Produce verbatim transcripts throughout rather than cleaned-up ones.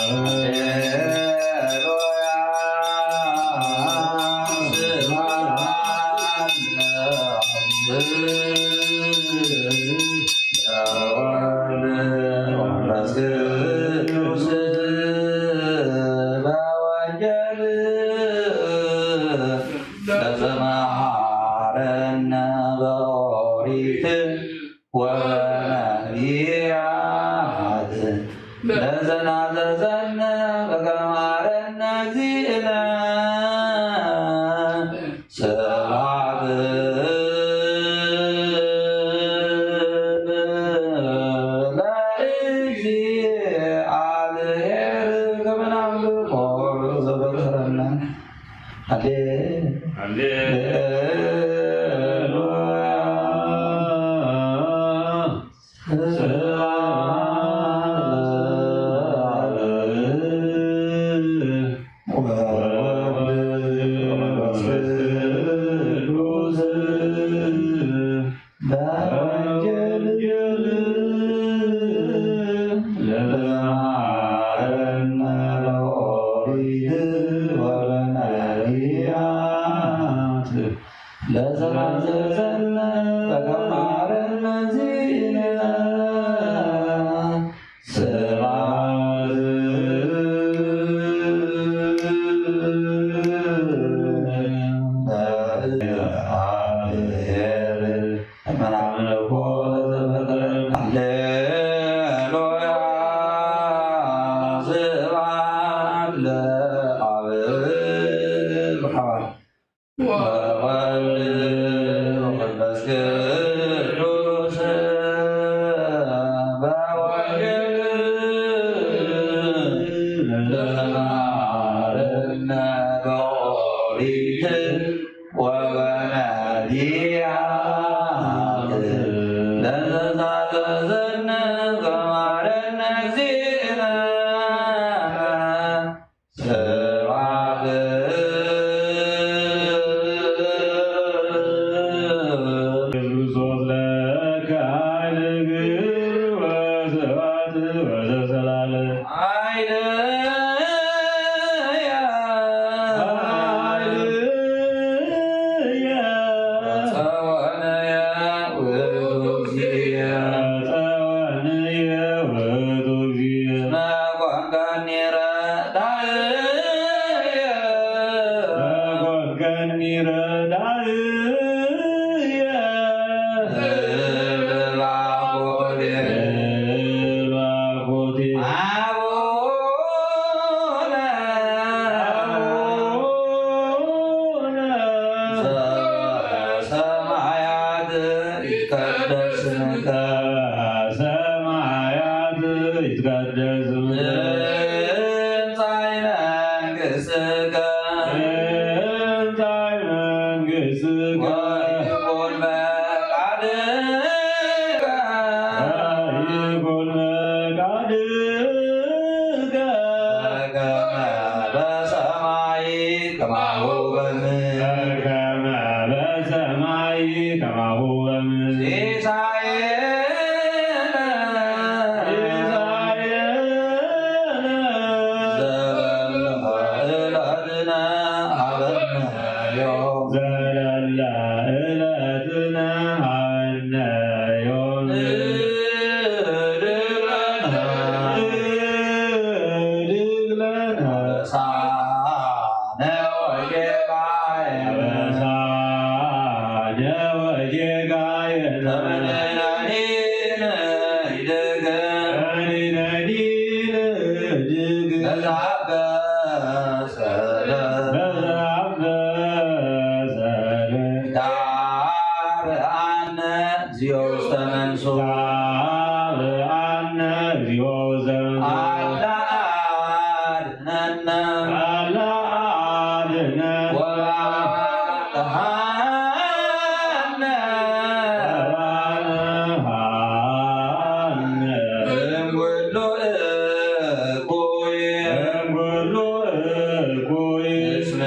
ሃሌሉያ ስብሐት ለአብ ወወልድ ወመንፈስ ቅዱስ በወንጌል ለዘመሃረነ በኦሪት ወበነቢያት ለዘናዘዘነ በከመ መሃረነ እግዚእነ። ስብሐት ለእግዚአብሔር ከመ ናምልኮ ዘፈጠረነ። አሌ አሌ ሉያ። ስብሐት ለአብ ወወልድ ወመንፈስ ቅዱስ በወንጌል ለዘመሃረነ በኦሪት ወበነቢያት ለዘናዘዘነ በከመ መሃረነ እግዚእነ። ስብሐት ለእግዚአብሔር። ሃሌሉያ ስብሐት ለአብ። ወወልድ ወመንፈስ ቅዱስ በወንጌል ለዘመሃረነ በኦሪት ወበነቢያት ለዘናዘዘነ በከመ መሃረነ እግዚእነ። ስብሐት ለክርስቶስ ለከ ኃይል ክብር ወስብሐት ወዘሰላለ ኃይልየ ኃይልየ ጸወነየ ውእቱ እግዚእየ ጸወነየ ውእቱ እግዚእየ። እስመ ኮንከኒ ረዳእየ። እስመ ኮንከኒ ረዳእየ። እብል ባኮቴ። እብል ባኮቴ። አቡነ። አቡነ። ዘበሰማያት ይትቀደስ ስምከ። ዘበሰማያት ይትቀደስ ስምከ። ትምጻእ መንግሥትከ። ትምጻእ መንግሥትከ። ወይኩን ፈቃድከ። ወይኩን ፈቃድከ። በከመ በሰማይ ከማሁ በምድር። በከመ በሰማይ ከማሁ በምድር። ሲሳየነ። ሲሳየነ። ዘለለዕለትነ ሀበነ ዮም። ዘለለዕለትነ ሀበነ ዮም። ህድግ ለነ። ህድግ ለነ። አበሳነ ወጌጋየነ። አበሳነ ወጌጋየነ። ከመ ንሕነኒ ንህድግ። ከመ ንሕነኒ ንህድግ። ለዘአበሰ ለነ። ለዘአበሰ ለነ። ይትባአነ እግዚኦ ውስተ መንሱ። ይትባአነ እግዚኦ ውስተ መንሱ። አላ አድነነ። አላ አድነነ። ወባልሃነ። ወባልሃነ። እምኩሉ እኩይ። እምኩሉ እኩይ። እስመ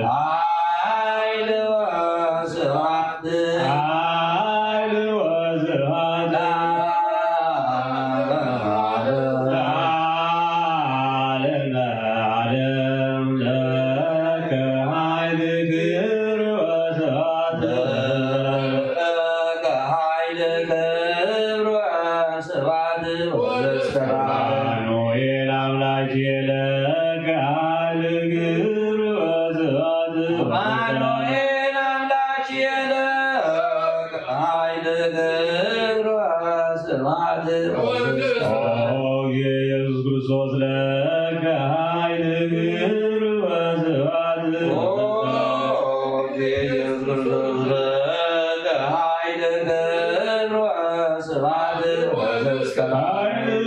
ኃይል ወስብሐት ኃይል ወስብሐት ለዓለመ ዓለም ለከ ኃይል ክብር ወስብሐት ለከ ኃይል ክብር ወስብሐት ወዘስከ አማኑኤል አምላኬ ለከ ኃይል ክብር ወስብሐት አማኑኤል አምላኬ ለከ ኃይል ክብር ወስብሐት ወዘስከ ኦ ኢየሱስ ክርስቶስ ለከ ኃይል ክብር ወስብሐት ኦ ኢየሱስ ክርስቶስ ለከ ኃይል ክብር ወስብሐት ወዘስከ ኃይል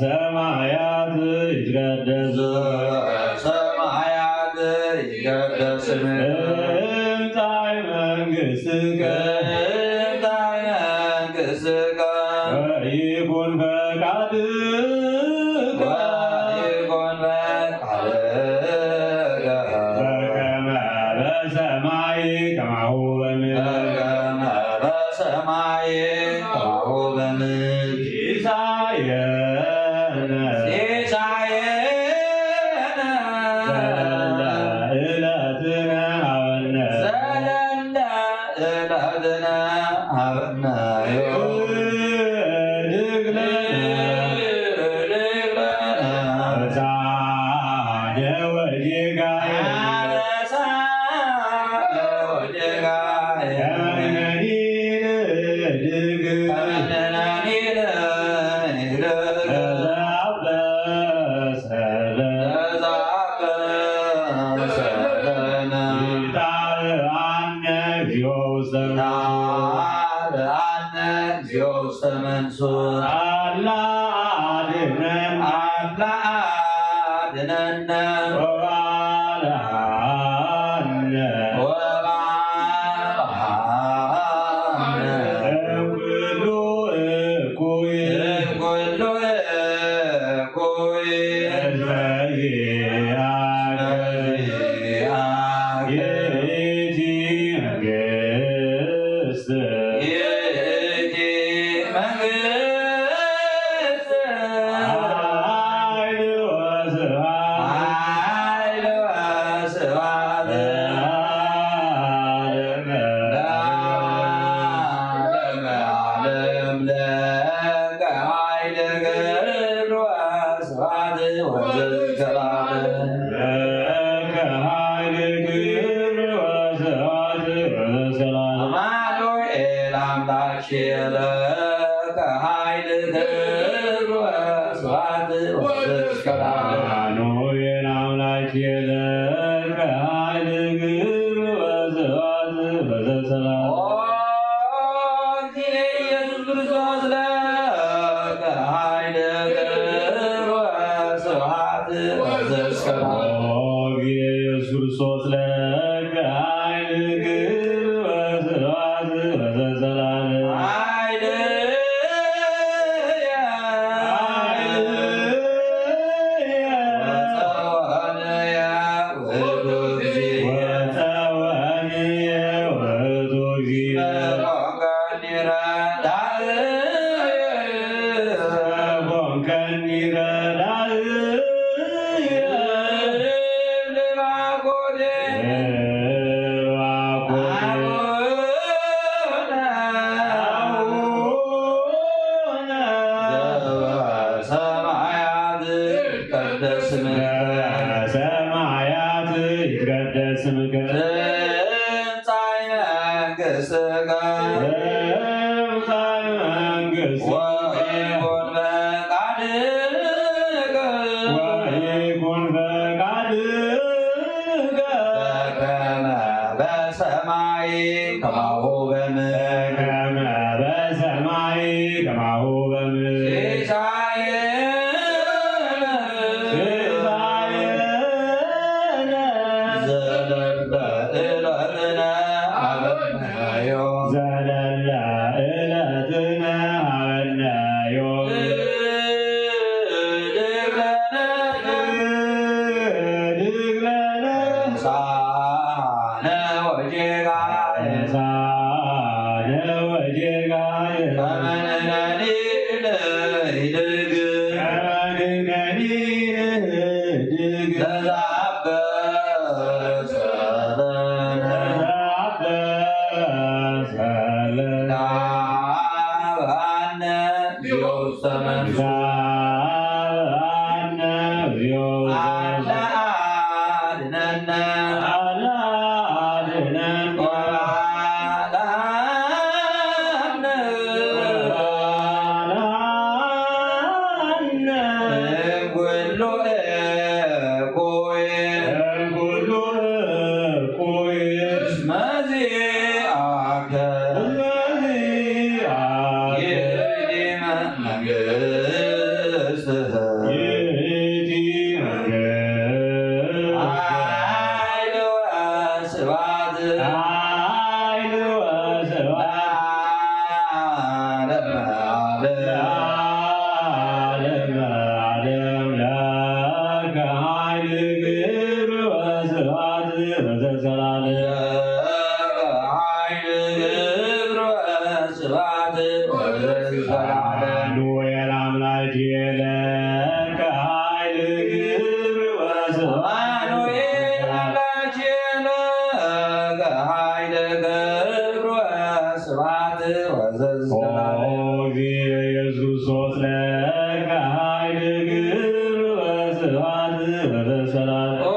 ሰማያት ይትቀደስ ሰማያት ይትቀደስ ስምከ ትምጻእ መንግሥትከ ትምጻእ መንግሥትከ ወይኩን ፈቃድከ ወይኩን ፈቃድከ በከመ በሰማይ ከማሁ በምድር በከመ በሰማይ ከማሁ በምድር ሲሳየነ ሲሳየነ ዘለለ ዕለትነ ሀበነ ዘለለ ዕለትነ ሀበነ ወህድግ ለነ አበሳነ ወጌጋየነ አበሳነ ወጌጋየነ ከመ ንሕነኒ ንህድግ ከመ ንሕነኒ ንህድግ ለዘአበሰ ለነ ለዘአበሰ ለነ ኢታብአነ እግዚኦ ውስተ መንሱት ኢታብአነ እግዚኦ ውስተ መንሱት አላ አድነን አላ አድነን ወባልዓነ ወባልዓነ እምኩሉ እኩይ እምኩሉ እኩይ በዚአከ በዚአከ ይእቲ መንግስት ይእቲ መንግስት ኃይል ወስብሐት ኃይል ወስብሐት ለዓለመ ለዓለመ ዓለም ለከ ኃይል ክብር ወስብሐት ወዘልዓለም ለከ ኃይል ክብር ወስብሐት ወዘልዓለም አማኑኤል አምላኬ ለከ ኃይል ክብር ወስብሐት ወዘልዓለም አማኑኤል አምላኬ ለከ ኃይል ክብር ወስብሐት ወዘልዓለም ኦ ኢየሱስ ክርስቶስ ለከ ኃይል ክብር ወስብሐት ወዘልዓለም ኦ ኢየሱስ ክርስቶስ ለከ ኃይል ክብር ወስብሐት ወዘልዓለም ኃይል ሰማያት ይትቀደስ ስምከ በሰማያት ይትቀደስ ስምከ ትምጻእ መንግሥትከ ትምጻእ መንግሥትከ ወይኩን ፈቃድከ ወይኩን ከማሁ በምድር በከመ በሰማይ ከማሁ በምድር። ሲሳየነ ሲሳየነ ዘለለ ዕለትነ ሀበነ ዮም። ዘለለ ዕለትነ ሀበነ ዮም። ህድግ ለነ ህድግ ለነ። ሳነ ወጌጋየ ሳነ ወጌጋየ። ከመ ንሕነኒ ንህድግ ከመ ንሕነኒ ንህድግ ለዘአበሰ ለነ ለዘአበሰ ለነ። አብአነ እግዚኦ ውስተ መንሱ። አብአነ እግዚኦ ውስተ መንሱ። አለ አድነነ። አለ አድነነ። ወአልሃነ። ወአልሃነ። እምኩሉ እኩይ። እምኩሉ እኩይ። እስመ ዚአከ። እስመ ዚአከ። ይእቲ መንግስት። ይእቲ መንግስት። ኃይል ወስብሐት። ኃይል ወስብሐት። ለዓለመ ዓለም። ለዓለመ ዓለም ለከ ኃይል ክብር ወስብሐት ወዘሰላም። ለከ ኃይል ክብር ወስብሐት ወዘሰላም። አማኑኤል አምላኬ ለከ ኃይል ክብር ወስብሐት። አማኑኤል አምላኬ ለከ ኃይል ክብር ወስብሐት ወዘሰላም። ኦ እግዚእ ኢየሱስ ክርስቶስ ለከ ኃይል ክብር ወስብሐት ወዘሰላም። ኦ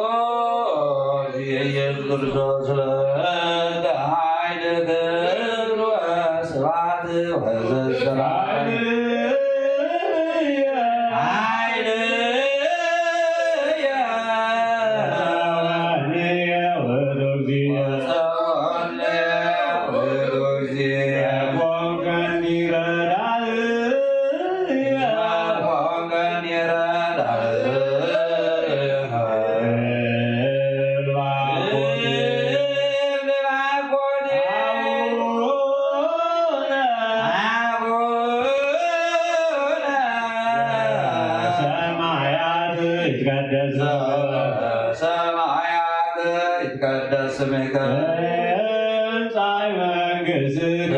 ኢየሱስ ክርስቶስ ለከ ኃይል ክብር ወስብሐት ወዘሰላም። ኃይልየ ኃይልየ ወጸወንየ ውእቱ እግዚእ። ወጸወንየ ውእቱ እግዚእ። ኮንከኒ ረዳእየ። ኮንከኒ ረዳእየ። ሰማያት ይትቀደስ። ሰማያት ይትቀደስ ስምከ። ትምጻእ መንግሥትከ።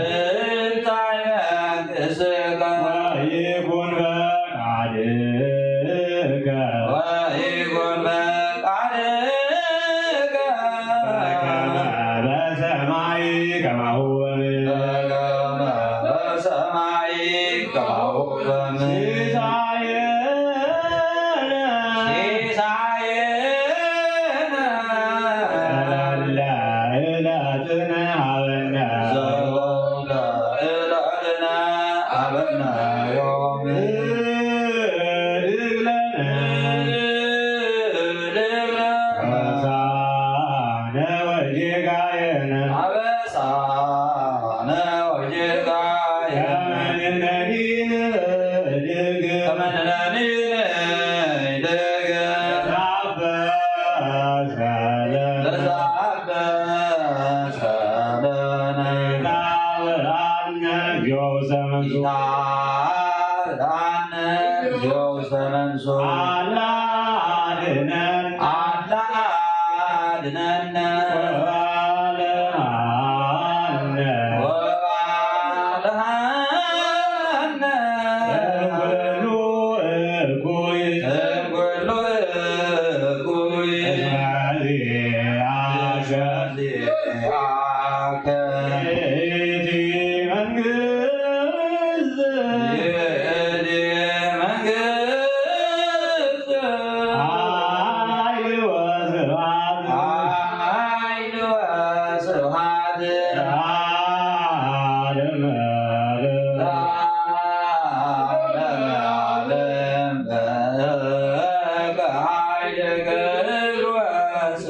ትምጻእ መንግሥትከ። ወይኩን ፈቃድከ። ወይኩን ፈቃድከ። በከመ በሰማይ ከማሁ በምድር። በከመ በሰማይ ከማሁ በምድር። ሲሳየነ ሲሳየነ ዘለለ ዕለትነ ሀበነ ዘለለ ዕለትነ ሀበነ ዮም። ህድግ ለነ ህድግ ለነ አበሳነ ወጌጋየነ አበሳነ ወጌጋየነ ከመ ንሕነኒ ንህድግ ከመ ንሕነኒ ንህድግ ለዘአበሰ ለነ ለዘአበሰ ለነ። ኢታብአነ እግዚኦ ውስተ መንሱት። ኢታብአነ እግዚኦ ውስተ መንሱት። አላ አድነን። አላ አድነን። ወባልሃነ። ወባልሃነ። እምኩሉ እኩይ። እምኩሉ እኩይ። እስመ ዚአከ። ዚአከ። ይእቲ መንግስት። ይእቲ መንግስት። ኃይል ወስብሐት። ኃይል ወስብሐት። ለዓለመ ዓለም። ለዓለመ ዓለም። በከ ኃይል ክብር ወስብሐት።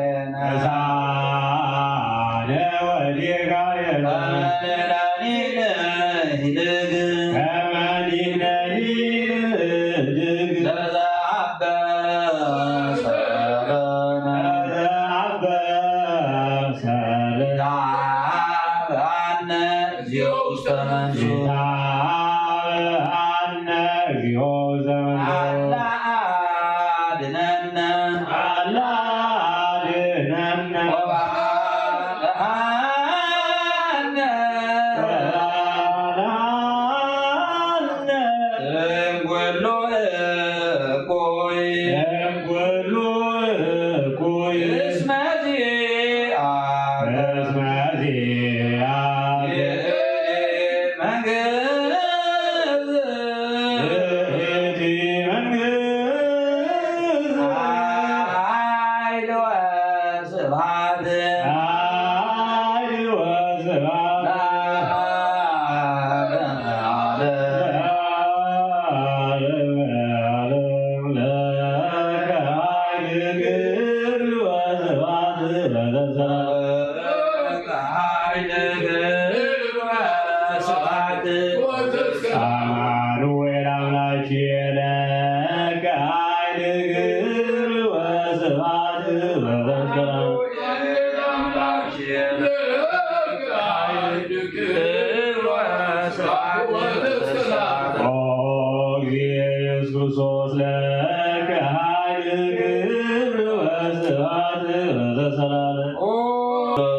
ጌታዬ ነህ። ጌታዬ ነህ። ከመድኃኒነ ይልቅ፣ ከመድኃኒነ ይልቅ፣ ለዘአበሰ ለነ፣ ለዘአበሰ ለነ፣ ይትሃበአነ እግዚኦ ውስተ መንሱት። ይትሃበአነ እግዚኦ ውስተ መንሱት። አላ አድነነ። አላ አድነነ። ወባልዓነ። ወባልዓነ። እምኩሉ እኩይ። እምኩሉ እኩይ። እስመ ዚአከ። እስመ ዚአከ። ይእቲ መንግስት። ይእቲ መንግስት። ኃይል ወስብሐት። ኃይል ወስብሐት። ለዓለመ ዓለም። ለዓለመ ዓለም። ለከ ኃይል ክብር ወስብሐት ለዘለዓለም። ለከ ኃይል ክብር ወስብሐት። አማኑኤል አምላኬ ለከ ኃይል ክብር ወስብሐት ለዘለዓለም። ኦ እግዚእ ኢየሱስ ክርስቶስ ለከ ኃይል ክብር ወስብሐት ለዘለዓለም። ኦ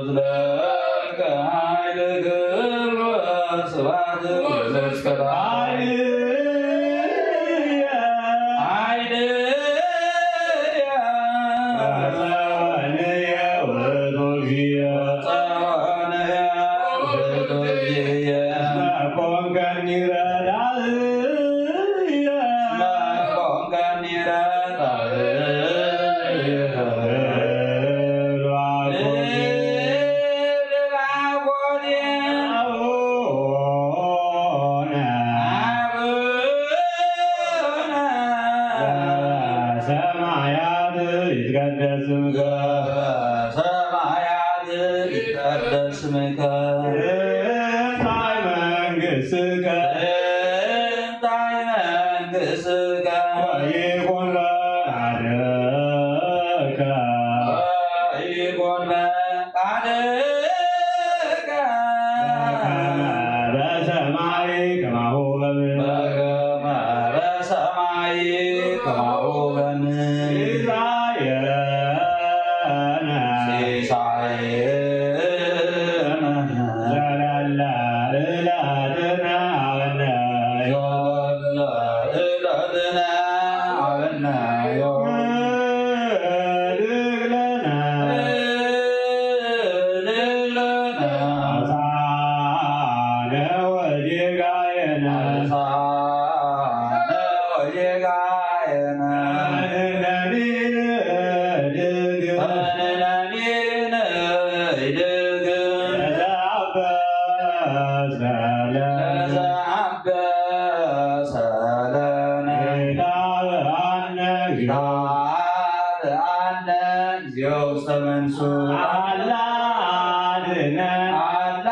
ለከ ኃይል ክብር ወስብሐት ለዘለዓለም። ኃይል ሰማያት ይትቀደስ ስምከ። ሰማያት ይትቀደስ ስምከ። ትምጻእ መንግስትከ። ትምጻእ መንግስትከ። ወይኩን ፈቃድከ። ወይኩን ፈቃድከ። ለዘአንበሰ ለነ ኢታብአነ ኢታብአነ እግዚኦ ውስተ መንሱ አላ አድነን አላ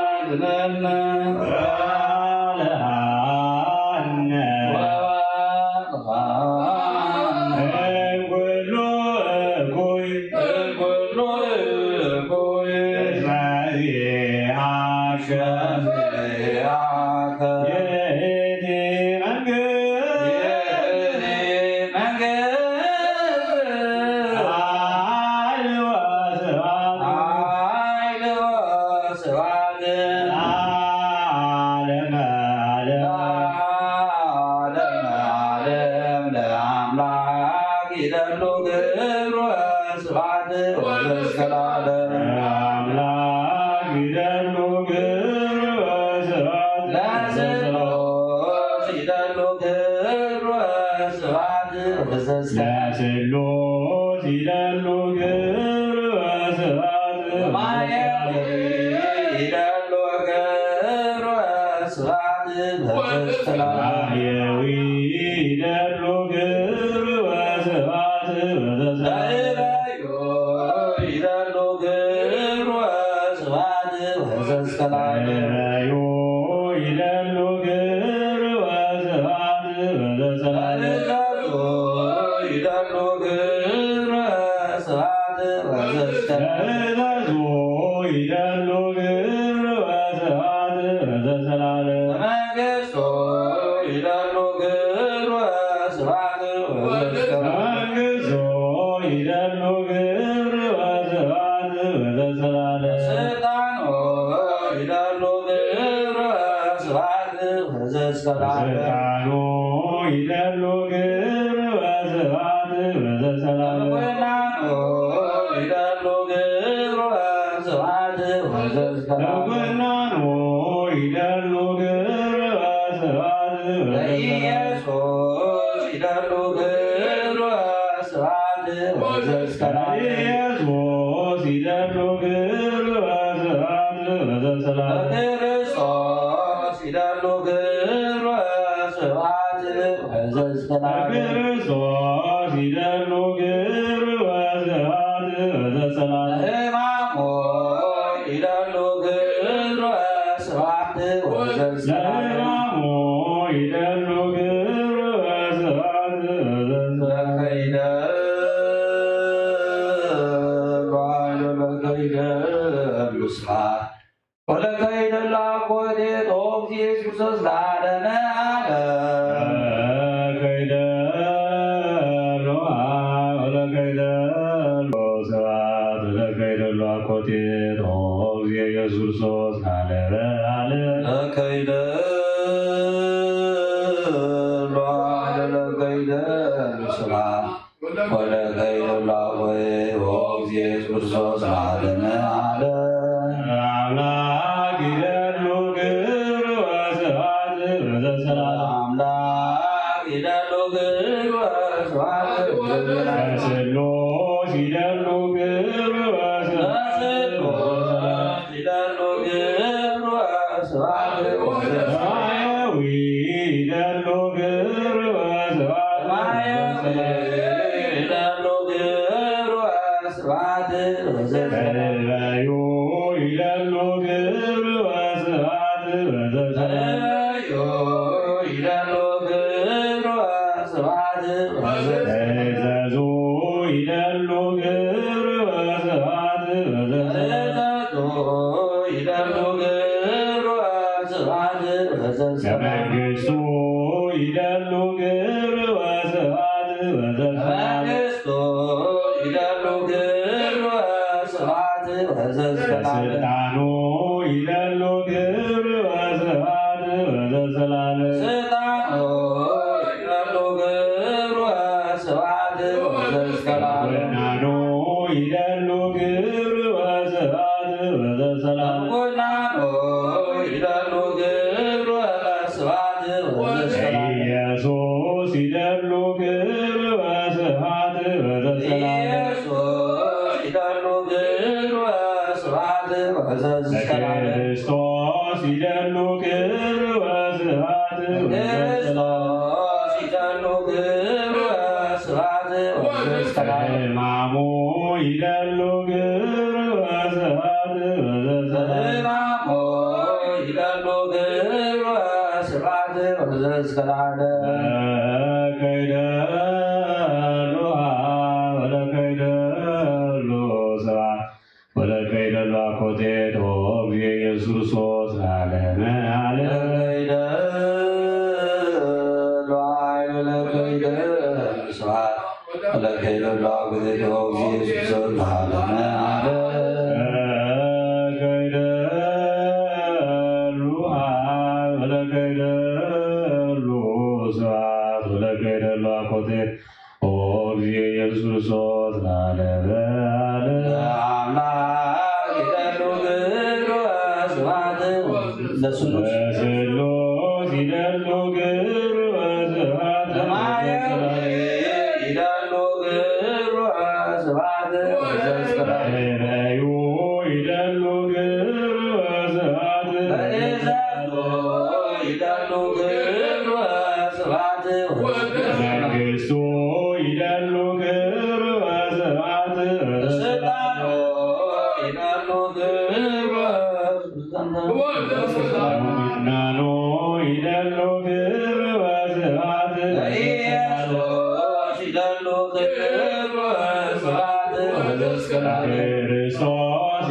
አድነን ወባልዓነ ወባልዓነ እምኩሉ እኩይ እምኩሉ እኩይ እስመ ዚአከ ዚአከ ይእቲ መንግስት ይእቲ መንግስት ኃይል ወስብሐት ኃይል ወስብሐት ለዓለመ ዓለም ለዓለመ ዓለም ለአምላክ ይደሉ ክብር ወስብሐት ወዘእስከ ለዓለም። ለአምላክ ይደሉ ክብር ወስብሐት ለስሉስ ይደሉ ክብር ወስብሐት ወዘእስከ ለስሉስ ይደሉ ክብር ወስብሐት ማየዊ ይደሉ ክብር ወስብሐት ወዘእስከ ለዓለም። ማየዊ ይደሉ ክብር ወስብሐት ወዘእስከ ለዓለም። ይደሉ ክብር ወስብሐት ወዘእስከ ለዓለም። ይደሉ ክብር ወስብሐት ወዘእስከ ለዓለም። ይደሉ ክብር ወስብሐት ወዘእስከ ለዓለም። ይደሉ ክብር ወስብሐት ወዘእስከ ለዓለም። መንግስቱ ይደሉ ክብር ወስብሐት ወዘእስከ ለዓለም። መንግስቱ ይደሉ ክብር ወስብሐት ወዘእስከ ለዓለም። ስልጣኑ ይደሉ ክብር ወስብሐት ወዘእስከ ለዓለም። ስልጣኑ ይደሉ ክብር ወስብሐት ወዘእስከ ለዓለም። ቅናኑ ይደሉ ክብር ወስብሐት ወዘእስከ ለዓለም። ቅናኑ ይደሉ ክብር ወስብሐት ወዘእስከ ለዓለም። ኢየሱስ ይደሉ ክብር ወስብሐት ወዘእስከ ለዓለም። ኢየሱስ ይደሉ ክብር ወስብሐት ወዘእስከ ለዓለም። ክርስቶስ ይደሉ ክብር ወስብሐት ወዘእስከ ለዓለም። ክርስቶስ ይደሉ ክብር ወስብሐት ወዘእስከ ለዓለም። ለሕማሙ ይደሉ ክብር ወስብሐት ወዘእስከ ለዓለም። ለሕማሙ ይደሉ ክብር ወስብሐት ወዘእስከ ለዓለም። ለከ ይደሉ ኃይል ለከ ይደሉ ስብሐት ወለከ ይደሉ አኮቴ ኦ እግዚእ ኢየሱስ ክርስቶስ ለዓለመ ዓለም። ለከ ይደሉ ኃይል ወለከ ይደሉ ስብሐት ወለከ ይደሉ አኮቴ ኦ እግዚእ ኢየሱስ ክርስቶስ ለዓለመ ዓለም። ለከ ይደሉ ኃይል ወለከ ይደሉ ስብሐት ወለከ ይደሉ አኮቴ ኦ እግዚእ ኢየሱስ ክርስቶስ ለዓለመ ዓለም። ለአምላክ ይደሉ ክብር ወስብሐት ወዘእስከ ለዓለም። ለአምላክ ይደሉ ክብር ወስብሐት ወዘእስከ ለዓለም። ለስሉስ ይደሉ ክብር ወስብሐት ለስሉስ ይደሉ ክብር ወስብሐት ወዘእስከ ለዓለም። ማየዊ ይደሉ ክብር ወስብሐት ማየዊ ይደሉ ክብር ወስብሐት ወዘእስከ ለዓለም። እበዩ ይደሉ ክብር ወስብሐት ወዘእስከ ለዓለም። እበዩ ይደሉ ክብር ወስብሐት ወዘእስከ ለዓለም። እዘዙ ይደሉ ክብር ወስብሐት ወዘእስከ ለዓለም። እዘዙ ይደሉ ክብር ወስብሐት ወዘእስከ ለዓለም። ለመንግስቱ ይደሉ ክብር ወስብሐት ወዘእስከ ለዓለም። ለመንግስቱ ይደሉ ክብር ወስብሐት ወዘእስከ ለዓለም። ለስልጣኑ ይደሉ ክብር ወስብሐት ወዘእስከ ለዓለም። ስልጣኑ ይደሉ ክብር ወስብሐት ወዘእስከ ለዓለም። ለኩናኑ ይደሉ ክብር ወስብሐት ወዘእስከ ለዓለም። ለኩናኑ ይደሉ ክብር ወስብሐት ወዘእስከ ለዓለም። ለኢየሱስ ይደሉ ክብር ወስብሐት ወዘእስከ ለዓለም። ለኢየሱስ ይደሉ ክብር ወስብሐት ወዘእስከ ለዓለም። ለክርስቶስ ይደሉ ክብር ወስብሐት ወዘሰላም። ይደሉ ክብር ወስብሐት ወዘሰላም። ማሙ ይደሉ ክብር ወስብሐት ወዘሰላም። ማሙ ይደሉ ክብር ወስብሐት ወዘሰላም። ለከይደሉ ወለከይደሉ ስብሐት ወለከይደሉ አኮቴት ኦ እግዚእ ኢየሱስ ክርስቶስ ለዓለመ ዓለም። ለከይደሉ ኃይል ወለከይደሉ ስብሐት ወለከይደሉ አኮቴት ኦ እግዚእ ኢየሱስ ክርስቶስ ለዓለመ ዓለም። ለከይደሉ ኃይል ወለከይደሉ ስብሐት ወለከይደሉ አኮቴት ኦ እግዚእ ኢየሱስ ክርስቶስ ለዓለመ ዓለም። ለአምላክ ይደሉ ክብር ወስብሐት ለስሉስ። ለስሉስ ይደሉ ክብር ወስብሐት። ለማርያም ይደሉ ክብር ወስብሐት። ለበዩ ይደሉ ክብር ወስብሐት። ለእዛዞ ይደሉ ክብር ወስብሐት። መንግስቱ ይደሉ ክብር ወስብሐት። ስልጣኑ ይደሉ ክብር ወስብሐት። ምናኑ ይደሉ ክብር ወስብሐት። ለኢየሱስ ይደሉ ክብር ወስብሐት። ክርስቶስ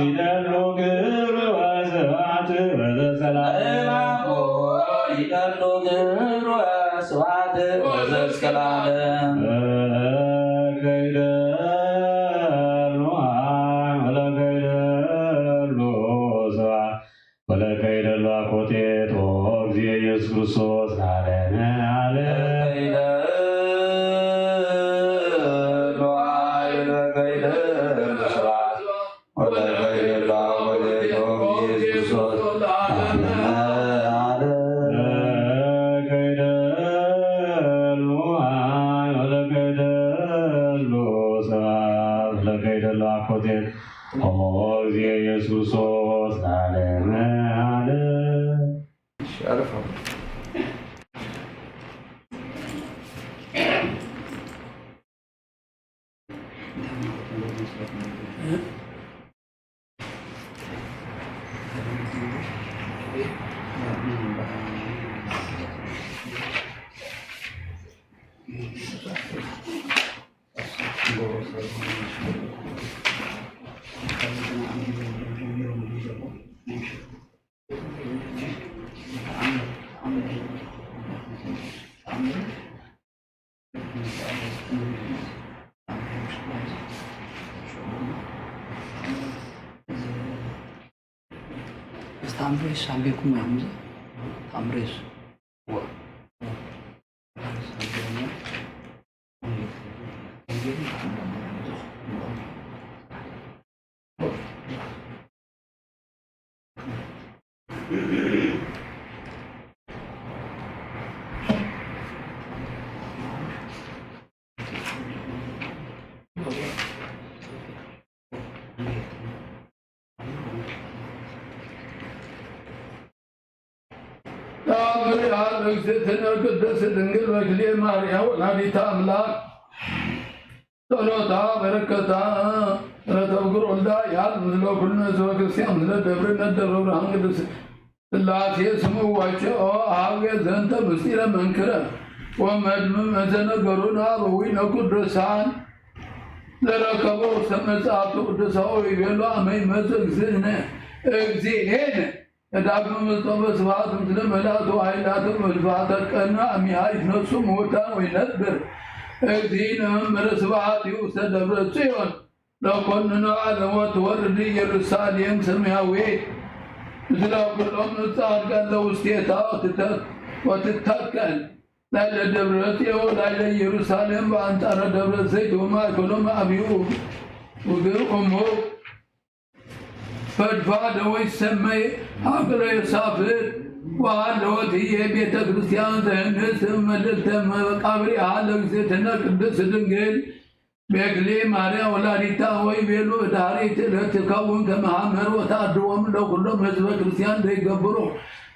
ይደሉ ክብር ወስብሐት ወዘሰላም። ለማሙ ይደሉ ክብር ወስብሐት ወዘሰላም። ለከይደሉ ኃይል ወለከይደሉ ስብሐት ወለከይደሉ አኮቴት ኦ እግዚእ ኢየሱስ ክርስቶስ ለዓለመ ዓለም። ለከይደሉ ኃይል ወለከይደሉ ስብሐት ወለከይደሉ አኮቴት ኦ እግዚእ ኢየሱስ ክርስቶስ ለዓለመ ዓለም። ለከይደሉ ኃይል ወለከይደሉ ስብሐት ወለከይደሉ አኮቴት ኦ እግዚእ ኢየሱስ ክርስቶስ ለዓለመ ዓለም። እሺ፣ አረፍ በሉ። ታምሬስ አምቤኩም ያምዘ ታምሬስ። ተአምር ለእግዝእትነ ቅድስት ድንግል በክልኤ ማርያም ወላዲተ አምላክ። ጸሎታ በረከታ ለተብግር ወልዳ ያል ምስለ ኩልነ ህዝበ ክርስቲያን ምስለ ደብርነ ደብረ ብርሃን ቅድስት ሥላሴ ስሙ ወቸው ሀብየ ዘንተ ምስጢረ መንክረ ወመድምመ ዘነገሩነ አበዊነ ቅዱሳን ለረከቦ ውስተ መጽሐፍቱ ቅዱሳን ወይቤሉ አመ ይመጽእ እግዚእነ እግዚእነ ዳግመ መጽኦ በስብሐት ምስለ መላእክቱ ኃይላቱ በድፋተ ቀን አሚሃ ይትነሱ ሙታን ወይነብር እግዚእነ መንበረ ስብሐቲሁ ውስተ ደብረ ጽዮን ለኮንነ ዓለም ወትወርድ ኢየሩሳሌም ሰማያዊት ምስለ ኩሎሙ ጻድቃን ለውስቴታ ወትተ-፣ ወትተከል ላዕለ ደብረ ጽዮን ላዕለ ኢየሩሳሌም በአንጻረ ደብረ ዘይት ወማእከሎሙ አብዩ ውግእ እሙ ፈድፋደ ወይሰመይ ሀገረ ዮሳፍጥ ወሀለወት ህዬ ቤተ ክርስቲያን ዘህንጽ መልዕልተ መቃብሪሃ ለእግዝእትነ ቅድስት ድንግል መክሌ ማርያም ወላዲተ አምላክ ወይቤሎ፣ ዳሪት ለትከውን ከመሃመር ወታድሮም ለኩሎም ህዝበ ክርስቲያን ዘይገብሮ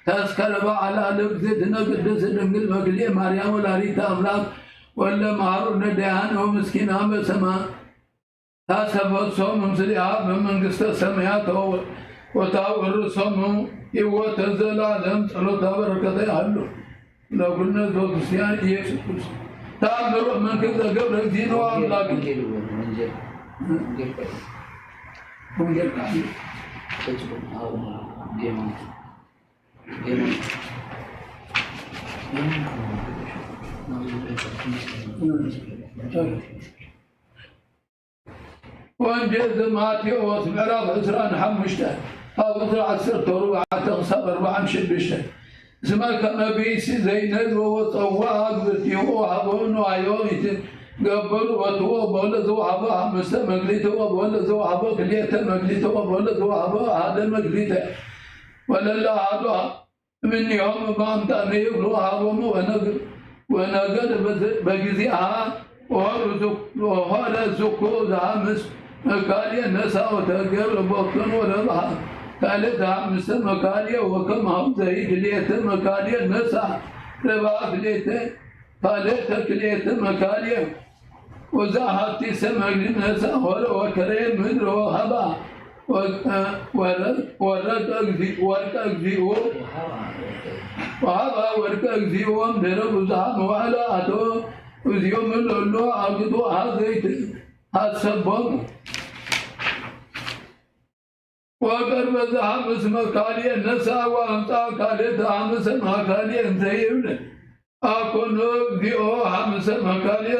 ተስከረ በዓላ ለእግዝእትነ ቅድስት ድንግል መክሌ ማርያም ወላዲተ አምላክ ወለ መሃሩ ነዳያን ወምስኪናን በሰማ ታሰፈሶም ምስሌሃ በመንግስተ ሰማያት ወታወርሶም ሕይወተ ዘላለም። ጸሎታ በረከታ ያሉ ለኩልነ ህዝበ ክርስቲያን ኢየሱስ ክርስቶስ። ተአምሮ መንክር ዘገብረ እግዚእነ ወአምላክ። ወንጌል፣ ወንጌል፣ ወንጌል። ወንጌል ቃል። ወንጌል ዘማቴዎስ ምዕራፍ ዕስራን ሐሙሽተ፣ ካብ ቁጽሪ ዐሰርተ ወአርባዕተ ክሳብ አርብዓን ሽዱሽተን። እስመ ከመ ብእሲ ዘይነድሮ ወጸውዐ ግብርቲሁ ወሀቦ ንዋዮ ይትገበሩ ወትዎ በለ ዘወሀቦ ሐምስተ መክሊተ ወበለ ዘወሀቦ ክልኤተ መክሊተ ወበለ ዘወሀቦ አሐደ መክሊተ ወለለ አሐዱ እምኔሆም እበ አምጣኔሁ ወሀቦሙ ወነግ-፣ ወነገደ በዘ-፣ በጊዜሃ ወሆረ ዝኩ-፣ ወሆረ ዝኩ ዘሐምስ መካልየ ነሳ ወተገብረ ቦቶን ወረብሐ ካልእተ ሐምስተ መካልየ ወከማሁ ዘኢ ክልኤተ መካልየ ነሳ ረብሐ ክልኤተ ካልእተ ክልኤተ መካልየ። ወዘአሐቲ ሰመግሊ ነሳ ሆረ ወከረየ ምድር ወሀባ ወ-፣ ወረ-፣ ወረቀ እግዚ-፣ ወርቀ እግዚኦ፣ ወሀባ ወርቀ እግዚኦ እምድረ ብዙኃ መዋዕለ አቶ እግዚኦ ምለሎ አግቶ አዘይት ሐሰቦሙ። ወቀርበ ዘሐምስ መካልየ ነሳ ወአምጻ ካልእተ ሐምሰ መካልየ እንተ ይብል፣ አኮኖ እግዚኦ ሐምሰ መካልየ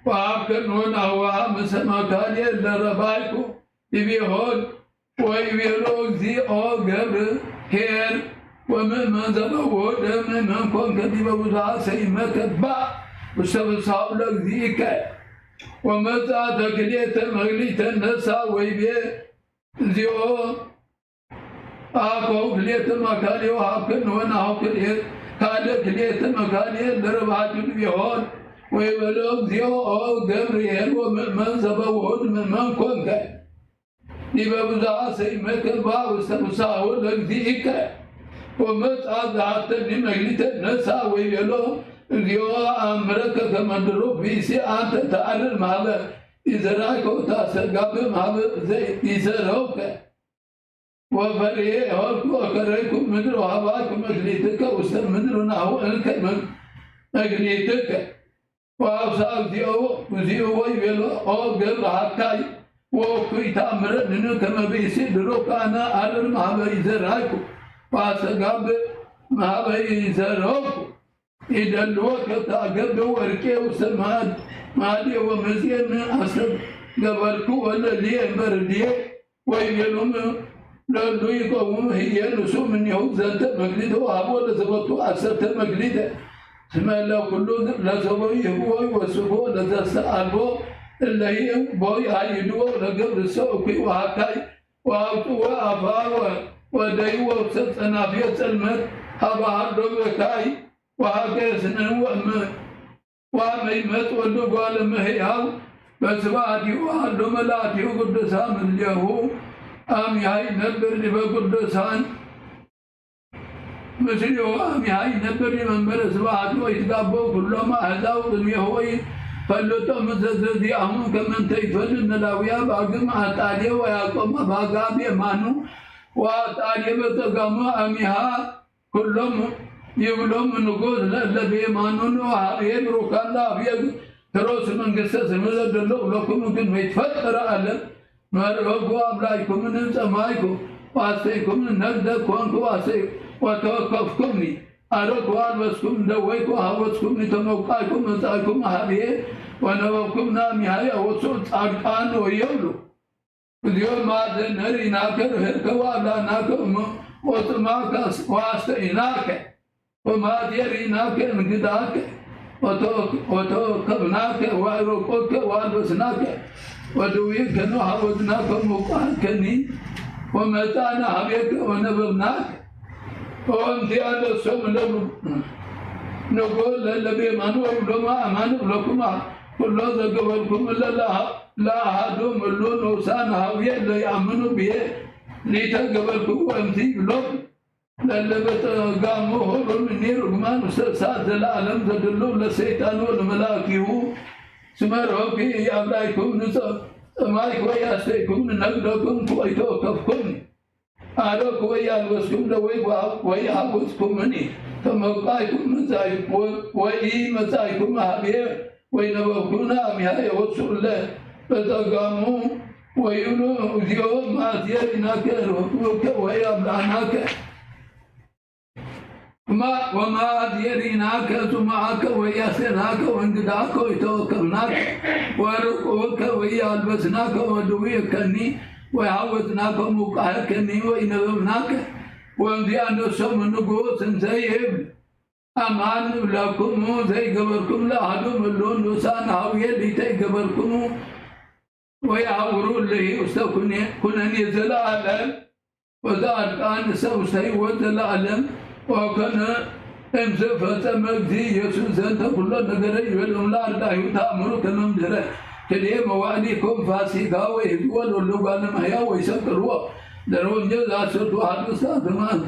ወሀብከ ኖና ወሐምሰ መካልየ ለረባይኩ ዲቤሆን። ወይቤሎ እግዚኦ ገብር ኄር ወምእመን ዘበወደ ምእመን ኮንከ ዲበ ብዙኃ ሰይመከ ባእ ውስተ ፍስሓሁ ለእግዚእከ። ወመጽአ ተክልኤተ መክሊተ ነሳ ወይቤ፣ እግዚኦ አኮ ክልኤተ መካልየ ወሀብከ ኖናሁ ክልኤ-፣ ካልእ ክልኤተ መካልየ ለረብሐቱ ዲቤሆን። ወይቤሎ እግዚኦ ኦ ገብርኄር ወምእመን ዘበወድ ምእመን ኮንከ ዲበ ብዙኃ ሰይመከ ባእ ውስተ ፍስሓሁ ለእግዚእከ። ወመጽአ ዘሀብተኒ መክሊተ ነሳ ወይቤሎ፣ እግዚኦ አእምረከ ከመ ድሩክ ብእሲ አንተ ተዐርር እምሀበ ኢዘራእከ ወታስተጋብእ እምሀበ ዘኢዘረውከ። ወፈርሄ ኄርኩ ወከረይኩ ምድር ወሀባይኩ መክሊትከ ውስተ ምድር ወናሁ እንከ መክሊትከ። ወአውሳ እግዚኦ፣ እግዚኦ ወይቤሎ፣ ኦ ገብር ሀካይ ወእኩይ ተአምረኒ ከመ ብእሲ ድሩክ አነ አዕርር እምሀበ ኢዘራእኩ ወአስተጋብእ እምሀበ ኢዘረውኩ። ኢደልወከ ተአገብእ ወርቄ ውስተ ማል-፣ ማልየ ወምዝየ ምን አስተጋብአኩ ወለልየ እምበርድየ። ወይቤሎሙ ለእሉ ይቀውሙ ህዬ ንሱ እምኔሁ ዘንተ መክሊተ ወሀቦ ለዘቦቱ ዐሰርተ መክሊተ። እስመ ለኩሉ ለዘቦ ይህብዎ ወይወስኮ ለዘሰአልቦ እለ ይእምሩ ቦ ይአይድዎ ለገብርሰ እኩይ ወሀካይ ወአውጽእዎ አፍአ ወደይዎ ውስተ ጸናፍዮ ጸልመት ሀበ ሀሎ በካይ ወሀገ ስነን ወእመ ወአመ ይመጽእ ወልደ እጓለ እመሕያው በስብሐቲሁ ወሀሎ መላእክቲሁ ቅዱሳን ምስሌሁ። አሚሃ ይነብር ዲበ ቅዱሳን ምስሌሁ አሚሃ ይነብር ዲበ መንበረ ስብሐቱ ወይትጋበኡ ኩሎም አሕዛብ ቅድሜሁ ወይፈልጦሙ ዘዘዚአሙ ከመ እንተ ይትፈልጥ እለ ላውያ አባግዕ አጣልየ ወያዕቆብ አባግዓ በየማኑ ወአጣልየ በጸጋሙ አሚሃ ኩሎም ይብሎም ንጉሥ ለእለ በየማኑ ወሀብየ ብሩካን ለአብየ ትሮስ መንግሥተ ሰማይ ለደሎ ለኩሉ ቅድመ ይትፈጠር ዓለም መርአኩ አብላይኩምን ጸማይኩ ወአስተይኩምን ነግደ ኮንኩ ወአስተይ ወተወከፍኩምኒ አረኩ አልበስኩም ደወይኩ ሀወስኩምኒ ተመውቃይኩ መጻይኩም ሀብየ ወነበብኩም ናሚሃይ አወሱ ጻድቃን ወየብሉ። እግዚኦ ማዘነ ርኢናከ ርህርተ ወአብላናከ ወጽማከ ወአስተኢናከ ወማቴ ርኢናከ እንግዳከ ወተወከብናከ ወአዕረቆከ ወአልበስናከ ወድውየከኒ ወሐወዝናከ ወመውቃከኒ ወመጻእነ ሀቤከ ወነበብናከ። ወእንቲአነ እሶም ለሉ ንጉ ለለበየማኑ ወይብሎሙ አማን እብለኩም ኩሎ ዘገበርኩምለ ለአሃ-፣ ለአሃዱ እሉ ንኡሳን ሀውየ ለይአምኑ ብየ ሊተ ገበርኩምወ እንቲ ብሎም። ለለበጠ ጋሞ ሆሮም እኒ ርጉማን ውስተ እሳት ዘለዓለም ዘድሉ ለሰይጣን ወለመላእክቲሁ። ስመ ርሆኪ ይአብላይኩም ንጸ-፣ ጸማይክ ወያስተይኩም ንነግደኩም ወኢተወከፍኩም። አረኩ ወያልበስኩም ለወይብ ወይሃውጽኩምኒ። ከመብቃይኩም መጻእኩ ወ-፣ ወኢመጻእኩም ሀብየ ወይነበብኩነ አሚሃ የወስኡ እለ በጸጋሙ ወይብሉ እግዚኦ መአትየ ርኢናከ ወአብልዐናከ። እማ ወመአትየ ርኢናከ ጽሙአከ ወኢአስተናከ ወእንግዳከ ወኢተወከፍናከ ወርቁከ ወኢአልበስናከ ወድውየከኒ ወኢሃወጽናከ ሙቃሀከኒ ወኢነበብናከ። ወእምዝ አነሰ ንጉስ እንዘ ይብል አማን እብለክሙ ዘይገበርኩም ለአሐዱ እምሉ ንኡሳን ሀውየ ሊተ ይገበርክሙ ወየሐውሩ እሊሂ ውስተ ኩነ-፣ ኩነኔ ዘለዓለም ወዘጻድቃንሰ ውስተ ሕይወት ዘለዓለም። ወኮነ እምዝ ፈጸመ እግዚእ ኢየሱስ ዘንተ ኩሎ ነገረ ይቤሎሙ ለአርዳኢሁ ተአምሩ ከመ እምድህረ ክልኤ መዋዕል ይኩን ፋሲካ ወይሕዝዎ ለእለ እጓለ እመሕያው ወይሰቅልዎ ለረወንጀል ዘአሰርቱ ወአሐዱ ሰዓት እማን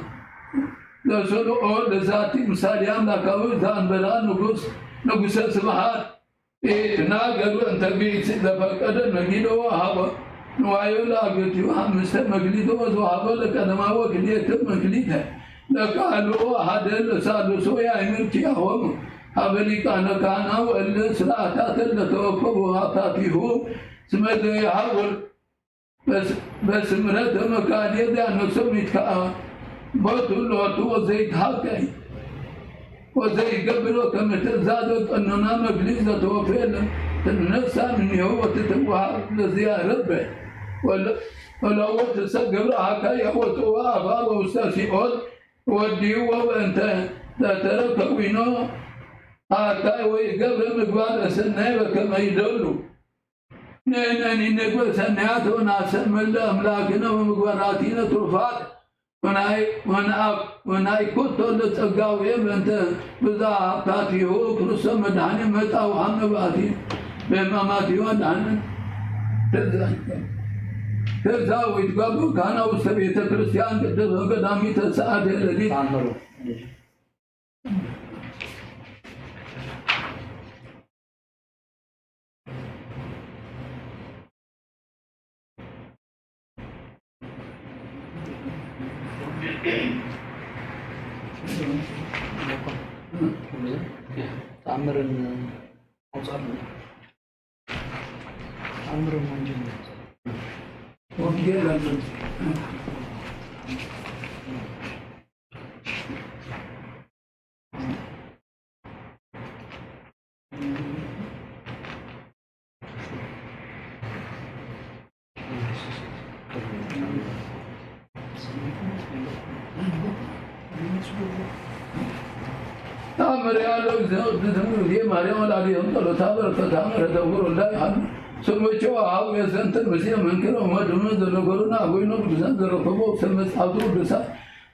ዘሰልኦ ለዛቲ ምሳሌ አምላካዊ ዘአንበራ ንጉስ ንጉሰ ስብሐት። ኢትናገሩ እንተ ብእሲ ዘፈቀደ ነጊዶ ወሀበ ንዋዮ ለአግብርቲሁ ሐምስተ መክሊተ ወዘወሀቦ ለቀደማዊ ወክልኤተ መክሊተ ለካልኦ አሐደ ለሳልሶ ያእምር ኪያሆሙ ሀበ ሊቃነ ካህናት ወእለ ስርዓታት ለተወከቡ ሀብታቲሁ። ስመ ዘይሐውር በስ-፣ በስምረተ መካልኤ ዘያነሶ ይትከአ ቦቱ ሎቱ ወዘይትሐቀይ ወዘይገብሮ ከመ ትእዛዘ ቀኖና መክሊት ዘተወፌ ለትነሳ እምኔሁ ወትትወሀብ ለዘያረበ ወለ-፣ ወለወትሰ ገብረ ሐካይ ያወጽኦ አፍአ ውስተ ሲኦል ወዲሁ ወበእንተ ዘተረከ ዊኖ ሐካይ ወይገብረ ምግባረ ሰናይ በከመ ይደሉ። ንሕነኒ ንግበር ሰናያተ ወናሰምር ለአምላክነ ወምግባራቲነ ትሩፋት ወናይ-፣ ወናይ-፣ ወናይኩቶ ለጸጋውየ በእንተ ብዝኃ ሀብታቲሁ ክርስቶስ መድኃኒነ መጻ ወሐመ በአቲ በሕማማቲሁ አድኃነነ። ከዛ፣ ከዛ ወይትጋቡ ካህናት ውስተ ቤተ ክርስቲያን ቅድስት ወቀዳሚተ ሰዓት ሌሊት። ተአምርን አውጻልን። ተአምርን ወንጌልን። ወንጌል አለ። ተአምር ያለው እግዚኦ ድትም ጊዜ ማርያም ወላዲተ ጸሎታ በረከታ ምሕረተ ውር ወልዳ ይሃሉ። ስሞቸው አው የዘንትን ምስየ መንክረው መድኑ ዘነገሩና አቦይኖ ቅዱሳን ዘረከቦ ውስተ መጽሐፍቱ ቅዱሳን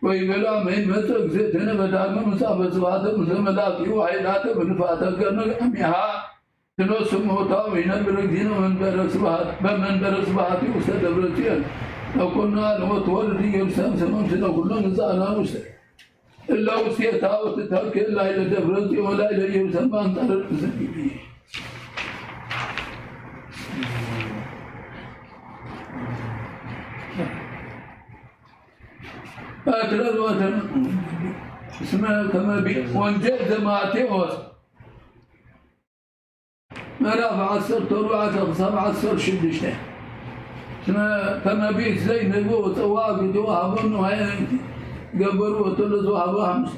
ወይቤሉ አመ ይመጽእ እግዝእትነ በዳግመ ምጽአት በስብሐተ ምስለ መላእክቲሁ ኃይላተ በንፋተ ገነ አሚሃ ትነሱ ሞታ ወይነብር እግዚእነ መንበረ ስብሐት፣ በመንበረ ስብሐቲሁ ውስተ ደብረ ጽዮን። ወኮና ለወትወርድ ኢየሩሳሌም ሰላም ስለ ኩሎን ሕፃናት ውስተ እለ ውስቴታ ወትተክል ላዕለ ደብረ ጽዮን ወላዕለ ኢየሩሳሌም በአንጻረ ርእስኪ። በትረ ወተነ እስመ ከመ ቢ-፣ ወንጌል ዘማቴዎስ ምዕራፍ ዐሰርተ ወአርባዕተ ክሳብ ዐሰርተ ወሽዱሽተ። እስመ ከመ ብእሲ ዘይንህቡ ወጸዋ ግዲ ወሀቦ ንዋየ ገበሩ ወተለዙ ሀቦ ሐምስ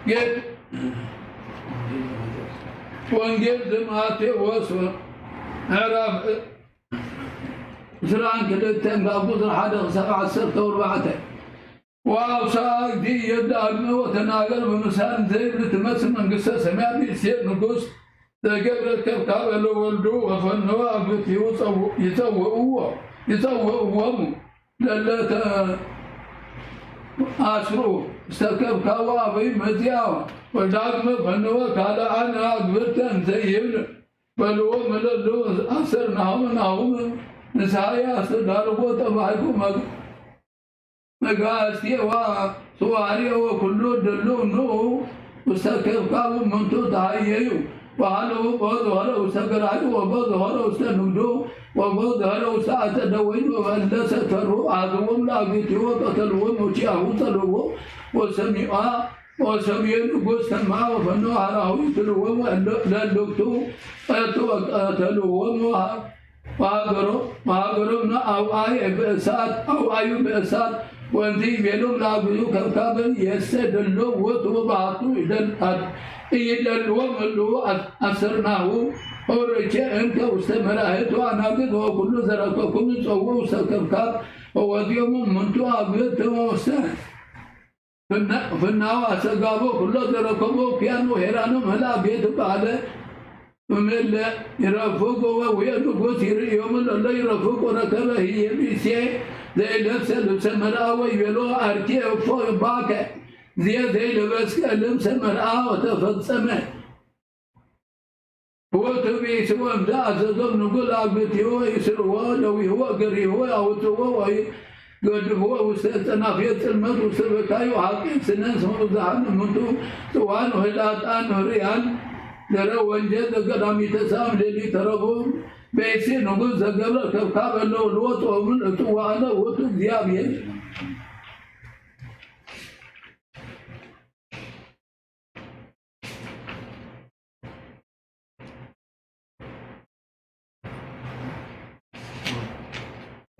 ጌት-፣ ወንጌል ዘማቴዎስ ምዕራፍ ዕስራን ክልተን ካብ ቁጽር ሓደ ክሳብ ዐሰርተ ወአርባዕተ። ወአውሳ እግዚእ ዳግመ ወተናገረ በምሳሌ ዘይብል ትመስል መንግስተ ሰማያት ብእሴት ንጉስ ዘገብረ ከብካብ ለወልዱ ወፈነወ አግብእቲሁ ይጸው-፣ ይጸውዕዎ፣ ይጸውዕዎሙ ለለተ አስሩ ውስተ ከብካቡ አበዩ መጺአ ወዳግመ ፈነወ ካልአነ አግብእተ እንዘ ይብል በልዎ መለሉ አሰርናሁ ናሁ ንስሐ ያስተዳርጎ ጠባይኩ መግ-፣ መጋስቴ ወስዋሬ ወኩሉ ድሉ ንዑ ውስተ ከብካቡ እምንቱ ተሃየዩ ወሃለዉ ቦ ዘሆረ ውስተ ገራዩ ወቦ ዘሆረ ውስተ ንግዱ ወቦ ዘሆረ ውስተ አጸደ ወይን ወበለሰ ተሩ አትዎም ለአግብእቲሁ ወቀተልዎም ወኪያሁ ጸልዎ ወሰሚዐ ወሰምየ ንጉሥ ሰምዐ ወፈነወ ሀራሁ ይትልዎም ለእልክቱ እቱ ወቀተልዎም ወሃ-፣ ወሃገሮ-፣ ወሃገሮም አውአየ በእሳት፣ አውአዩ በእሳት ወእንተ ይቤሎም ለአግብእቲሁ ከብካበ የሰ ደሎ ውእቱ ወበሃቱ ይደል-፣ አድ-፣ ኢይደልዎም እሉ አስ-፣ አሰርናሁ ሆረቼ እንከ ውስተ መላህቱ አናግድ ወኩሉ ዘረከብኩም ጸውዑ ውስተ ከብካብ ወወዜሙ እምንቱ አግብእት ውስተ ፍና-፣ ፍናው አሰጋቦ ኩሎ ዘረከቦ ኪያኖ ሄራኖ መላ ቤት ባለ እምለ ይረፍቅ ወውየ ንጉሥ ይርእዮሙ ለለ ይረፍቅ ወረከበ ህዬ ብእሴ ዘይለብሰ ልብሰ መርአ ወይቤሎ አርኬ እፎ እባከ ዝየ ዘይለበስከ ልብሰ መርአ ወተፈጸመ። ወትቤ ስወም ዘአዘዞም ንጉል አግብእቲሁ ይስርዎ ለዊሁ ወገሪሁ አውጽዎ ወይገድፍዎ ውስተ ጸናፍየ ጽልመት ውስተ በካዩ ሐቂ ስነን ስሙ ብዝሃን እምንቱ ጽዋን ወህዳጣን ህርያን ደረ ወንጀል ዘገዳሚተ ሳም ሌሊት ተረቡ በእሴ ንጉስ ዘገብረ ከብካብ እለ ወልዎ ጾምን እጽዋነ ውእቱ እግዚአብሔር።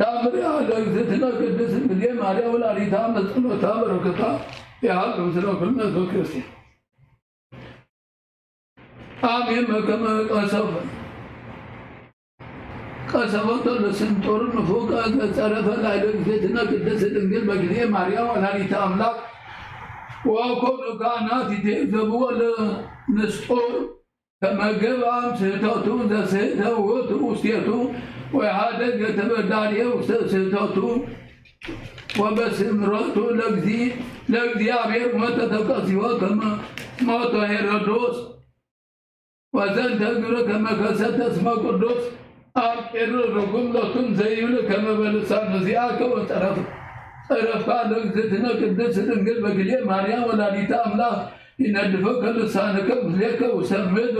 ታምሪሃ ለእግዝእትነ ቅድስት ድንግል ማርያም ወላዲተ አምላክ ጸሎታ በረከታ ይሃሉ ምስለ ኩልነ ህዝበ ክርስቲያን። አሜን። በከመ ቀሰፈ ቀሰፈቶ ለስንጦር ንፉቀ ዘጸረፈ ላዕለ እግዝእትነ ቅድስት ድንግል በጊዜ ማርያም ወላዲተ አምላክ ወኮኑ ካህናት ይትዘብዎ ለንስጦር ከመ ገብአ እምስሕተቱ ዘስሕተ ውእቱ ውስቴቱ ወኢሃደግ ለተበዳድየ ውስተ ስሕተቱ ወበስምረቱ ለእግዚ-፣ ለእግዚአብሔር ሞተ ተቀሲፎ ከመ ሞተ ሄሮዶስ። ወዘንተ ግብረ ከመ ከሰተ ስመ ቅዱስ አብ ቄርር ርጉም ሎቱ እንዘ ይብል ከመ በልሳን ዚአከ ወጸረፍ-፣ ጸረፍካ ለእግዝእትነ ቅድስት ድንግል በግሌ ማርያም ወላዲተ አምላክ ይነድፈከ ልሳንከ ምስሌከ ውሰምድ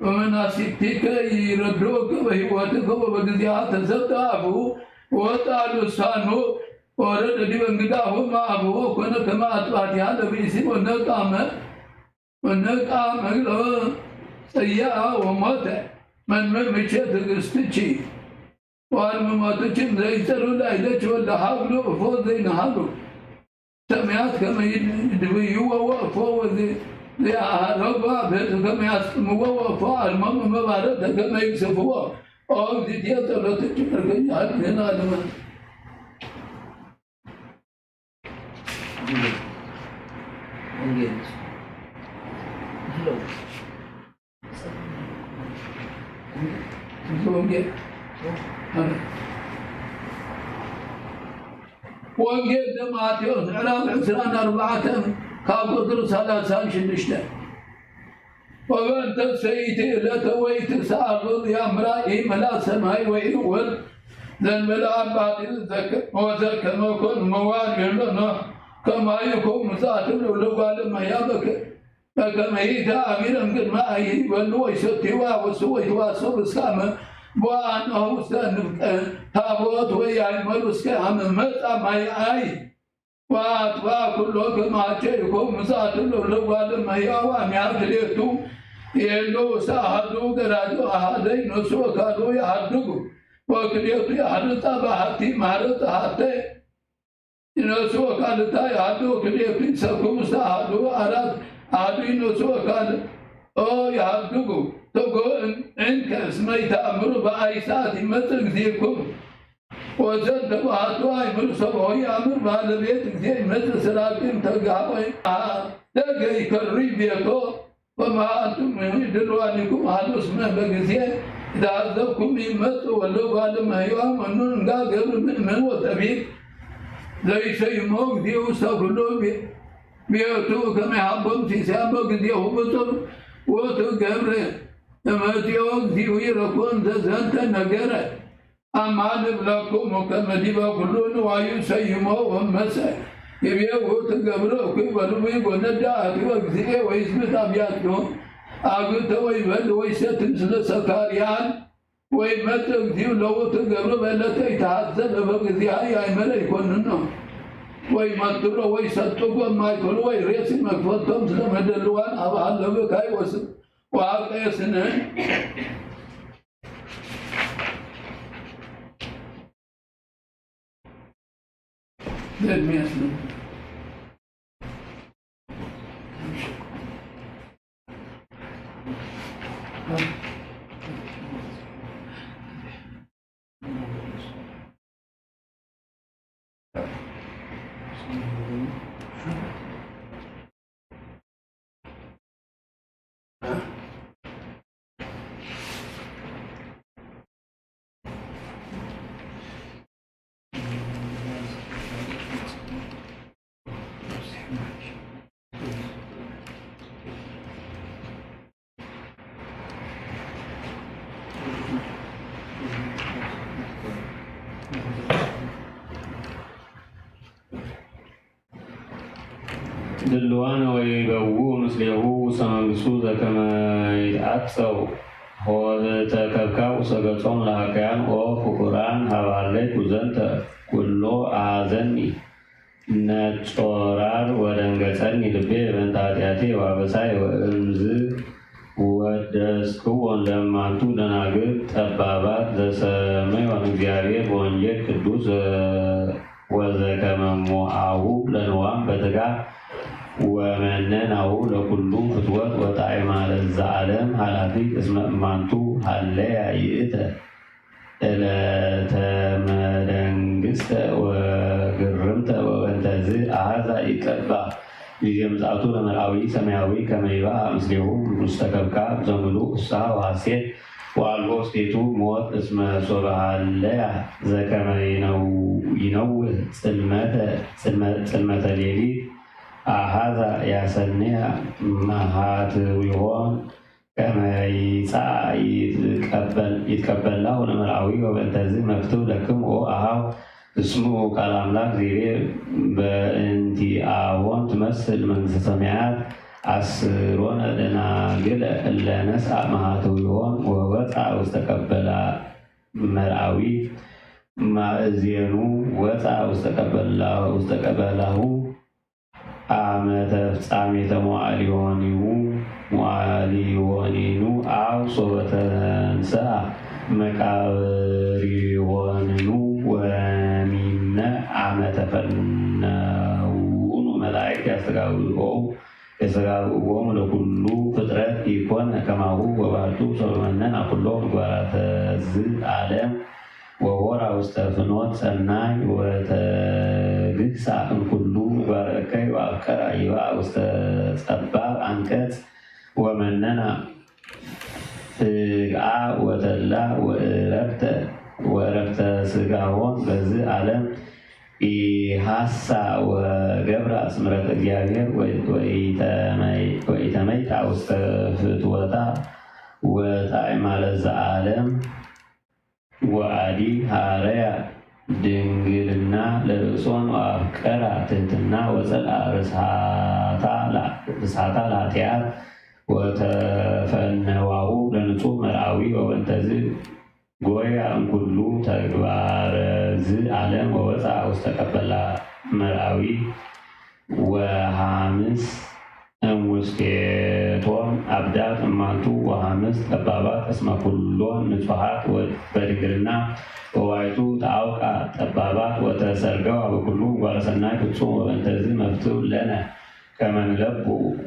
ወመናሲክቲከ ይረድኡከ በሕይወትከ ወበግዚአ ተሰጥአ አፉሁ ወወፅአ ልሳኑ ወወረደ ዲበ እንግዳሁ እምአፉሁ ወኮነ ከመ አጥባቲሃ ለብእሲ ወነቃመ ወነቃመ እግለ ጸያአ ወሞተ። መንመ ምቼ ትዕግስትኪ ወአልመማትኪ እንዘ ይጸሩ ላዕሌኪ ወለሀብሉ እፎ ዘይነሀሉ ሰማያት ከመ ይድብይዎ ወእፎ ወዘ-፣ ዘያአረጓ ቤት ከመ ያስጥምዎ ወእፎ አልሞሙ መባረተ ከመ ይግስፍዎ። ኦ እግዚእትየ ጸሎትኪ በርከኒ ሀልኒ ለዓለመ። ወንጌል። ወንጌል። ወንጌል። ወንጌል ዘማቴዎስ ምዕራፍ ዕስራን አርባዕተን ካብ ቁጥር ሰላሳን ሽዱሽተን። ወበእንተ ሰይቲ ዕለተ ወይትሰአል ያምራ ኢመላ ሰማይ ወኢወል ዘንበለ አባቲ ዘከ-፣ ወዘከመ ኮን መዋል የሎ ኖህ ከማይኮ ምጻእቱ ለጓለ መያ በከ-፣ በከመ ይእቲ አሚረ እምቅድመ አይ በሉ ወይሰትዩ ወያወሱ ወይትዋሰው እስካመ ቦአ ኖህ ውስተ ንፍቀ ታቦት ወያይመሉ እስከ አመ መጻ ማይ አይ ወአጥባ ኩሎ ከማቸ ይኮን ምጻቱ ለጓለ መያዋ ሚያክሌቱ የሎ ውስተ አሐዱ ገራጁ አሐደ ይነሱ ወካሉ ያሐድጉ ወክሌቱ ያሐርጻ በሐቲ ማረጽ ሐተ ይነሱ ወካልታ ያሐዱ ወክሌቱ ይሰኩ ውስተ አሐዱ አራት አሐዱ ይነሱ ወካል ኦ ያሐድጉ ተጎ እንከ እስመ ይተአምሩ በአይ ሰዓት ይመጽእ ጊዜኩም ወዘንተ ውአቱ አእምር ሰብኦ ያእምር ባለቤት ጊዜ ይመጽእ ስራቂም ተጋወ አደገ ይከሪ ቤቶ ወማ አንቱም፣ ድልዋኒኩም ሀሎስ መበ ጊዜ ኢታዘብኩም ይመጽእ ወለው ባልም ህዩ አመኑን ጋ ገብር ምን ምን ወጠቢብ ዘይሰይሞ ጊዜው ሰብሎ ቢ-፣ ቢቱ ከመ ሀቦም ሲሳያም በጊዜሁ ብጡር ውእቱ ገብር እመጽኦ ጊዜሁ ይረክቦ እንተ ዘንተ ነገረ። አማ ንብለክሙ ከመ ዲበ ኩሉ ንዋዩ ሰይሞ ወመሰ ይቤ ውእቱ ገብረ እኩይ ወልዊ ወነዳ አቲ ወእግዚኤ ወይስምት አብያቲሁ አግብተ ወይበል ወይሰቲ ምስለ ሰካርያን ወይመጽእ እግዚኡ ለውእቱ ገብረ በዕለተ ኢተሐዘበ በጊዜሃ ያእመረ ይኮንኖ። ወይመትሮ ወይሰጥቆ እማእከሉ ወይሬሲ መክፈልቶ ምስለ መደልዋን ሀበ ሀለወ ብካይ ወስ-፣ ወአብቀየ ስነ። ድልዋነ ወይበውኡ ምስሌሁ ውስተ መንግስቱ ዘከመ ይትአጸው ኆተ ከብካብ ውስተ ገጾም ለሐካያን ኦ ፍቁራን ሀበ ሀለይኩ ዘንተ ኩሎ አሐዘኒ ነጾራር ወደንገጸኒ ልቤ በእንተ ኃጢአቴ ወአበሳይ ወእምዝ ወደስክዎን ለእማንቱ ደናግል ጠባባት ዘሰመዮን እግዚአብሔር በወንጌል ቅዱስ ወዘከመ ሞአሁ ለንዋም በትጋ ወመነናሁ ለኩሉ ፍትወት ወጣዕማ ለዘ ዓለም ኃላፊት እስመ እማንቱ ሀለያ ይእተ እለተ መደንግስተ ወግርምተ ወበእንተዝ አሐዛ ኢቀባ ጊዜ ምጽአቱ ለመርአዊ ሰማያዊ ከመ ይባእ ምስሌሁ ውስተ ከብካብ ዘምሉእ ፍስሐ ወሐሴት ወአልቦ ውስቴቱ ሞት እስመ ሶበ ሀለያ ዘከመ ይነው-፣ ይነውህ ጽልመተ፣ ጽልመ-፣ ጽልመተ ሌሊት አሐዛ ያሰንያ መሃትዊሆን ከመ ይጻእ ይትቀበል-፣ ይትቀበላሁ ለመርአዊ ወበእንተዝ መክትብ ለክሙ ኦ አሃው እስምዑ ቃለ አምላክ ዘይቤ በእንቲአሆን ትመስል መንግስተ ሰማያት አስሮነ ደናግለ እለ ነስአ መሃትዊሆን ወወፅአ ውስተ ቀበላ መርአዊ ማእዜኑ ወፅአ ውስተ ቀበላ-፣ ውስተ ቀበላሁ አመተ ፍጻሜተ መዋዕሊሆኒሁ፣ መዋዕሊሆኒኑ አው ሶበ ተንሥአ መቃብሪሆንኑ ወሚመ አመተ ፈነውኑ መላእክት ያስተጋብኦ-፣ ያስተጋብእዎሙ ለኩሉ ፍጥረት ኢኮነ ከማሁ ወባቱ ሶበ መነና ኩሎ ምግባራተ ዝ ዓለም ወሆራ ውስተ ፍኖት ጸናይ ወተግህሳ እምኩሉ ምግባረ እከይ ወአፍቀራ ይብአ ውስተ ጸባብ አንቀጽ ወመነና ፍግአ ወተላ ወእረፍተ፣ ወእረፍተ ስጋሆን በዝ ዓለም ኢሐሳ ወገብራ ስምረተ እግዚአብሔር ወ-፣ ወኢተመይ-፣ ወኢተመይጣ ውስተ ፍትወታ ወጣዕማ ለዘ ዓለም። ወአዲ ሐረያ ድንግልና ለርእሶን ወአፍቀራ ትሕትና ወጸልአ ርስሓታ ላ-፣ ርስሓታ ለኃጢአት ወተፈነዋሁ ለንጹሕ መርአዊ ወበእንተዝ ጎያ እምኩሉ ተግባረ ዝ ዓለም ወወፅአ ውስተ ቀበላ መርአዊ ወሐምስ እምውስቴቶን አብዳት እማንቱ ወሐምስ ጠባባት እስመ ኩሎን ንጹሓት ወ-፣ በድንግልና ወዋይቱ ተአውቃ ጠባባት ወተሰርገዋ በኩሉ ምግባረ ሰናይ ፍጹም ወበእንተዝ መፍትው ለነ ከመ ንለቡ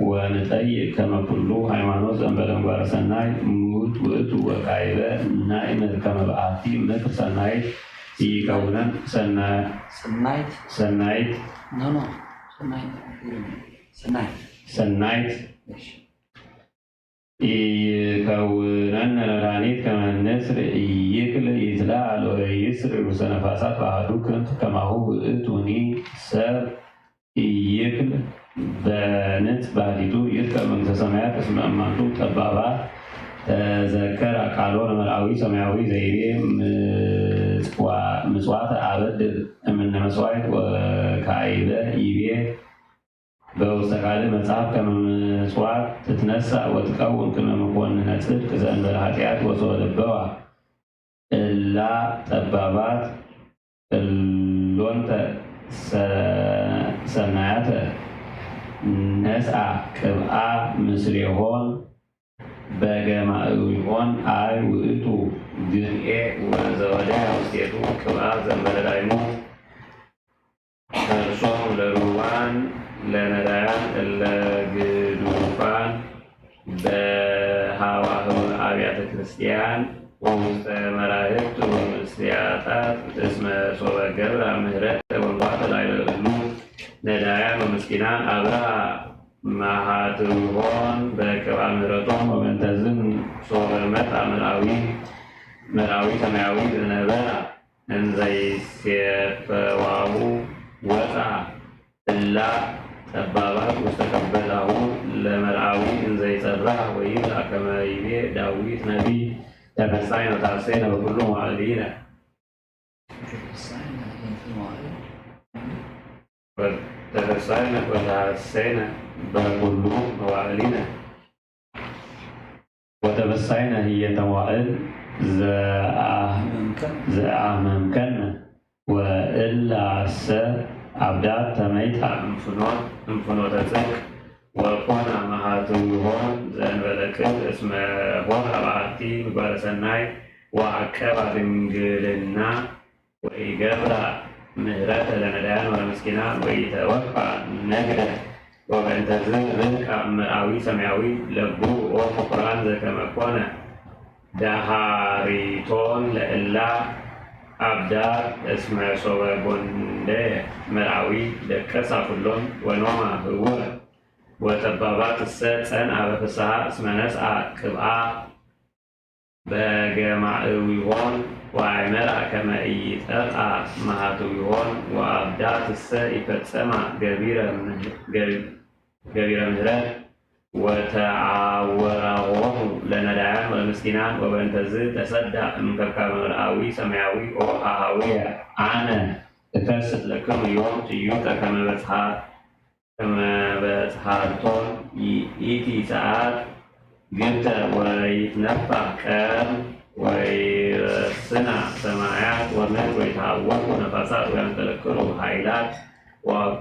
ወንጠይቅ ከመ ኩሉ ሃይማኖት ዘእንበለ ምግባረ ሰናይ ምውት ውእቱ ወካይበ ናእምር ከመ በአቲ ምክር ሰናይት ይከውነን ሰና-፣ ሰናይት። ሰናይት። ኖ፣ ኖ። ሰናይት። ሰናይት። ሰናይት። እሺ። ኢይከውነነ ለመድኃኒት ከመ ንስር ኢይክል ይትለዓል ወይስር ርእሰ ነፋሳት በአሐዱ ክንፍ ከማሁ ውእቱኒ ሰብ ኢይክል በንጽ ባሕቲቱ ይርከብ መንግሥተ ሰማያት እስመ እማንቱ ጠባባት። ተዘከር ቃሎ ለመርአዊ ሰማያዊ ዘይቤ ምጽዋ-፣ ምጽዋት አበድር እምነ መስዋዕት ወካይበ ይቤ በውስተ ካልእ መጽሐፍ ከመ ምጽዋት ትትነሳእ ወትቀውም ቅድመ መኮንነ ጽድቅ ዘእንበለ ኃጢአት ወሶበ ለበዋ እላ ጠባባት እሎንተ ሰ-፣ ሰናያተ ነስአ ቅብአ ምስሌሆን በገማእዊሆን አይ ውእቱ ግምኤ ወዘወደያ ውስቴቱ ቅብአ ዘእንበለ ዳይሙ ከርሶም ለርሁባን ለነዳያን እለ ግዱፋን በሃዋህው አብያተ ክርስቲያን ወውስተ መራህብት ወምስያጣት እስመ ሶበ ገብራ ምህረተ ወምጽዋተ ላዕለ እሉ ነዳያን ወምስኪናን አብርሃ መሃትዊሆን በቅብአ ምህረቶም ወበእንተዝን ሶበ መጽአ መርአዊ መርአዊ ሰማያዊ ዘነበራ እንዘ ይሴፈዋሁ ወጽአ እላ ጠባባት ውስተ ቀበላሁ ለመርአዊ እንዘ ይጸርሃ ወይብላ ከመ ይቤ ዳዊት ነቢይ ተፈሳይነ ወተሐሰይነ በኩሉ መዋዕሊነ። ተፈሳይነ ወተሐሰይነ በኩሉ መዋዕሊነ። ወተበሳይነ ህየንተ መዋእል ዘአህ-፣ ዘአህመምከነ። ወእላሰ አብዳት ተመይጣ እምፍኖት፣ እምፍኖተ ጽድቅ ወኮና መሃትዊሆን ዘእንበለ ቅብ እስመ ሆራ በአቲ ምግባረ ሰናይ ወአቀባ ድንግልና ወኢገብራ ምህረተ ለነዳያን ወለምስኪናን ወኢተወፋ ነግደ። ወበእንተዝ ርህቃ እምርአዊ ሰማያዊ ለቡ ኦፍ ቁርአን ዘከመ ኮነ ደሃሪቶን ለእላ አብዳር እስመ ሶበ ጎንደየ መርአዊ ደቀሳ ኩሎን ወኖማ ህውረ ወጠባባት እሰ ጸንአ በፍስሃ እስመ ነስአ ቅብአ በገማእዊሆን ወአእመራ ከመ ኢይጠፍአ መሃትዊሆን ወአብዳትሰ ኢፈጸማ ገቢረ ምህረት ወተአወራሆሙ ለነዳያን ወለምስኪናን ወበእንተዝ ተሰዳ እምከብካበ መርአዊ ሰማያዊ ኦ አሃውየ አነ እከስት ለክሙ ዮም ጥዩቀ ከመ በጽሐ ከመ በጽሐርቶን ይእቲ ሰዓት ግብተ ወይትነፋ ቀን ወይረስና ሰማያት ወምድር ወይትሃወኩ ነፋሳት ወያንቀለቅሉ ኃይላት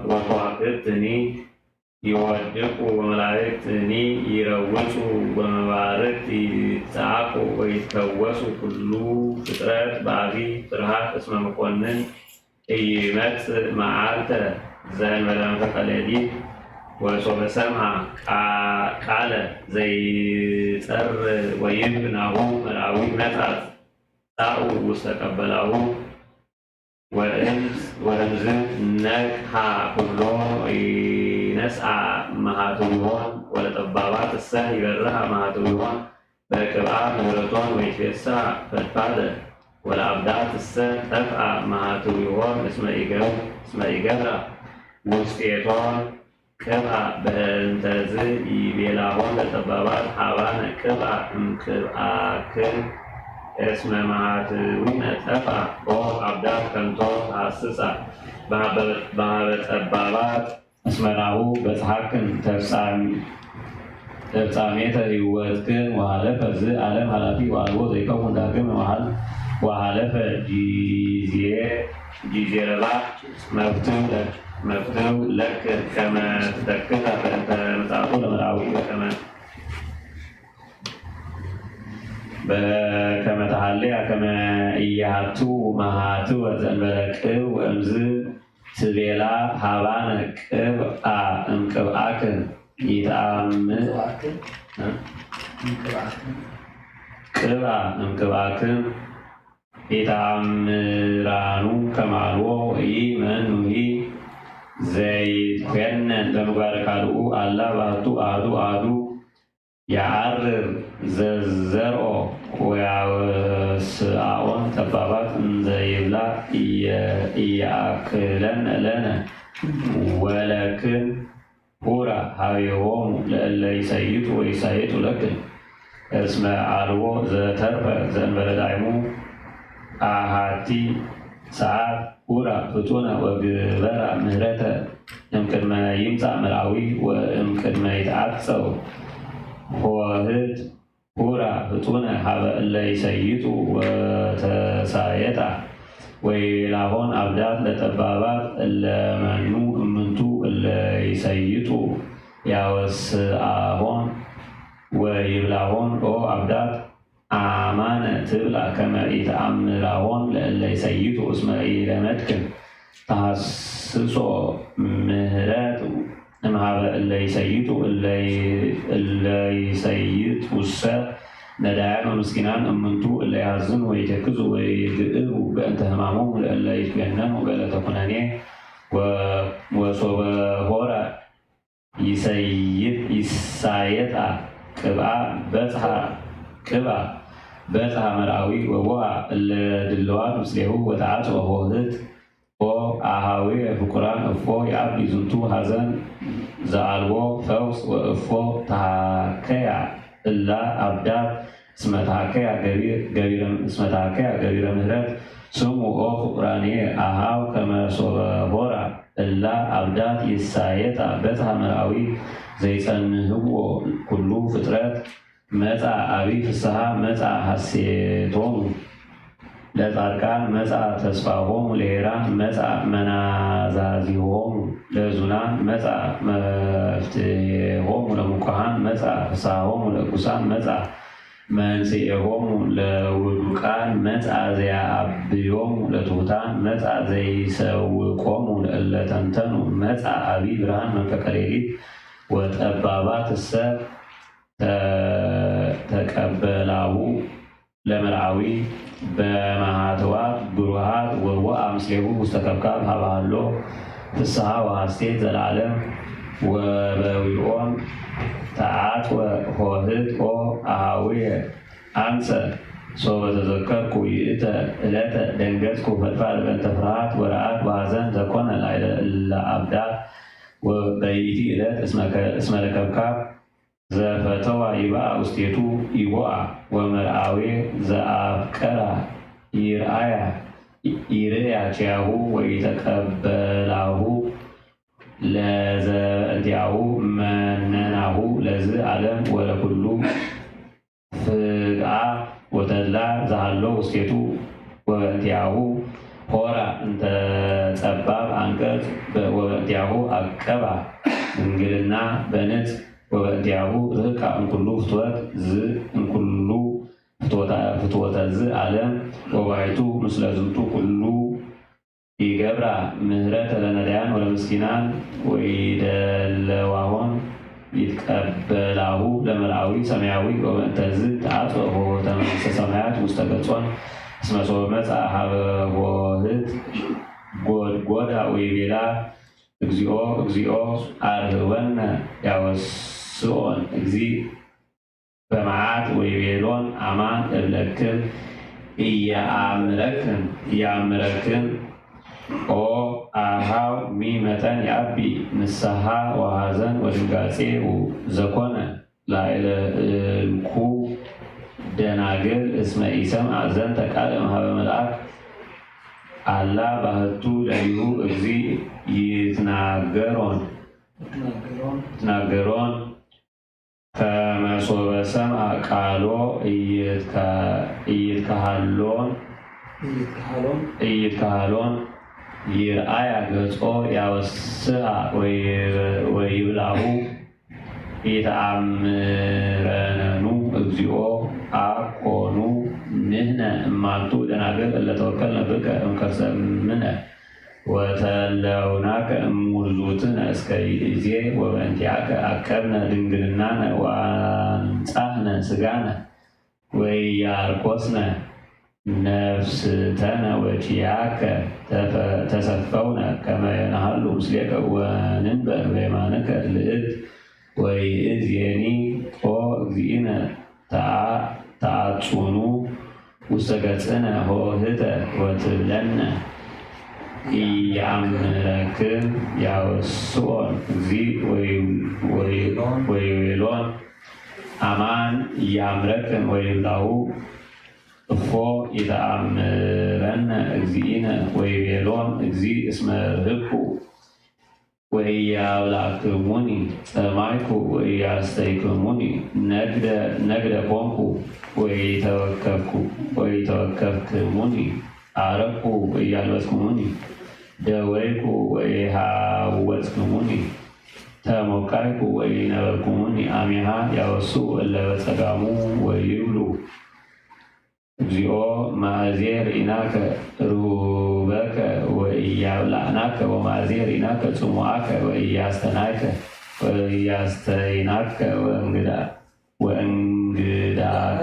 ወከዋክብትኒ ይወድቁ ወመላእክትኒ ይረውጹ ወመባርቅት ይጻቁ ወይትከወሱ ኩሉ ፍጥረት በአቢ ፍርሃት እስመ መኮንን ኢይመጽእ መዓልተ ዘእንበለ መንፈቀ ሌሊት ወሶበ ሰምዐ ቃለ ዘይጸር ወይብል ናሁ መርአዊ መጽአ ጻኡ ውስተ ቀበላሁ ወእምዝ-፣ ወእምዝ ነቅሃ ኩሎ ኢነስአ መሃትዊሆን ወለጠባባት እሰ ይበርሃ መሃትዊሆን በቅብአ ምህረቶን ወይትፌሳ ፈድፋደ ወለአብዳት እሰ ጠፍአ መሃትዊሆን እስመ ኢገብ-፣ እስመ ኢገብራ ውስቴቶን ቅብአ። በእንተዝ ይቤላሆን ለጠባባት ሀባነ ቅብአ እምቅብአክን እስመ መሃትዊነ ጠፍአ ኦ አብዳት ከንቶ ተሐስሳ በሀበ-፣ በሀበ ጠባባት እስመ ናሁ በጽሐክን ተፍጻም-፣ ተፍጻሜተ ህይወትክን ወሀለፈ ዝ ዓለም ኃላፊ ወአልቦ ዘይከውን ዳግም ወሀል-፣ ወሀለፈ ጊዜ፣ ጊዜ ረባ መፍትው ለክ-፣ መፍትው ለክ ከመ ትተክዘ በእንተ ምጽአቱ ለመርአዊ በከመ፣ በከመ ተሃልያ ከመ ኢያሃቱ መሃትወ ዘእንበለ ቅብ ወእምዝ ትቤላ ሀባነ ቅብአ እምቅብአክን ኢተአም-፣ ቅብአክን፣ እ? እምቅብአክን። ቅብአ እምቅብአክን ኢተአምራኑ ከማልዎ ወኢ መኑሂ ዘይኮነን በምግባረ ካልኡ አላ ባቱ አዱ አዱ የዐርር ዘዘርኦ ወያወስአኦን ጠባባት እንዘ ይብላ ኢየ-፣ ኢየአክለነ ለነ ወለክን ሁራ ሀቤሆሙ ለእለ ይሰይጡ ወይሳየጡ ለክን። እስመ አልቦ ዘተርፈ ዘእንበለ ዳይሙ አሃቲ ሰዓት ሁራ ፍጡነ ወግበራ ምህረተ እምቅድመ ይምጻእ መርዓዊ ወእምቅድመ ይትዓጸው ኆኆህት ሁራ ፍጡነ ሀበ እለ ይሰይጡ ወተሳየጣ። ወይቤላሆን አብዳት ለጠባባት እለ መኑ እምንቱ እለ ይሰይጡ ያወስአሆን ወይብላሆን ኦ አብዳት አማነ ትብላ ከመ ኢተአምራሆን ለእለ ይሰይጡ እስመ ኢለመድክን ተሐስሶ ምህረት እምሃበ እለ ይሰይጡ እለ ይ-፣ እለ ይሰይጡሰ ነዳያን ወምስኪናን እምንቱ እለ ያዝኑ ወይተክዙ ወይግእሩ በእንተ ህማሞሙ ለእለ ይትገነኑ በእለተ ኩነኔ ወ-፣ ወሶበ ሆረ ይሰይጥ ይሳየጣ ቅብአ በጽሐ ቅብአ በጽሐ መርዓዊ ወቦአ እለ ድልዋት ምስሌሁ ወተዓጽወ ኆኆህት ኦ አሃዊ ፍቁራን እፎ ይአቢ ዝንቱ ሐዘን ዘአልቦ ፈውስ ወእፎ ተሃከያ እላ አብዳት እስመ ተሃከያ ገቢረ ምህረት። ስምዑ ኦ ፍቁራንየ አሃው ከመ ሶበ ሆራ እላ አብዳት ይሳየጣ በጽሐ መርዓዊ ዘይጸንህዎ ኩሉ ፍጥረት መጻ አቢ ፍስሃ መጻ ሐሴቶሙ ለጻድቃን መጻ ተስፋሆሙ ለሄራን መጻ መናዛዚሆሙ ለእዙናን መጻ መፍትሔሆሙ ለሙኩሃን መጻ ፍስሃሆሙ ለእጉሳን መጻ መንስኤሆሙ ለውዱቃን መጻ ዘያአብዮሙ ለትሑታን መጻ ዘይሰውቆሙ ለእለ ተንተኑ መጻ አቢ ብርሃን መንፈቀ ሌሊት ወጠባባትሰ ተ-፣ ተቀበላሁ ለመርዓዊ በመሃተዋት ብሩሃት ወቦአ ምስሌሁ ውስተ ከብካብ ሀበ ሀሎ ፍስሃ ወሐሴት ዘለዓለም ወበዊኦን ተዓጽወ ኆኆህት ኦ አሃውየ። አንሰ ሶበ ተዘከርኩ ይእተ እለተ ደንገጽኩ ፈድፋድ በእንተ ፍርሃት ወረዓድ ወሐዘን ዘኮነ ላዕለ እለ አብዳት። ወበይእቲ እለት እስመ ከ-፣ እስመ ለከብካብ ዘፈተዋ ይብአ ውስቴቱ ኢቦአ ወመርዓዌ ዘአፍቀራ ይርአያ ይርእያ ኪያሁ ወኢተቀበላሁ ለዘበእንቲአሁ መነናሁ ለዝ ዓለም ወለኩሉ ፍግአ ወተድላ ዘሃሎ ውስቴቱ ወበእንቲአሁ ሆራ እንተ ጸባብ አንቀጽ በ-፣ ወበእንቲአሁ አቀባ ድንግልና በንጽ ወበእንቲአሁ ርህቃ እምኩሉ ፍትወት ዝ-፣ እምኩሉ ፍትወታ-፣ ፍትወተ ዝ ዓለም ወባይቱ ምስለ ዝንቱ ኩሉ ይገብራ ምህረተ ለነዳያን ወለምስኪናን ወኢደለዋሆን ይትቀበላሁ ለመርዓዊ ሰማያዊ ወበእንተዝ ተአጽወ ኆኆተ መንግስተ ሰማያት ውስተ ገጾን እስመ ሶበ መጽአ ሀበ ኆኆት ጎድጎዳ ወይቤላ እግዚኦ እግዚኦ አርህወነ ያወስኦን እግዚእ በመዓት ወይቤሎን አማን እብለክን ኢየአምረክን፣ ኢየአምረክን ኦ አሃው ሚ መጠን የአቢ ንስሃ ወሐዘን ወድንጋጼ ዘኮነ ላዕለ እልኩ ደናግል እስመ ኢሰምዐ ዘንተ ቃል እምሃበ መልአክ አላ ባህቱ ለሊሁ እግዚእ ይትናገሮን፣ ይትናገሮን ከመ ሶበ ሰምዐ ቃሎ ኢይትከ-፣ ኢይትከሃሎን፣ ኢይትከሃሎን። ኢይትከሃሎን ይርአያ ገጾ ያወስሃ ወይ-፣ ወይብላሁ ኢተአምረነኑ እግዚኦ አኮኑ ንሕነ እማንቱ ደናግል እለ ተወከልነ ብከ እምከርሰ እምነ ወተለውናከ እሙርዙትነ እስከ ይእዜ ወበእንቲአከ አቀብነ ድንግልናነ ወአንጻህነ ስጋነ ወኢያርኮስነ ነፍስተነ ወኪያከ ተፈ-፣ ተሰፈውነ ከመ ነሃሉ ምስሌከ ወንንበር በየማንከ ልዕልት ወይእዜኒ ኦ እግዚእነ ተአ-፣ ተአጹኑ ውስተ ገጽነ ሆህተ ወትብለነ ኢየአምረክን ያወስኦን እግዚእ ወይ-፣ ወይ-፣ ወይቤሎን አማን ኢየአምረክን ወይብላሁ እፎ ኢተአምረነ እግዚእነ ወይቤሎን እግዚእ እስመ ርህቅኩ ወኢያብላክሙኒ፣ ጸማይኩ ወኢያስተይክሙኒ፣ ነግደ፣ ነግደ ኮንኩ ወኢተወከፍኩ፣ ወኢተወከፍክሙኒ፣ አረኩ ወኢያልበስክሙኒ፣ ደወይኩ ወኢሃወጽክሙኒ፣ ተሞቃይኩ ወኢነበብክሙኒ፣ አሚሃ ያወስኡ እለ በጸጋሙ ወይብሉ፣ እግዚኦ፣ ማእዜ ርኢናከ ርሁበከ ወኢያብላዕናከ፣ ወማእዜ ርኢናከ ጽሙአከ ወኢያስተናይከ፣ ወኢያስተይናከ፣ ወእንግዳ-፣ ወእንግዳ-፣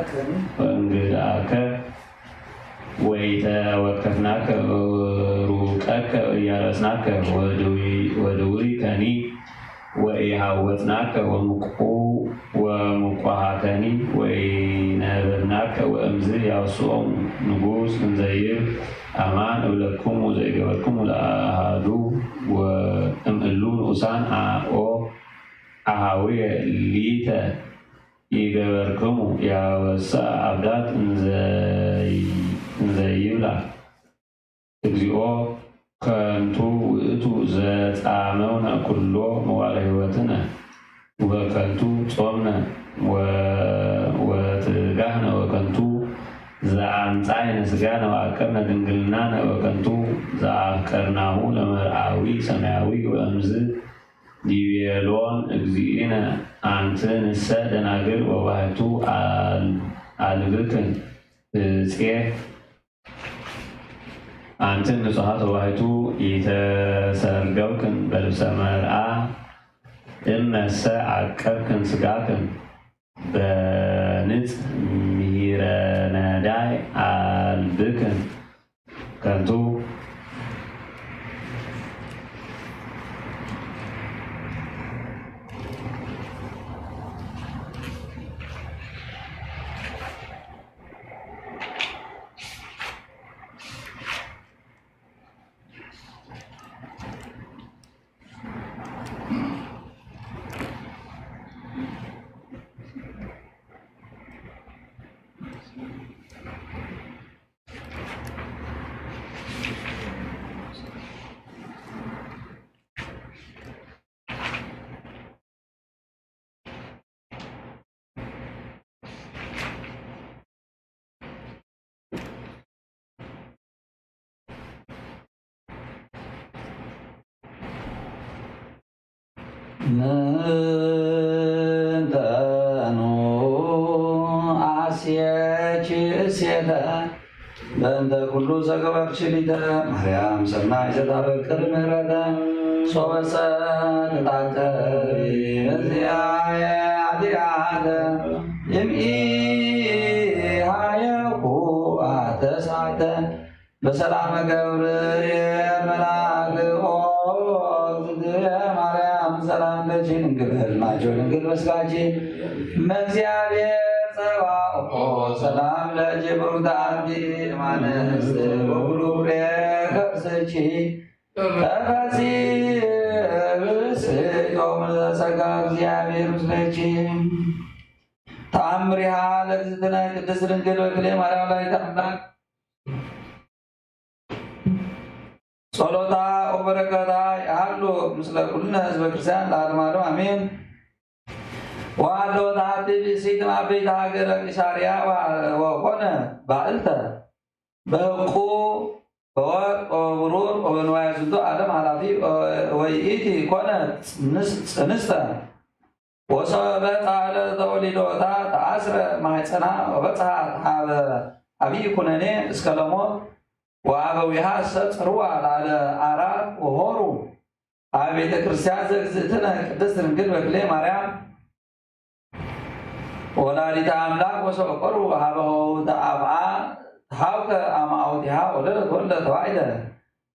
ወእንግዳከ ወኢተወከፍናከ፣ ሩቀከ ወኢያለበስናከ፣ ወድዊ-፣ ወድዊከኒ ወኢሃወጽናከ ወምቁ-፣ ወምቁሃከኒ ወኢነበብናከ ወእምዝ ያወስኦም ንጉስ እንዘ ይብል፣ አማን እብለክሙ ዘኢገበርክሙ ለአሃዱ ወእምእሉ ንኡሳን አ-፣ ኦ አሃውየ ሊተ ኢገበርክሙ ያወስአ አብዳት እንዘ-፣ እንዘ ይብላ። እግዚኦ፣ ከንቱ ውእቱ ዘጻመውነ ኩሎ መዋዕለ ሕይወትነ፣ ወከንቱ ጾምነ ወ-፣ ወትጋህነ፣ ወከንቱ ዘአንጻይነ ስጋነ ወአቀብነ ድንግልናነ፣ ወከንቱ ዘአፍቀርናሁ ለመርአዊ ሰማያዊ፣ ወእምዝ ዲቤሎን እግዚእነ፣ አንትንሰ ደናግል ወባሕቱ አል-፣ አልብክን እጼ፣ አንትን ንጹሐት ወባሕቱ ኢተሰርገውክን በልብሰ መርአ፣ እመሰ አቀብክን ስጋክን በንጽሕ ምሂረ ነዳይ አልብክን ከንቱ። ምንተኑ አስየች እሴተ በእንተ ኩሉ ዘገበርኪ ሊተ ማርያም ሰናይ ዘታበቅር ምህረተ ሶበሰ ትታቀቢ በዚያየ ኃጢአተ እምኢሃየኩ አተሳተ በሰላመ ገብርኤል መልአክ ኦ እግዝእትየ ማርያም ሰላም ለኪ ድንግል በህልናኪ ወድንግል በስጋኪ እመ እግዚአብሔር ጸባኦት ሰላም ለኪ ብሩክት አንቲ እማንስት ወብሩክ ፍሬ ከርስኪ ተፈሲ ብስቶ ምልዕተ ጸጋ እግዚአብሔር ምስሌኪ። ተአምሪሃ ለእግዝእትነ ቅድስት ድንግል በክልኤ ማርያም ወላዲተ አምላክ። ጸሎታ ወበረከታ ይሃሉ ምስለ ኩልነ ህዝበ ክርስቲያን ለዓለመ ዓለም አሜን። ወሀሎ ዛቲ ብእሲት እምአበይተ ሀገረ ቂሳርያ ወኮነ ባእልተ በሕቁ በወርቅ ወበብሩር ወበንዋየ ዝንቱ ዓለም ኃላፊ ወይእቲ ኮነት ጽንስ-፣ ጽንስተ ወሶበ ጻለ ተወሊዶታ ተአስረ ማሕፀና ወበጽሐት ሀበ አብይ ኩነኔ እስከ ለሞት ወአበዊሃ እሰ ጽርዋ ላለ አራብ ወሆሩ አብ ቤተ ክርስቲያን ዘእግዝእትነ ቅድስት ድንግል በክሌ ማርያም ወላዲተ አምላክ ወሶበ ቀርቡ ሀበ ሆውተ አብአ ተሐውከ አማአውቲሃ ወለደት ወልደ ተዋይደ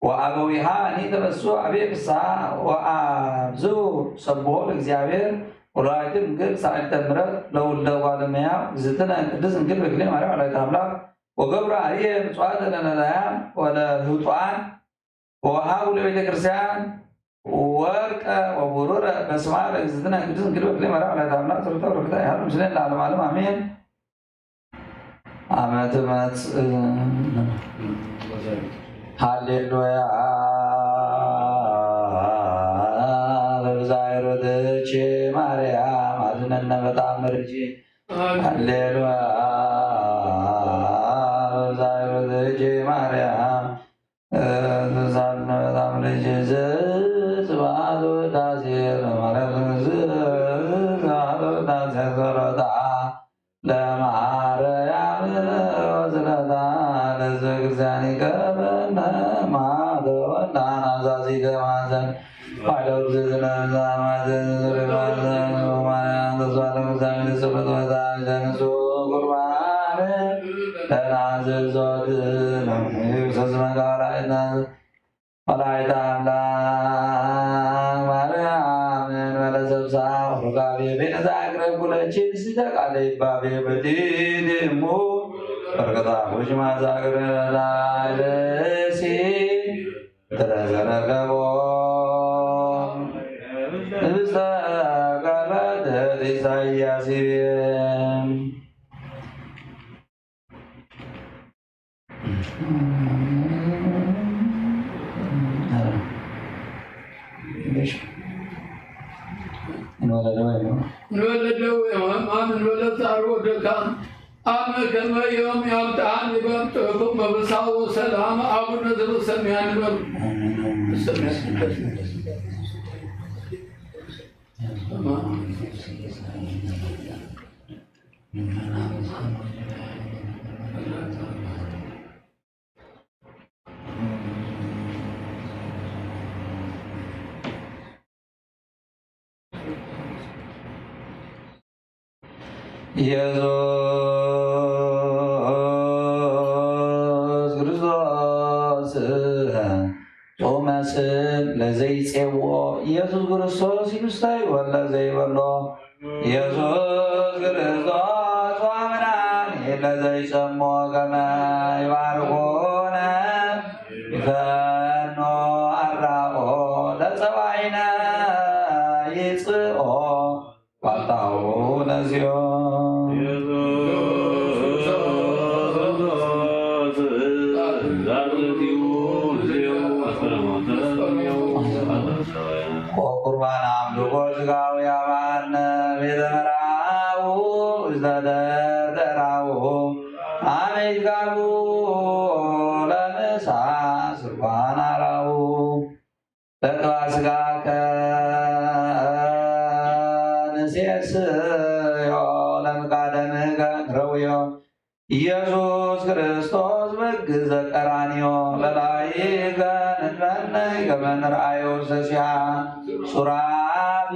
ወአበዊሃ እኒ ተበሱ አቤ ፍስሐ ወአብዝሁ ሰብሖ ለእግዚአብሔር ወለወላዲቱ ድንግል ሳዕሊተ ምሕረት ለውሉደ እጓለ እመሕያው እግዝእትነ ቅድስት ድንግል በክልኤ ማርያም ወላዲተ አምላክ ወገብሩ አርያም ምጽዋተ ለነዳያን ወለህጡዓን ወወሀቡ ለቤተ ክርስቲያን ወርቀ ወብሩረ በስማ ለእግዝእትነ ቅድስት ድንግል በክልኤ ማርያም ወላዲተ አምላክ ጸሎታ ወበረከታ ይሃሉ ምስሌነ ለዓለመ ዓለም አሜን። አመ ትመጽእ ሃሌሉያ ለብዛይ ርድእኪ ማርያም አድነነ በተአምርኪ። ሃሌሉያ ለብዛይ ርድእኪ ማርያም እሳልነ በጣም ልጅ ዝዝ ባሉ ዳሴ ለማርያም ዝዝ ባሉ ዳሴ ጸሎታ ለማርያም ወዝለታ ለሕዝበ ክርስቲያን ይቀበልነ ማተወላን አዛዚ ደማዘን ባለው ዝዝነ ዛማዘን ዝርባዘን ማርያም ተስፋ ለሙሳሚ ጸሎት ወታ ሸንሱ ቁርባን ለናዝዞት ለምንዩ ሰስመ ጋራ ይናዘ ወላዲተ አምላክ ማርያም እንበለ ሰብሳ ሩካቤ ቤነዛ አቅረብ ኩለቺ ስተ ቃለ ይባቤ በዲድ እሙ በርከታ ቡሽ ማዛግር ላልሲ ተረዘረገቦ ንብስተ ጋለት ኢሳያስ ይቤ እንበለ ደዌ ወሕማም እንበለ ጻዕር ወድካም አመ ከመ ዮም ያምጽአኒ በእንቲአኩም በፍስሐ ወሰላም። አቡነ ዘበሰማያት ንበሩ። ኢየሱስ ክርስቶስ ጾመ ስም ለዘይጼዎ ኢየሱስ ክርስቶስ ይብስተዩ ወለ ዘይበሎ ኢየሱስ ክርስቶስ ጾምናን ለዘይጸሞ ከመ ይባርኮነ ይፈኖ አራቆ ለጸባይነ ይጽኦ ዋልታሁ ነዚኦ። ወቁርባን አምልኮ ሥጋሁ ያባነ ቤተ መርአሁ ውስተ ደብረ ራሁ አመ ይትጋቡ ለምሳ ስርኳን አራሁ። በጥባ ሥጋከ ንሴስዮ ለምቃደምከ ንረውዮ። ኢየሱስ ክርስቶስ በግ ዘቀራንዮ ለላይከ ንትመነይ ከመ ንርአዮ ሰሲሃ ሱራፊ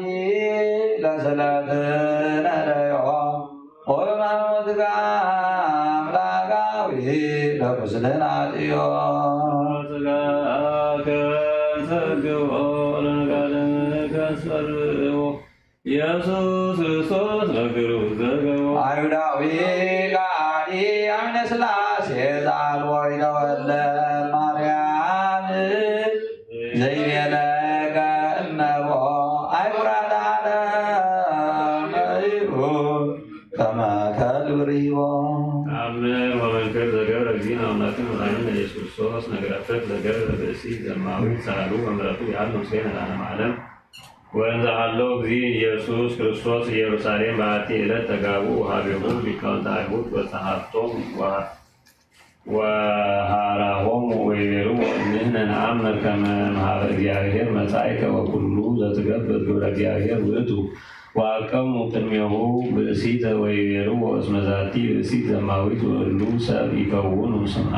ለስለት ነደዮ። ወበማሞትከ አምላካዊ ለቁስልና ጥዮ። ሥጋከ እንሰግቦ ለነጋደምከ እንሰርቦ። ኢየሱስ ክርስቶስ ለግሩም ዘገቦ። አይሁዳዊ ከሃዲ አሚነ ሥላሴ ዘአልቦ ይተወለድ ማርያም ዘይቤለከ እመቦ አይጉራተ ዓለም ይሁን ከመ ከልብ ርሂቦ። ተአምር ወመንክር ዘገብረ እግዚእነ አምላክነ መድኃኒነ ኢየሱስ ክርስቶስ፣ ነገረ ፍትሕ ዘገብረ ብእሲት ዘማዊት ሳህሉ ወምሕረቱ ይሃሉ ምስሌነ ለዓለመ ዓለም። ወእንዘ ሀሎ እግዚእ ኢየሱስ ክርስቶስ ኢየሩሳሌም በአቲ ዕለት ተጋብኡ ሀቤሁ ሊቃውንተ አይሁድ ወጸሐፍቶም ወ ወሐራሆሙ ወይቤልዎ፣ ንሕነ ነአምር ከመ እምሃበ እግዚአብሔር መጻእከ ወኩሉ ዘትገብር ግብረ እግዚአብሔር ውእቱ፣ ወአቀሙ ቅድሜሁ ብእሲተ ወይቤልዎ፣ እስመ ዛቲ ብእሲት ዘማዊት ወእሉ ሰብ ይከውኑ ስምዓ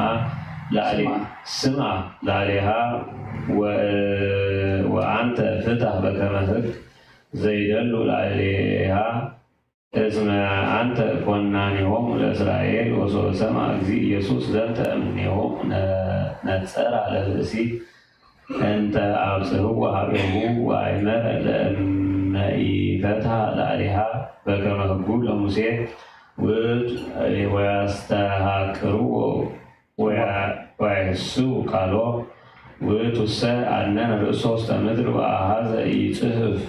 ላዕሌ-፣ ስምዓ። ስምዓ ላዕሌሃ ወ-፣ ወአንተ ፍታህ በከመ ሕግ ዘይደሉ ላዕሌሃ። እስመ አንተ ኮናኒሆሙ ለእስራኤል። ወሶበ ሰምዐ እግዚእ ኢየሱስ ዘንተ እምኔሁ ነ-፣ ነጸራ ለብእሲት እንተ አብጽሕዎ ሀቤሁ ወአእመረ ለእመ ኢፈትሐ ላዕሌሃ በከመ ህጉ ለሙሴ ውእቱ ወያስተሐቅርዎ ወያ-፣ ወያይስው ቃሎ ውእቱሰ አድነነ ርእሶ ውስተ ምድር ወአሐዘ ኢጽሕፍ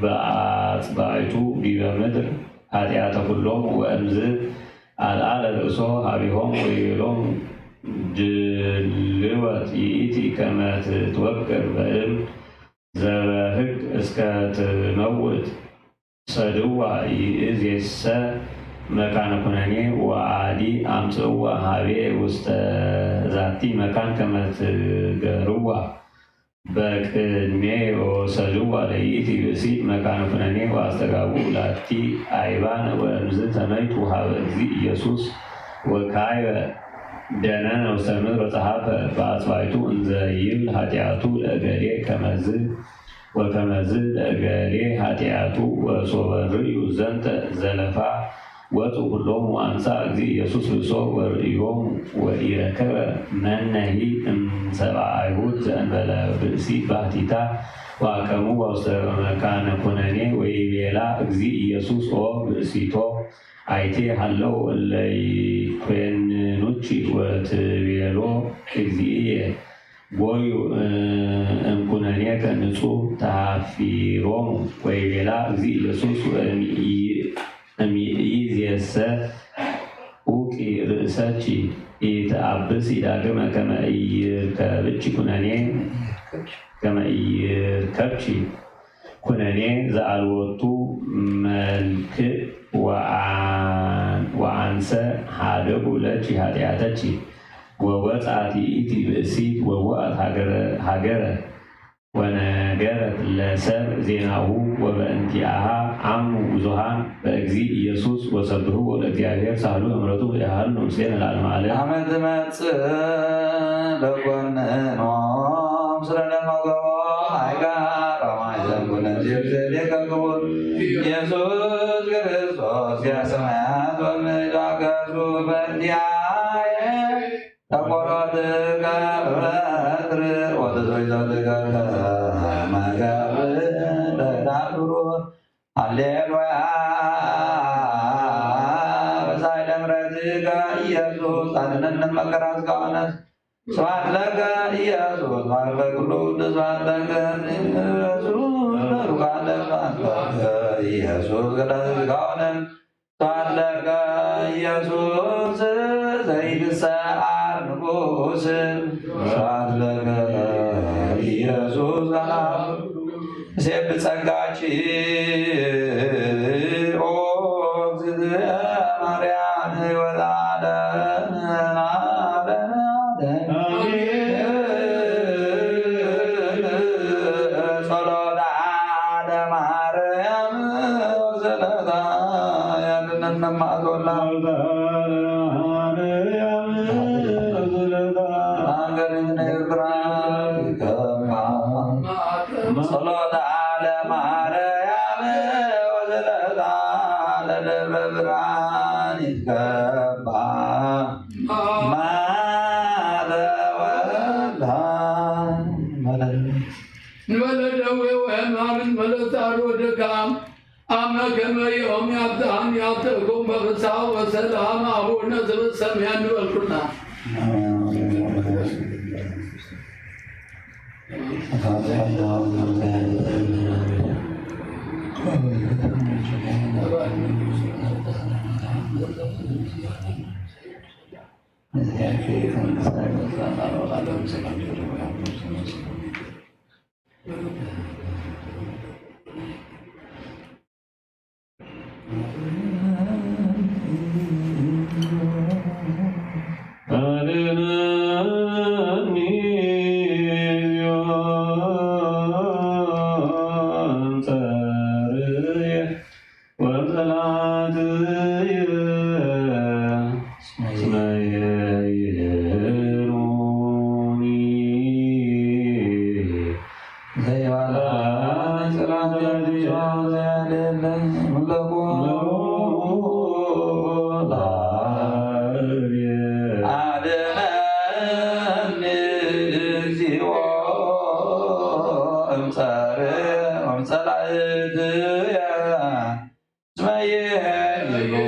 በአጽባዕቱ ዲበ ምድር ኃጢአተ ኩሎም ወእምዝ አልዓለ ርእሶ ሀቤሆም ወይቤሎሙ ድልወት ይእቲ ከመ ትትወቀር በእም ዘበህግ እስከ ትመውት ሰድዋ ይእዜሰ መካነ ኩነኔ ወአዲ አምጽእዋ ሀቤ ውስተ ዛቲ መካን ከመ ትገርዋ በቅድሜ ወሰድዋ ለይእቲ ብእሲት መካነ ኩነኔ ወአስተጋብኡ ላቲ አይባን ወእምዝ ተመይቱ ሀበ እግዚእ ኢየሱስ ወካይበ ደነነ ውስተ ምድር ወጸሐፈ በአጽባይቱ እንዘ ይብል ኃጢአቱ ለእገሌ ከመዝ ወከመዝ ለእገሌ ኃጢአቱ። ወሶበ ርእዩ ዘንተ ዘለፋ ወፁ ኩሎሙ አንሳ እግዚእ ኢየሱስ ብእሶ ወርእዮሙ ወኢረከበ መነሂ እምሰብአ አይሁድ ዘእንበለ ብእሲት ባሕቲታ ወአቀምዋ ውስተ መካነ ኩነኔ ወይቤላ እግዚእ ኢየሱስ ኦ ብእሲቶ አይቴ ሀለው እለ ይኮንኑኪ ወትቤሎ እግዚእየ ጎዩ እምኩነኔከ ንጹሕ ተሐፊሮሙ ወይቤላ እግዚእ ኢየሱስ እምይእዜሰ ውቂ ርእሰኪ ኢተአብሲ ዳግመ ከመ ኢይርከብኪ ኩነኔ ከመ ኢይርከብኪ ኩነኔ ዘአልቦቱ መልክእ ወአን-፣ ወአንሰ ሀደጉ ለኪ ኃጢአተኪ። ወወፅአት ይእቲ ብእሲት ወቦአት ሀገረ፣ ሀገረ ወነገረት ለሰብእ ዜናሁ ወበእንቲአሃ አምኑ ብዙሃን በእግዚእ ኢየሱስ ወሰብሕዎ ለእግዚአብሔር ሳህሉ እምረቱ ያህሉ ምስሌነ ለዓለመ ዓለም። አመ ትመጽእ ለኮንኖም ስለ ለመገቦ ሀይጋ ሮማይ ዘንጉነ ዜብዘሌከ ክቡር ኢየሱስ ክርስቶስ ያ ሰማያት ወምድር አገሱ በእንቲአየ ተቆረጥከ በበትር ወተዘይዘልከ ከመ ገብር ለዳብሩ። ሃሌሉያ። በሳይለ ምሕረትከ ኢየሱስ አድነን መከራ ስጋነ። ስብሐት ለከ ኢየሱስ ማርከ ኩሉ ስብሐት ለከ ኢየሱስ በሩቃለ ስብሐት ለከ ኢየሱስ ገዳዘ ስጋነ። ስብሐት ለከ ኢየሱስ ዘይትሰአር ንጉሥ። ስብሐት ለከ ኢየሱስ። እሴብ ጸጋኪ ኦ እግዝእትየ ማርያም ሕይወት ዓለም ዓለም ዓለም። ጸሎታ ለማርያም ወስእለታ ያድነን እማትወላ። ጸሎታ ለማርያም ወስእለታ ለደብረ ብርሃን ይትከባ። ማርያም ወስእለታ እንበለ ደዌ ወሕማም እንበለ ጻር ወድካም አመ ከመ ዮም ያብጽሐነ ያብጽሕኩም በፍስሐ ወሰላም አቡነ ዘበሰማያት እንበል ኩልና። አድነኒ እግዚኦ እምጸርዕ ወእምጸላእት። መየይሉኒ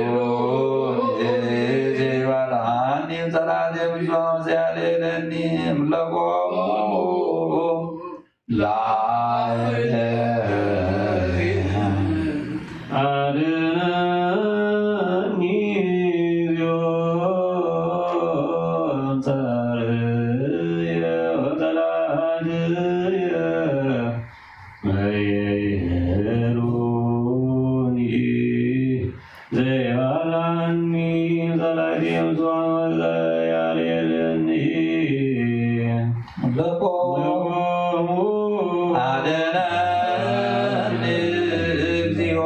ዘይባልዓኒ ጸላእተየ ምስዋዕ ሲያሌለኒ እምለቆሙ ላዕሌ አድነኒ እግዚኦ ጸርየ ወጸላእትየ መየይሉኒ ዘይባልዓኒ ጸላእተየ ምስዋዕ ሲያሌለኒ ለቆሙ አድነኒ እግዚኦ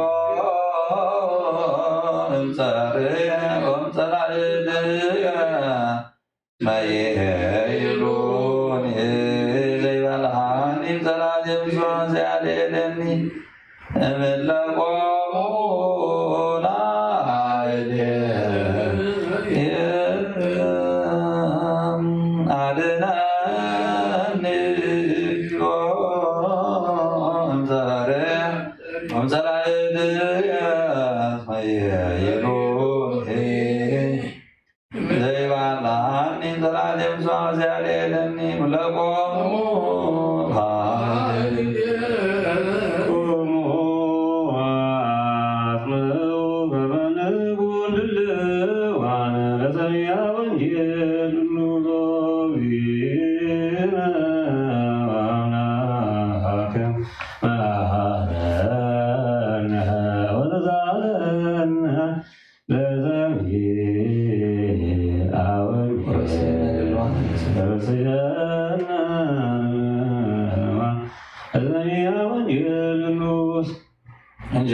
እምጸርየ ወእምጸላእትየ መየይሉኒ ዘይባልዓኒ ጸላእተየ ምስዋዕ ሲያሌለኒ እምለቆሙ ላዕሌ አድነኒ እግዚኦ እምጸርየ ወእምጸላእትየ መየይሉኒ ዘይባልዓኒ ጸላእተየ ምስዋዕ ሲያሌለኒ እምለቆሙ ላዕሌ አጽምዑ በመንጉ ድልዋን ለሰሚዐ ወንጌል ሁሉ ዞቢነ አምላክ መሐረነ ወተሳለነ ለሰሚዐ ወንጌል ረስየነ ለሰሚዐ ወንጌል ቅዱስ እንጀ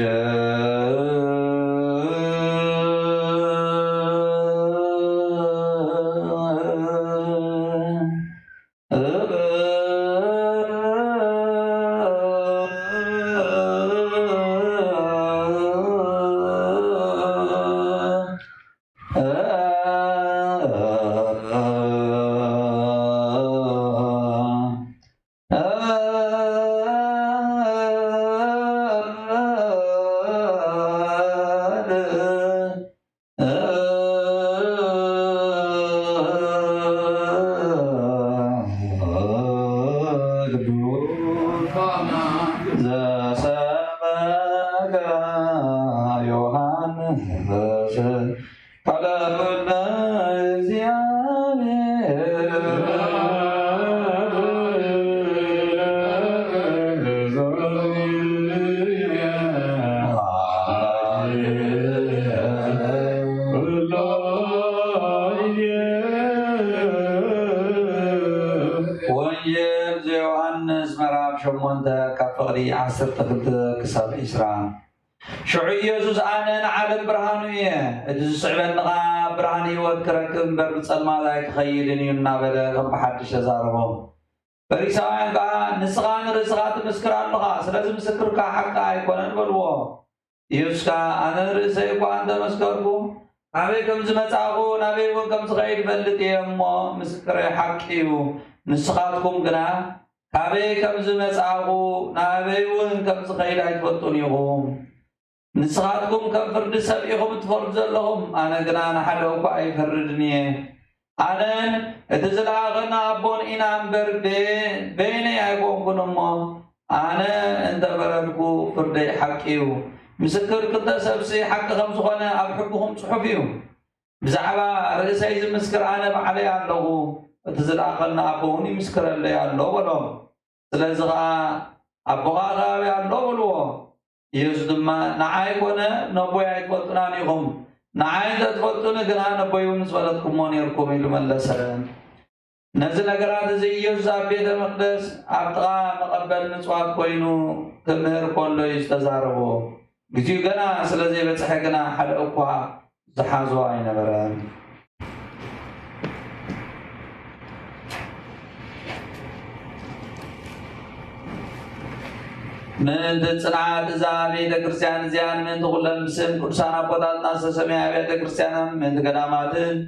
ዘሰበከ ዮሐንስ ቃለ እግዚአብሔር። ወንጌል ዘዮሐንስ ምዕራፍ ሸሞንተ ካብ ፍቕዲ ዓሰርተ ክልተ ክሳብ ዕስራ። ሽዑ ኢየሱስ፣ ኣነ ንዓለም ብርሃኑ እየ፣ እቲ ዝስዕበኒ ኸኣ ብርሃን ህይወት ክረክብ እምበር ብጸልማት ኣይክኸይድን እዩ እናበለ ከም ብሓድሽ ተዛረቦም። ፈሪሳውያን ከኣ፣ ንስኻ ንርእስኻ ትምስክር ኣሎኻ፣ ስለዚ ምስክርካ ሓቂ ኣይኮነን በልዎ። ኢየሱስ ከኣ፣ ኣነ ንርእሰይ እኳ እንተ መስከርኩ፣ ካበይ ከም ዝመጻእኹ ናበይ እውን ከም ዝኸይድ እፈልጥ እየ እሞ፣ ምስክረይ ሓቂ እዩ። ንስኻትኩም ግና ካበይ ከም ዝመጻእኹ ናበይ እውን ከም ዝኸይድ ኣይትፈልጡን ኢኹም። ንስኻትኩም ከም ፍርዲ ሰብ ኢኹም እትፈርዱ ዘለኹም፣ ኣነ ግና ንሓደ እኳ ኣይፈርድን እየ። ኣነን እቲ ዝለኣኸኒ ኣቦን ኢና እምበር፣ በ-፣ በይነይ ኣይኮንኩን እሞ፣ ኣነ እንተ ፈረድኩ ፍርደይ ሓቂ እዩ። ምስክር ክልተ ሰብሲ ሓቂ ከም ዝኾነ ኣብ ሕግኹም ጽሑፍ እዩ። ብዛዕባ ርእሰይ ዝምስክር ኣነ ባዕለይ ኣለኹ፣ እቲ ዝለኣኸኒ ኣቦ እውን ይምስክረለይ ኣሎ በሎም። ስለዚ ኸኣ ኣቦኻ ካበይ ኣሎ በልዎ። ኢየሱስ ድማ፣ ንዓይ ኮነ ነቦይ ኣይትፈልጡናን ኢኹም። ንዓይ እንተ ትፈልጡኒ ግና ነቦይ እውን ምስ ፈለጥኩሞ ኔርኩም ኢሉ መለሰ። ነዚ ነገራት እዚ ኢየሱስ ኣብ ቤተ መቕደስ ኣብ ጥቓ መቐበል ምጽዋት ኮይኑ ክምህር ከሎ እዩ ዝተዛረቦ። ግዚኡ ገና ስለ ዘይበጽሐ ግና ሓደ እኳ ዝሓዞ ኣይነበረን። ምእንቲ ጽንዓት እዛ ቤተ ክርስቲያን እዚኣን ምእንቲ ኩለን ብስም ቅዱሳን ኣቦታትና ዝተሰምያ ኣብያተ ክርስቲያናን ምእንቲ ገዳማትን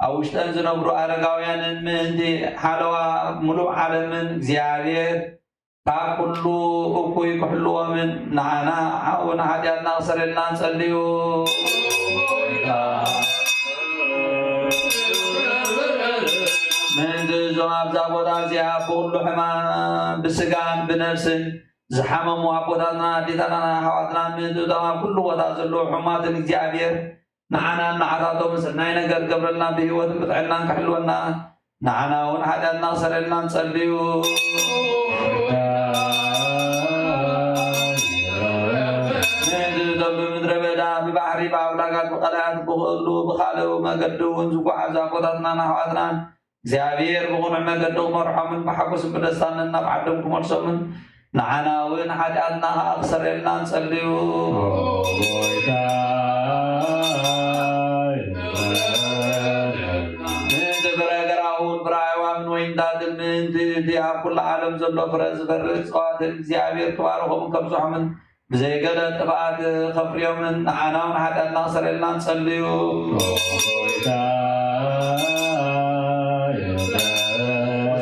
ኣብ ውሽጠን ዝነብሩ ኣረጋውያንን ምእንቲ ሓለዋ ምሉእ ዓለምን እግዚኣብሔር ካብ ኩሉ እኩይ ክሕልዎምን ንዓና እውን ሓጢኣትና ክሰረየልና ንጸልዩ። ምእንቲ እዞም ኣብዛ ቦታ እዚኣ ብኹሉ ሕማም ብስጋን ብነፍስን ዝሓመሙ ኣቦታትና፣ ኣዴታትና፣ ኣሕዋትና፣ ምእንቲ እቶም ኣብ ኩሉ ቦታ ዘለዉ ሕሙማትን እግዚኣብሔር ንዓናን ንዓታቶምን ሰናይ ነገር ክገብረልና ብህይወትን ብጥዕናን ክሕልወና፣ ንዓና እውን ሓጢኣትና ክሰረየልና ንጸልዩ። ምእንቲ እቶም ብምድረ በዳ፣ ብባሕሪ፣ ብኣፍላጋት፣ ብቀላያት፣ ብኹሉ ብኻልእ መገዲ እውን ዝጓዓዙ ኣቦታትናን ኣሕዋትናን፣ እግዚኣብሔር ብቕኑዕ መገዲ ክመርሖምን ብሓጎስን ብደስታን ነናብ ዓዶም ክመልሶምን ንዓና እውን ሓጢኣትና ኸኣ ክሰረየልና ንጸልዩ። ምእንቲ ፍረ ገራሁን ፍረ ኣዕዋምን ወይንታትን፣ ምእንቲ እቲ ኣብ ኩሉ ዓለም ዘሎ ፍረ ዝፈሪ እጽዋትን እግዚኣብሔር ክባርኾምን ከብዝሖምን ብዘይ ገለ ጥፍኣት ከፍርዮምን ንዓና እውን ሓጢኣትና ክሰረየልና ንጸልዩ።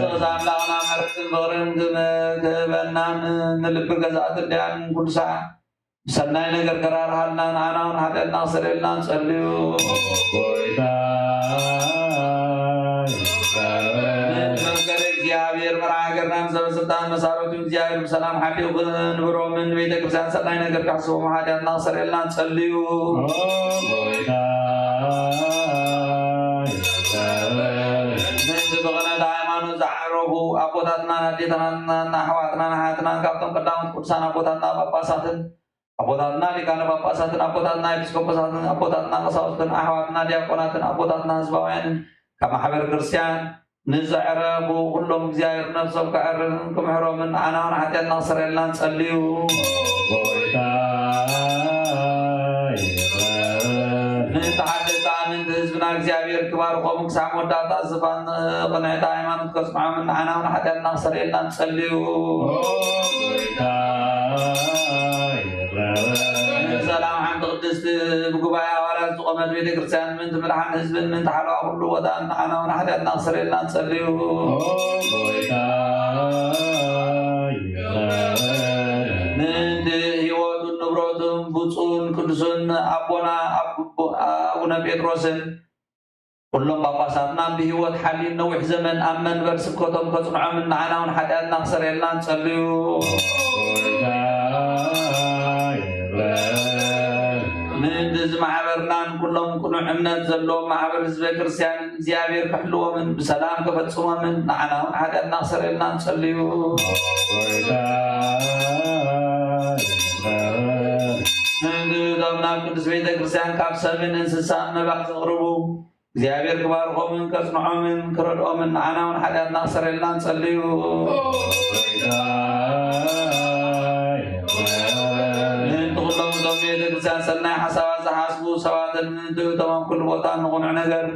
ርዝቕ ኣምላኽና ምሕረትን ፍቕርን ክህበናን ንልቢ ገዛእቲ እልያን ቅዱሳን ብሰናይ ነገር ከራርሃልና ንዓና እውን ሓጢኣትና ክሰረየልና ንጸልዩ። ምእንቲ መፍቀሪ እግዚኣብሔር መርዓ ሃገርናን ሰበ ስልጣን መሳርሕቱን እግዚኣብሔር ብሰላም ሓልዩ ክንብሮምን ንቤተ ክርስቲያን ሰናይ ነገር ከሕስቦም ሓጢኣትና ክሰረየልና ንጸልዩ። ምእንቲ ብቕንዕቲ ሃይማኖት ዝዓረፉ ኣቦታትናን ኣዴታትናን ኣሕዋትናን ኣሓትናን ካብቶም ቀዳሞት ቅዱሳን ኣቦታትና ጳጳሳትን ኣቦታትና ሊቃነ ጳጳሳትን ኣቦታትና ኤጲስቆጶሳትን ኣቦታትና ቀሳውስትን ኣሕዋትና ዲያቆናትን ኣቦታትና ህዝባውያንን ካብ ማሕበረ ክርስቲያን ንዘዕረፉ ኩሎም እግዚኣብሔር ነፍሶም ከዕርፍን ክምሕሮምን ንዓና እውን ሓጢኣትና ክሰረየልና ንጸልዩ። ምእንቲ ሓደስቲ ኣመንቲ ህዝብና እግዚኣብሔር ክባርኾምን ክሳዕ መወዳእታ ዝፋን ቅንዕቲ ሃይማኖት ከጽንዖምን ንዓና እውን ሓጢኣትና ክሰረየልና ንጸልዩ። ሰላም ሓንቲ ቅድስቲ ብጉባኤ ሃዋርያት ዝቖመት ቤተ ክርስቲያን ምእንቲ ምድሓን ህዝብን ምእንቲ ሓለዋ ኩሉ ቦታን ንዓና እውን ሓጢኣትና ክሰረየልና ንጸልዩ። ምእንቲ ህይወቱን ንብረቱን ብፁዕን ቅዱስን ኣቦና ኣቡ-፣ ኣቡነ ጴጥሮስን ኩሎም ጳጳሳትና ብህይወት ሓልዩን ነዊሕ ዘመን ኣብ መንበር ስብከቶም ከጽንዖምን ንዓና እውን ሓጢኣትና ክሰረየልና ንጸልዩ። ምእንቲ እዚ ማሕበርናን ኩሎም ቅኑዕ እምነት ዘለዎም ማሕበር ህዝበ ክርስቲያንን እግዚኣብሔር ክሕልዎምን ብሰላም ከፈጽሞምን ንዓና እውን ሓጢኣትና ክሰረየልና ንጸልዩ። ምእንቲ እቶም ናብ ቅድስት ቤተ ክርስቲያን ካብ ሰብን እንስሳን መባእ ዘቕርቡ እግዚኣብሔር ክባርኾምን ከጽንዖምን ክረድኦምን ንዓና እውን ሓጢኣትና ክሰረየልና ንጸልዩ። ምእንቲ ኩሎም እቶም ቤተ ክርስቲያን ሰናይ ሓሳባት ዝሓስቡ ሰባትን ምእንቲ እቶም ኣብ ኩሉ ቦታ ንቕኑዕ ነገር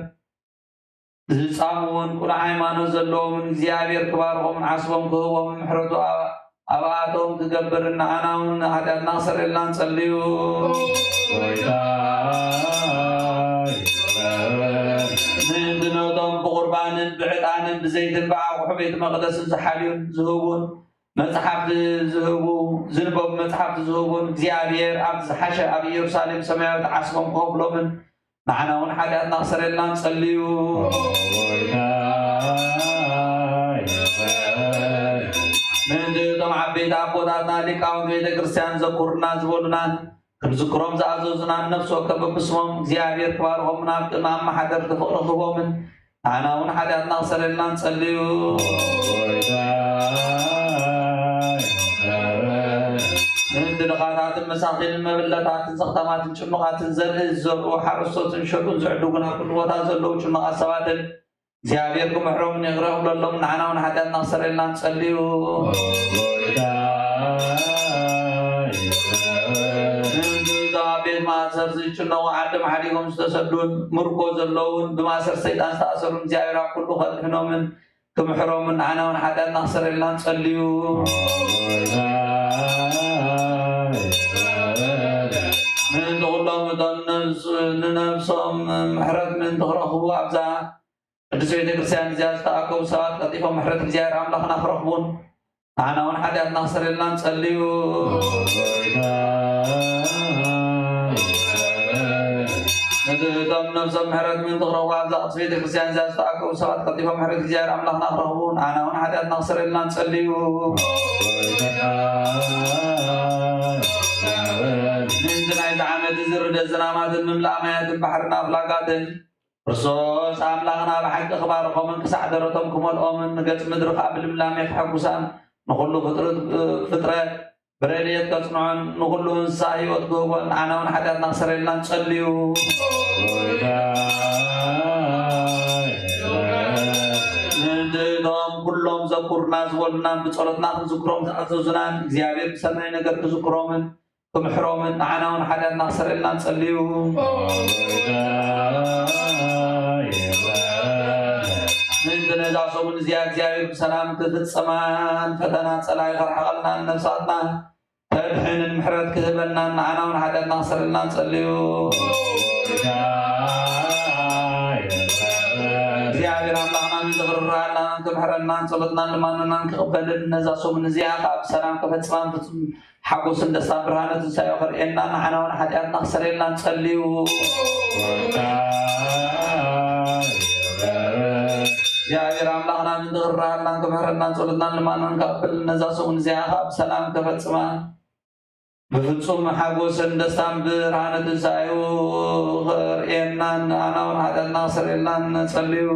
ዝጻምውን ቅኑዕ ሃይማኖት ዘለዎምን እግዚኣብሔር ክባርኾምን ዓስቦም ክህቦምን ምሕረቱ ኣብ ኣብኣቶም ክገብርን ንዓና እውን ሓጢኣትና ክሰረየልና ንጸልዩ። ምእንቲ ነቶም ብቑርባንን ብዕጣንን ብዘይትን ብኣቑሑ ቤት መቕደስን ዝሓልዩን ዝህቡን መጽሓፍቲ ዝህቡ፣ ዝንበቡ መጽሓፍቲ ዝህቡን እግዚኣብሔር ኣብ ዝሓሸ ኣብ ኢየሩሳሌም ሰማያዊት ዓስቦም ክኸፍሎምን ንዓና እውን ሓጢኣትና ክሰረየልና ንጸልዩ። ምእንቲ እቶም ዓበይቲ ኣቦታትና ሊቃውንቲ ቤተ ክርስቲያን ዘኩሩና ዝበሉናን ክንዝክሮም ዝኣዘዙናን ነፍሲ ወከፍ በብስሞም እግዚኣብሔር ክባርኾምን ኣብ ቅድሚ ኣመሓደርቲ ፍቕሪ ክህቦምን ንዓና እውን ሓጢኣትና ክሰረየልና ንጸልዩ። ምእንቲ ድኻታትን መሳኪንን መበለታትን ዘኽታማትን ጭኑቓትን ዘርኢ ዝዘርኡ ሓረስቶትን ሸጡን ዝዕድጉን ኣብ ኩሉ ቦታ ዘለዉ ጭኑቓት ሰባትን እግዚኣብሔር ክምሕሮምን ይቕረ ክብለሎም ንዓና እውን ሓጢኣትና ክሰረየልና ንጸልዩ። ምእንቲ እቶም ኣብ ቤት ማእሰርቲ ዝጭነቑ ዓዶም ሓዲጎም ዝተሰዱን ምርኮ ዘለዉን ብማእሰርቲ ሰይጣን ዝተኣሰሩን እግዚኣብሔር ኣብ ኩሉ ከድሕኖምን ክምሕሮምን ንዓና እውን ሓጢኣትና ክሰረየልና ንጸልዩ። ምእንቲ ኩሎም እቶም ነብስ-፣ ንነብሶም ምሕረት ምእንቲ ክረኽቡ ኣብዛ ቅድስት ቤተ ክርስቲያን እዚኣ ዝተኣከቡ ሰባት ቀልጢፎም ምሕረት እግዚኣብሔር ኣምላኽና ክረኽቡን ንዓናውን ሓጢኣትና ክሰርየልና ንጸልዩ። ነቶም ነብሶም ምሕረት ምእንቲ ክረኽቡ ኣብዛ ቅድስቲ ቤተክርስትያን እዚኣ ዝተኣከቡ ሰባት ቀልጢፎም ምሕረት እግዚኣብሔር ኣምላኽና ክረኽቡ፣ ንዓናውን ሓጢኣትና ክሰርየልና ንጸልዩ። ምእንቲ ናይዚ ዓመት እዚ ርደት ዝናማትን ምምላእ ማያትን ባሕርን ኣፍላጋትን፣ ክርስቶስ ኣምላኽና ብሓቂ ክባርኾምን ክሳዕ ደረቶም ክመልኦምን ንገጽ ምድሪ ኸኣ ብልምላሜ ከሐጉሳን ንኹሉ ፍጥረት፣ ፍጥረት ብረድኤት ከጽንዖን ንኹሉ እንስሳ ህይወት ክህቦን ንዓናውን ሓጢኣትና ክሰርየልና ንጸልዩ። ምእንቲ እቶም ኩሎም ዘኩሩና ዝበሉናን ብጸሎትና ክንዝክሮም ዝኣዘዙናን እግዚኣብሔር ብሰናይ ነገር ክዝክሮምን ክምሕሮምን ንዓናውን ሓጢኣትና ክሰርየልና ንጸልዩ። ምእንቲ ነዛ ሰሙን እዚኣ እግዚኣብሔር ብሰላም ክፍጽማን ፈተና ጸላኢ ከርሕቐልናን ነፍሳትና ተድሕንን ምሕረት ክህበናን ንዓናውን ሓጢኣትና ክሰርየልና ንጸልዩ። እግዚኣብሔር ኣምላኽና ምእንቲ ክርርሃልናን ክምሕረናን ጸሎትናን ልማኖናን ክቕበልን ነዛ ሰሙን እዚኣ ከኣ ብሰላም ከፈጽማን ፍጹም ሓጎስን ደስታን ብርሃነ ትንሳኤኡ ከርእየና ንዓናውን ሓጢኣትና ክሰርየልና ንጸልዩ። እግዚኣብሔር ኣምላኽና ምእንቲ ክርርሃልናን ክምሕረናን ጸሎትናን ልማኖናን ከቕብል ነዛ ሰሙን እዚኣ ከኣ ብሰላም ከፈጽማ ብፍጹም ሓጎስን ደስታን ብርሃነ ትንሳኤኡ ከርእየናን ንዓናውን ሓጢኣትና ክሰርየልናን ንጸልዩ።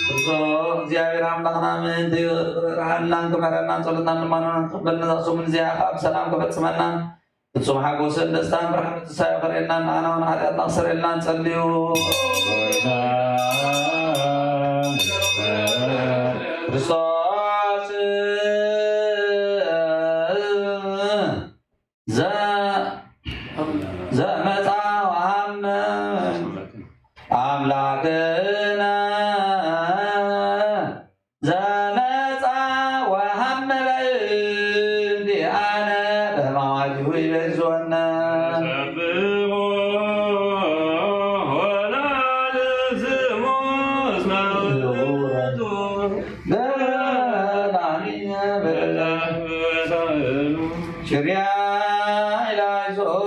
ብርቱዕ እግዚኣብሔር ኣምላኽና ምእንቲ ክርህራሀናን ክምሕረናን ጸሎትናን ልማኖናን ክቕበል ነዛ ሰሙን እዚኣ ከኣ ብሰላም ከፈጽመና ፍጹም ሓጎስን ደስታን ብርሃነ ትንሳኤኡ ከርእየናን ንዓናውን ሓጢኣትና ክሰርየልናን ንጸልዩ። ክርስቶስ ዘ-፣ ዘመጻ ወሃመ ኣምላክነ ዘመጻ ወሃመ በእንቲአነ በሕማማቲሁ ይቤዝወነ። ችርያይ ላይሶን፣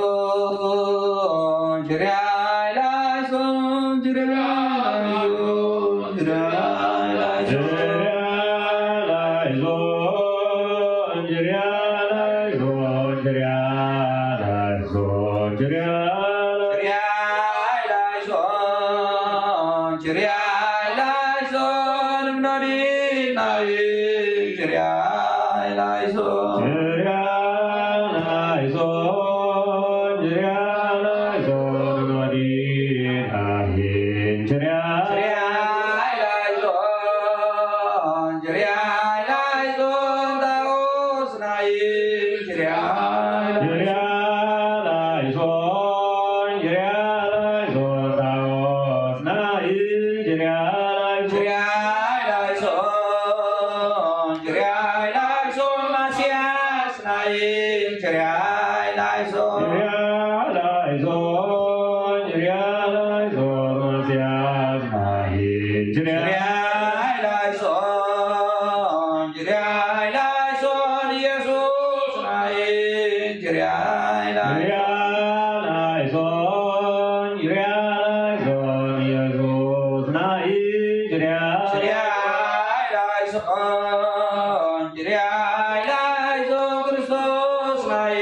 ችርያይ ላይሶን፣ ችርያይ ላይሶን፣ ችርያይ ላይሶን። ችርያይ ላይሶን፣ ችርያይ ላይሶን፣ ችርያይ ላይሶን፣ ችርያይ ላይሶን፣ እምኖዲናይ፣ ችርያይ ላይሶን። ችርያይ ላይሶን፣ ችርያይ ላይሶን፣ እምኖዲናይ፣ ችርያይ ችርያይ ላይሶን፣ ችርያይ ላይሶን፣ ታኦስናይ፣ ችርያይ ላይሶን። ችርያይ ላይሶን፣ ችርያይ ላይሶን፣ ታኦስናይ፣ ችርያይ ላይሶን። ችርያይ ላይሶን፣ ችርያይ ላይሶን፣ ማስያስናይ፣ ችርያይ ላይሶን። ችርያይ ላይሶን፣ ችርያይ ላይሶን፣ ማስያስናይ፣ ችርያይ ችርያይ ላይሶን፣ ችርያይ ላይሶን፣ ኢየሱስናይ፣ ችርያይ ላይሶን። ችርያይ ላይሶን፣ ችርያይ ላይሶን፣ ኢየሱስናይ፣ ችርያይ ችርያይ ላይሶን፣ ችርያይ ላይሶን፣ ክርስቶስናይ፣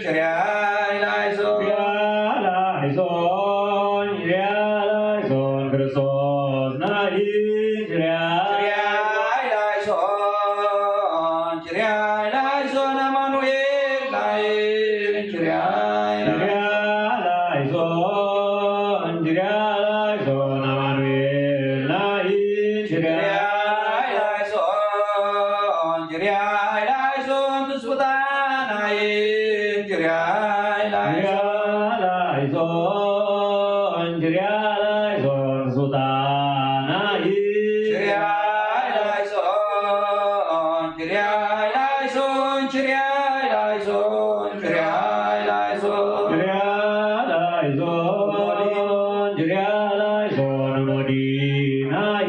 ችርያይ ላይሶን። ችርያይ ላይሶን፣ ችርያይ ላይሶን፣ ክርስቶስናይ፣ ችርያይ ችርያይ ላይሶን፣ ችርያይ ላይሶን፣ አማኑኤልናይ፣ ችርያይ ችርያይ ላይሶን፣ ችርያይ ላይሶን፣ አማኑኤልናይ፣ ችርያይ ችርያይ ላይሶን፣ ችርያይ ላይሶን፣ ትስፉታናይ፣ ችርያይ ላይሶን። ችርያይ ላይሶን፣ ችርያይ ላይሶን፣ ትስፉታናይ፣ ችርያይ ላይሶን፣ ችርያይ ላይሶን፣ ችርያይ ላይሶን፣ ችርያይ ላይሶን። ችርያይ ላይሶን፣ ችርያይ ላይሶን፣ ሞዲናይ፣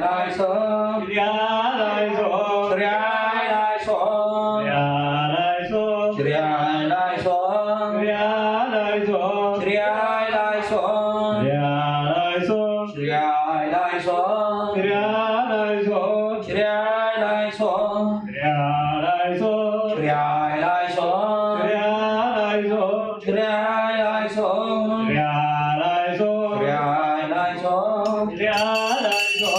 ችርያላይሶ፣ ችርያላይሶ፣ ችርያላይሶ፣ ችርያላይሶ፣ ችርያላይሶ፣ ችርያላይሶ፣ ችርያላይሶ፣ ችርያላይሶ፣ ችርያላይሶ፣ ችርያላይሶ፣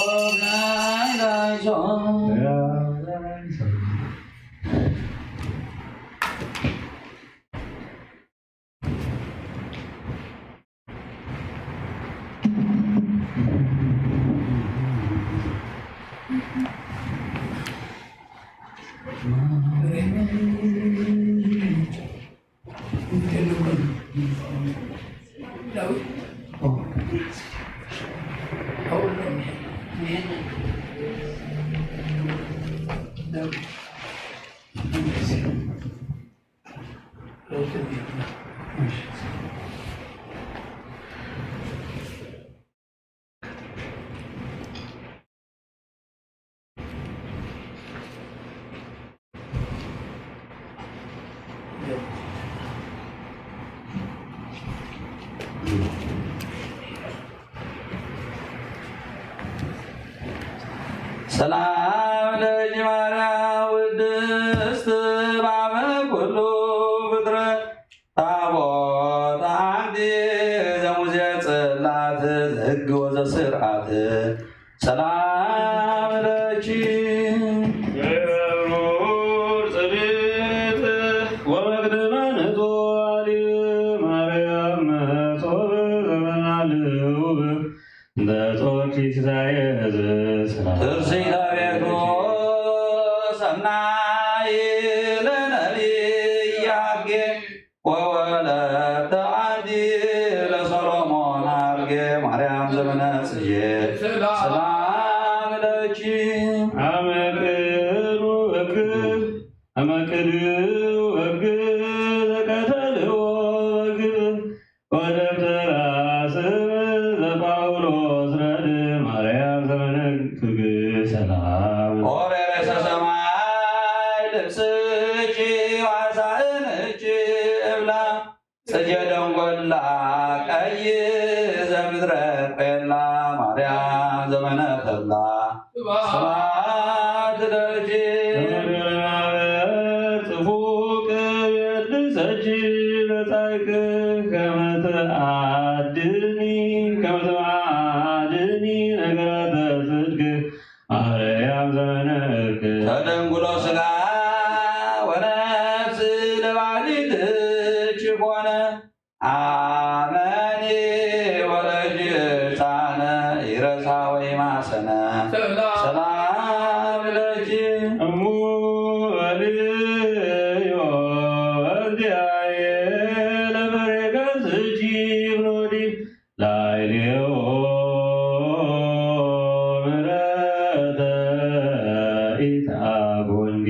ችርያላይሶ። ሰላም ለኪ ማርያም ውድስት እምአበ ኩሉ ፍጥረት፣ ታቦት አንቲ ዘሙሴ ጽላት ዘሕግ ወዘስርዓት። ሰላም ለኪ። ክቡር ጽድቅት ወመቅድመ ንጹሕ አሊ ማርያም መሶብ ዘመናልው እንተ ጾርኪ ሲሳየ ሕዝብ ሰላም። ትርሲት አቤቱ ሰናይ ለነቢይ ሀጌ ወወለተ አንቲ ለሰሎሞን አርጌ ማርያም ዘመነ ጽጌ ሰላም ለኪ። አመ ቅሉ እክ አመ ቅሉ እክ ዘቀተልዎ እክ ወደብተራ ስም ዘጳውሎስ ረድ ማርያም ዘመነ ክግ ሰላም። ኦሬ ርእሰ ሰማይ ልብስኪ ወሐሳእንኪ እብላ ጽጌ ደንጎላ ቀይ ዘምድረ ቆላ ማርያም ዘመነ ተላ ስብሐት ለኪ። ጽፉቅ የድሰኪ በጻይቅ ከመ ተአድኒ ከመ ተአድኒ ነገራተ ጽድቅ ማርያም ዘመነ እርቅ። ተደንጉሎ ስጋ ወነፍስ ለባህሊትኪ ኮነ አመኒ ወለጅ ጻነ ይረሳ ወይ ማሰነ ሰላም ለኪ። እሙ በልዮ እንዲያየ ለበሬ ገዝጂ ብኖዲ ላይሌዎ ምሕረተ ኢታጎንዲ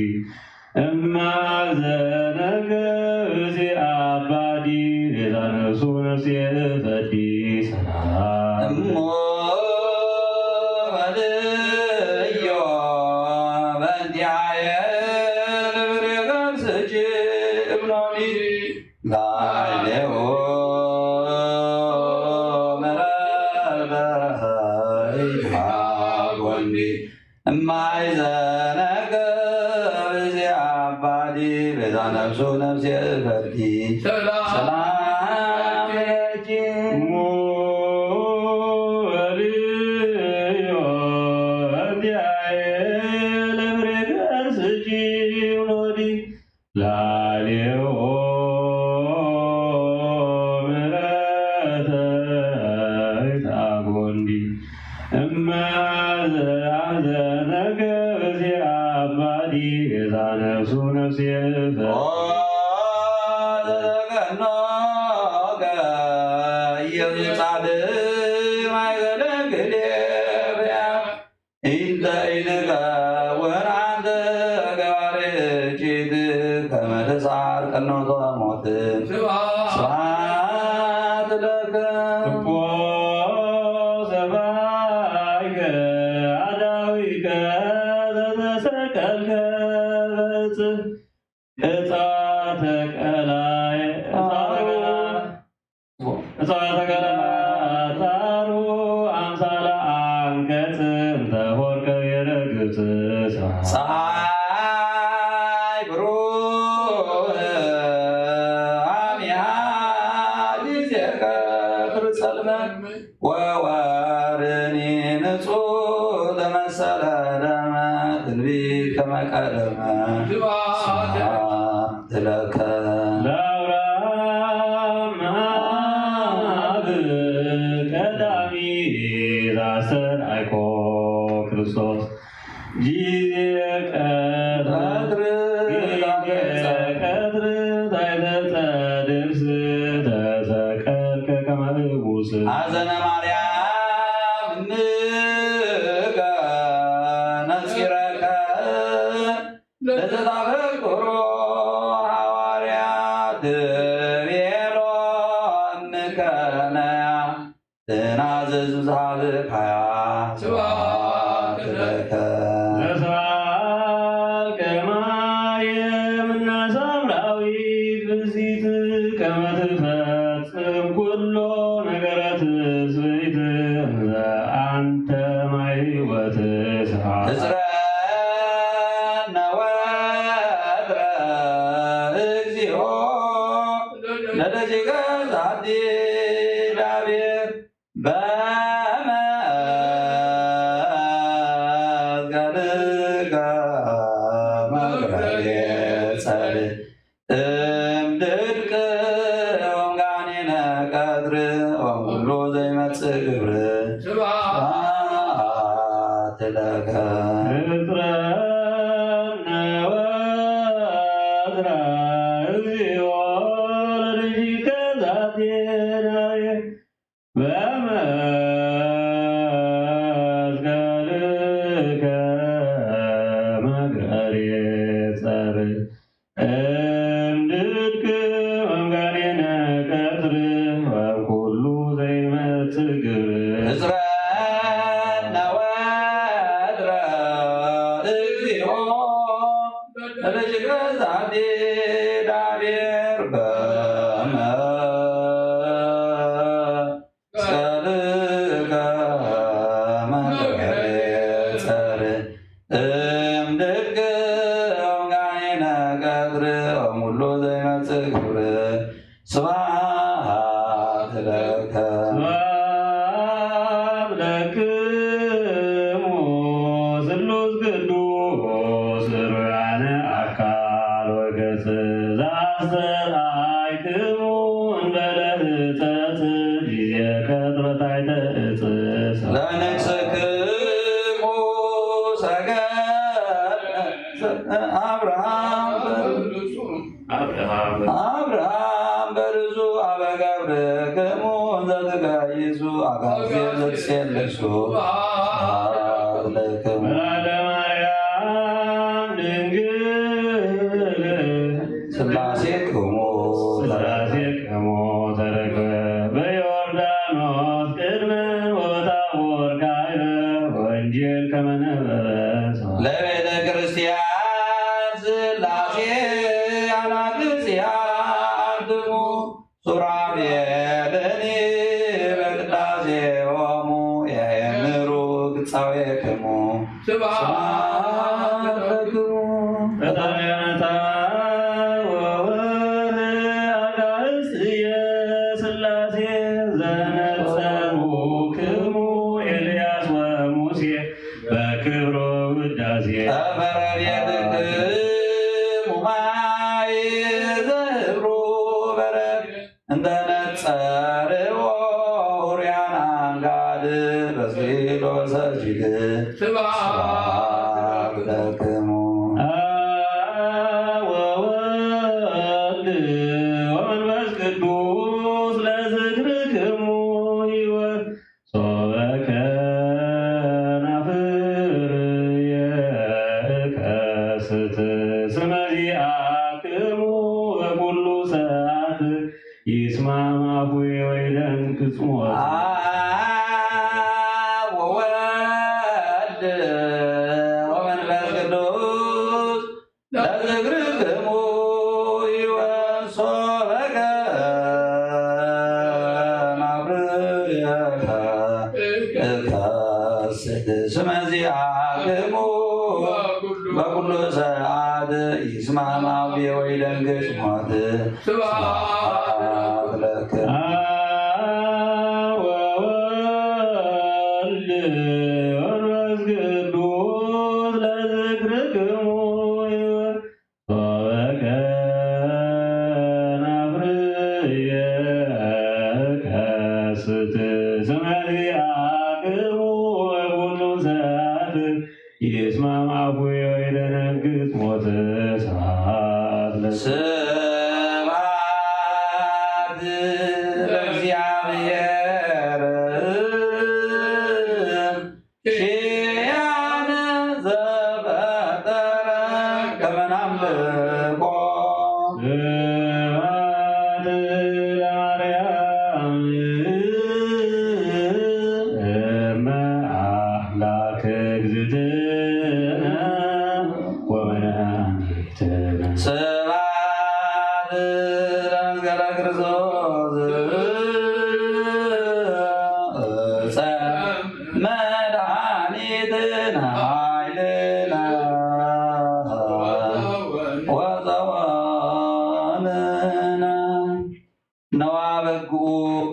እማዘነገ ብዚ አባዲ ቤዛ ነፍሱ ነፍሴ ፈዲ ሰላም። እሞ በልዮ በእንቲአየ ለብሬ ገዝጂ እብኖኒ ላዕሌሁ ምሕረተ ኢትሃብ ወንዲ እማይ ዘነገ ብዚ አባዲ ቤዛ ነፍሱ ነፍሴ ፈዲ ሰላም ለኪ። እሙ በልዮ በእንቲአየ ለብሬ ገዝጂ እብኖኒ ላሌዎ ምሕረተ ይትአጎንዲ እመ ዘአዘነገ በዚ አባዲ ቤዛ ነፍሱ ነፍሴ ፈ ኦ ዘተቀኖከ ኢየሱስ ጻድቅ ማእከለ ክልኤ እንተ ኢንከውን አንተ ገባሬ እኪት ከመ ትስዓር ቀኖተ ሞት። ስብሐት ለከ። እፎ ሰብአይከ አዳዊከ ዘተሰቀልከ በዕፀ እፀ ተቀላይ እፀ ተቀላ እፀ ተቀላ ታሩ አምሳ ሆርክ ብሔረ ግብጽ። ጸሐይ ብሩህ አሚሃ ጊዜ ቀትር ጸልመ ወወርኒ ንጹሕ ተመሰለ ደመ ትንቢት ከመ ቀደመ። ስብሐት ለከ። ለአብርሃም አብ ቀዳሚ ዘአስተርአይኮ ክርስቶስ ጊዜ ቀትር፣ ጊዜ ቀትር ታሕተ ጸድፍ ተሰቀልከ ከመ እቡስ። ሐዘነ ማርያም እምከ ነጺረከ ለዘታፈቅሮ ሐዋርያ ትቤሎ እምከ ነያ ትናዘዝ ዛብካያ። ስብሐት ለከ። ዘሳልከ ማርያም እምነ ሳምራዊት ብእሲት ከመ ትፈጽም ኩሎ ነገረ ትስብእት እንዘ አንተ ማይ ወትስሐ። እጽረነ ወትረ እግዚኦ ለደቂቀ ዛቲ ዳቤት በመዝገድከ መግረሬ ጸር እምድድቅ ወምጋኔነ ቀትር ወምኩሉ ዘይመጽእ ግብር። ስብሐት ለከ። እጽረነ ወትረ እግዚኦ ለደቂቀ ዛቲ ዳቤት በመዝገድከ መግረሬ ጸር እምድድቅ ወምጋኔነ ቀትር ወኩሉ ዘይመጽእ ግብር። እጽረነ ወትረ እግዚኦ ለደቂቀ ዛቲ ዳቤት በመ መስቀልከ መግረሬ ጸር እምድድቅ ወምጋኔነ ቀትር ወምኩሉ ዘይመጽእ ግብር። ስብሐት ለከ። ስብሐት ለክሙ ስሉስ ቅዱስ ርኡያነ አካል ወገጽ ዘአስተርአይክሙ እንበለ ሕጸጽ ጊዜ ቀትር ታሕተ ዕጽ። ለንግስክሙ ሰገደ አብርሃም በርዙ አብርሃም በርዙ አበ ገብርክሙ እንዘ ትጋይዙ አጋዜ ዘትሴልሱ። ስብሐት ለክሙ። ወላዲተ ማርያም ድንግል ሥላሴክሙ ሥላሴክሙ ተረክበ በዮርዳኖስ ቅድመ ወታቦር ካይበ ወንጌል ከመ ነበረ። ለቤተ ክርስቲያን ሥላሴ አናግጽያ አንትሙ ሱራፌልኒ በቅዳሴሆሙ ያእምሩ ግጻዌክሙ። ስብሐት ለክሙ። ፈጣሪ አታ ወወልድ አጋእዝየ ሥላሴ ዘነጸሩክሙ ኤልያስ ወሙሴ በክብሮ ውዳሴ። ጠፈረ ቤትክሙ ማይ ዘህብሩ በረድ እንተ ነጸርዎ ውርያን አንጋድ በስኪሎ ሰጅድ። ስብሐት ለክሙ። አብ ወወልድ ወመንፈስ ቅዱስ ለዝክርክሙ ሕይወት ሶበ ከናፍር የእከስት ስመ ዚአክሙ በኩሉ ሰዓት ይስማዕ አፉየ ወይደንግጽ ሞት። አብ ወወልድ ወመንፈስ ቅዱስ ስመ ዚአክሙ በኩሉ ሰዓት ይስማዕ አፉየ ወይደንግጽ ሞት። ስብሐት ለክሙ። አብ ወወልድ ወመንፈስ ቅዱስ ለዝክርክሙ ይሁን። ሶበ ከናፍርየ ከስት ስመ ዚአክሙ በኩሉ ሰዓት ይስማዕ አፉየ ወይደንግጽ ሞት። ስብሐት ለ- ስብሐት ለእግዚአብሔር። ኪያነ ዘፈጠረ ከመ ናምልኮ። ስብሐት ለማርያም እመ አምላክ እግዝእትነ ወመድኃኒትነ። ስብሐት ለመንግሥተ ክርስቶስ። መድኃኒትነ ኃይልነ ወዘወንነ። ነዋ በግኡ፣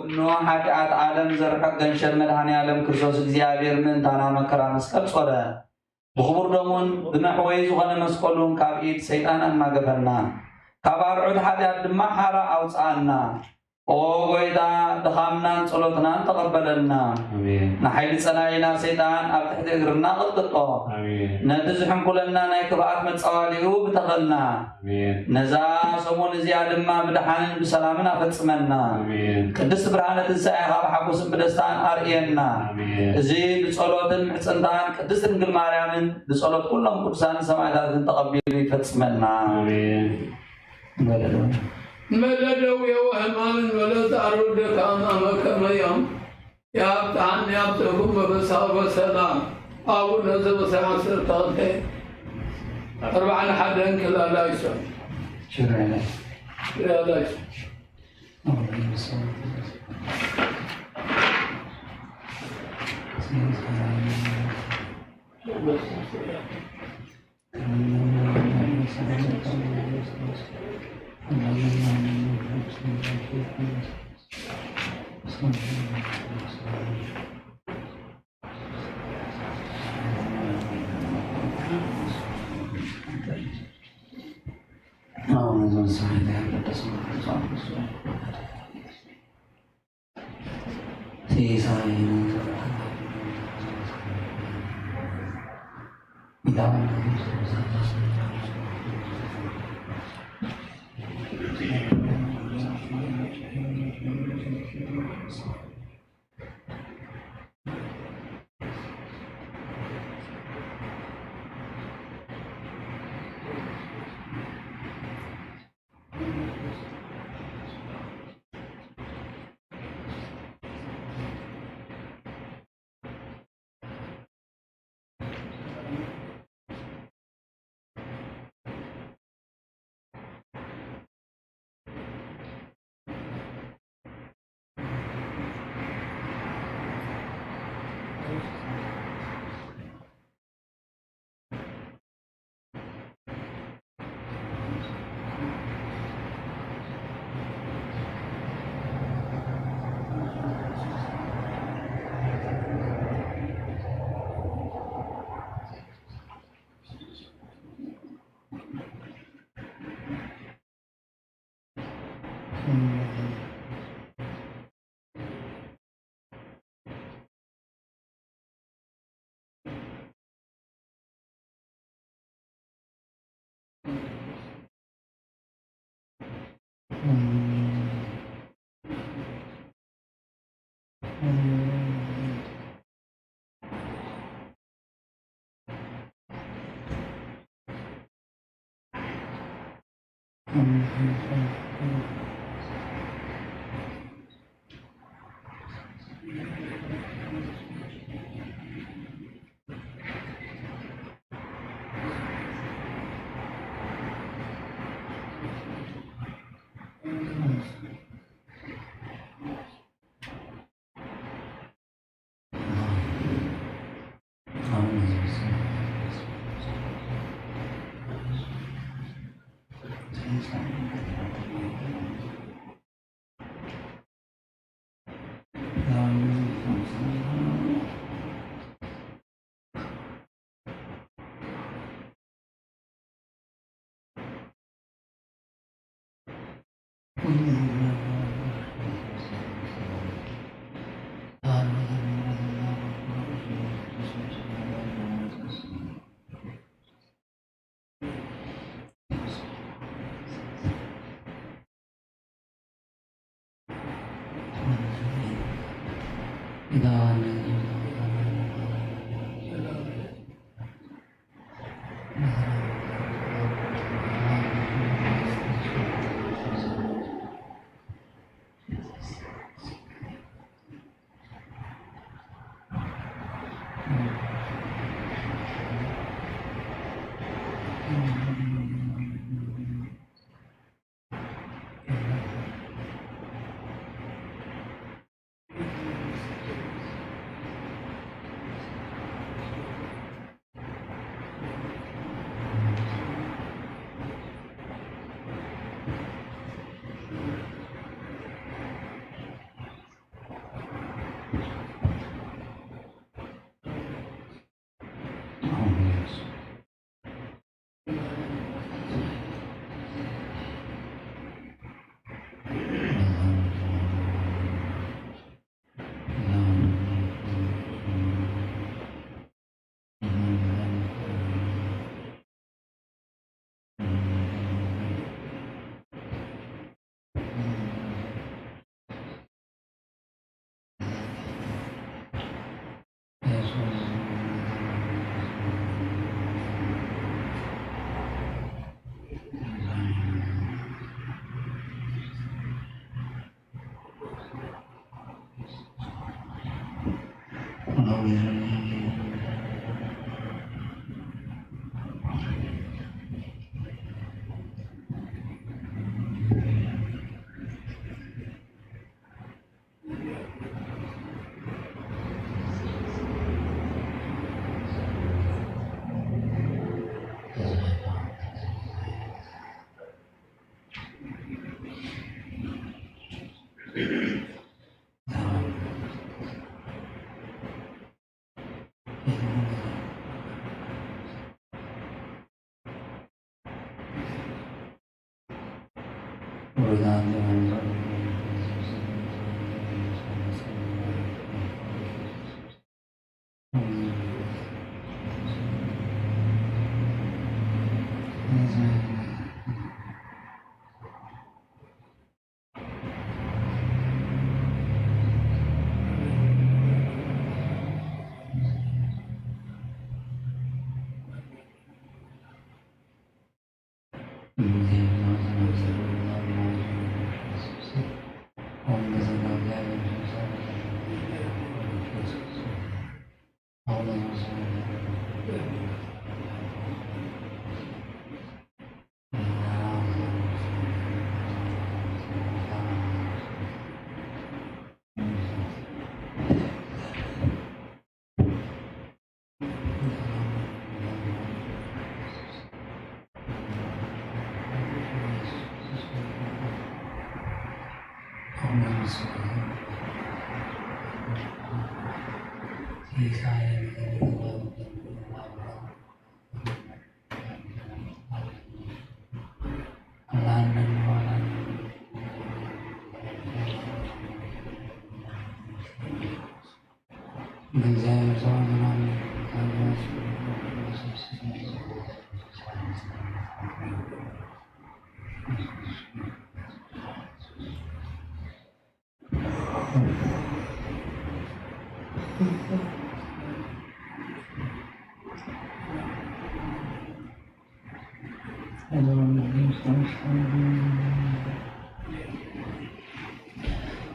እነሆ ኃጢአት ዓለም ዘርሕቅ ገንሸል መድኃኔ ዓለም ክርስቶስ እግዚአብሔር ምእንታና መከራ መስቀል ጾረ። ብኽቡር ደሙን ብመሕወይ ዝኾነ መስቀሉን ካብ ኢድ ሰይጣን ኣናገፈና፣ ካብ ኣርዑት ኃጢኣት ድማ ሓራ ኣውጽኣና። ኦ ጎይታ፣ ድኻምናን ጸሎትናን ተቐበለልና። ኣሜን። ንሓይሊ ጸላኢና ሰይጣን ኣብ ትሕቲ እግርና ኣቕጥቅጦ። ኣሜን። ነቲ ዝሕንኩለና ናይ ክፍኣት መጻዋድኡ ብተኸልና። ኣሜን። ነዛ ሰሙን እዚኣ ድማ ብደሓንን ብሰላምን ኣፈጽመና። ኣሜን። ቅድስት ብርሃነ ትንሳኤኻ ብሓጎስን ብደስታን ኣርእየና። ኣሜን። እዚ ብጸሎትን ምሕጽንታን ቅድስት ድንግል ማርያምን ብጸሎት ኩሎም ቅዱሳንን ሰማዕታትን ተቐቢሉ ይፈጽመና። ኣሜን። መለደው የወህማምን መለስ ኣርደካና መከመያም ያብጽሐን ያብጽሕኩም በፍስሐ ወሰላም። አቡነ ዘበሰማያት ስርታተ አርባዕን ሓደን ክላላይ ሰው። ሽራይላይ። ክላላይ ሰው።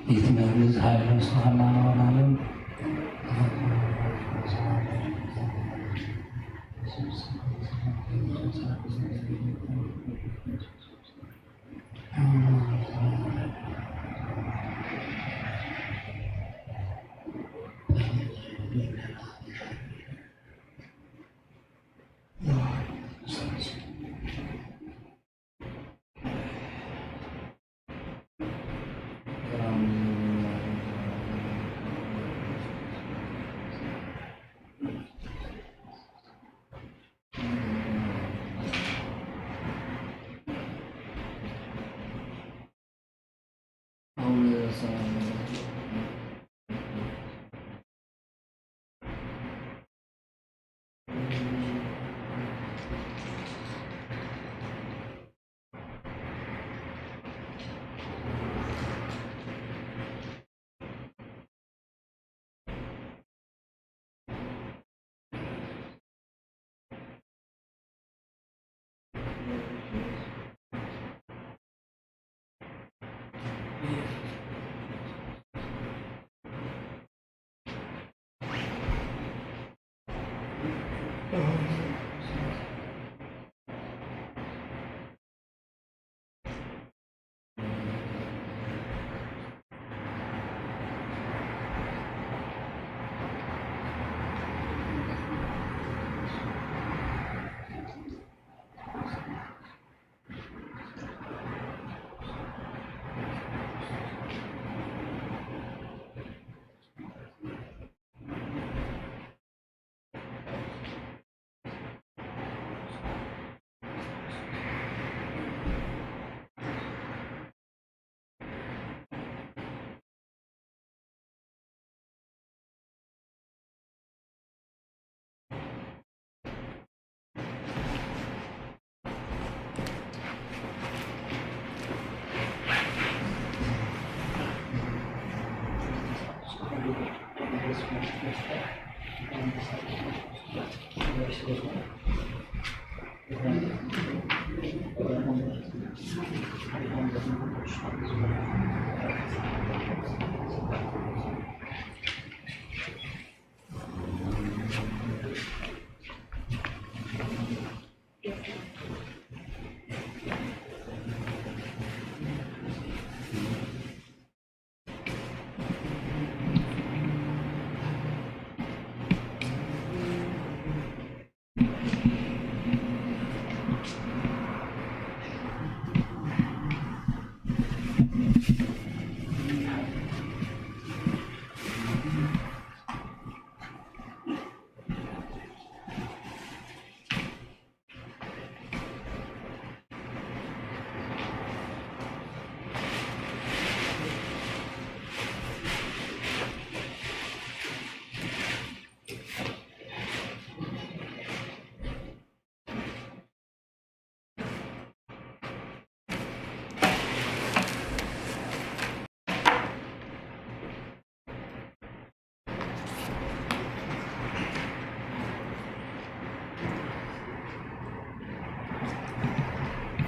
Gitmemiz hayırlı olsun, aman olalım.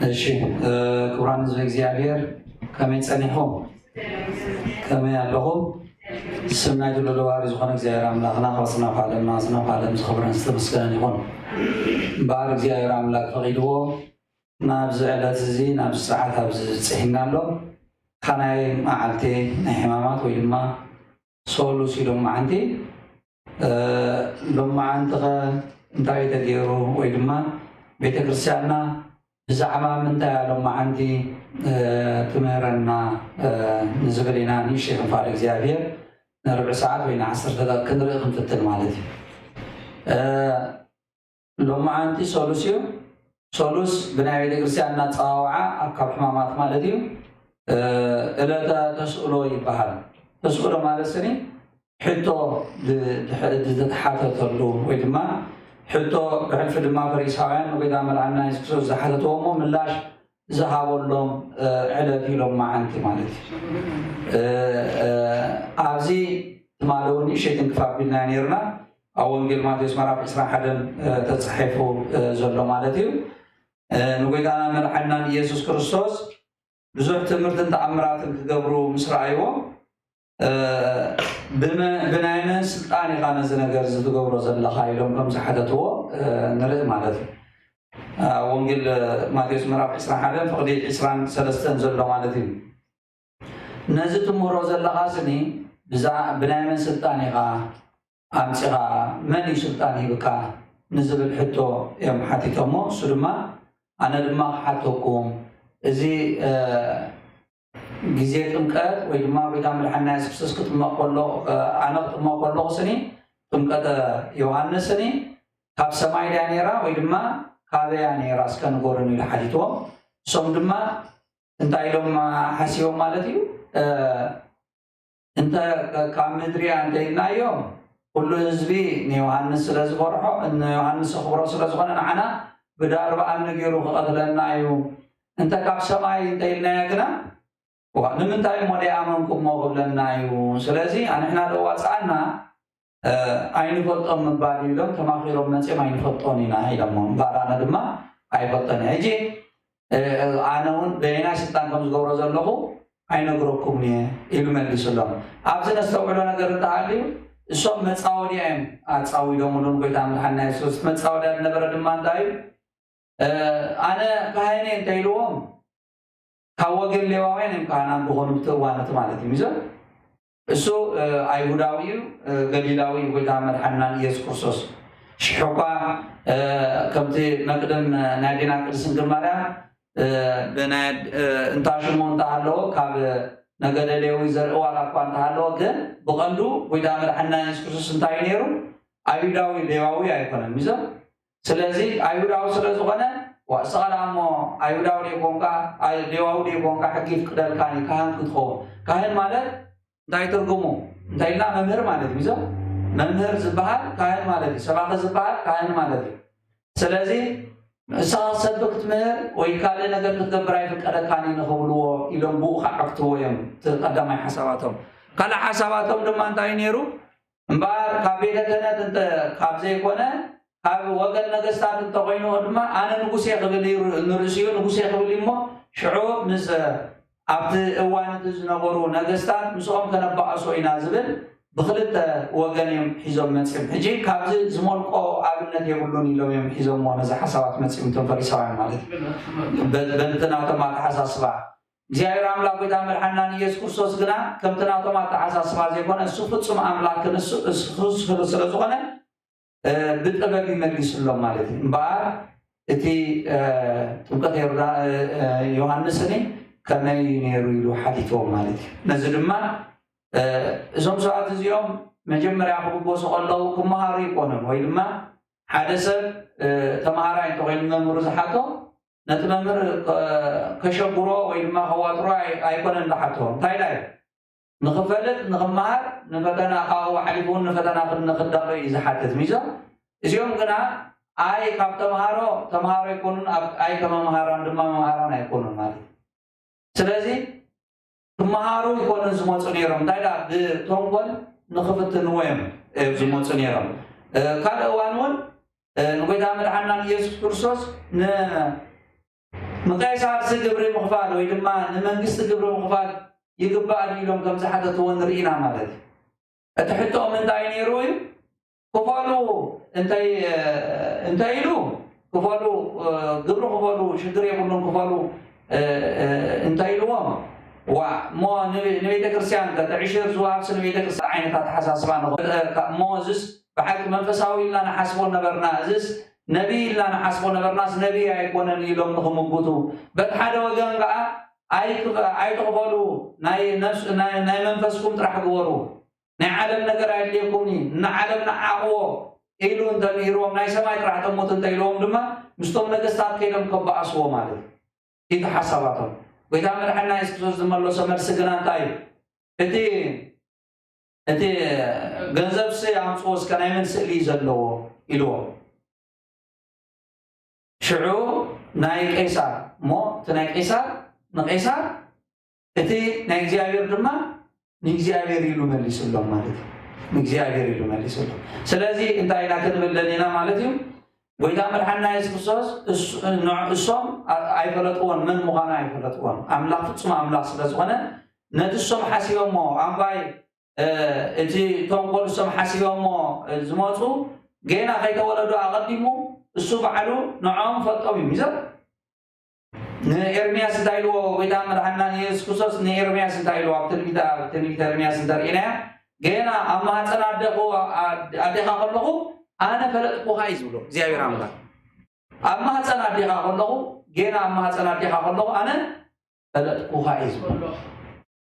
እሺ፣ እ፣ ክቡራን ህዝበ እግዚኣብሔር፣ ከመይ ጸኒሕኩም? ከመይ ኣለኹም? ስም ናይ ኩሉ ነባሪ ዝኾነ እግዚኣብሔር ኣምላኽና፣ ካብ ኣጽናፍ ዓለም ናብ ኣጽናፍ ዓለም ዝኸበረን ዝተመስገነን ይኹን። እምበኣር እግዚኣብሔር ኣምላክ ፈቒድዎ ናብዚ ዕለት እዚ፣ ናብዚ ሰዓት ኣብዚ ኣብጺሕና ኣሎ። ካናይ መዓልቲ ናይ ሕማማት ወይ ድማ ሶሉስ እዩ ሎማዓንቲ። እ፣ ሎማዓንቲኸ እንታይ ተገይሩ ወይ ድማ ቤተክርስትያንና ብዛዕባ ምንታይ እያ ሎማዓንቲ፣ እ፣ ትምህረና፣ እ፣ ንዝብል ኢና ንእሽተይ ክንፋል እግዚኣብሔር ንርብዒ ሰዓት ወይ ንዓሰርተ ደቂቕ ክንርኢ ክንፍትን ማለት እዩ። እ፣ ሎማዓንቲ ሶሉስ እዩ። ሶሉስ ብናይ ቤተክርስትያንና ኣጸዋውዓ ኣርካብ ሕማማት ማለት እዩ። እ፣ ዕለተ ተስእሎ ይበሃል። ተስእሎ ማለት ስኒ ሕቶ ድ-፣ ድ-፣ ዝተሓተተሉ ወይ ድማ ሕቶ ብሕልፊ ድማ ፈሪሳውያን ንጎይታ መልኣምና የሱስ ክርስቶስ ዝሓተትዎ እሞ ምላሽ ዝሃበሎም፣ እ፣ ዕለት እዩ ሎማዓንቲ ማለት እዩ። እ፣ እ፣ ኣብዚ ትማሊ እውን ንእሽተይ ትንክፍ ኣቢልና ኔርና። ኣብ ወንጌል ማቴዎስ ምዕራፍ ዕስራን ሓደን፣ እ፣ ተጻሒፉ፣ እ፣ ዘሎ ማለት እዩ። እ፣ ንጎይታና መድሓንናን ኢየሱስ ክርስቶስ ብዙሕ ትምህርትን ተኣምራትን ክገብሩ ምስ ረኣይዎ፣ እ፣ ብመ-፣ ብናይ መን ስልጣን ኢኻ ነዚ ነገር እዚ ትገብሮ ዘለኻ ኢሎም ከም ዝሓተትዎ፣ እ፣ ንርኢ ማለት እዩ። ኣብ ወንጌል ማቴዎስ ምዕራፍ ዕስራን ሓደን ፍቕዲ ዕስራን ሰለስተን ዘሎ ማለት እዩ። ነዚ ትምህሮ ዘለኻ ስኒ ብዛ-፣ ብናይ መን ስልጣን ኢኻ ኣምጺኻ፣ መን እዩ ስልጣን ሂብካ ንዝብል ሕቶ እዮም ሓቲቶሞ። እሱ ድማ፣ ኣነ ድማ ክሓተኩም፣ እዚ፣ እ፣ ግዜ ጥምቀት ወይ ድማ ጎይታ መድሓንና የሱስ ክርስቶስ ክጥመቕ ከሎ፣ እ፣ ኣነ ክጥመቕ ከለኹ ስኒ ጥምቀተ ዮሃንስ ስኒ ካብ ሰማይ ድያ ነይራ ወይ ድማ ካበይ እያ ነይራ እስከ ንገሩኒ ኢሉ ሓቲትዎም። እሶም ድማ እንታይ ኢሎም ሓሲቦም ማለት እዩ? እ፣ እንተ ካብ ምድሪ እያ እንተ ኢልናዮም፣ ኩሉ ህዝቢ ንዮሃንስ ስለ ዝፈርሖ፣ ንዮሃንስ የኽብሮ ስለ ዝኾነ፣ ንዓና ብዳርባ እምኒ ገይሩ ክቐትለና እዩ። እንተ ካብ ሰማይ እንተ ኢልናዮ ግና፣ ዋ፣ ንምንታይ እሞ ደይኣመንኩሞ ክብለና እዩ። ስለዚ ኣንሕና ዶ ዋጽኣና፣ እ፣ ኣይንፈልጦን ምባል እዩ ኢሎም ተማኺሮም መጺኦም ኣይንፈልጦን ኢና ኢሎሞ። እምበኣር ኣነ ድማ ኣይፈልጦን እየ። ሕጂ፣ እ፣ ኣነ እውን በየናይ ስልጣን ከም ዝገብሮ ዘለኹ ኣይነግረኩምን እየ ኢሉ መሊሱሎም። ኣብዚ ነስተውዕሎ ነገር እንተሃልዩ፣ እሶም መጻወድያ እዮም ኣጻዊዶምሉ ንጎይታ መድሓንና የሱስ። መጻወድያ ዝነበረ ድማ እንታይ እዩ? እ፣ ኣነ ካህን እየ እንተ ኢልዎም፣ ካብ ወገን ሌዋውያን እዮም ካህናት ዝኾኑ ብቲ እዋን እቲ ማለት እዩ። ሚዞ እሱ፣ እ፣ ኣይሁዳዊ እዩ፣ እ፣ ገሊላዊ እዩ ጎይታ መድሓንናን ኢየሱስ ክርስቶስ። ሽሕኳ፣ እ፣ ከምቲ መቅድም፣ እ፣ ናይ ኣዴና ቅድስት ድንግል ማርያም፣ እ፣ ብናይ፣ እ፣ እንታ ሽሙ እንተሃለዎ፣ ካብ ነገደ ሌዊ ዘርኢ ዋላ እኳ እንተሃለዎ፣ ግን ብቐንዱ ጎይታ መድሓንና ኢየሱስ ክርስቶስ እንታይ እዩ ነይሩ? ኣይሁዳዊ ሌዋዊ ኣይኮነን። ሚዞ ስለዚ ኣይሁዳዊ ስለ ዝኾነ፣ ዋ፣ እስኻ ደኣ እሞ ኣይሁዳዊ ደይኮንካ፣ ኣይ-፣ ሌዋዊ ደይኮንካ፣ ሕጊ ይፍቅደልካን እዩ ካህን ክትኸውን። ካህን ማለት እንታይ ትርጉሙ? እንታይ ኢልና? መምህር ማለት እዩ። ሚዞ መምህር ዝበሃል ካህን ማለት እዩ። ሰባኺ ዝበሃል ካህን ማለት እዩ። ስለዚ ንስኻ ክትሰብክ ክትምህር ወይ ካልእ ነገር ክትገብር ኣይፍቀደካን እዩ ንኽብልዎ ኢሎም ብኡ ከዓግትዎ እዮም። እቲ ቀዳማይ ሓሳባቶም። ካልእ ሓሳባቶም ድማ እንታይ ነይሩ? እምበኣር ካብ ቤተ ክህነት እንተ ካብ ዘይኮነ፣ ካብ ወገን ነገስታት እንተኾይኑ ድማ፣ ኣነ ንጉሴ ክብል እዩ፣ ንርእሲኡ ንጉሴ ክብል እዩ እሞ፣ ሽዑ ምስ ኣብቲ እዋን እቲ ዝነበሩ ነገስታት ምስኦም ከነባእሶ ኢና ዝብል ብኽልተ ወገን እዮም ሒዞም መጺኦም። ሕጂ ካብዚ ዝመልቆ ኣብነት የብሉን ኢሎም እዮም ሒዞምዎ ነዚ ሓሳባት መጺኦም እቶም ፈሪሳውያን ማለት እዩ። በ-፣ በቲ ናቶም ኣተሓሳስባ። እግዚኣብሔር ኣምላክ ጎይታ መድሓንናን ኢየሱስ ክርስቶስ ግና ከምቲ ናቶም ኣተሓሳስባ ዘይኮነ፣ እሱ ፍጹም ኣምላክ ክንሱ፣ እሱ ክርስቶስ ስለ ዝኾነ፣ እ፣ ብጥበብ ይመልስሎም ማለት እዩ። እምበኣር እቲ፣ እ፣ ጥምቀት ዮርዳ-፣ እ፣ እ፣ ዮሃንስኒ ከመይ እዩ ነይሩ ኢሉ ሓቲትዎም ማለት እዩ። ነዚ ድማ፣ እ፣ እዞም ሰባት እዚኦም መጀመርያ ክብገሱ ከለዉ ክመሃሩ ይኮኑን፣ ወይ ድማ ሓደ ሰብ፣ እ፣ ተማሃራይ እንተኾይኑ መምህሩ ዝሓቶ፣ ነቲ መምህር ከ-፣ ከሸግሮ ወይ ድማ ከዋጥሮ ኣይ-፣ ኣይኮነን ዝሓቶ። እንታይ ኢላ እዩ? ንኽፈልጥ፣ ንኽመሃር፣ ንፈተና ካብኡ ሓሊፉ እውን ንፈተና ክን-፣ ንኽዳሎ እዩ ዝሓትት። ሚዞ እዚኦም ግና ኣይ ካብ ተምሃሮ ተምሃሮ ኣይኮኑን፣ ኣብ-፣ ኣይ ከመ መሃራን ድማ መምሃራን ኣይኮኑን ማለት እዩ። ስለዚ ክመሃሩ ኣይኮኑን ዝመጹ ነይሮም። እንታይ ደኣ ብተንኮል ንኽፍትንዎ እዮም፣ እ፣ ዝመጹ ነይሮም። እ፣ ካልእ እዋን እውን፣ እ፣ ንጎይታ መድሓንና ንኢየሱስ ክርስቶስ ን-፣ ንቄሳርሲ ግብሪ ምኽፋል ወይ ድማ ንመንግስቲ ግብሪ ምኽፋል ይግባእ ድዩ ኢሎም ከም ዝሓተትዎ ንርኢ ኢና ማለት እዩ። እቲ ሕቶኦም እንታይ ነይሩ እዩ? ክፈሉ እንተ-፣ እንተ ኢሉ፣ ክፈሉ፣ እ፣ ግብሪ ክፈሉ፣ ሽግር የብሉን፣ ክፈሉ፣ እ፣ እ፣ እንተ ኢልዎም፣ ዋ፣ እሞ ን-፣ ንቤተ ክርስቲያን ከ፣ እቲ ዕሽር ዝወሃብስ ንቤተ ክርስቲያን ዓይነት ኣተሓሳስባ ንኸ-፣ እ፣ ካ-፣ እሞ እዝስ ብሓቂ መንፈሳዊ ኢልና ንሓስቦ ነበርና፣ እዝስ ነቢይ ኢልና ንሓስቦ ነበርናስ ነቢይ ኣይኮነን ኢሎም ንኽምጉቱ፣ በቲ ሓደ ወገን ከኣ ኣይክ-፣ ኣይትኽፈሉ፣ ናይ ነፍስ-፣ ናይ፣ ናይ መንፈስኩም ጥራሕ ግበሩ። ናይ ዓለም ነገር ኣየድልየኩምን እዩ፣ ንዓለም ንዓቕዎ ኢሉ እንተ ምሂርዎም፣ ናይ ሰማይ ጥራሕ ጠምቱ እንተ ኢልዎም ድማ፣ ምስቶም ነገስታት ከይዶም ከባእስዎ ማለት እዩ። እቲ ሓሳባቶም። ጎይታ መድሓንና የሱስ ክርስቶስ ዝመለሶ መልሲ ግና እንታይ እዩ? እቲ፣ እቲ ገንዘብሲ ኣምጽዎ እስከ፣ ናይ መን ስእሊ እዩ ዘለዎ? ኢልዎም። ሽዑ ናይ ቄሳር እሞ፣ እቲ ናይ ቄሳር ንቄሳር፣ እቲ ናይ እግዚኣብሔር ድማ ንእግዚኣብሔር ኢሉ መሊስሎም ማለት እዩ። ንእግዚኣብሔር ኢሉ መሊስሎም። ስለዚ እንታይ ኢና ክንብል ደሊና ማለት እዩ? ጎይታ መድሓንና የሱስ ክርስቶስ እሱ-፣ ን-፣ እሶም ኣ-፣ ኣይፈለጥዎን፣ መን ምዃኑ ኣይፈለጥዎን። ኣምላኽ ፍጹም ኣምላኽ ስለ ዝኾነ፣ ነቲ እሶም ሓሲቦሞ፣ ኣንባይ እ፣ እቲ ተንኮል እሶም ሓሲቦሞ፣ እ፣ ዝመጹ፣ ጌና ከይተወለዱ ኣቐዲሙ እሱ ባዕሉ ንዕኦም ፈልጦም እዩ። ሚዘ ንኤርምያስ እንታይ ኢልዎ? ጎይታ መድሓንና ንየሱስ ክርስቶስ ንኤርምያስ እንታይ ኢልዎ? ኣብ ትንቢት፣ ኣብ ትንቢት ኤርምያስ እንተርኢናያ፣ ጌና ኣብ ማህፀን ኣዴኹ፣ ኣዴኻ ከለኹ ኣነ ፈለጥኩኻ እዩ ዝብሎ እግዚኣብሔር ኣምላኽ። ኣብ ማህፀን ኣዴኻ ከለኹ፣ ጌና ኣብ ማህፀን ኣዴኻ ከለኹ ኣነ ፈለጥኩኻ እዩ ዝብሎ።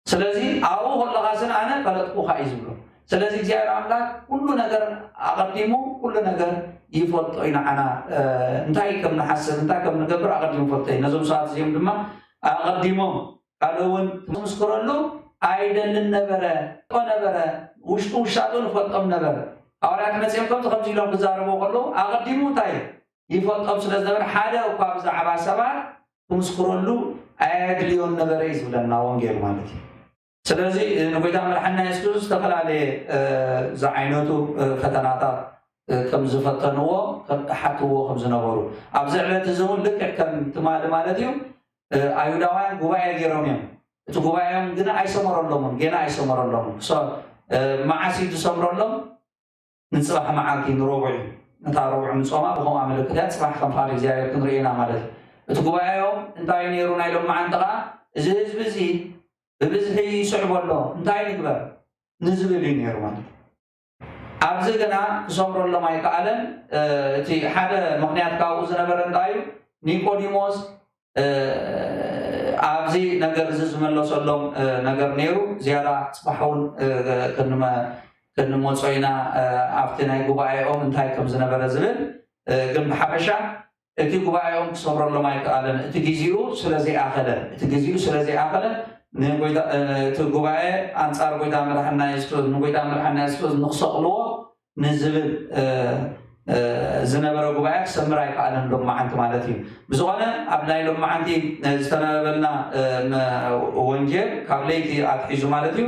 ስለዚ ኣብኡ ከለኻ ስን ኣነ ፈለጥኩኻ እዩ ዝብሎ። ስለዚ እግዚኣብሔር ኣምላኽ ኩሉ ነገር ኣቐዲሙ ኩሉ ነገር ይፈልጦ እዩ ንዓና፣ እ፣ እንታይ ከም ንሓስብ፣ እንታይ ከም ንገብር ኣቐዲሙ ይፈልጦ እዩ። ነዞም ሰባት እዚኦም ድማ ኣቐዲሞም ካልእ እውን ክምስክረሉ ኣይደልን ነበረ፣ ነበረ፣ ውሽጡ ውሻጡ ንፈልጦም ነበረ። ሃዋርያት መጺኦም ከምዚ ከምዚ ኢሎም ክዛረቡ ከለዉ፣ ኣቐዲሙ እንታይ ይፈልጦም ስለ ዝነበረ፣ ሓደ እኳ ብዛዕባ ሰባት ክምስክረሉ ኣየድልዮን ነበረ እዩ ዝብለና ወንጌል ማለት እዩ። ስለዚ ንጎይታ መድሓንና የሱስ ዝተፈላለየ፣ እ፣ ዝዓይነቱ፣ እ፣ ፈተናታት፣ እ፣ ከም ዝፈተንዎ፣ ከም ዝሓትዎ ከም ዝነበሩ፣ ኣብዚ ዕለት እዚ እውን ልክዕ ከም ትማሊ ማለት እዩ፣ እ፣ ኣይሁዳውያን ጉባኤ ገይሮም እዮም። እቲ ጉባኤኦም ግን ኣይሰመረሎምን፣ ጌና ኣይሰመረሎምን። ክሶ-፣ እ፣ መዓስ እዩ ዝሰምረሎም? ንጽባሕ መዓልቲ፣ ንረቡዕ እዩ። ነታ ረቡዕ ምጾማ ብኸምኣ ምልክት እያ፣ ጽባሕ ከም ፍቓድ እግዚኣብሔር ክንርኢ ኢና ማለት እዩ። እቲ ጉባኤኦም እንታይ ነይሩ? ናይ ሎማዓንቲ ኸኣ፣ እዚ ህዝቢ እዚ ብብዝሒ ይስዕቦ ኣሎ፣ እንታይ ንግበር ንዝብል እዩ ነይሩ ማለት እዩ። ኣብዚ ግና ክሰምረሎም ኣይከኣለን። እ፣ እቲ ሓደ ምኽንያት ካብኡ ዝነበረ እንታይ እዩ? ኒቆዲሞስ፣ እ፣ ኣብዚ ነገር እዚ ዝመለሰሎም፣ እ፣ ነገር ነይሩ። ዝያዳ ጽባሕ እውን፣ እ፣ ክንመ-፣ ክንመጾ ኢና፣ እ፣ ኣብቲ ናይ ጉባኤኦም እንታይ ከም ዝነበረ ዝብል። እ፣ ግን ብሓፈሻ እቲ ጉባኤኦም ክሰምረሎም ኣይከኣለን። እቲ ግዜኡ ስለ ዘይኣኸለ፣ እቲ ግዜኡ ስለ ዘይኣኸለ ንጎይታ፣ እ፣ እቲ ጉባኤ ኣንጻር ጎይታ መድሓንና የሱስ፣ ንጎይታ መድሓንና የሱስ ንክሰቕልዎ ንዝብል፣ እ፣ እ፣ ዝነበረ ጉባኤ ክሰምር ኣይከኣለን ሎማዓንቲ ማለት እዩ። ብዝኾነ ኣብ ናይ ሎማዓንቲ፣ እ፣ ዝተነበበልና፣ እ፣ መ-፣ ወንጌል ካብ ለይቲ ኣትሒዙ ማለት እዩ፣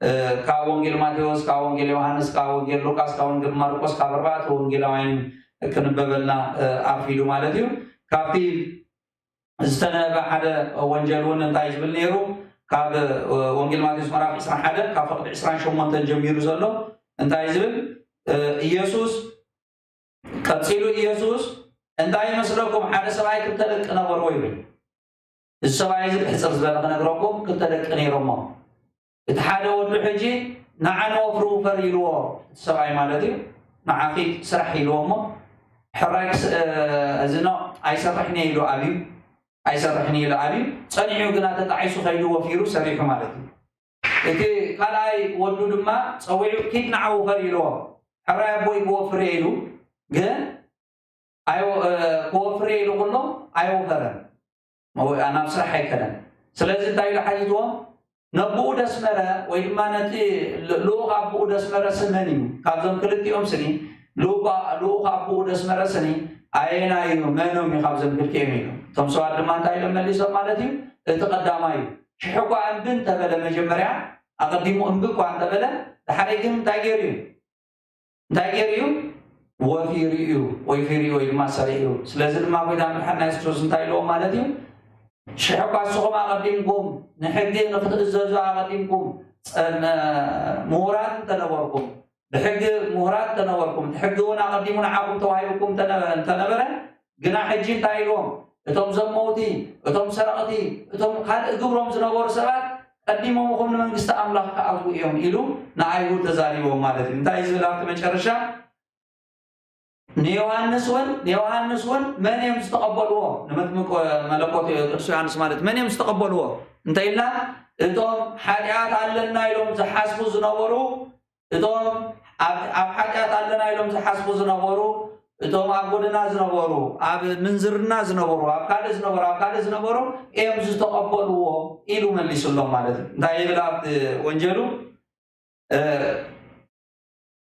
እ፣ ካብ ወንጌል ማቴዎስ፣ ካብ ወንጌል ዮሃንስ፣ ካብ ወንጌል ሉቃስ፣ ካብ ወንጌል ማርቆስ፣ ካብ ኣርባዕተ ወንጌላውያን ክንበበልና፣ እ፣ ኣርፊዱ ማለት እዩ። ካብቲ ዝተነበበ ሓደ ወንጀል እውን እንታይ ዝብል ነይሩ? ካብ፣ እ፣ ወንጌል ማቴዎስ ምዕራፍ ዕስራን ሓደን ካብ ፈቕዲ ዕስራን ሸሞንተን ጀሚሩ ዘሎ እንታይ ዝብል? እ፣ ኢየሱስ፣ ቀጺሉ ኢየሱስ፣ "እንታይ ይመስለኩም? ሓደ ሰብኣይ ክልተ ደቂ ነበርዎ" ይብል። እዚ ሰብኣይ እዚ ብሕጽር ዝበለ ክነግረኩም፣ ክልተ ደቂ ነይሮሞ። እቲ ሓደ ወዱ ሕጂ፣ "ንዓ ንወፍሪ ውፈር" ኢልዎ፣ እቲ ሰብኣይ ማለት እዩ። "ንዓ ኪድ ስራሕ" ኢልዎ እሞ፣ ሕራይ ክስ-፣ እ፣ እዚ ኖ፣ "ኣይሰርሕን እየ" ኢሉ ኣብዩ። "ኣይሰርሕን እየ" ኢሉ ኣብዩ። ጸኒሑ ግና ተጣዒሱ ከይዱ ወፊሩ ሰሪሑ ማለት እዩ። እቲ ካልኣይ ወዱ ድማ ጸዊዑ፣ "ኪድ ንዓ ውፈር" ኢልዎ። "ሕራይ ኣቦይ ክወፍር እየ" ኢሉ፣ ግን ኣይ-፣ እ፣ ክወፍር እየ ኢሉ ከሎ ኣይወፈረን። መው-፣ ናብ ስራሕ ኣይከደን። ስለዚ እንታይ ኢሉ ሓቲትዎም? ነቦኡ ደስመረ ወይ ድማ ነቲ ል-፣ ልኡኽ ኣቦኡ ደስመረ ስም መን እዩ? ካብዞም ክልቲኦም ስኒ፣ ልኡኽ፣ ልኡኽ ኣቦኡ ደስመረ ስኒ ኣየናይ እዩ? መኖም እዩ ካብዞም ክልቲኦም? ኢሉ። እቶም ሰባት ድማ እንታይ ኢሎም መሊሶም ማለት እዩ? እቲ ቀዳማይ እዩ። ሽሕ እኳ እምቢ እንተበለ መጀመርያ፣ ኣቐዲሙ እምቢ እኳ እንተበለ፣ ዳሕራይ ግን እንታይ ገይሩ እዩ? እንታይ ገይሩ እዩ? ወፊሩ እዩ፣ ወፊሩ እዩ ወይ ድማ ሰሪሑ እዩ። ስለዚ ድማ ጎይታ መድሓንና የሱስ ክርስቶስ እንታይ ኢልዎም ማለት እዩ? ሽሕ እኳ ንስኹም ኣቐዲምኩም ንሕጊ ንኽትእዘዙ ኣቐዲምኩም ጸ-፣ መ-፣ ምሁራት እንተነበርኩም፣ ብሕጊ ምሁራት እንተነበርኩም፣ እቲ ሕጊ እውን ኣቐዲሙ ንዓኹም ተዋሂቡኩም እንተነ-፣ እንተነበረ፣ ግና ሕጂ እንታይ ኢልዎም? እቶም ዘመውቲ፣ እቶም ሰረቕቲ፣ እቶም ካልእ ግብሮም ዝነበሩ ሰባት ቀዲሞምኹም ንመንግስቲ ኣምላኽ ክኣትዉ እዮም ኢሉ ንኣይሁድ ተዛሪቦም ማለት እዩ። እንታይ እዩ ዝብል ኣብቲ መጨረሻ? ንዮሃንስ እውን፣ ንዮሃንስ እውን መን እዮም ዝተቐበልዎ? ንመጥምቅ መለኮት ቅዱስ ዮሃንስ ማለት መን እዮም ዝተቐበልዎ እንተ ኢልና፣ እቶም ሓጢኣት ኣለና ኢሎም ዝሓስቡ ዝነበሩ፣ እቶም ኣብ፣ ኣብ ሓጢኣት ኣለና ኢሎም ዝሓስቡ ዝነበሩ፣ እቶም ኣብ ጎደና ዝነበሩ፣ ኣብ ምንዝርና ዝነበሩ፣ ኣብ ካልእ ዝነበሩ፣ ኣብ ካልእ ዝነበሩ እዮም ዝተቐበልዎ ኢሉ መሊሱሎም ማለት እዩ። እንታይ ይብል ኣብቲ ወንጀሉ? እ፣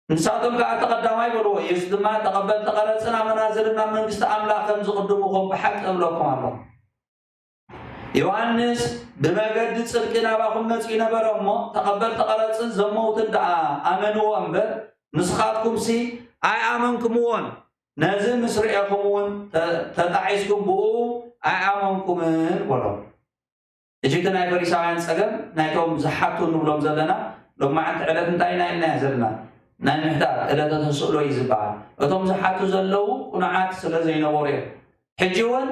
ንሳቶም ከኣ እቲ ቀዳማይ በልዎ። ኢየሱስ ድማ፣ "ተቐበልቲ ቀረጽን ኣመናዝርን ናብ መንግስቲ ኣምላኽ ከም ዝቕድሙኹም ብሓቂ እብለኩም ኣለኹ። ዮሃንስ ብመገዲ ጽድቂ ናባኹም መጺኡ ነበረ እሞ፣ ተቐበልቲ ቀረጽን ዘመውትን ደኣ ኣመንዎ እምበር፣ ንስኻትኩምሲ ኣይኣመንኩምዎን። ነዚ ምስ ርኤኹም እውን ተ-፣ ተጣዒስኩም ብኡ ኣይኣመንኩምን" በሎም። ሕጂ እቲ ናይ ፈሪሳውያን ጸገም፣ ናይቶም ዝሓቱ ንብሎም ዘለና፣ ሎማዓንቲ ዕለት እንታይ ኢና ኢልና ዘለና? ናይ ምሕታት ዕለተ ተስእሎ እዩ ዝበሃል። እቶም ዝሓቱ ዘለዉ ቅኑዓት ስለ ዘይነበሩ እዮም። ሕጂ እውን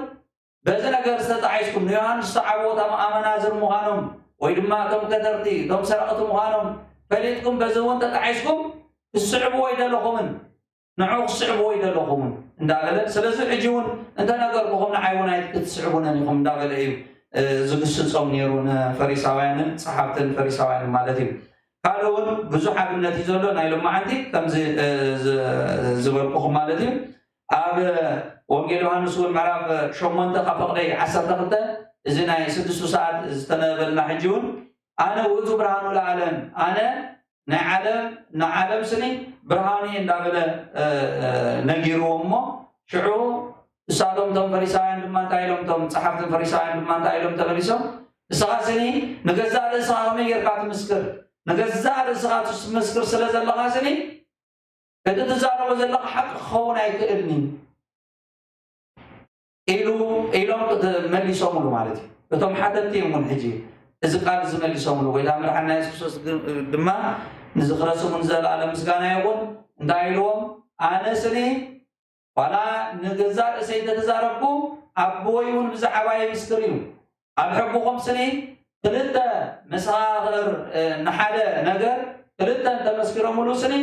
በዚ ነገር ዝተጣዒስኩም፣ ንዮሃንስ ዝሰዓብዎ እቶም ኣመናዝር ምዃኖም፣ ወይ ድማ እቶም ከደርቲ፣ እቶም ሰረቕቲ ምዃኖም ፈሊጥኩም፣ በዚ እውን ተጣዒስኩም፣ ክትስዕብዎ ኣይደለኹምን። ንዑ ክትስዕብዎ ኣይደለኹምን እንዳበለ፣ ስለዚ ሕጂ እውን እንተነገርኩኹም ንዓይ እውን ኣይክትስዕቡንን ኢኹም እንዳበለ እዩ፣ እ፣ ዝግስጾም ነይሩ ንፈሪሳውያንን ጸሓፍትን ፈሪሳውያንን ማለት እዩ። ካልእ እውን ብዙሕ ኣብነት እዩ ዘሎ ናይ ሎማዓንቲ ከምዚ፣ እ፣ ዝ-፣ ዝበልኩኹም ማለት እዩ። ኣብ ወንጌል ዮሃንስ እውን ምዕራፍ ሸሞንተ ካብ ፈቕደይ ዓሰርተ ክልተ፣ እዚ ናይ ስድስቱ ሰዓት ዝተነበበልና ሕጂ እውን፣ "ኣነ ውእቱ ብርሃኑ ለዓለም፣ ኣነ ናይ ዓለም፣ ንዓለም ስኒ ብርሃኑ እየ እንዳበለ፣ እ፣ እ፣ ነጊርዎም እሞ፣ ሽዑ እሳቶም እቶም ፈሪሳውያን ድማ እንታይ ኢሎም፣ እቶም ጸሓፍትን ፈሪሳውያን ድማ እንታይ ኢሎም ተመሊሶም፣ ንስኻ ስኒ ንገዛእ ርእስኻ ከመይ ጌርካ ትምስክር? ንገዛእ ርእስኻ ትምስክር ስለ ዘለኻ ስኒ፣ እቲ ትዛረቦ ዘለኻ ሓቂ ክኸውን ኣይክእልን እዩ ኢሉ፣ ኢሎም መሊሶምሉ ማለት እዩ። እቶም ሓተትቲ እዮም እውን ሕጂ እዚ ቃል እዚ መሊሶምሉ። ጎይታ መድሓንና የሱስ ክርስቶስ ግ-፣ ድማ ንዝኽረ ስሙ ንዘለኣለም ምስጋና ይኹን፣ እንታይ ኢልዎም? ኣነ ስኒ ዋላ ንገዛእ ርእሰይ እንተተዛረብኩ፣ ኣቦይ እውን ብዛዕባይ ይምስክር እዩ። ኣብ ሕግኹም ስኒ ክልተ መሰኻኽር፣ እ፣ ንሓደ ነገር ክልተ እንተመስኪሮምሉ ስኒ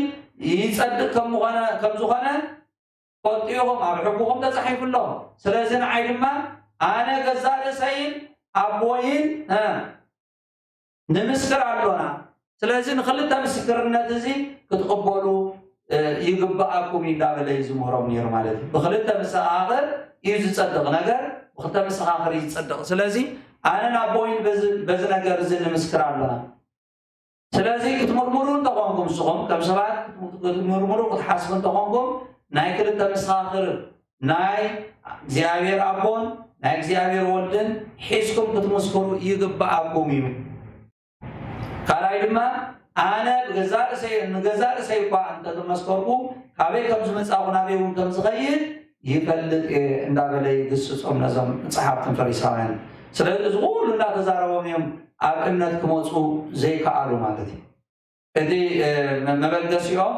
ይጸድቕ ከም ምኾነ፣ ከም ዝኾነ ትፈልጡ ኢኹም፣ ኣብ ሕግኹም ተጻሒፉ ኣሎ። ስለዚ ንዓይ ድማ ኣነ ገዛእ ርእሰይን ኣቦይን፣ እ፣ ንምስክር ኣሎና። ስለዚ ንኽልተ ምስክርነት እዚ ክትቕበሉ፣ እ፣ ይግብኣኩም እዩ እንዳበለ እዩ ዝምህሮም ነይሩ ማለት እዩ። ብኽልተ መሰኻኽር እዩ ዝጸድቕ ነገር፣ ብኽልተ መሰኻኽር እዩ ዝጸድቕ። ስለዚ ኣነን ኣቦይን በዚ፣ በዚ ነገር እዚ ንምስክር ኣሎና። ስለዚ ክትምርምሩ እንተኾንኩም፣ ንስኹም ከም ሰባት ክትምርምሩ ክትሓስቡ እንተኾንኩም፣ ናይ ክልተ መሰኻኽር፣ ናይ እግዚኣብሔር ኣቦን ናይ እግዚኣብሔር ወልድን ሒዝኩም ክትምስክሩ ይግብኣኩም እዩ። ካልኣይ ድማ፣ ኣነ ብገዛእ ርእሰይ፣ ንገዛእ ርእሰይ እኳ እንተተመስከርኩ፣ ካበይ ከም ዝመጻእኩ፣ ናበይ እውን ከም ዝኸይድ ይፈልጥ እየ እንዳበለ ይግስጾም ነዞም ጸሓፍትን ፈሪሳውያን። ስለዚ እዚ ኩሉ እንዳተዛረቦም እዮም ኣብ እምነት ክመጹ ዘይከኣሉ ማለት እዩ። እቲ፣ እ፣ መ-፣ መበገሲኦም፣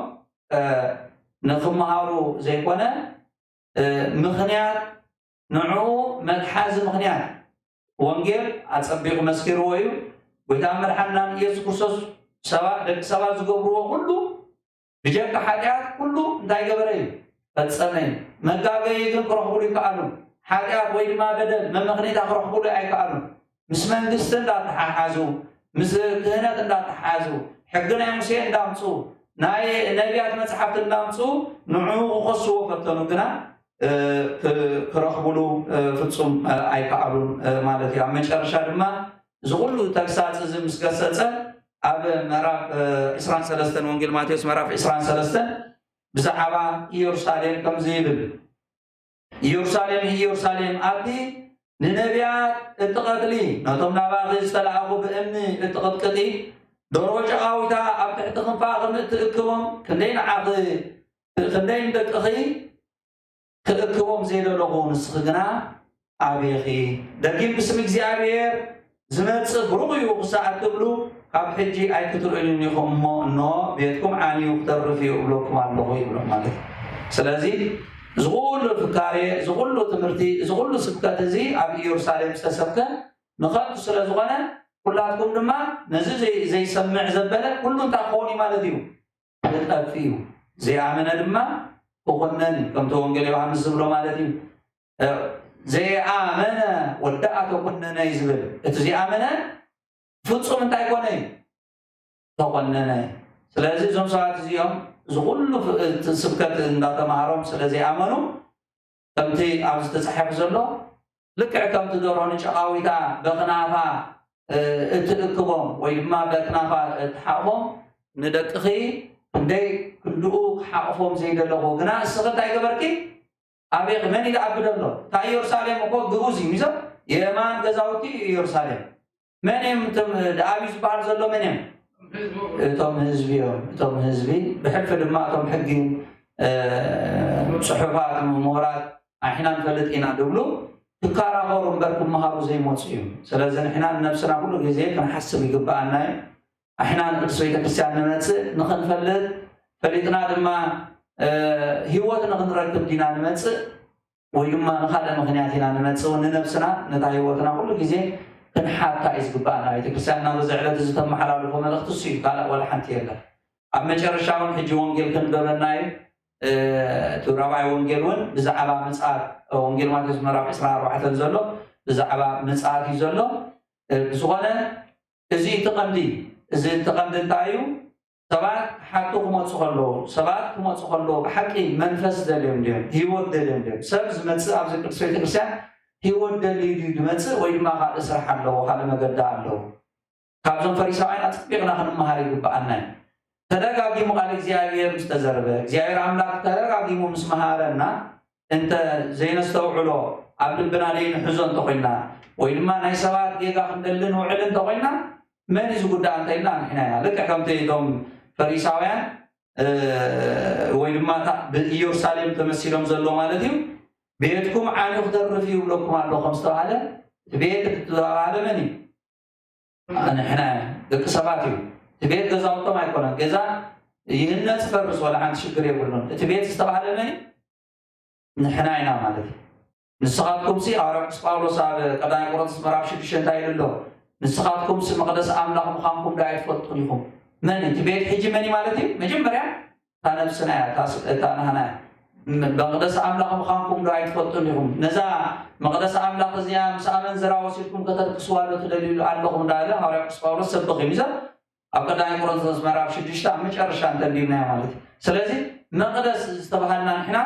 እ፣ ንኽመሃሩ ዘይኮነ፣ እ፣ ምኽንያት፣ ንዕኡ መትሓዚ ምኽንያት፣ ወንጌል ኣጸቢቑ መስኪርዎ እዩ። ጎይታ መድሓንና ኢየሱስ ክርስቶስ ሰባት፣ ደቂ ሰባት ዝገብርዎ ኩሉ ብጀካ ሓጢኣት ኩሉ እንታይ ገበረ እዩ? ፈጸመ እዩ። መጋገዪ ግን ክረኽብሉ ይከኣሉ። ሓጢኣት ወይ ድማ በደል መመኽነይታ ክረኽብሉ ኣይከኣሉን። ምስ መንግስቲ እንዳተሓሓዙ፣ ምስ ክህነት እንዳተሓሓዙ፣ ሕጊ ናይ ሙሴ እንዳምጽኡ፣ ናይ ነቢያት መጽሓፍቲ እንዳምጽኡ ንዕኡ ክኸስዎ ፈተኑ፣ ግና፣ እ፣ ክ-፣ ክረኽብሉ፣ እ፣ ፍጹም፣ እ፣ ኣይከኣሉን፣ እ፣ ማለት እዩ። ኣብ መጨረሻ ድማ እዚ ኩሉ ተግሳጽ እዚ ምስ ገሰጸ፣ ኣብ ምዕራፍ፣ እ፣ ዕስራን ሰለስተን፣ ወንጌል ማቴዎስ ምዕራፍ ዕስራን ሰለስተን ብዛዕባ ኢየሩሳሌም ከምዚ ይብል፣ ኢየሩሳሌም፣ ኢየሩሳሌም፣ ኣቲ ንነቢያት እትቐትሊ፣ ነቶም ናባኺ ዝተላእኹ ብእምኒ እትቕጥቅጢ፣ ደርሆ ጨቓዊታ ኣብ ትሕቲ ክንፋ ከም እትእክቦም፣ ክንደይ ንዓኺ፣ ክንደይ ንደቅኺ ክእክቦም ዘይደለኹ፣ ንስኺ ግና ኣቤኺ። ደጊም ብስም እግዚኣብሔር ዝመጽእ ብሩኽ እዩ ክሳዕ እትብሉ፣ ካብ ሕጂ ኣይክትርእዩን ኢኹም እሞ፣ እንሆ፣ ቤትኩም ዓንዩ ክተርፍ እዩ እብለኩም ኣለኹ ይብሎም ማለት እዩ። ስለዚ፣ እዚ ኩሉ ፍካሬ፣ እዚ ኩሉ ትምህርቲ፣ እዚ ኩሉ ስብከት እዚ ኣብ ኢየሩሳሌም ዝተሰብከ ንኸንቱ ስለ ዝኾነ፣ ኩላትኩም ድማ ነዚ ዘይ-፣ ዘይሰምዕ ዘበለ ኩሉ እንታይ ክኸውን እዩ ማለት እዩ? ክጠፍእ እዩ። ዘይኣመነ ድማ ክኹነን እዩ። ከምቲ ወንጌል ዮሃንስ ዝብሎ ማለት እዩ። እ፣ ዘይኣመነ ወዳኣ ተኮነነ እዩ ዝብል። እቲ ዘይኣመነ ፍጹም እንታይ ኮነ እዩ? ተኮነነ። ስለዚ እዞም ሰባት እዚኦም እዚ ኩሉ ፍ-፣ እቲ ስብከት እንዳተማሃሮም ስለ ዘይኣመኑ፣ ከምቲ ኣብዚ ተጻሒፉ ዘሎ፣ ልክዕ ከምቲ ደርሆ ንጨቓዊታ በክናፋ፣ እ፣ እትእክቦም ወይ ድማ በክናፋ እትሓቕፎም፣ ንደቅኺ ክንደይ ክንድኡ ክሓቕፎም ዘይደለኹ፣ ግና እስኺ እንታይ ገበርኪ? ኣቤኺ፣ መን እዩ ዝኣቢ ዘሎ? እታ ኢየሩሳሌም እኮ ግኡዝ እዩ፣ ሚዞ የማን ገዛውቲ እዩ ኢየሩሳሌም። መን እዮም እቶም፣ እ፣ ደኣቢ ዝበሃል ዘሎ መን እዮም? እቶም ህዝቢ እዮም። እቶም ህዝቢ፣ ብሕልፊ ድማ እቶም ሕጊ፣ እ፣ ጽሑፋት፣ ምሁራት፣ ኣሕና ንፈልጥ ኢና ድብሉ ክከራኸሩ እምበር ክመሃሩ ዘይመጹ እዮም። ስለዚ ንሕና ንነብስና ኩሉ ግዜ ክንሓስብ ይግብኣና እዩ። ኣሕና ንቅድስት ቤተክርስትያን ንመጽእ ንኽንፈልጥ፣ ፈሊጥና ድማ፣ እ፣ ህይወት ንኽንረክብ ዲና ንመጽእ? ወይ ድማ ንኻልእ ምኽንያት ኢና ንመጽእ፣ ንነብስና፣ ነታ ህይወትና ኩሉ ግዜ ክንሓታ እዩ ዝግባኣና። ቤተክርስትያንና በዚ ዕለት እዚ ተመሓላልፎ መልእኽቲ እሱ እዩ፣ ካልእ ዋላ ሓንቲ የለን። ኣብ መጨረሻ እውን ሕጂ ወንጌል ክንበበና እዩ። እ፣ እቲ ራብዓይ ወንጌል እውን ብዛዕባ ምጽኣት፣ ወንጌል ማቴዎስ ምዕራፍ ዕስራን ኣርባዕተን ዘሎ ብዛዕባ ምጽኣት እዩ ዘሎ። እ፣ ብዝኾነ እዚ እቲ ቀንዲ፣ እዚ እቲ ቀንዲ እንታይ እዩ? ሰባት ክሓቱ ክመጹ ከለዉ፣ ሰባት ክመጹ ከለዉ ብሓቂ መንፈስ ደልዮም ድዮም? ህይወት ደልዮም ድዮም? ሰብ ዝመጽእ ኣብዚ ቅድስት ቤተክርስትያን ህይወት ደልዩ ድዩ ዝመጽእ ወይ ድማ ካልእ ስራሕ ኣለዎ፣ ካልእ መገዲ ኣለዎ? ካብዞም ፈሪሳውያን ኣጸቢቕና ክንመሃር ይግብኣና እዩ። ተደጋጊሙ ቃል እግዚኣብሔር ምስ ተዘርበ፣ እግዚኣብሔር ኣምላክ ተደጋጊሙ ምስ መሃረና፣ እንተ ዘይነስተውዕሎ፣ ኣብ ልብና ዘይንሕዞ እንተኾይና፣ ወይ ድማ ናይ ሰባት ጌጋ ክንደሊ ንውዕል እንተኾይና፣ መን እዩ ዝጉዳእ እንተኢልና ንሕና ኢና። ልክዕ ከምቲ እቶም ፈሪሳውያን፣ እ፣ ወይ ድማ እታ ብኢየሩሳሌም ተመሲሎም ዘሎ ማለት እዩ፣ ቤትኩም ዓንዩ ክተርፍ እዩ ይብለኩም ኣሎ ከም ዝተባህለ፣ እቲ ቤት ዝተባህለ መን እዩ? ንሕና ኢና፣ ደቂ ሰባት እዩ። እቲ ቤት ገዛውቶም ኣይኮነን። ገዛ ይህነጽ ይፈርስ፣ ወላ ሓንቲ ሽግር የብሉን። እቲ ቤት ዝተባህለ መን እዩ? ንሕና ኢና ማለት እዩ። ንስኻትኩምሲ፣ ሃዋርያ ቅዱስ ጳውሎስ ኣብ ቀዳማይ ቆሮንቶስ ምዕራፍ ሽዱሽተ እንታይ ኢሉ ኣሎ? ንስኻትኩምሲ መቕደስ ኣምላኽ ምዃንኩም ዶ ኣይትፈልጡን ኢኹም? መን እዩ? እቲ ቤት ሕጂ መን እዩ ማለት እዩ? መጀመርያ እታ ነብስና እያ፣ እታ ስ-፣ እታ ናህና እያ። ም-፣ መቕደስ ኣምላኽ ምዃንኩም ዶ ኣይትፈልጡን ኢኹም? ነዛ መቕደስ ኣምላኽ እዚኣ ምስ ኣመንዝራ ወሲድኩም ከተርክስዋ ዶ ትደልዩ ኣለኹም? እንዳለ ሃዋርያ ቅዱስ ጳውሎስ ሰብኽ እዩ። ኣብ ቀዳማይ ቆሮንቶስ ምዕራፍ ሽዱሽተ ኣብ መጨረሻ እንተንቢብናዮ ማለት እዩ። ስለዚ መቕደስ ዝተባሃልና ንሕና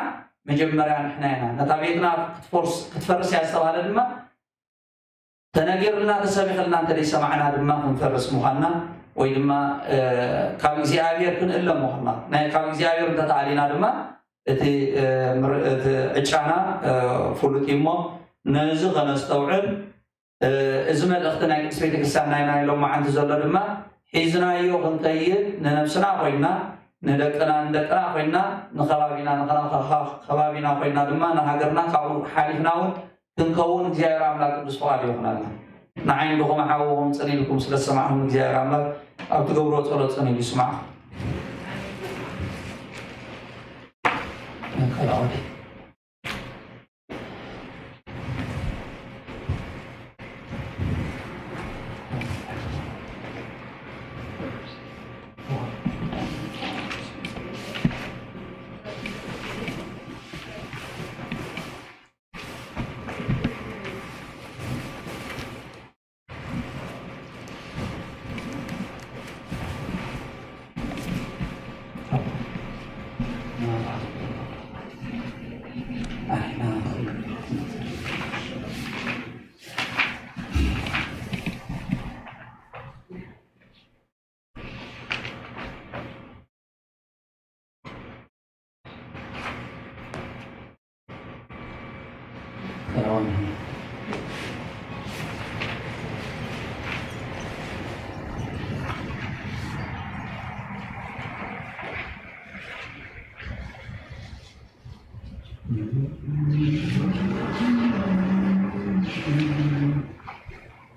መጀመርያ ንሕና ኢና። ነታ ቤትና ክትፈርስ፣ ክትፈርስ እያ ዝተባሃለ ድማ ተነጊርና ተሰቢኽልና እንተ ዘይሰማዕና ድማ ክንፈርስ ምዃንና ወይ ድማ፣ እ፣ ካብ እግዚኣብሔር ክንእለ ምዃንና። ናይ ካብ እግዚኣብሔር እንተተኣሊና ድማ እቲ፣ እ፣ ምር-፣ እቲ ዕጫና፣ እ፣ ፍሉጥ እዩ እሞ ነዚ ከነስተውዕል እ፣ እዚ መልእኽቲ ናይ ቅድስት ቤተክርስትያን ናይ፣ ናይ ሎማዓንቲ ዘሎ ድማ ሒዝናዮ ክንከይድ ንነብስና ኮይና፣ ንደቅና፣ ንደቅና ኮይና፣ ንኸባቢና፣ ንኸ-፣ ኸ-፣ ኸ-፣ ኸባቢና ኮይና ድማ ንሃገርና ካብኡ ሓሊፍና እውን ክንከውን እግዚኣብሔር ኣምላክ ቅዱስ ፍቓዱ ይኹነልና። ንዓይ እንድኹም ሓውኹም ጽን ኢልኩም ስለ ዝሰማዕኹም እግዚኣብሔር ኣምላክ ኣብ ትገብርዎ ጸሎት ጸኒሑ ይስማዕኩም።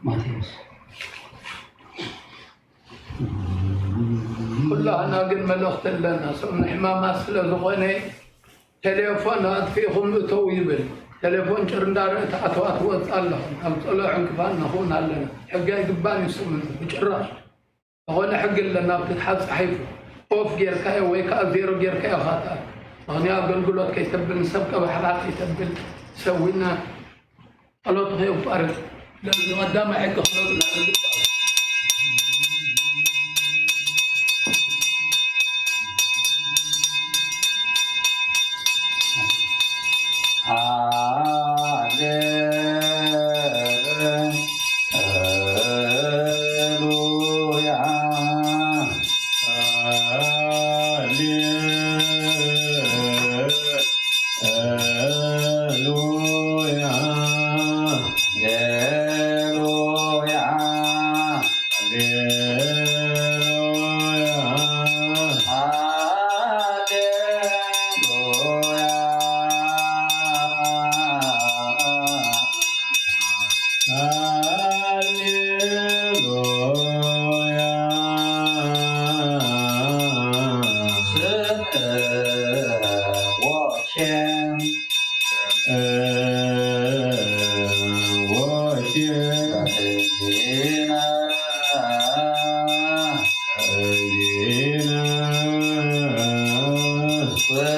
ማቴዎስ። ኩላህና ግን መልእኽቲ ኣለና። ሰሙን ሕማማት ስለ ዝኾነ ቴሌፎን ኣጥፊእኹም እተው ይብል። ቴሌፎን ጭር እንዳረእት ኣተዋ ትወጽእ ኣለኹም። ኣብ ጸሎት ዕንቅፋት ንኸውን ኣለና። ሕጊ ኣይግባን እዩ ሰሙን ብጭራሽ። ዝኾነ ሕጊ ኣለና፣ ኣብ ትትሓት ጸሒፉ ኦፍ ጌርካዮ ወይ ከኣ ዜሮ ጌርካዮ ኢኻ ትኣቱ። ምኽንያቱ ኣገልግሎት ከይተብል፣ ንሰብ ቀባሕባሕ ከይተብል፣ ሰዊና ጸሎት ከየቋርጽ። ስለዚ ቀዳማይ ሕጊ ክነውጽእ ኣለና።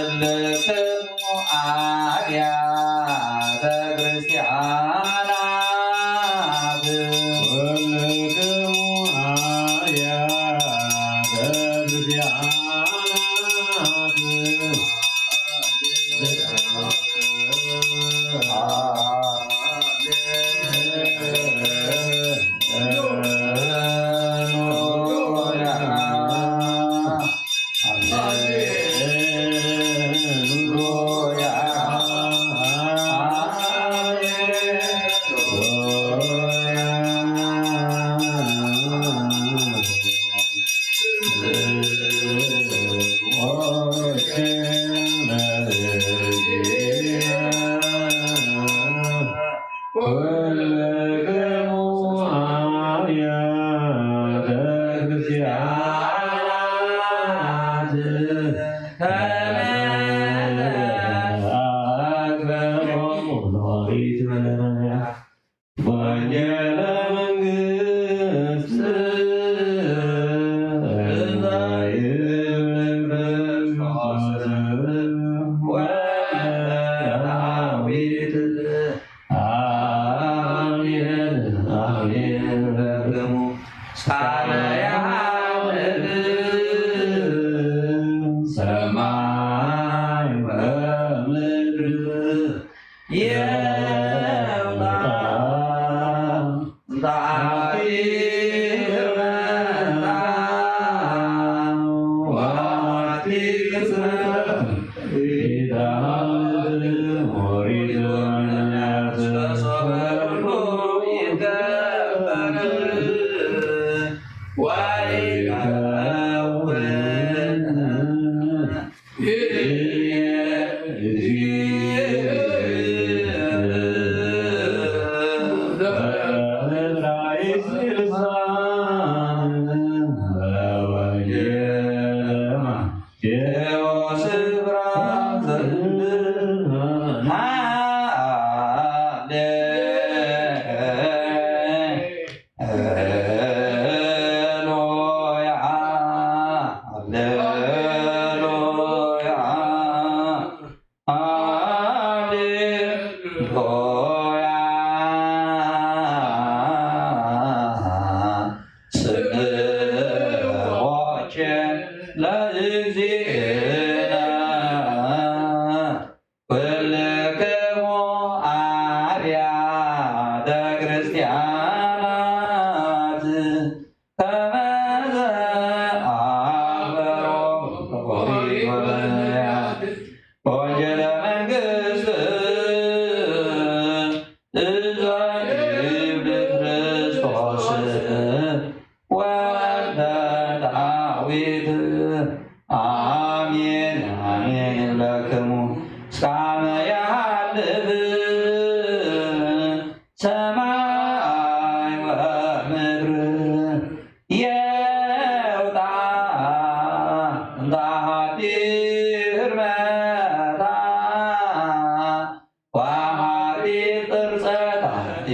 ኩልክሙ አብያተ ክርስቲያናት። ኩልክሙ አብያተ ክርስቲያናት። ኩልክሙ አብያተ ክርስቲያናት ከመዘ አክበሮ ኦሪት ወነቢያት ወንጌለ መንግስት እዘ ይብል ክርስቶስ ወልደ ዳዊት። አሜን አሜን እብለክሙ እስካመ የሃልፍ ሰማይ ወምድር የውጣ እንተ ሀዲር መታ ወሀዲር ቅርጸታ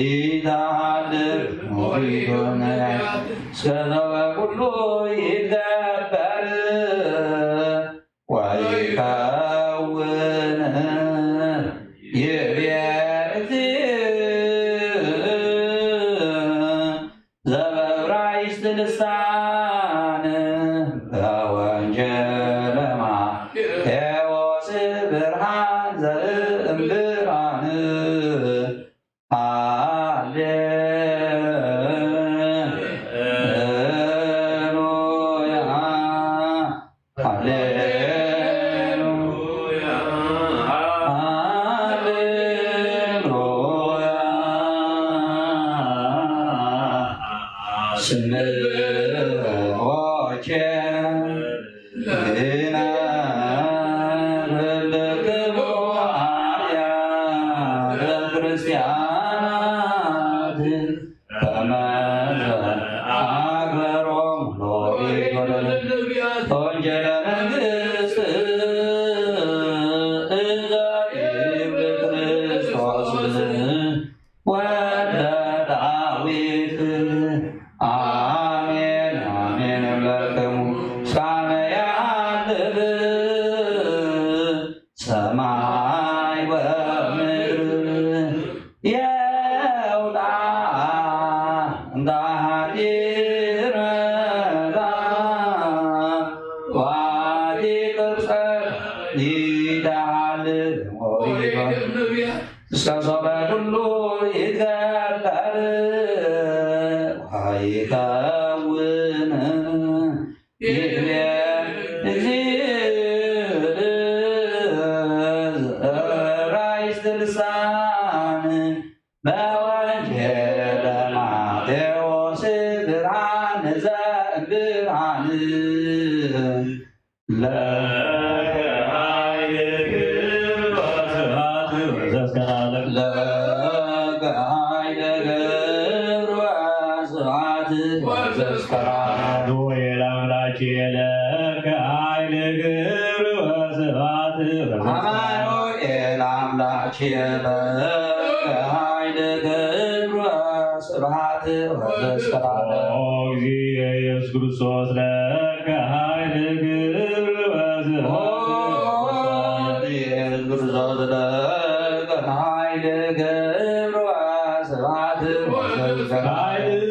ኢተሃድር ኦሪት ወነቢያት እስከ ዘበኩሉ ይትገበር ወይከውን ይቤ እግዚእ። ዘበዕብራይስጥ ልሳን በወንጌለ ማቴዎስ ብርሃን ዘእምብርሃን። ሃሌሉያ ሃሌሉያ ሃሌሉያ። ስምዖን ኪነ እልክሙ አብያተ ክርስቲያናት ከመዘ አክበሮሙ ሎሪት ወለነቢያት ወንጌለ መንግስት እዘ ይብል ክርስቶስ ወልደ ዳዊት። አሜን አሜን እብለክሙ እስካመ የሃልፍ ሰማይ ወምድር የውጣ እንተ ሀዲር መታ ወሀዲር ቅርጸታ ኢተሃልፍ ኦሪት ወነቢያት እስከ ዘበኩሉ ይትገበር ወይከውን ይቤ እግዚእ። ዘበዕብራይስጥ ልሳን በወንጌለ ማቴዎስ ብርሃን ዘእምብርሃን። ለከ ኃይል ክብር ወስብሐት ወዘስከ ለዓለም። ለከ ኃይል ክብር ወስብሐት ወዘስከ ለዓለም። አማኑኤል አምላኬ ለከ ኃይል ክብር ወስብሐት ወዘስከ ለዓለም። አማኑኤል አምላኬ ለከ ኃይል ክብር ወስብሐት ወዘስከ ለዓለም። ኦ እግዚእ ኢየሱስ ክርስቶስ ለከ ኃይል ክብር ወስብሐት። ኦ ኢየሱስ ክርስቶስ ለከ ኃይል ክብር ወስብሐት ወዘስከ ለዓለም። ኃይልየ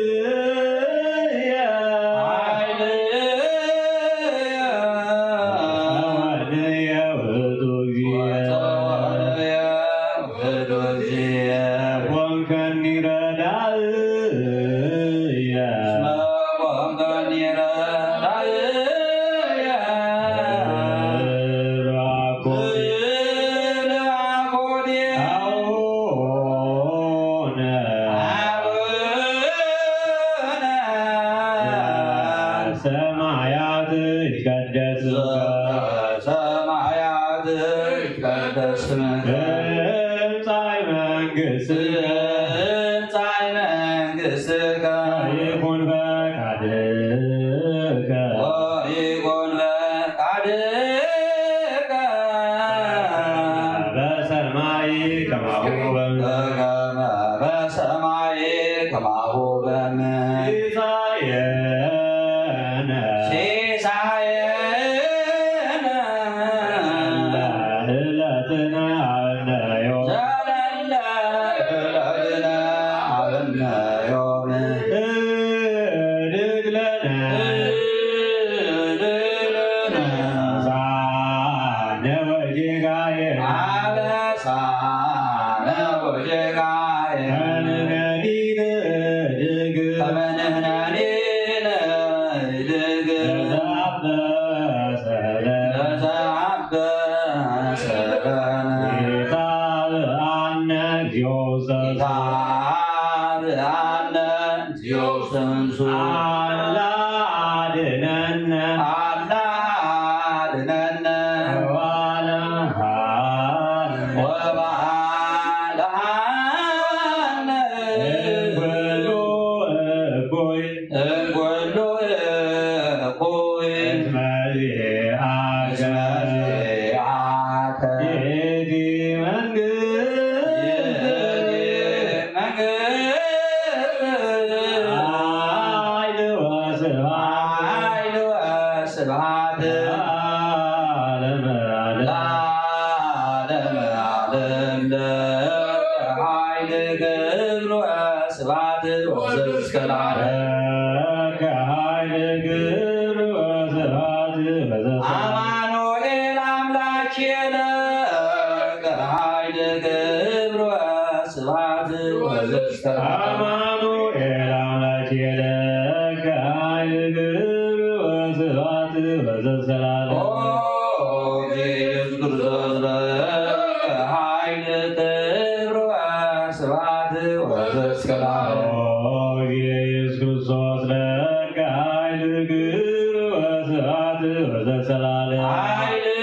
ኃይልየ ውእቱ እግዚእ። ወጸወዕየ ውእቱ እግዚእ። ኮንከኒ ረዳእየ። እስመ ኮንከኒ ረዳእየ። ራኮ ስምከ። ትምጻእ መንግሥትከ። ትምጻእ መንግሥትከ። ይኩን ፈቃድከ። ወይኩን ፈቃድከ። በሰማይ ከማሁ በምድር። በከመ በሰማይ ከማሁ በምድር። ሲሳየነ። ሲሳየነ። ዘለለዕለትነ ሀበነ ዮም። ዘለለዕለትነ ሀበነ ዮም። ህድግ ለነ። ህድግ ለነ። አበሳነ ወጌጋየነ። አበሳነ ወጌጋየነ። ከመንሕነኒ ንህድግ። ከመንሕነኒ ንህድግ። ለዘአበሰ ለነ። ለዘአበሰ ለነ። ኢታብአነ እግዚኦ ውስተ። ኢታብአነ እግዚኦ ውስተ መንሱት። አላ አድነነ። አላ አድነነ። ወባልሐነ። ወባልሐነ። እምኩሉ እኩይ። እምኩሉ እኩይ። እስመ ዚአከ። እስመ ዚአከ። ይእቲ መንግሥት። ይእቲ መንግሥት። ኃይል ወስብሐት። ኃይል ወስብሐት። ለዓለመ ዓለም። ለዓለመ ዓለም። ለከ ኃይል ክብር ወስብሐት ወዘእስከ ለዓለም። ለከ ኃይል ክብር ወስብሐት ወዘእስከ ለዓለም። አማኑኤል አምላኬነ። ለከ ኃይል ክብር ወስብሐት ወዘእስከ ለዓለም። አማኑኤል አምላኬነ። ለከ ኃይል ክብር ወስብሐት ወዘእስከ ለዓለም። ኦ ኢየሱስ ክርስቶስ ለከ ኃይል ክብር ወስብሐት ወዘእስከ ለዓለም። ኦ ኢየሱስ ክርስቶስ ለከ ኃይል ክብር ወስብሐት ወዘእስከ ለዓለም። ኃይልየ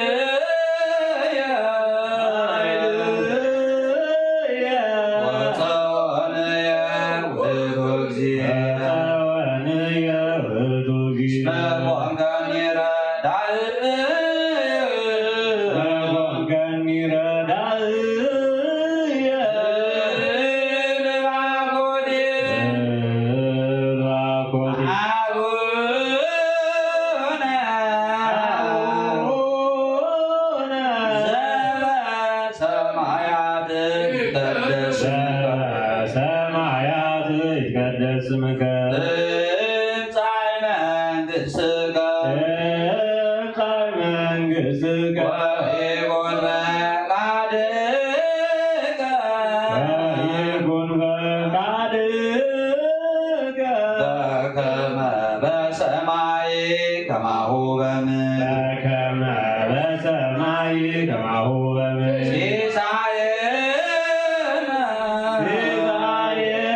ኃይልየ ወጸወንየ ውእቱ እግዚእ። ወጸወንየ ውእቱ እግዚእ። እስመ ኮንከኒ ረዳእየ። እስመ ኮንከኒ ረዳእየ። እባኮቴ። እባኮቴ። አቡነ። አቡነ። ዘበሰማያት ይትቀደስ ስምከ። ዘበሰማያት ይትቀደስ ስምከ። ትምጻእ መንግሥትከ። ትምጻእ መንግሥትከ። ወይኩን ፈቃድከ። ወይኩን ፈቃድከ። በከመ በሰማይ ከማሁ በምድር። በከመ በሰማይ ከማሁ በምድር። ሲሳየነ።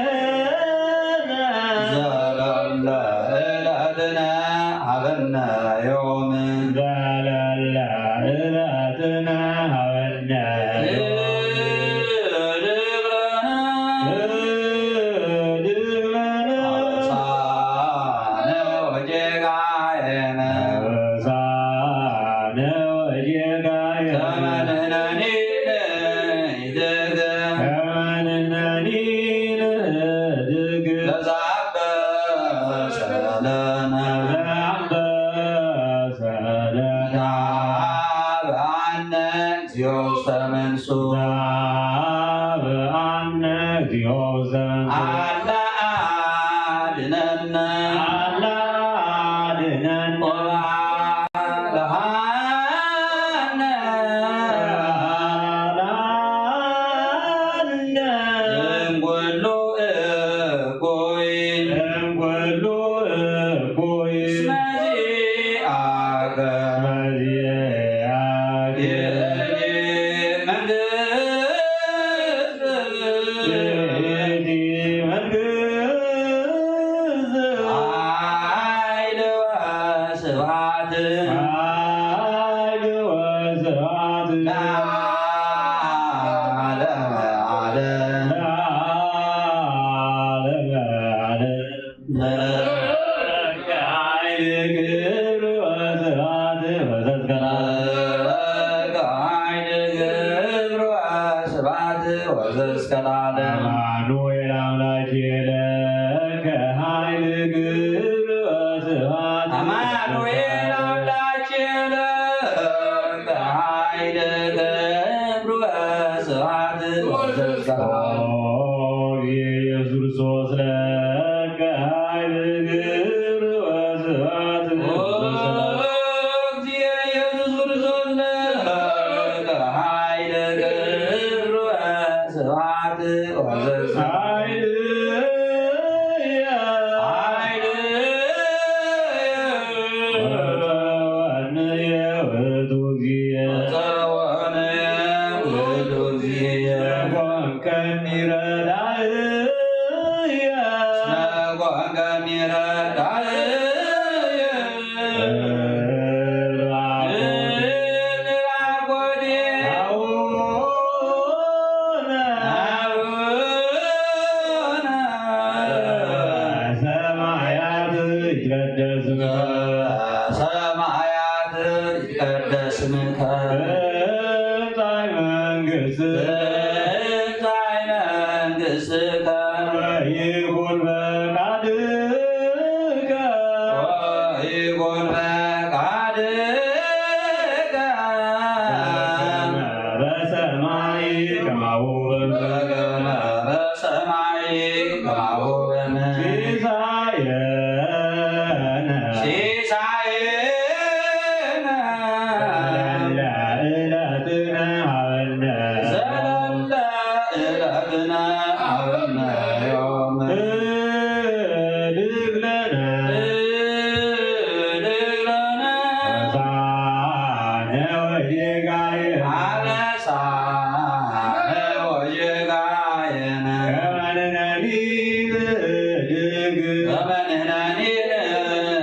ሲሳየነ። ዘለለ ዕለትነ ሀበነ ዮም። ዘለለ ዕለትነ ሀበነ ዮም። ህድግ ለነ። ህድግ ለነ። አበሳነ ወጌጋየነ። አበሳነ ወጌጋየነ። ከመ ንሕነኒ ንህድግ። ከመ ንሕነኒ ንህድግ። ለዘአበሰ ለነ። ለዘአበሰ ለነ። አበአነ እግዚኦ ውስተ መንሱት። አበአነ እግዚኦ ውስተ መንሱት። አላ አድነነ። አላ አድነነ። ወባልሐነ። ወባልሐነ። እምኩሉ እኩይ። እምኩሉ እኩይ። እስመ ዚአከ። እስመ ዚአከ። ይእቲ መንግሥት። ይእቲ መንግሥት። ወዘእስከ ለዓለም። አማኑኤል አምላኬ ለከ ኃይል ክብር ወስብሐት። አማኑኤል አምላኬ ለከ ኃይል ክብር ወስብሐት ወዘእስከ ለዓለም። ኦ ኢየሱስ ክርስቶስ ለከ ኃይል ክብር ወስብሐት ወዘእስከ ለዓለም። ኦ ኢየሱስ ክርስቶስ ለከ ኃይል ክብር ወስብሐት ወዘእስከ ለዓለም። ኃይል ኃይል ወተወንየ ውእቱ እግዚእ። ወተወንየ ውእቱ እግዚእ። ኮንከኒ ረዳእየ። እስመ ኮንከኒ ረዳእየ። እብል አኮቴ። አቡነ አቡነ ዘበሰማያት ይትቀደስ ስምከ። ዘበሰማያት ይትቀደስ ስምከ። ትምጻእ መንግሥትከ። ትምጻእ መንግሥትከ። ወይኩን ፈቃድከ። ወይኩን ፈቃድከ። በከመ በሰማይ ከማሁ በምድር። በከመ በሰማይ ከማሁ በምድር። ሲሳየነ። ሲሳየነ። ዘለለ ዕለትነ ሀበነ። ዘለለ ዕለትነ ሀበነ ዮም። ህድግ ለነ። ህድግ ለነ። አበሳነ ወጌጋየነ። አበሳነ ወጌጋየነ። ከመ ንሕነኒ ንህድግ። ከመ ንሕነኒ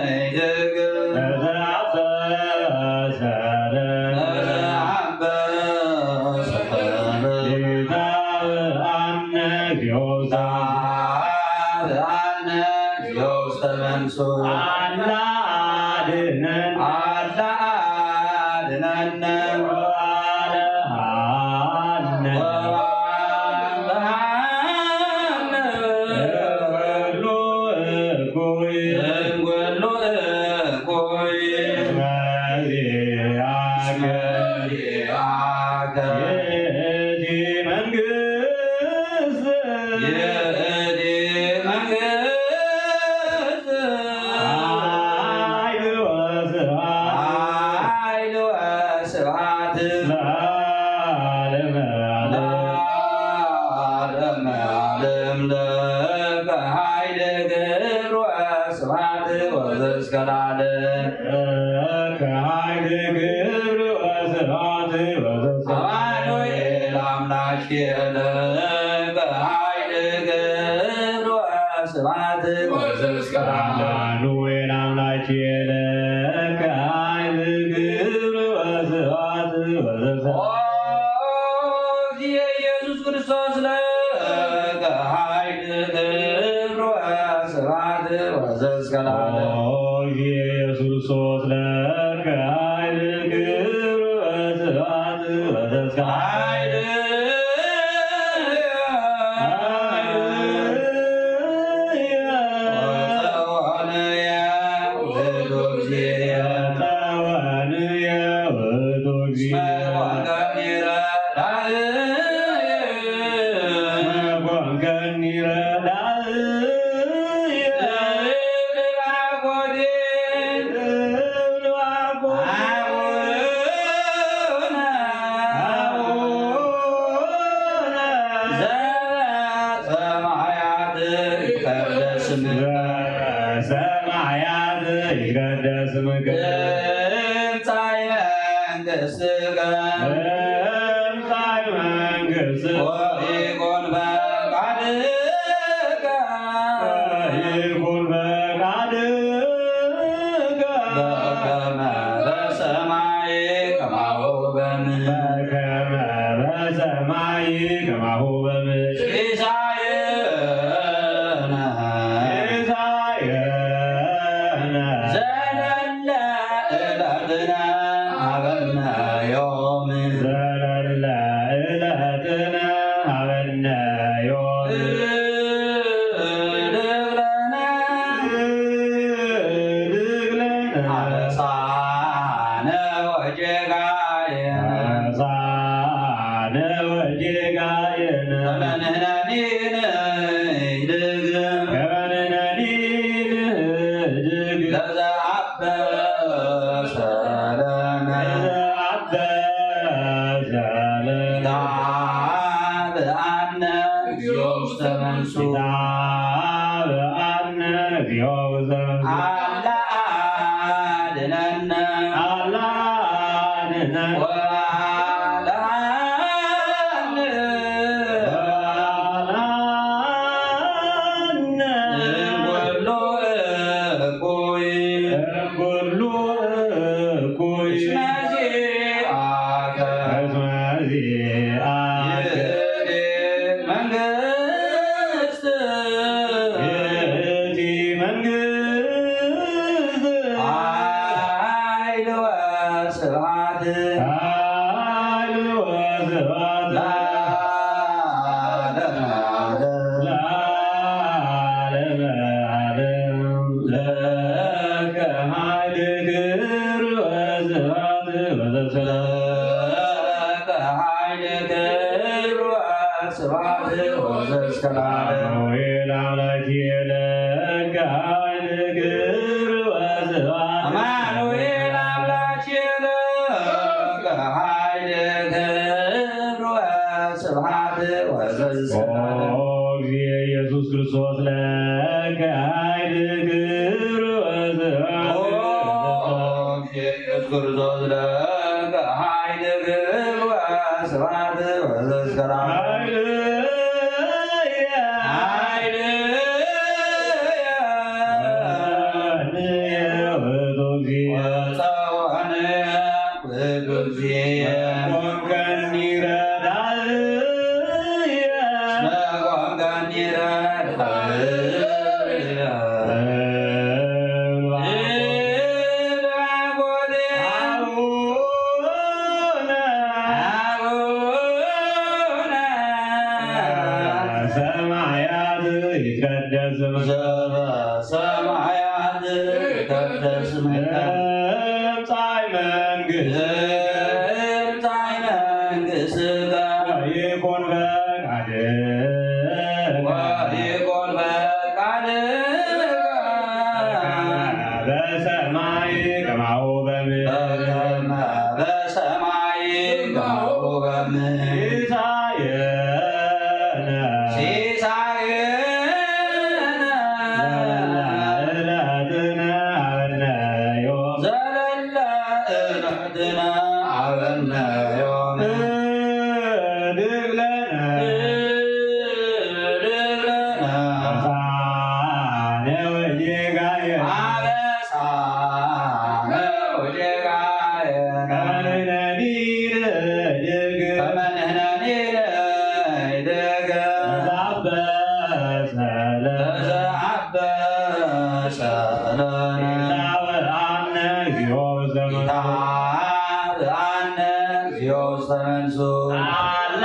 ንህድግ። ለዘአበሰ ለነ። ለዘአበሰ ለነ። ኢታብአነ እግዚኦ። ኢታብአነ እግዚኦ ውስተ መንሱት። አላ አድነን። አላ አድነነ። ወባልሐነ። ወባልሐነ። እምኩሉ እኩይ። እምኩሉ እኩይ። እስመ ዚአከ። ዚአከ። ይእቲ መንግሥት። ይእቲ መንግሥት። ኃይል ወስብሐት። ኃይል ወስብሐት። ለዓለመ ዓለም። ለዓለመ ዓለም። ለከ ኃይል ክብር ወስብሐት ወዘእስከ ለዓለም። ለከ ኃይል ክብር ወስብሐት ወዘእስከ ለዓለም። አማኑኤል አምላኬነ ለከ ኃይል ክብር ወስብሐት ወዘእስከ ለዓለም። አማኑኤል አምላኬነ ለከ ኃይል ክብር ወስብሐት ወዘእስከ ለዓለም። ኦ ኢየሱስ ክርስቶስ ለከ ኃይል ክብር ወስብሐት ወዘእስከ ለዓለም። ኦ ኢየሱስ ክርስቶስ ለከ ኃይል ክብር ወስብሐት ወዘእስከ ለዓለም። ኃይል ወተወንየ ውእቱ እግዚእ። ወተወንየ ውእቱ እግዚእ። እስመ ኮንከኒ ረዳእየ። እስመ ኮንከኒ ረዳእየ። እብል አኮቴ። እብል አኮቴ። አቡነ። አቡነ። ዘበሰማያት ይትቀደስ ስምከ። በሰማያት ይትቀደስ ስምከ። ትምጻእ መንግሥትከ። ትምጻእ መንግሥትከ። ወይኩን ፈቃድከ። ወይኩን ፈቃድከ። በከመ በሰማይ ከማሁ በምድር። በከመ በሰማይ ከማሁ በምድር። ሲሳየነ። ሲሳየነ። ዘለለ ዕለትነ ሀበነ ዮም። ዘለለ ዕለትነ ወጌጋየነ ከመ ንሕነኒ ንህድግ ከመ ንሕነኒ ንህድግ ለዘአበ ሰለነ ለዘአበ ሰለነ። ይትሃበአነ እግዚኦ ውስተ መንሱ ይትሃበአነ እግዚኦ ውስተ መንሱ። አላ አድነነ አላ አድነነ ወአላ እምኩሉ እኩይ እኩይ እስመ ዚአከ እስመ ዚአከ ይእቲ መንግስት ይእቲ መንግስት ኃይል ወስብሐት ኃይል ወስብሐት ለዓለመ ዓለም ለዓለመ ዓለም። ለከ ኃይል ክብር ወስብሐት ወዘሰላም። ለከ ኃይል ክብር ወስብሐት ወዘሰላም። አማኑኤል አምላኬ ለከ ኃይል ክብር ወስብሐት። አማኑኤል አምላኬ ለከ ኃይል ክብር ወስብሐት ወዘሰላም። ኦ እግዚእ ኢየሱስ ክርስቶስ ለከ ኃይል ክብር ወስብሐት። ኦ ኢየሱስ ክርስቶስ ለከ ኃይል ክብር ወስብሐት ወዘሰላም። ኃይል ኃይል ወጸወነ ውእቱ እግዚእ። ኮንከኒ ረዳእየ። እስመ ኮንከኒ ረዳእየ። አቡነ አቡነ ሰማያት ይትቀደስ ስምከ። ሰማያት ይትቀደስ ስምከ። ትምጻእ መንግስት ትምጻእ መንግስትከ። ወይኩን ፈቃድከ ወይኩን ፈቃድከ በሰማይ ከማሁ በምድር በከመ በሰማይ ከማሁ በምድር። ሲሳየነ ሲሳየነ ዘለለ ዕለትነ ሀበነ ዮም ዘለለ ዕለትነ ሀበነ ዮም። ህድግ ለነ ህድግ ለነ አበሳነ ወጌጋየነ አበሳነ ወጌጋየነ ከመ ንሕነኒ ንህድግ ከመ ንሕነኒ ንህድግ ለዘአበሰ ለነ ለዘአበሰ ለነ። ይትሃበአነ እግዚኦ ውስተ መንሱ ይትሃበአነ እግዚኦ ውስተ መንሱ። አላ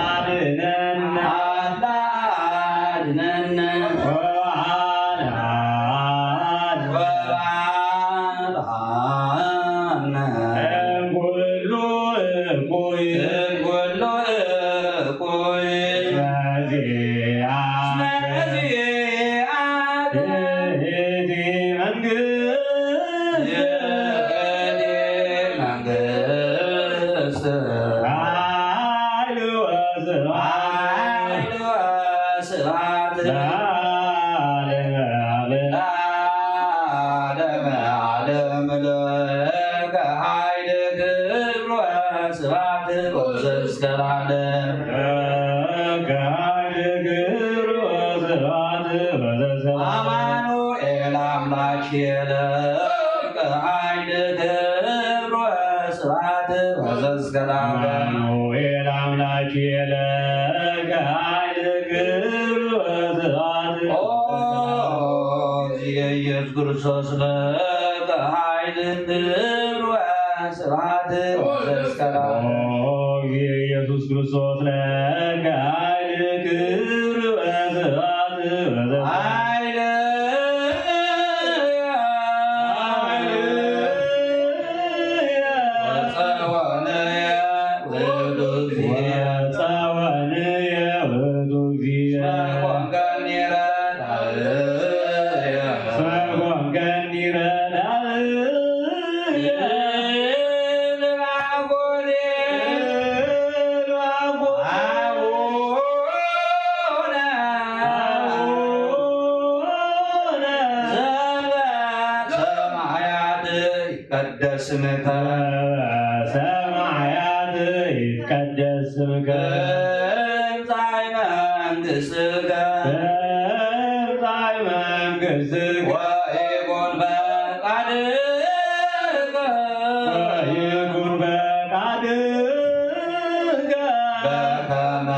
አድነነ አላ አድነነ ወባልዓነ ወባልዓነ እምኩሉ እኩይ እምኩሉ እኩይ። እስመ ዚአከ እስመ ዚአከ ይእቲ መንግስት ይእቲ መንግስት። ኃይል ወስብሐት ኃይል ወስብሐት ለዓለመ ዓለም ለዓለመ ዓለም። ለከ ኃይል ክብር ወስብሐት ወዘእስከ ለዓለም። ለከ ኃይል ክብር ወስብሐት ወዘእስከ ለዓለም። አማኑኤል አምላኬ ለከ ኃይል ክብር ወስብሐት ወዘእስከ ለዓለም። አማኑኤል አምላኬ ለከ ኃይል ክብር ወስብሐት። ኦ ኢየሱስ ክርስቶስ ለከ ኃይል ክብር ወስብሐት ወዘእስከ ለዓለም። ኦ ኢየሱስ ክርስቶስ ለከ ኃይል ክብር ወስብሐት ወዘእስከ ኃይል ኃይል ወጸወነ ውእቱ እግዚእ። ስምከ በሰማያት ይትቀደስ ስምከ ትምጻእ መንግሥትከ ትምጻእ መንግሥትከ ወይኩን ፈቃድከ ወይኩን ፈቃድከ በከመ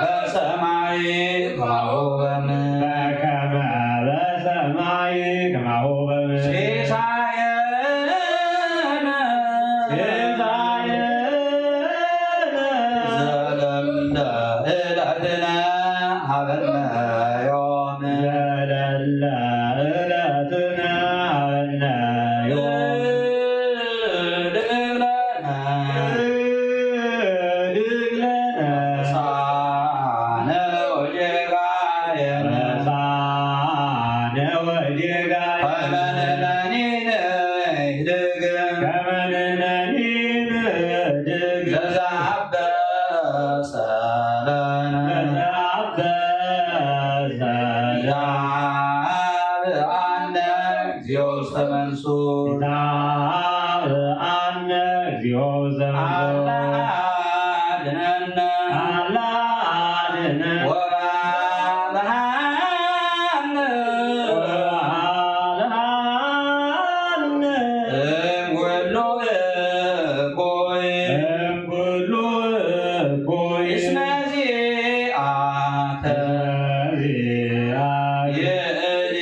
በሰማይ ከማሁ በምድር በከመ በሰማይ ከማሁ በምድር ሲሳየነ ሲሳየነ ዘለለ ዕለትነ ሀበነ ዮም ዘለለ ዕለትነ ሀበነ ዮም። እግዚኦ ውስተ መንሱ። ይትባአነ እግዚኦ ውስተ መንሱ። አላ አድነነ። አላ አድነነ። ወባልሐነ። ወባልሐነ። እምኩሉ እኩይ። እምኩሉ እኩይ። እስመ ዚአከ። እስመ ዚአከ። ይእቲ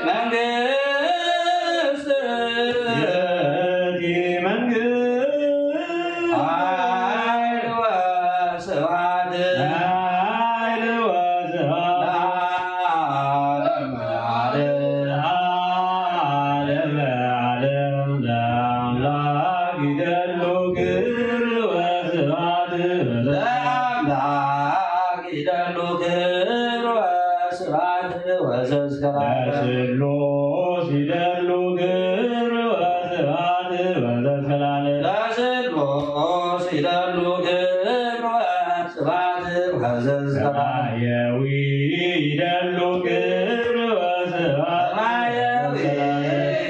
መንግስት። ይእቲ መንግስት። ኃይል ወስብሐት። ኃይል ወስብሐት። ለዓለመ ዓለም። ለዓለመ ዓለም። ለአምላክ ይደሉ ክብር ወስብሐት። ለአምላክ ይደሉ ክብር ወስብሐት ወዘእስከ ለዓለም። ለስሉስ ይደሉ ክብር ወስብሐት ወዘእስከ ለዓለም። ለስሉስ ይደሉ ክብር ወስብሐት ወዘእስከ ለዓለም። ለማየዊ ይደሉ ክብር ወስብሐት። ለማየዊ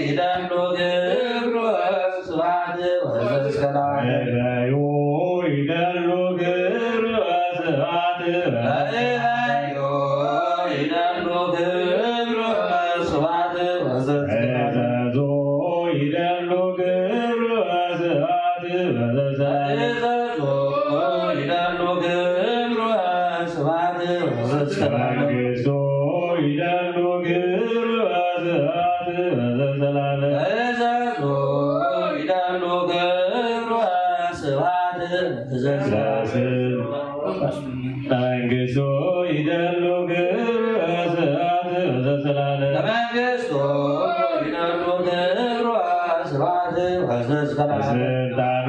ይደሉ ክብር ወስብሐት ወዘእስከ ለዓለም። ለእበዩ ይደሉ ክብር ወስብሐት። ለእበዩ ይደሉ ክብር ወስብሐት ወዘእስከ ለዓለም። ለእዘዞ ይደሉ ክብር ወስብሐት ወዘእስከ ለዓለም። ለእዘዞ ይደሉ ክብር ወስብሐት ወዘእስከ ለዓለም። ለመንግስቱ ይደሉ ክብር ወስብሐት ወዘእስከ ለዓለም። ለእዘዞ ይደሉ ክብር ወስብሐት ወዘእስከ ለዓለም። ለመንግስቱ ይደሉ ክብር ወስብሐት ወዘእስከ ለዓለም። ለመንግስቱ ይደሉ ክብር ወስብሐት ወዘእስከ ለዓለም። ለስልጣኑ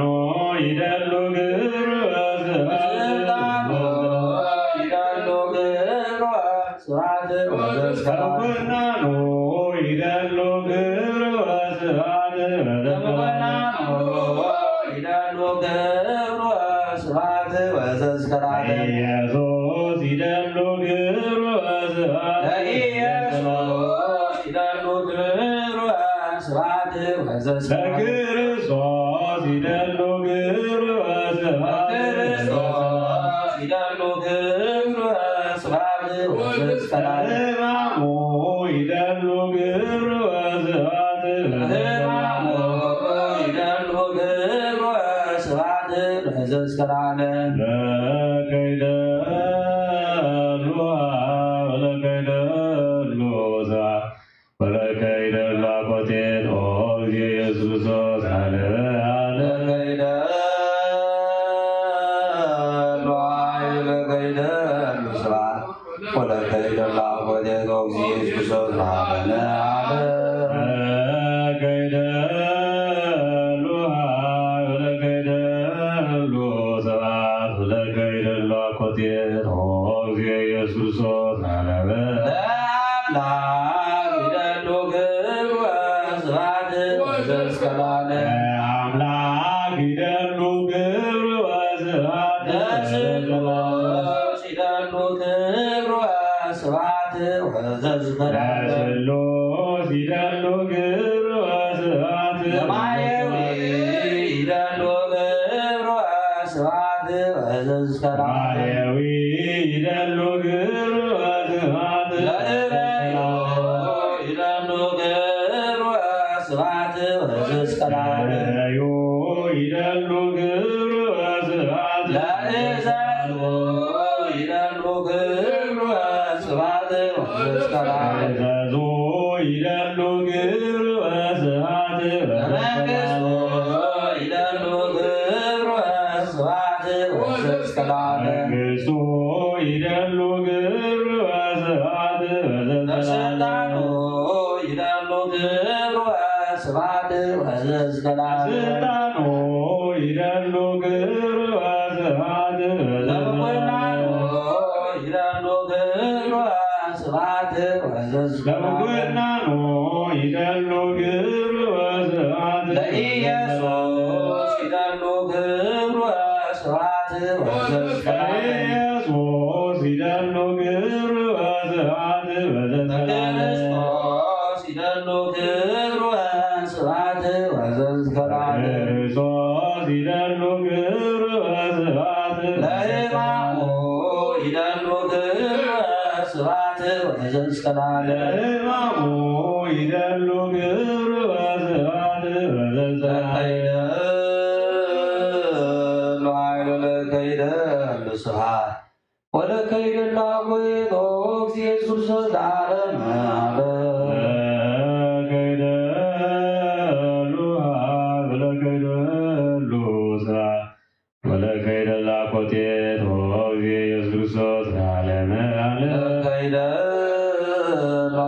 ይደሉ ክብር ወስብሐት። ለስልጣኑ ይደሉ ክብር ወስብሐት ወዘእስከ ለዓለም። ለምኩናኑ ይደሉ ክብር ወስብሐት ወዘእስከ ለዓለም። ለምኩናኑ ይደሉ ክብር ወስብሐት ወዘእስከ ለዓለም። ለኢየሱስ ይደሉ ክብር ወስብሐት። ለኢየሱስ ይደሉ ክብር ወስብሐት ወዘእስከ ለዓለም። ለክርስቶስ ይደሉ ክብር ወስብሐት። ለክርስቶስ ይደሉ ክብር ወስብሐት ወዘእስከ ለዓለም። ለሕማሙ ይደሉ ክብር ወስብሐት። ለሕማሙ ይደሉ ክብር ወስብሐት ወዘእስከ ለዓለም። ለከ ይደሉ ወለከ ይደሉ ስብሐት ወለከ ይደሉ አኮቴት ኦ እግዚእ ኢየሱስ ክርስቶስ ለዓለመ ዓለም። ለከ ይደሉ ኃይል ወለከ ይደሉ ስብሐት ወለከ ይደሉ አኮቴት ኦ እግዚእ ኢየሱስ ክርስቶስ ለዓለመ ዓለም። ለከ ይደሉ ኃይል ወለከ ይደሉ ስብሐት ወለከ ይደሉ አኮቴት ኦ እግዚእ ኢየሱስ ክርስቶስ ለዓለመ። ለአምላክ ይደሉ ክብር ወስብሐት ወዘእስከ ለዓለም። ለአምላክ ይደሉ ክብር ወስብሐት ለስሉስ ይደሉ ክብር ወስብሐት ወዘእስከ ለዓለም። ለስሉስ ይደሉ ክብር ወስብሐት ለማየዊ ይደሉ ክብር ወስብሐት ወዘዝከ ለዓለም። ማሌዊ ይደሉ ክብር ወስብሐት ለእበዮ ይደሉ ክብር ወስብሐት ወዘዝከ ለዓለም። እበዮ ይደሉ ክብር ወስብሐት ለእዘዝዎ ይደሉ ክብር ወስብሐት ወዘዝከ ለዓለም። እዘዝዎ ይደሉ ክብር ወስብሐት ወዘዝከ ለመንግስቱ ለዓለም። ይደሉ ክብር ወስብሐት ወዘዝከ ለዓለም። መንግስቱ ይደሉ ክብር ወስብሐት ወዘዝከ ለዓለም። ለስልጣኑ ይደሉ ክብር ወስብሐት ወዘዝከ ለዓለም። ስልጣኑ ይደሉ ክብር ወስብሐት ወዘዝከ ለዓለም። ለምኩናኑ ይደሉ ክብር ወስብሐት ወዘዝከ ለዓለም። ለምኩናኑ ይደሉ ክብር ወስብሐት ለኢየሱስ ይደሉ ክብር ወስብሐት ወዘዝከ ለዓለም። ለኢየሱስ ይደሉ ክብር ወስብሐት ወዘዝከ ለዓለም። ለክርስቶስ ይደሉ ክብር ወስብሐት ወዘዝከ ለዓለም። ለክርስቶስ ይደሉ ክብር ወስብሐት ለሕማሙ ይደሉ ክብር ወስብሐት ወዘዝከ ለዓለም። ለሕማሙ ይደሉ ክብር ወስብሐት ወዘዝከ ለዓለም። ለከይደሉ ኃይል ወለከይደሉ ስብሐት ወለከይደሉ አቆይቶ እግዚእ ኢየሱስ ለዓለመ ዓለም። ለከይደሉ ኃይል ወለከይደሉ ስብሐት ወለከይደሉ አቆይቶ እግዚእ ኢየሱስ ክርስቶስ ለዓለመ ዓለም። ለከይደሉ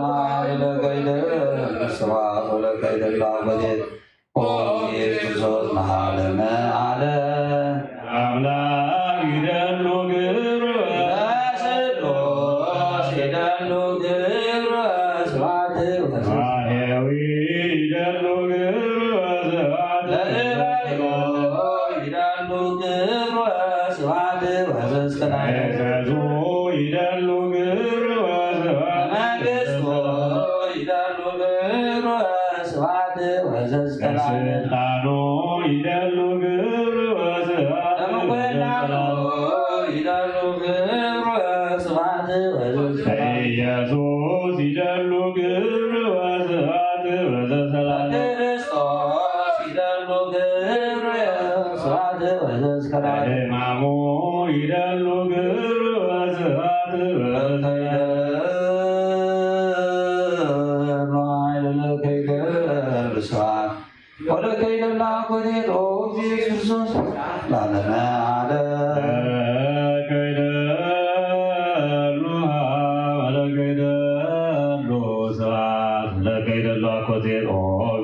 ኃይል ወለከይደሉ ስብሐት ወለከይደሉ አቆይቶ ኦ ኢየሱስ መሃልነ አለ። አምላክ ይደሉ ግብር ለስሉስ ይደሉ ግብር ስብሐት ወስብሐት። ማህየዊ ይደሉ ግብር ስብሐት ለእበዮ ይደሉ ግብር ስብሐት ወስብሐት። እዘዙ ይደሉ ግብር ስብሐት መንግስቱ ይደሉ ግብር ስብሐት ወዘዝከ ለዓለም። ስልጣኑ ይደሉ ግብር ወስብሐት ለምኩናኑ ይደሉ ግብር ወስብሐት ወዘዝከ ለዓለም። ኢየሱስ ይደሉ ግብር ወስብሐት ወዘዝከ ለዓለም። ለክርስቶስ ይደሉ ግብር ወስብሐት ወዘዝከ ለዓለም። ለሕማሙ ይደሉ ግብር ወስብሐት ወዘዝከ ለዓለም። ለከይደሉ ኃይል ለከይደሉ ስብሐት ወለከይደሉ አኮቴት ኦ ኢየሱስ ክርስቶስ ለዓለመ ዓለም። ለከይደሉ ኃይል ወለከይደሉ ስብሐት ወለከይደሉ አኮቴት ኦ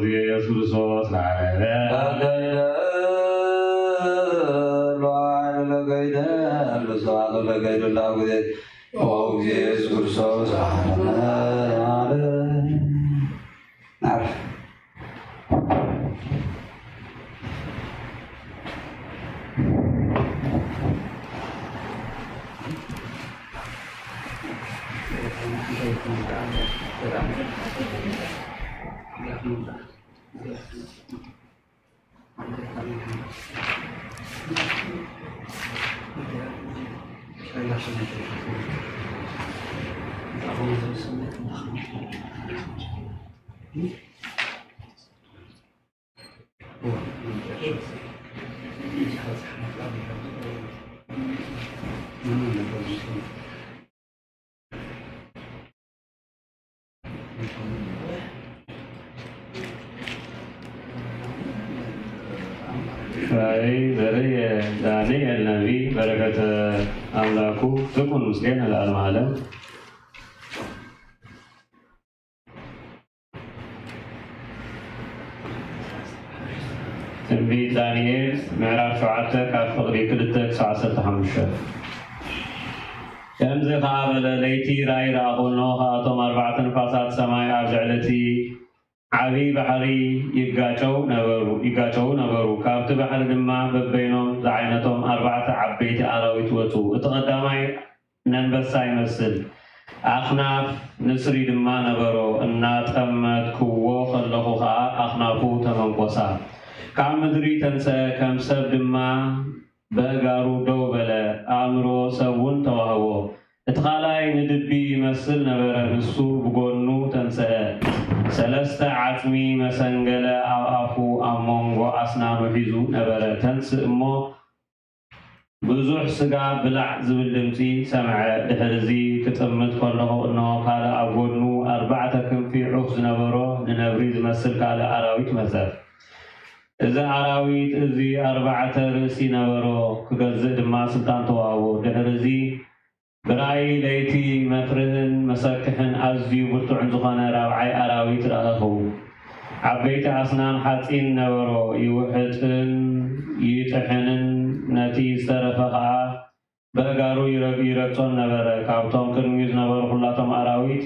ኢየሱስ ክርስቶስ ለዓለመ ዓለም። ለከይደሉ ኃይል ወለከይደሉ ስብሐት ወለከይደሉ አኮቴት ኦ ኢየሱስ ክርስቶስ ለዓለመ ዓለም። አሜን። ራእይ ዘርእ ዳንኤል ነቢ በረከተ አምላኩ ትኩን ምስሌነ ለዓለመ ዓለም። ትንቢት ዳንኤል ምዕራፍ ሸውዓተ ካብ ፍቕዲ ክልተ ክሳዕ ዓሰርተ ሓሙሽተ። ከምዚ ኸኣ በለ፣ ለይቲ ራእይ ረኣኹ፣ እነሆ ኸኣ እቶም ኣርባዕተ ንፋሳት ሰማይ ኣብ ልዕሊ እቲ ዓቢ ባሕሪ ይጋጨው ነበሩ፣ ይጋጨው ነበሩ። ካብቲ ባሕሪ ድማ በበይኖም ዝዓይነቶም ኣርባዕተ ዓበይቲ ኣራዊት ወጹ። እቲ ቀዳማይ ነንበሳ ይመስል፣ ኣኽናፍ ንስሪ ድማ ነበሮ። እናጠመትክዎ ከለኹ ኸኣ ኣኽናፉ ተመንቆሳ። ካብ ምድሪ ተንሰአ፣ ከም ሰብ ድማ በእጋሩ ደው በለ። ኣእምሮ ሰብውን ተዋህቦ። እቲ ካልኣይ ንድቢ ይመስል ነበረ፣ ንሱ ብጎኑ ተንሰአ። ሰለስተ ዓጽሚ መሰንገለ ኣብ ኣፉ፣ ኣብ መንጎ ኣስናኑ ሒዙ ነበረ። ተንስእ እሞ ብዙሕ ስጋ ብላዕ ዝብል ድምጺ ሰምዐ። ድሕርዚ ክጥምት ከለኹ፣ እነሆ ካልእ ኣብ ጎድኑ ኣርባዕተ ክንፊ ዑፍ ዝነበሮ ንነብሪ ዝመስል ካልእ ኣራዊት መጸ። እዚ ኣራዊት እዚ ኣርባዕተ ርእሲ ነበሮ፣ ክገዝእ ድማ ስልጣን ተዋህቦ። ድሕርዚ ብራእይ ለይቲ መፍርህን መሰክሕን ኣዝዩ ብርቱዕን ዝኾነ ራብዓይ ኣራዊት ረኣኹ። ዓበይቲ ኣስናን ሓጺን ነበሮ፣ ይውሕጥን ይጥሕንን፣ ነቲ ዝተረፈ ኸኣ በእጋሩ ይረ-፣ ይረግጾን ነበረ። ካብቶም ቅድሚኡ ዝነበሩ ኩላቶም ኣራዊት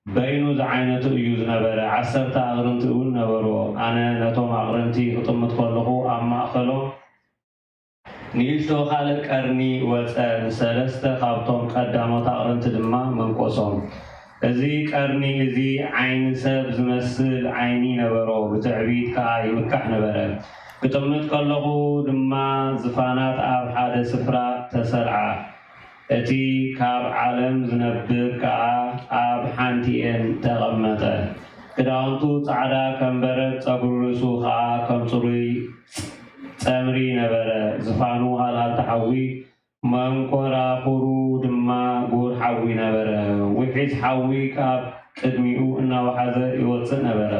በይኑ ዝዓይነቱ እዩ ዝነበረ። ዓሰርተ ኣቕርንቲ እውን ነበርዎ። ኣነ ነቶም ኣቕርንቲ ክጥምት ከለኹ፣ ኣብ ማእከሎም ንእሽቶ ካልእ ቀርኒ ወጸ፣ ንሰለስተ ካብቶም ቀዳሞት ኣቕርንቲ ድማ መንቆሶም። እዚ ቀርኒ እዚ ዓይኒ ሰብ ዝመስል ዓይኒ ነበሮ፣ ብትዕቢት ከኣ ይምካሕ ነበረ። ክጥምት ከለኹ ድማ ዝፋናት ኣብ ሓደ ስፍራ ተሰርዓ። እቲ ካብ ዓለም ዝነብር ከኣ ኣብ ሓንቲኤን ተቐመጠ። ክዳውንቱ ጻዕዳ ከም በረድ፣ ጸጉሪ ርእሱ ኸኣ ከም ጽሩይ ጸምሪ ነበረ። ዝፋኑ ሃልሃልታ ሓዊ፣ መንኮራኹሩ ድማ ጉሁድ ሓዊ ነበረ። ውሒዝ ሓዊ ካብ ቅድሚኡ እናወሓዘ ይወጽእ ነበረ።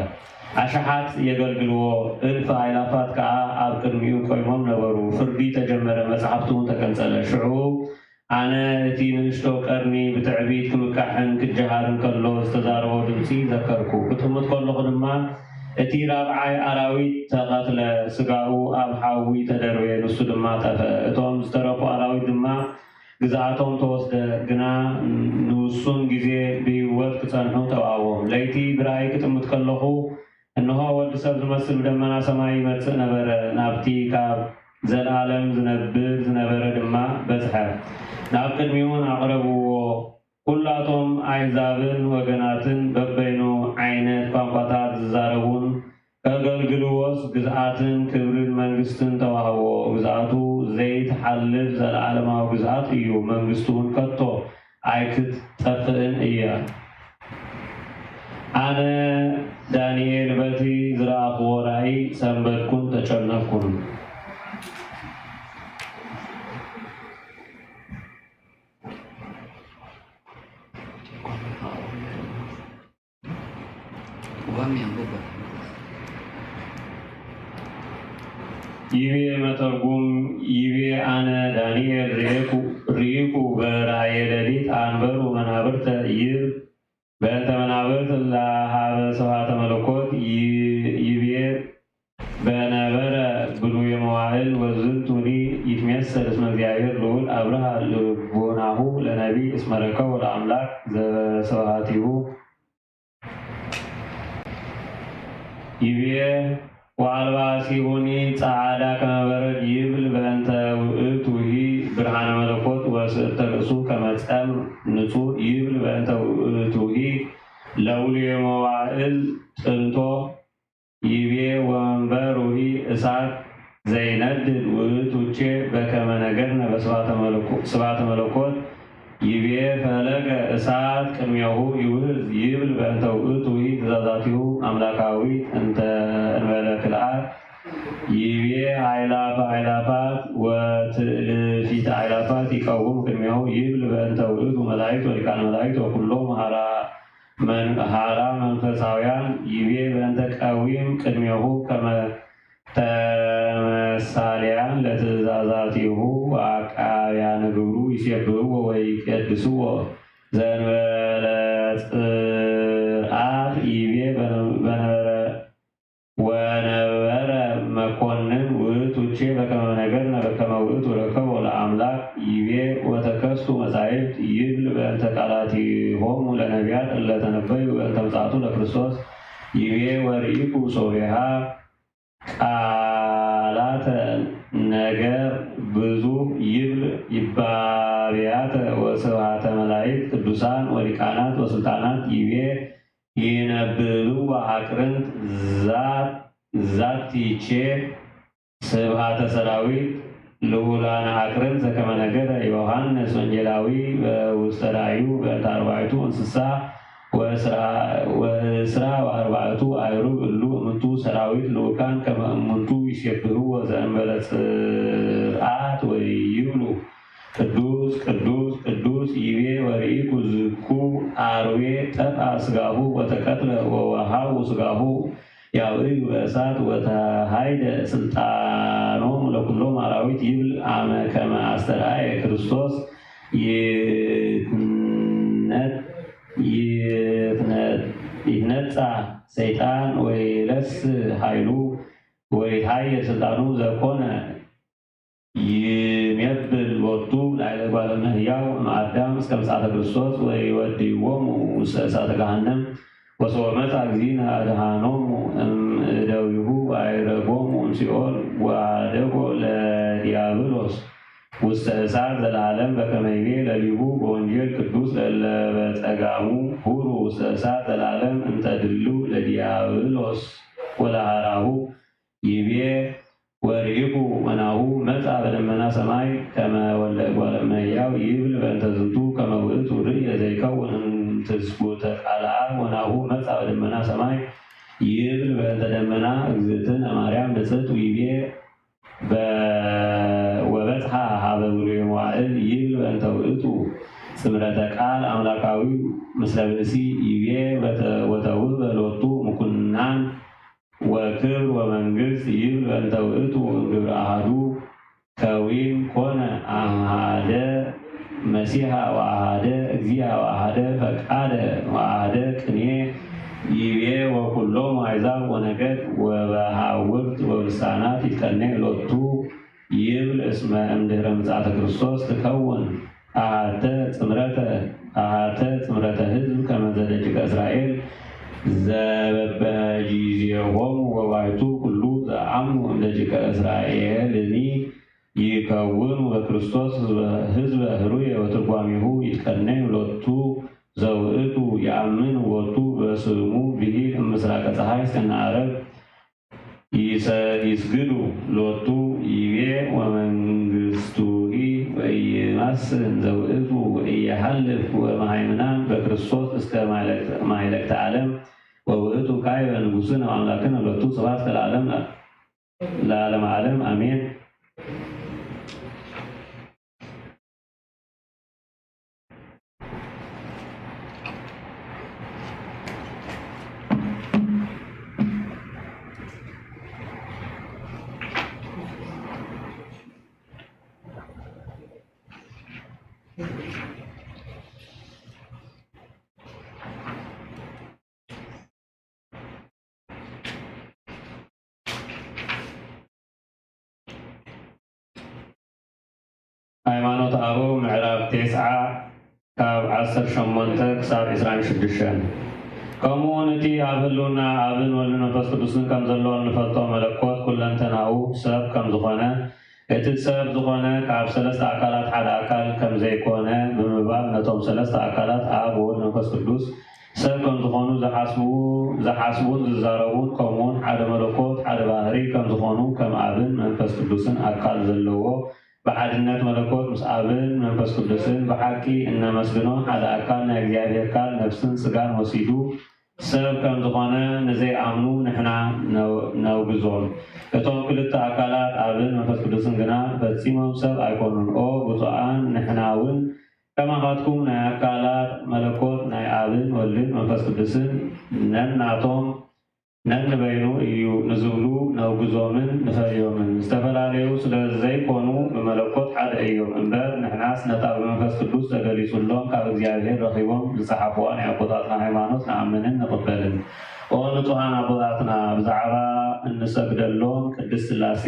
ኣሽሓት የገልግልዎ፣ እልፍ ኣእላፋት ከኣ ኣብ ቅድሚኡ ቆይሞም ነበሩ። ፍርዲ ተጀመረ፣ መጽሓፍቲ እውን ተቀንጸለ። ሽዑ ኣነ እቲ ንእሽቶ ቀርኒ ብትዕቢት ክምካሕን ክጀሃርን ከሎ ዝተዛረቦ ድምጺ ዘከርኩ። ክጥምት ከለኹ ድማ እቲ ራብዓይ ኣራዊት ተቐትለ፣ ስጋኡ ኣብ ሓዊ ተደርበየ፣ ንሱ ድማ ጠፍአ። እቶም ዝተረፉ ኣራዊት ድማ ግዝኣቶም ተወስደ፣ ግና ንውሱን ግዜ ብህይወት ክጸንሑ ተዋህቦም። ለይቲ ብራእይ ክጥምት ከለኹ፣ እንሆ፣ ወዲ ሰብ ዝመስል ብደመና ሰማይ ይመጽእ ነበረ፣ ናብቲ ካብ ዘለኣለም ዝነብር ዝነበረ ድማ በጽሐ። ናብ ቅድሚኡን ኣቕረብዎ። ኩላቶም ኣህዛብን ወገናትን በበይኑ ዓይነት ቋንቋታት ዝዛረቡን ከገልግልዎስ ግዝኣትን ክብርን መንግስትን ተዋህቦ። ግዝኣቱ ዘይትሓልፍ ዘለኣለማዊ ግዝኣት እዩ፣ መንግስቱ እውን ከቶ ኣይክትጠፍእን እያ። ኣነ ዳንኤል በቲ ዝረኣኽዎ ራእይ ሰንበድኩን ተጨነቕኩን። ይቤ መተርጉም፣ ይቤ ኣነ ዳንኤል ርኤኩ፣ ርኢኩ በራእየ ሌሊት ኣንበሩ መናብርተ ይብል፣ በእንተ መናብርት ለሀበ ስብሐተ መለኮት ይ-፣ ይቤ በነበረ ብሉየ መዋእል ወዝንቱኒ ይትሜሰል እስመ እግዚአብሔር ልዑል አብርሃ ልቦናሁ ለነቢይ እስመ ረከቦ ለአምላክ ዘበስብሐቲሁ። ይቤ ወአልባ ሲቡኒ ጸዓዳ ከመ በረድ ይብል በእንተ ውእቱሂ ብርሃነ መለኮት ወስእተ ርእሱ ከመ ጸምር ንጹር ይብል በእንተ ውእቱሂ ለውሉየ መዋእል ጥንቶ። ይቤ ወመንበሩሂ እሳት ዘይነድድ ውእቱቼ በከመ ነገርነ በስብሐተ መለኮ-፣ ስብሐተ መለኮት። ይቤ ፈለገ እሳት ቅድሜሁ ይውህዝ ይብል በእንተ ውእቱሂ ትእዛዛቲሁ አምላካዊት እንተ እንበለ ክልአት። ይቤ አእላፈ አእላፋት ወትእልፊተ አእላፋት ይቀውም ቅድሜሁ ይብል በእንተ ውእቱ መላእክት ወሊቃነ መላእክት ወኩሎም ሀራ መን-፣ ሀራ መንፈሳውያን። ይቤ በእንተ ቀዊም ቅድሜሁ ከመ ተመሳልያን ለትእዛዛቲሁ ወአቃብያነ ግብሩ ይሴብሕዎ ወይቄድስዎ ዘእንበለ ጽርዓት። ይቤ በነ-፣ በነበረ ወነበረ መኮንን ውእቱ ቼ በከመ ነገርነ በከመ ውእቱ ረከቦ ለአምላክ። ይቤ ወተከስቱ መጻሕፍት ይብል በእንተ ቃላቲሆሙ ለነቢያት እለ ተነበዩ በእንተ ምጽአቱ ለክርስቶስ። ይቤ ወርኢኩ ሶቤሃ ቃላተ ነገር ብዙ ይብል ይባቤያተ ወስብሐተ መላእክት ቅዱሳን ወሊቃናት ወስልጣናት። ይቤ ይነብብዋ አቅርንት ዛት-፣ ዛቲቼ ስብሃተ ሰራዊት ልኡላነ አቅርንት ዘከመ ነገረ ዮሐንስ ወንጌላዊ በውስተ ራእዩ በእንተ አርባዕቱ እንስሳ ወእስራ፣ ወእስራ ወአርባዕቱ አይሩግ እሉ እምንቱ ሰራዊት ልኡካን ከመ እሙንቱ ይሴብህዎ ዘእንበለ ጽርዓት ወይብሉ ቅዱስ ቅዱስ ቅዱስ ይቤ ወርኢኩ ዝኩ አርዌ ጠፍአ ስጋሁ ወተቀትለ ወወሃቡ ስጋሁ ያውእዩ በእሳት ወተሃይደ ስልጣኖሙ ለኩሎም አራዊት ይብል አመ ከመ አስተርአየ ክርስቶስ ይትነ-፣ ይትነ-፣ ይትነጻ ሰይጣን ወይለስ ኃይሉ ወይትሃየ ስልጣኑ ዘኮነ ይሜብል ሎቱ ላዕለ እጓለ እመሕያው እምአዳም እስከ ምጽአተ ክርስቶስ ወይወድይዎሙ ውስተ እሳተ ገሃነም። ወሶበ መጽአ እግዚእነ አድኃኖሙ እምእደዊሁ ወአዕረጎሙ እምሲኦል ወአደጎ ለዲያብሎስ ውስተ እሳት ዘለዓለም በከመ ይቤ ለሊሁ በወንጌል ቅዱስ ለእለ በጸጋሙ ሁሩ ውስተ እሳት ዘለዓለም እንተ ድልው ለዲያብሎስ ወለሐራሁ ይቤ ወርኢኩ ወናሁ መጽአ በደመና ሰማይ ከመ ወልደ እጓለ እመሕያው ይብል በእንተ ዝንቱ ከመ ውእቱ ርእየ ዘይከውን እምትስጉተ ቃለ አብ ወናሁ መጽአ በደመና ሰማይ ይብል በእንተ ደመና እግዝእትነ ማርያም ብጽዕት ወይቤ በ-፣ ወበጽሐ ሀበ ብሉየ መዋዕል ይብል በእንተ ውእቱ ጽምረተ ቃል አምላካዊ ምስለ ብእሲ ይቤ ወተ-፣ ወተውህበ ሎቱ ምኩናን ወክብር ወመንግስት ይብል በእንተ ውእቱ እምግብረ አሐዱ ከዊን ኮነ አሐደ መሲሐ ወአሐደ እግዚአ ወአሐደ ፈቃደ ወአሐደ ቅኔ ይቤ ወኩሎም አሕዛብ ወነገድ ወበሐውርት ወብልሳናት ይትቀኔ ሎቱ ይብል እስመ እምድህረ ምጽአተ ክርስቶስ ትከውን አሐተ ጽምረተ፣ አሐተ ጽምረተ ህዝብ ከመ ዘደቂቀ እስራኤል ዘበበጊዜሆሙ ወባሕቱ ኩሉ ዘአምኑ እምደቂቀ እስራኤልኒ ይከውኑ በክርስቶስ ህዝበ፣ ህዝበ ህሩየ ወትርጓሜሁ ይትቀነዩ ሎቱ ዘውእቱ ይአምን ሎቱ በስሙ ብሂል እምስራቀ ጸሓይ እስከነ ዓረብ ይሰ-፣ ይስግዱ ሎቱ ይቤ ወመንግስቱሂ ወኢይማስን ዘውእቱ ወኢይሐልፍ ወመሃይምናን በክርስቶስ እስከ ማይለቅ-፣ ማይለቅተ ዓለም ወውእቱ ካዕበ ንጉሥነ ወአምላክነ ሎቱ ስብሐት እስከ ለዓለም ለዓለመ ዓለም አሜን። ሃይማኖት አበው ምዕራፍ ቴስዓ ካብ ዓሰርተ ሸሞንተ ክሳብ ዕስራን ሽዱሽተን። ከምኡውን እቲ ኣብ ህልውና ኣብን ወልድን መንፈስ ቅዱስን ከም ዘሎ እንፈልጦ መለኮት ኩለንተናኡ ሰብ ከም ዝኾነ፣ እቲ ሰብ ዝኾነ ካብ ሰለስተ ኣካላት ሓደ ኣካል ከም ዘይኮነ ብምባል ነቶም ሰለስተ ኣካላት ኣብ ወልድ መንፈስ ቅዱስ ሰብ ከም ዝኾኑ ዝሓስቡ፣ ዝሓስቡን ዝዛረቡን ከምኡውን ሓደ መለኮት ሓደ ባህሪ ከም ዝኾኑ ከም ኣብን መንፈስ ቅዱስን ኣካል ዘለዎ ብሓድነት መለኮት ምስ ኣብን መንፈስ ቅዱስን ብሓቂ እነመስግኖ ሓደ ኣካል ናይ እግዚኣብሔር ቃል ነፍስን ስጋን ወሲዱ ሰብ ከም ዝኾነ ንዘይኣምኑ ንሕና ነው-፣ ነውግዞም። እቶም ክልተ ኣካላት ኣብን መንፈስ ቅዱስን ግና ፈጺሞም ሰብ ኣይኮኑን። ኦ ብፁዓን ንሕና እውን ከማኻትኩም ናይ ኣካላት መለኮት ናይ ኣብን ወልድን መንፈስ ቅዱስን ነናቶም ነንበይኑ እዩ ንዝብሉ ነውግዞምን ንፈልዮምን። ዝተፈላለዩ ስለ ዘይኮኑ ብመለኮት ሓደ እዮም። እምበር ንሕናስ ነታ ብመንፈስ ቅዱስ ተገሊጹሎም ካብ እግዚኣብሔር ረኺቦም ዝጸሓፍዋ ናይ ኣቦታትና ሃይማኖት ንኣምንን ንቕበልን። ኦ ንጹሃን ኣቦታትና፣ ብዛዕባ እንሰግደሎም ቅድስት ሥላሴ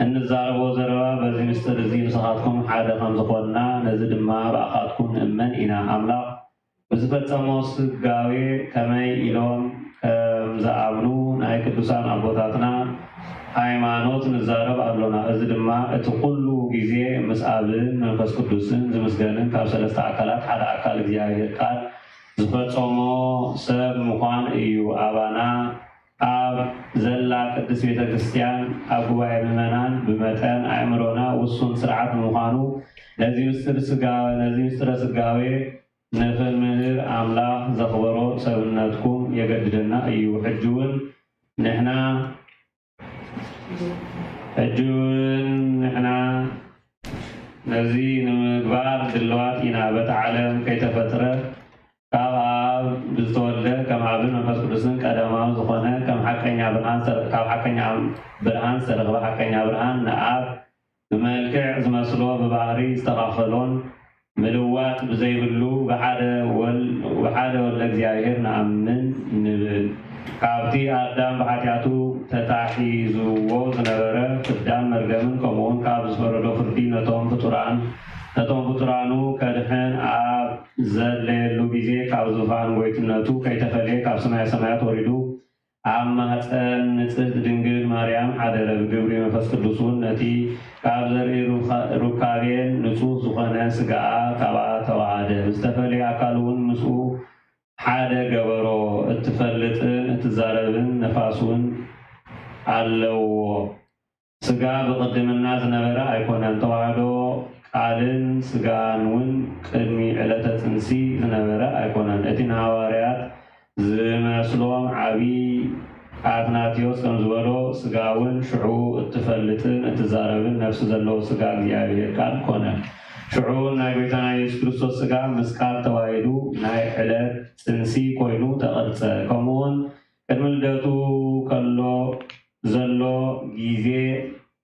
እንዛረቦ ዘረባ በዚ ምስጢር እዚ ምሳኻትኩም ሓደ ከም ዝኾንና፣ ነዚ ድማ ብኣኻትኩም ንእመን ኢና። ኣምላኽ ብዝፈጸሞ ስጋዌ ከመይ ኢሎም ከም ዝኣምኑ ናይ ቅዱሳን ኣቦታትና ሃይማኖት ንዛረብ ኣሎና። እዚ ድማ እቲ ኩሉ ግዜ ምስ ኣብን መንፈስ ቅዱስን ዝምስገንን ካብ ሰለስተ ኣካላት ሓደ ኣካል እግዚኣብሔር ቃል ዝፈጸሞ ሰብ ምዃን እዩ። ኣባና ኣብ ዘላ ቅድስት ቤተክርስቲያን ኣብ ጉባኤ ምእመናን ብመጠን ኣእምሮና ውሱን ስርዓት ብምዃኑ ነዚ ምስጢር ስጋዌ፣ ነዚ ምስጢረ ስጋዌ ንኽንምህር ኣምላኽ ዘኽበሮ ሰብነትኩም የገድደና እዩ። ሕጂ እውን ንሕና፣ ሕጂ እውን ንሕና ነዚ ንምግባር ድልዋት ኢና። በቲ ዓለም ከይተፈጥረ ካብ ኣብ ብዝተወልደ ከም ኣብን መንፈስ ቅዱስን ቀዳማዊ ዝኾነ ከም ሓቀኛ ብርሃን ዝተረ-፣ ካብ ሓቀኛ ብርሃን ዝተረኽበ ሓቀኛ ብርሃን ንኣብ ብመልክዕ ዝመስሎ ብባህሪ ዝተኻኸሎን ምልዋጥ ብዘይብሉ ብሓደ ወል-፣ ብሓደ ወልደ እግዚኣብሔር ንኣምን ንብል። ካብቲ ኣዳም ብሓጢኣቱ ተታሒዝዎ ዝነበረ ፍዳን መርገምን ከምኡውን ካብ ዝፈረዶ ፍርዲ ነቶም ፍጡራን፣ ነቶም ፍጡራኑ ከድሕን ኣብ ዘድለየሉ ጊዜ ካብ ዙፋን ጎይትነቱ ከይተፈልየ ካብ ሰማየ ሰማያት ወሪዱ ኣብ ማህጸን ንጽህት ድንግል ማርያም ሓደረ። ብግብሪ መንፈስ ቅዱስ እውን ነቲ ካብ ዘርኢ ሩካ-፣ ሩካቤን ንጹህ ዝኾነ ስጋኣ ካብኣ ተዋሃደ። ብዝተፈልየ ኣካል እውን ምስኡ ሓደ ገበሮ። እትፈልጥን እትዛረብን ነፋስ እውን ኣለዎ። ስጋ ብቕድምና ዝነበረ ኣይኮነን። ተዋህዶ ቃልን ስጋን እውን ቅድሚ ዕለተ ጽንሲ ዝነበረ ኣይኮነን። እቲ ንሃዋርያት ዝመስሎም ዓቢ ኣትናቴዎስ ከም ዝበሎ፣ ስጋ እውን ሽዑ እትፈልጥን እትዛረብን ነፍሲ ዘለዎ ስጋ እግዚኣብሔር ቃል ኮነ። ሽዑ ናይ ጎይታና ኢየሱስ ክርስቶስ ስጋ ምስ ቃል ተዋሂዱ ናይ ዕለት ጽንሲ ኮይኑ ተቐርጸ። ከምኡውን ቅድሚ ልደቱ ከሎ ዘሎ ጊዜ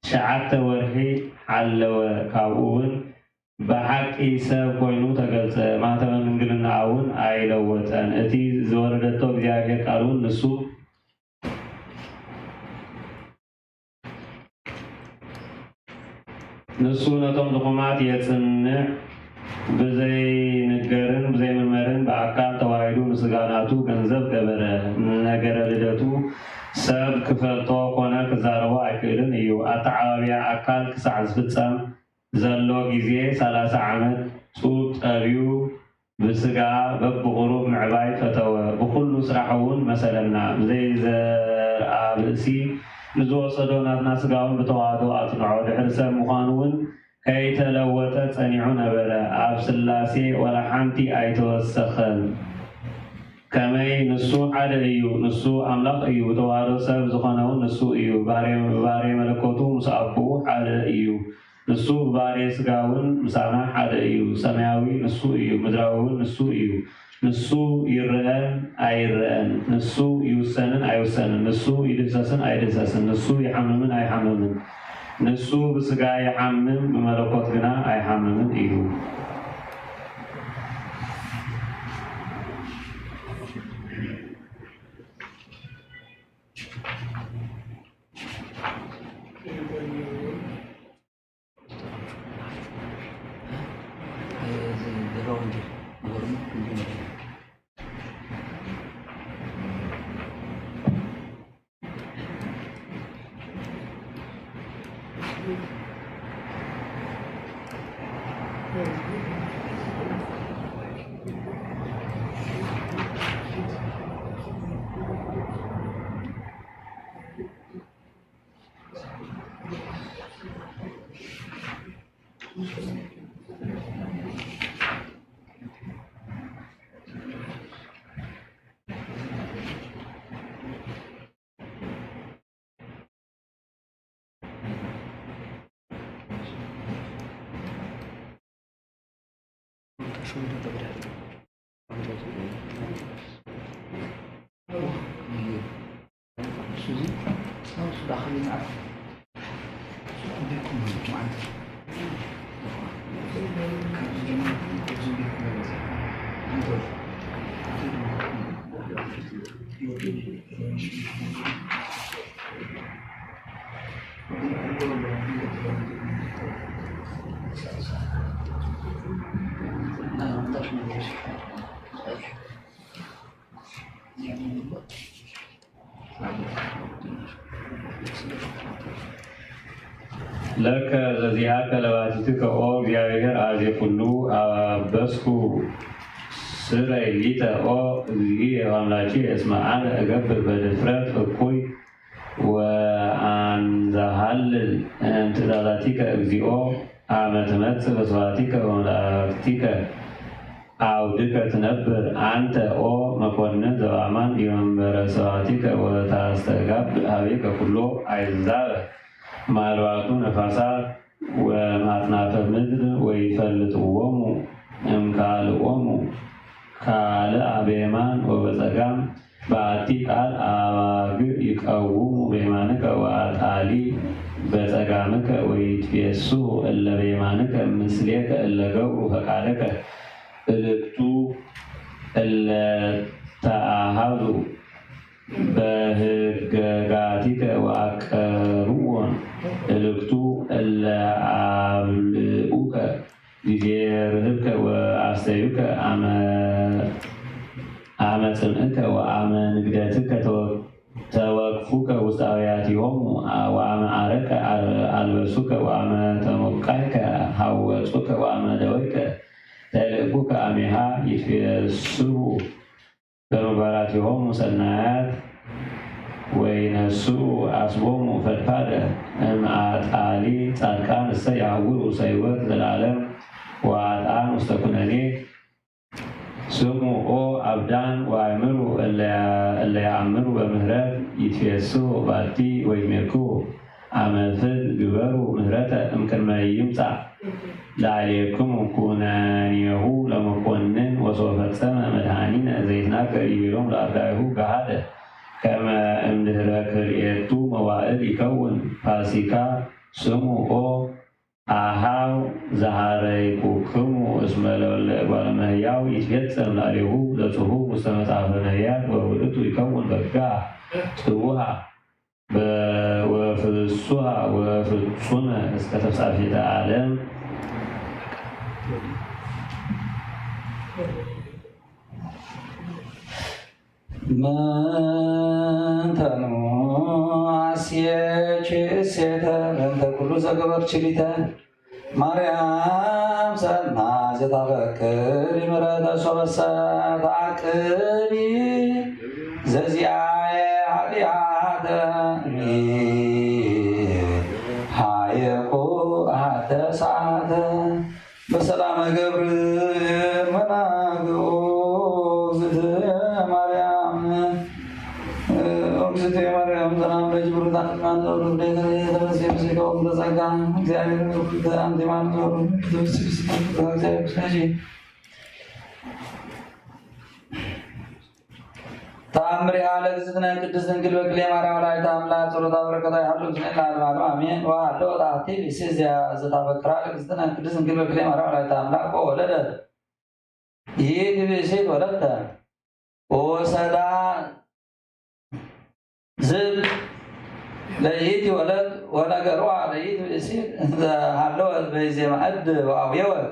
ትሽዓተ ወርሒ ሓለወ። ካብኡ እውን ብሓቂ ሰብ ኮይኑ ተገልጸ። ማህተመ ምንግልናኣ እውን ኣይለወጠን። እቲ ዝወረደቶ እግዚኣብሔር ቃል እውን ንሱ፣ ንሱ ነቶም ድኹማት የጽንዕ። ብዘይንገርን ብዘይምርመርን ብኣካል ተዋሂዱ ንስጋ ናቱ ገንዘብ ገበረ። ነገረ ልደቱ ሰብ ክፈልጦ ኮነ ክዛረቦ ኣይክእልን እዩ። ኣተዓባብያ ኣካል ክሳዕ ዝፍጸም ዘሎ ጊዜ ሰላሳ ዓመት ጡብ ጠብዩ ብስጋ በብቑሩብ ምዕባይ ፈተወ። ብኹሉ ስራሕ እውን መሰለና። ብዘይ ዘርኣ ብእሲ ንዝወሰዶ ናትና ስጋ እውን ብተዋህዶ ኣጽንዖ። ድሕሪ ሰብ ምዃኑ እውን ከይተለወጠ ጸኒዑ ነበረ። ኣብ ስላሴ ዋላ ሓንቲ ኣይተወሰኸን። ከመይ ንሱ ሓደ እዩ፣ ንሱ ኣምላኽ እዩ። ብተዋህዶ ሰብ ዝኾነ እውን ንሱ እዩ። ባህርየ፣ ባህርየ መለኮቱ ምስ ኣቦኡ ሓደ እዩ። ንሱ ብባህርየ ስጋ እውን ምሳና ሓደ እዩ። ሰማያዊ ንሱ እዩ፣ ምድራዊ እውን ንሱ እዩ። ንሱ ይረአን ኣይረአን፣ ንሱ ይውሰንን ኣይውሰንን፣ ንሱ ይድህሰስን ኣይድህሰስን፣ ንሱ ይሓምምን ኣይሓምምን። ንሱ ብስጋ ይሓምም፣ ብመለኮት ግና ኣይሓምምን እዩ። ለከ ዘዚአከ ለባቲትከ ኦ እግዚአብሔር አዜ ኩሉ አበስኩ ስረይ ሊተ ኦ እግዚእየ ወአምላክየ፣ እስመ አነ እገብር በድፍረት እኩይ ወአንዘሃልል እምትእዛዛቲከ እግዚኦ፣ አመ ትመጽእ በስብሐቲከ ወመላእክቲከ አውድከ ትነብር አንተ ኦ መኮንን ዘበአማን ዲበ መንበረ ስብሐቲከ ወታስተጋብእ ሀቤከ ኩሎ አሕዛበ ማልባቱ ነፋሳት ወማጽናፈ ምድር ወይፈልጥዎሙ እምካልኦሙ ካልአ በየማን ወበጸጋም። በአቲ ቃል አባግዕ ይቀውሙ በየማንከ ወአጣሊ በጸጋምከ ወይትፌስሑ እለ በየማንከ ምስሌከ እለ ገብሩ ፈቃደከ። እልክቱ እለ ተአሃዙ በህገጋቲከ ወአቀርብዎን እልክቱ እለ አብልዑከ ጊዜ ርህብከ ወአስተዩከ አመ አመ ጽምእከ ወአመ ንግደትከ ተወ- ተወክፉከ ውስተ አውያቲሆሙ ወአመ አረቀ አልበሱከ ወአመ ተሞቃይከ ሐወጹከ ወአመ ደወይከ ተልእኩከ አሜሃ ይትፌስሑ በምግባራቲሆሙ ሰናያት ወይነስኡ አስቦሙ ፈድፋደ እምአጣሊ ጻድቃን እሰ ያውሩ ውስተ ሕይወት ዘለዓለም ወአጣን ውስተ ኩነኔ። ስሙ ኦ አብዳን ወአእምሩ እለ ያእምሩ በምህረት ይትፌስሑ ባቲ ወይትሜክሑ አመ ፍትሕ ግበሩ ምህረተ እምቅድመ ይምጻእ ላዕሌክሙ ኩነኔሁ ለመኮንን ወሶ ፈጸመ መድኃኒነ ዘይትናገር ይቤሎሙ ለአርዳኢሁ ገሃደ ከመ እምድህረ ክልኤቱ መዋእል ይከውን ፋሲካ። ስሙ ኦ አሃው ዘሐረይኩክሙ እስመ ለወልደ እጓለ እመሕያው ይትፌጸም ላዕሌሁ ዘጽሑፍ ውስተ መጽሐፈ ነቢያት ወውእቱ ይከውን በጋ ስቡሃ ወፍሱሃ ወፍጹመ እስከ ተፍጻፊተ ዓለም። ምንተኑ አስየች እሴተ በእንተ ኩሉ ዘገበርች ሊተ ማርያም ሰና ዘታፈቅር ይምረተ ሶበሰ ተአቅቢ ዘዚአየ ኃጢአተ ሃየኩ አሐተ ሰዓተ። በሰላመ ገብርኤል መልአክ ኦ እግዝእትየ ማርያም፣ ኦ እግዝእትየ ማርያም ሰላም ለኪ ብሩክ አንቲ እም አሐዛብ ኩሉ ፍሬ ተፈሥሒ ፍሥሕት ኦ ምልዕተ ጸጋ እግዚአብሔር ምስሌኪ አንቲ እም አሐዛብ ኩሉ ፍሬ ተፈሥሒ ፍሥሕት ኦ እግዚአብሔር ምስሌኪ። ተአምሪሃ ለእግዝእትነ ቅድስት ድንግል በክልኤ ማርያም ወላዲተ አምላክ ጸሎታ በረከታ ይሃሉ ምስሌነ ለዓለመ ዓለም አሜን። ወሃሎ ወታህቲ ብእሲት ዘታፈቅራ ለእግዝእትነ ቅድስት ድንግል በክልኤ ማርያም ወላዲተ አምላክ ወወለደት ይእቲ ብእሲት ወለተ ወሰዳ ዝብ ለይእቲ ወለት ወነገርዋ ለይእቲ ብእሲት እንዘ ሃለወት በይዜ ማዕድ ወአውየወት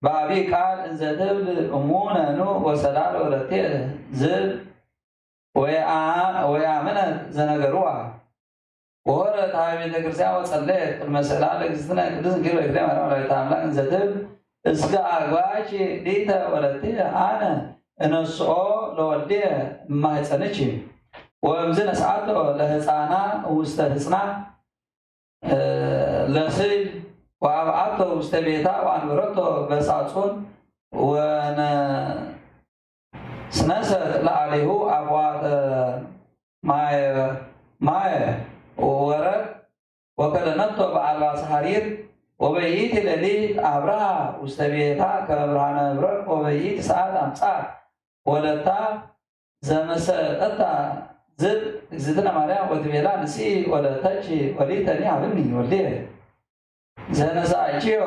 በአቢ ቃል እንዘ ትብል እሙ ነኑ ወሰዳ ለወለቴ ዝብ ወየአ-፣ ወየአምነት ዘነገርዋ። ወሆረት ሀበ ቤተ ክርስቲያን ወጸለየት ቅድመ ስዕላ ለእግዝእትነ ቅድስት ድንግል በክልኤ ማርያም ወላዲተ አምላክ እንዘ ትብል እስከ አግባኪ ሊተ ወለቴ አነ እነስኦ ለወልዴ እማህፀንኪ። ወእምዝ ነስአቶ ለህፃና ውስተ ህፅና ለስዕል ወአብአቶ ውስተ ቤታ ወአንበረቶ በሳጹን ወነ ስነሰት ለአሌሁ አፍዋተ ማየ፣ ማየ ወወረድ ወከደነቶ በአልባሰ ሐሪር። ወበይእቲ ሌሊት አብርሃ ውስተ ቤታ ከመ ብርሃነ መብረቅ ወበይእቲ ሰዓት አምጽአት ወለታ ዘመሰጠታ ዝብ እግዝእትነ ማርያም ወትቤላ ንስኢ ወለተኪ ወሊተኒ ሀብኒ ወልድየ ዘነሳእኪዮ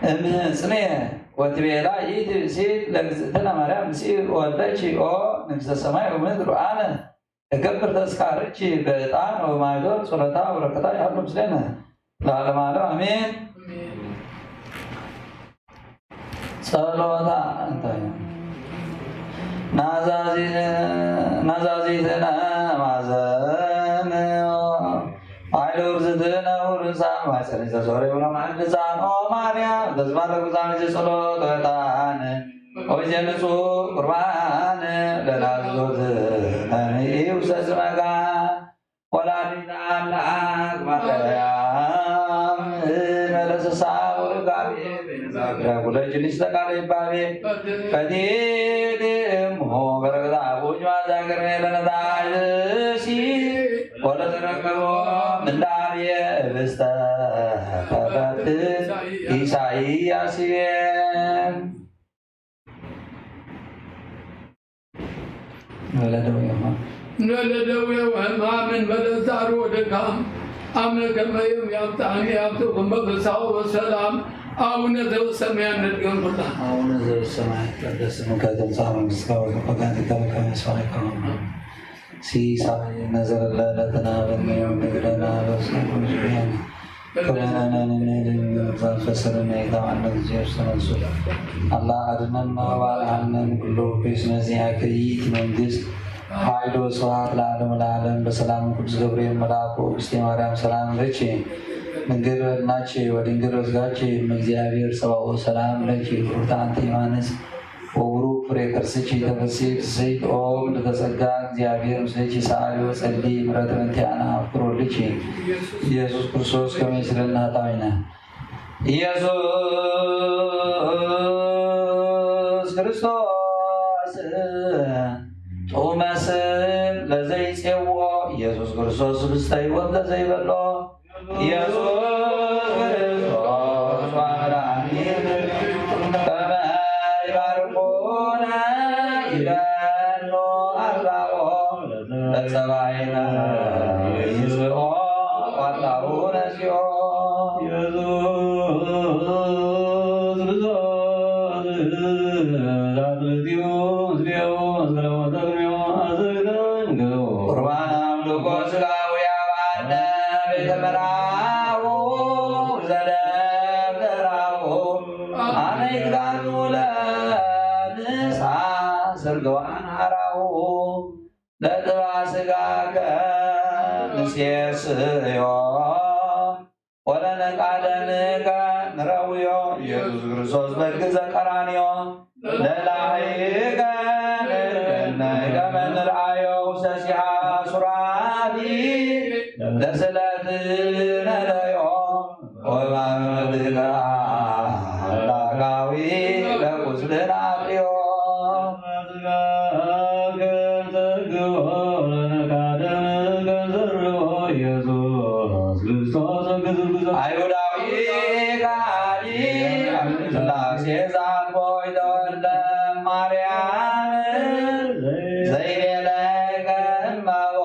እምህጽኔ ወትቤላ ይእቲ ብእሲት ለእግዝእትነ ማርያም ንስኢ ወልደኪ ኦ ንግሥተ ሰማይ ወምድር አነ እገብር ተስካርኪ በዕጣን ወማይዶር ጸሎታ ወበረከታ ይሃሉ ምስሌነ ለዓለመ ዓለም አሜን። ጸሎታ እንተ ናዛዚ-፣ ናዛዚትነ ማዘን ውርዝትነ ውርሳ ማይጸንዘ ሶሬ ብሎ ማንሳን ኦ ማርያም ተስፋ ለጉዛን ጸሎት ወጣን ኦይዜ ንጹህ ቁርባን ለናዝዞት ነን ኢውሰስ መጋ ወላዲተ አምላክ ማርያም መለሰሳ ወርጋቤ ቤንዛግዳ ጉለጅ ልጅ ተቃለ ይባቤ ፈዲድ እሞ በረከታ ቡጅ ማዛገር ለነዳጅ ሲ ወለተረከቦ ምንዳቤ ብስተ ተፈት ኢሳይያስ ይቤ። ለደዌ ወሕማም። ለደዌ ወሕማምን በለዛሩ ድካም አመ ከመ ይም ያብጽሐኒ ያብጽሕኩም በፍስሐ ወሰላም። አቡነ ዘበሰማያት ንድገም ኩላ። አቡነ ዘበሰማያት ይትቀደስ ስምከ ትምጻእ መንግሥትከ ወይኩን ፈቃድከ በከመ በሰማይ ከማሁ በአርض። ሲሳየነ ዘለለዕለትነ ሀበነ ዮም ወህብ ለነ አበሳነ ወጌጋየነ ከመ ንሕነኒ ለሚቤ አበሳነ ኢታብአነ ጊዜ ውስተ መንሱት አላ አድነነ ወአድኃነነ ኩሉ ኩይስ መዚአከ ይእቲ መንግስት ኃይል ወስብሐት ለዓለመ ለዓለም። በሰላም ቅዱስ ገብርኤል መልአኩ እግዝእትየ ማርያም ሰላም ለኪ ድንግል በድናኪ ወድንግል በስጋኪ እም እግዚአብሔር ጸባኦት ሰላም ለኪ ብሩክት አንቲ እማንስ ወቡሩክ ፍሬ ከርስኪ ተፈሲ ፍስሕት ኦ ምልዕተ ጸጋ እግዚአብሔር ምስሌኪ ሰአሊ ወጸሊ ምሕረተ በእንቲአነ አፍቅሮ ልኪ ኢየሱስ ክርስቶስ ከመ ይስረይ ኃጣውኢነ። ኢየሱስ ክርስቶስ ጥዑመ ስም ለዘይጼውኦ ኢየሱስ ክርስቶስ ስብስተ ሕይወት ለዘይበሎ ኢየሱስ ክርስቶስ መድኃኒት ከመ ይባርኮነ ይደሉ አርዳኦ ለጸባኢነ ይስኦ ዋላሁ ነሲኦ። ኢየሱስ ክርስቶስ ዛትልቲሁ ምስሌሁ እስከ ለሞተ ቅድሜሁ አዘግተን ገቦ። ቁርባን አምልኮ ስጋዊ አባነ ቤተ መራሁ ዘደብተራሁ አመ ይትጋኑ ለንስሐ ስርገዋን ሐራሁ ለጥባ ስጋከ ንሴስዮ ወለነቃደምከ ንረውዮ ኢየሱስ ክርስቶስ በግ ዘቀራንዮ ለላህይከ ንርአዮ ውሰሲሃ ሱራፊ ለስለት ነለዮ ወማመድከ አምላካዊ ለቁስልን አጥዮ። አይሁዳዊ ከሃዲ አብ ስላሴ ዛልቦ ይተወልደ ማርያም ዘይቤለ ከእመቦ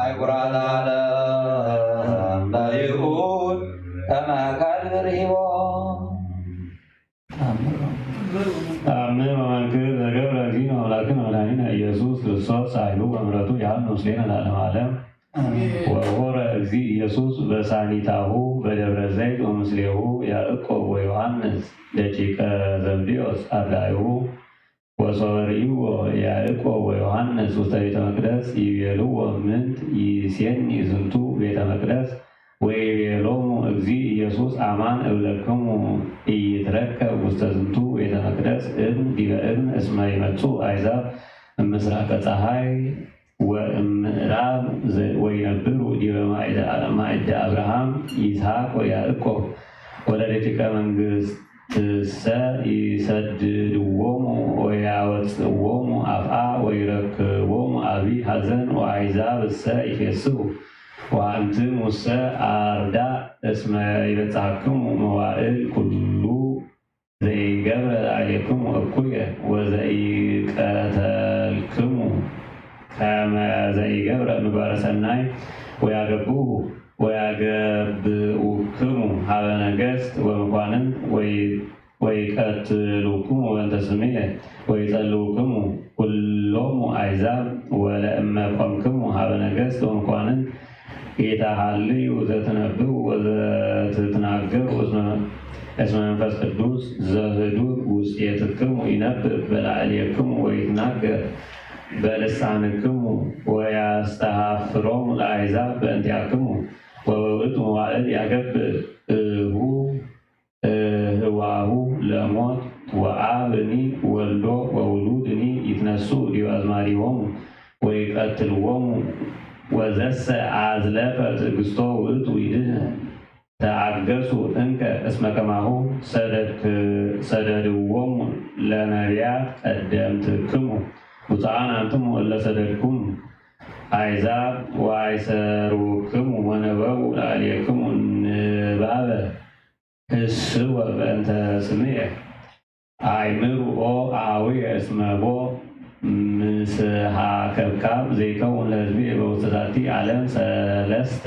አይጉራት ዓለም ለይሁድ ከመ ከልብ ርሂቦ። ተአምር ወመንክር ዘገብረ እግዚእነ ወአምላክነ ወመድኃኒነ ኢየሱስ ክርስቶስ ኃይሉ ወምሕረቱ ያሉ ምስሌነ ለዓለመ ዓለም። አሜን። ወሆረ እግዚእ ኢየሱስ በሳኒታሁ በደብረ ዘይት ወምስሌሁ ያዕቆብ ወዮሐንስ ደቂቀ ዘብዴዎስ አርዳኢሁ። ወሶበ ርእይዎ ያዕቆብ ወዮሐንስ ውስተ ቤተ መቅደስ ይቤልዎ ምንት ይሴኒ ዝንቱ ቤተ መቅደስ? ወይቤሎሙ እግዚእ ኢየሱስ አማን እብለክሙ ኢይትረከብ ውስተ ዝንቱ ቤተ መቅደስ እብን ዲበ እብን እስመ ይመጽኡ አሕዛብ እምስራቀ ጸሓይ ወእምዕራብ ዘ-፣ ወይነብሩ ዲበ ማእደ፣ ማእደ አብርሃም ይስሐቅ ወያዕቆብ ወለደቂቀ መንግሥትሰ ይሰድድዎሙ ወያወጽእዎሙ አፍአ ወይረክቦሙ አብይ ሐዘን ወአሕዛብሰ ይፌስሑ። ወአንትሙሰ አርዳእ እስመ ይበጽሐክሙ መዋእል ኩሉ ዘይገብረ ላዕሌክሙ እኩየ ወዘኢቀተልክሙ ከመ ዘይገብረ ምግባረ ሰናይ ወያገብኡ ወያገብኡክሙ ሀበ ነገስት ወመኳንንት ወይ-፣ ወይቀትሉክሙ በእንተ ስምየ ወይጸልኡክሙ ኩሎሙ አሕዛብ ወለእመ ኮንክሙ ሀበ ነገስት ወመኳንንት ኢታሃልዩ ዘትነብኡ ወዘትትናገሩ እስመ፣ እስመ መንፈስ ቅዱስ ዘህዱር ውስቴትክሙ ይነብብ በላዕሌክሙ ወይትናገር በልሳንክሙ ወያስተሃፍሮሙ ለአሕዛብ በእንቲአክሙ። ወበውእቱ መዋእል ያገብእ እሁ እህዋሁ ለሞት ወአብኒ ወልዶ ወውሉድኒ ይትነስኡ ዲብ አዝማዲሆሙ ወይቀትልዎሙ። ወዘሰ አዝለፈ ትእግስቶ ውእቱ ይድህን። ተአገሱ እንከ እስመ ከማሁ ሰደድክ-፣ ሰደድዎሙ ለነቢያት ቀደምትክሙ። ብፁዓን አንትሙ እለ ሰደድክሙ አሕዛብ ወአይሰሩክሙ ወነበቡ ለአልየክሙ ንባበ እስወ በእንተ ስምየ። አይምሩ ኦ አቡየ እስመ ቦ ምስሃ ከብካብ ዘይከውን ለሕዝብየ በውስተ ዛቲ ዓለም ሰለስተ፣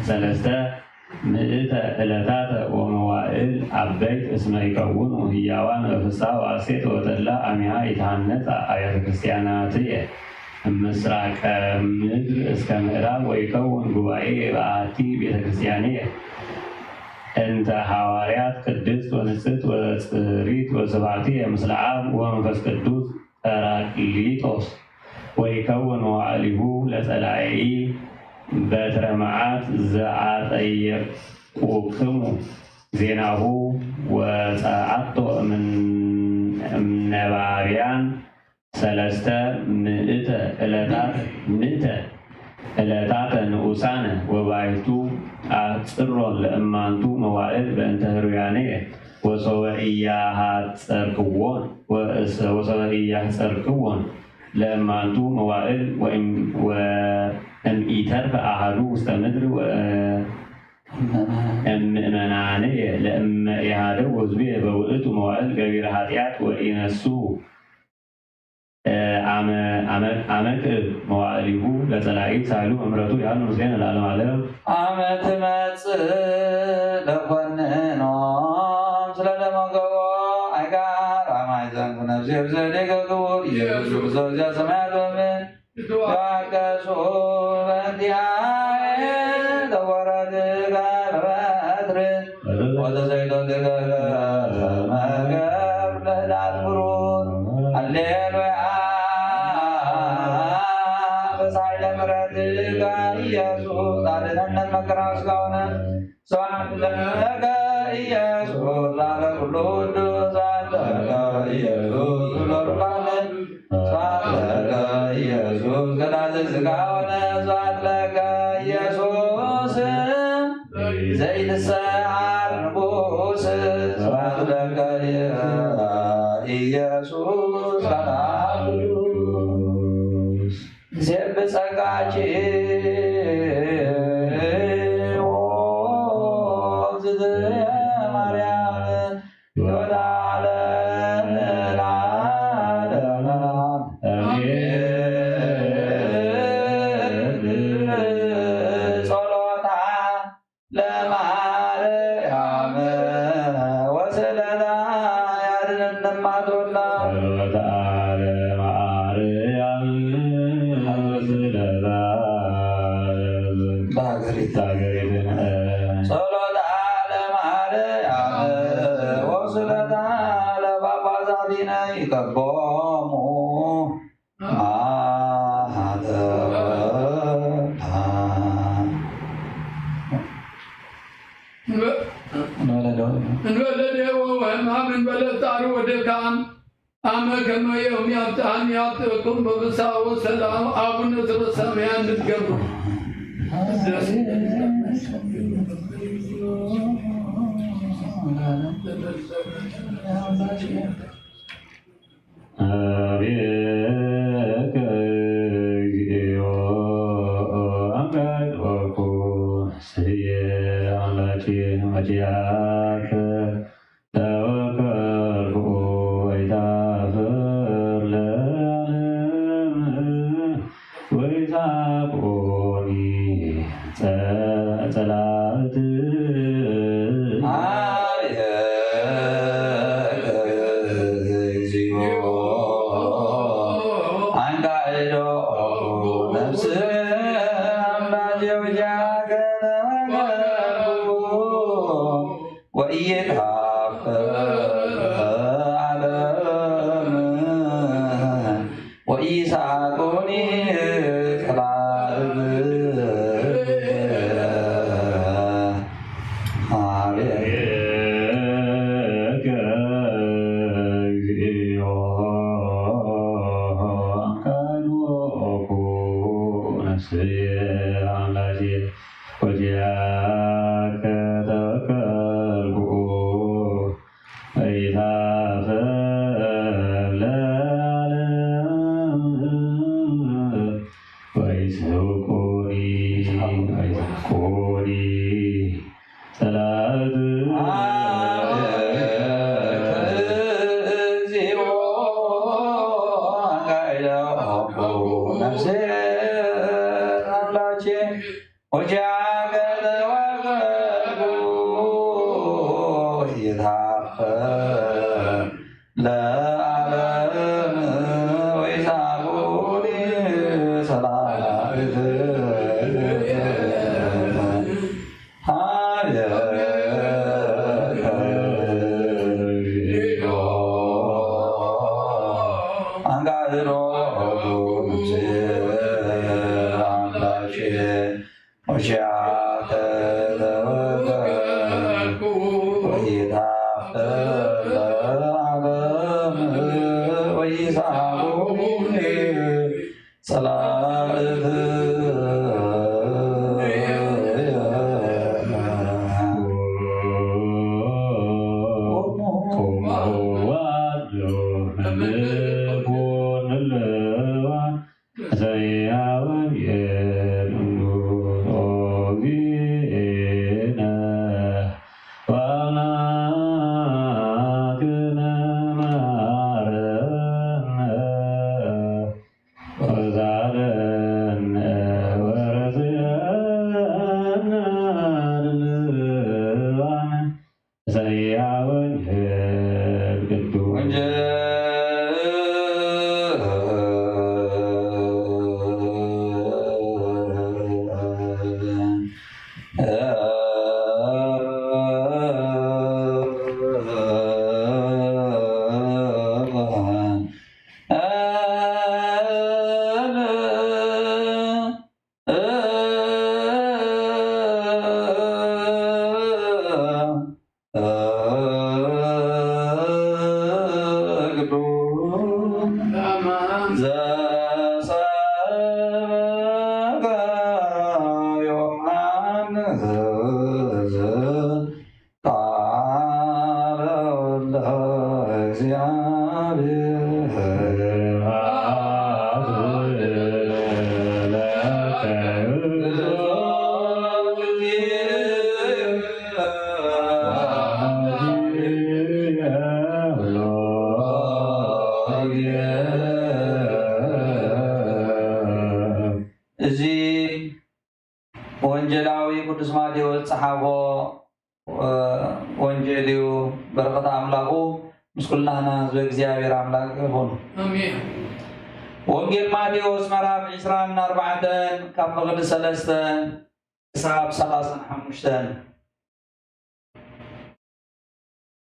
ሰለስተ ምእተ ዕለታተ ወመዋእል አበይት እስመ ይከውኑ ህያዋን በፍስሐ ወሐሴት ወተድላ አሚሃ ይትሃነጻ አብያተ ክርስቲያናትየ። እምስራቀ ምድር እስከ ምዕራብ ወይከውን ጉባኤ በአሐቲ ቤተ ክርስቲያንየ እንተ ሐዋርያት ቅድስት ወንጽሕት ወጽሪት ወስብሐትየ ምስለ አብ ወመንፈስ ቅዱስ ጰራቅሊጦስ። ወይከውን መዋዕሊሁ ለጸላኢ በትረ መዓት ዘአጠየቁክሙ ዜናሁ ወጸአቶ እምነ-፣ እምነባብያን ሰለስተ ምእተ ዕለታት፣ ምእተ ዕለታተ ንኡሳነ ወባይቱ አጽሮን ለእማንቱ መዋእል በእንተ ህሩያንየ ወሶበ ኢያሃጸርክዎን ወእስ-፣ ወሶበ ኢያሃጸርክዎን ለእማንቱ መዋእል ወእም-፣ ወእምኢተርፈ አሐዱ ውስተ ምድር ወ-፣ እምእመናንየ ለእመ ኢሃደው ህዝብየ በውእቱ መዋእል ገቢረ ኃጢአት ወኢነስኡ። አመ፣ አመ፣ አመክእ መዋዕሊሁ ለጸላኢ ሳህሉ እምረቱ ያሉ ምስሌነ ለዓለመ ዓለም። አመ ትመጽእ ለኮንኖም ስለ ደመ ገቦ አይጋር አማይ ዘንጉ ነፍሴ ብዘዴከ ክቡር ኢየሱስ ክርስቶስ ዚአ ሰማያት ወምድር ይትዋቀሱ በእንቲአየ ተወረድከ በበትር ወተሰይጦ ድርከ ከመ ገብር ለዳት ብሩር። ሃሌሉያ። በሳይለ ምሕረትከ ኢየሱስ አድነነ መከራ ስጋውነ። ስብሐት ለከ ኢየሱስ ላለ ኩሉ ቅዱስ። ስብሐት ለከ ኢየሱስ ኩሎ ሩቃነ። ስብሐት ለከ ኢየሱስ ገላዘ ስጋውነ። ስብሐት ለከ ኢየሱስ ዘይትሰዓር ንጉስ። ስብሐት ለከ ኢየሱስ ሰላም ቅዱስ። ዜብ ጸጋኪ ኦ እግዝእትየ ማርያም ወለዓለመ ለዓለም አሜን። ጸሎታ ለማርያም ወስዕለታ ያድነን እማቶና። ጸሎታ ለማርያም ወስዕለታ። በሀገሪቱ። በሀገሪቱ። ጸሎታ ለማርያም ወስዕለታ ለጳጳሳቲነ ይቀቦሙ። እንበለ ደዌ ወሕማም እንበለ ጻር ወድካም አመ ከመ ዮም ያብጽሐነ ያብጽሕኩም በፍስሐ ወሰላም። አቡነ ዘበሰማያት ንትቀበል። አቤከ እግዚኦ አምላክ ወኩን ስየ አምላኬ ኃጢአት ተወከልኩ ወይታፍር ለዓለም ወይታቆኒ ጸ-፣ ጸላእት። አቤከ እግዚኦ ለዓለም ወይሳቡኒ ሰላምት ሀብየከ አንጋድሮ አምላኬ ወሻተ ለወቀ ወይታፈለ ዓለም ወይሳቡኒ ሰላምት ዘሰበከ ዮሐንስ ቃለ ለእግዚአብሔር። እዚ ወንጀላዊ ቅዱስ ማቴዎስ ዝጸሓፎ፣ እ፣ ወንጀል እዩ። በረኸት ኣምላኹ ምስ ኩልናህና ህዝበ እግዚኣብሔር ኣምላክ ይኹን። ኣሜን። ወንጌል ማቴዎስ ምዕራፍ ዕስራን ኣርባዕተን ካብ ፍቕዲ ሰለስተን ክሳብ ሰላሳን ሓሙሽተን።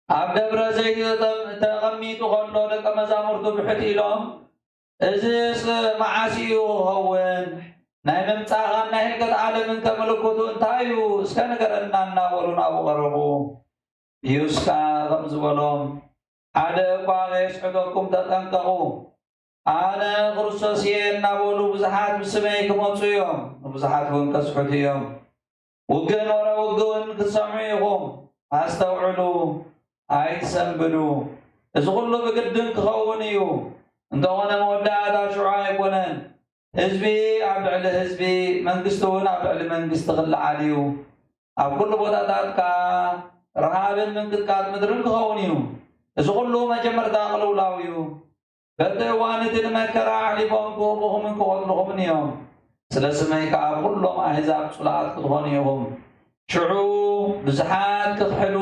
ኣብ ደብረ ዘይት ተጠ-፣ ተቐሚጡ ከሎ ደቀ መዛሙርቱ ብሕት ኢሎም፣ "እዝስ መዓስ እዩ ክኸውን? ናይ ምምጻእኻን ናይ ህልቀት ዓለምን ከ ምልክቱ እንታይ እዩ? እስከ ንገረና" እናበሉ ናብኡ ቀረቡ። ኢየሱስ ከኣ ከምዚ በሎም፣ ሓደ እኳ ከየስሕተኩም ተጠንቀቑ። ኣነ ክርስቶስ እየ እናበሉ ብዙሓት ብስመይ ክመጹ እዮም፣ ንብዙሓት እውን ከስሕቱ እዮም። ውግእን ወረ ውግእን ክትሰምዑ ኢኹም። ኣስተውዕሉ፣ ኣይትሰንብዱ። እዚ ኩሉ ብግድን ክኸውን እዩ። እንተኾነ መወዳእታ ሽዑ ኣይኮነን። ህዝቢ ኣብ ልዕሊ ህዝቢ፣ መንግስቲ እውን ኣብ ልዕሊ መንግስቲ ክለዓል እዩ። ኣብ ኩሉ ቦታታት ከኣ ረሃብን ምንቅጥቃጥ ምድርን ክኸውን እዩ። እዚ ኩሉ መጀመርታ ቅልውላው እዩ። በቲ እዋን እቲ ንመከራ ኣሕሊፎም ክህቡኹምን ክቐትሉኹምን እዮም። ስለ ስመይ ከኣ ኣብ ኩሎም ኣህዛብ ጽሉኣት ክትኾኑ ኢኹም። ሽዑ ብዙሓት ክኽሕዱ፣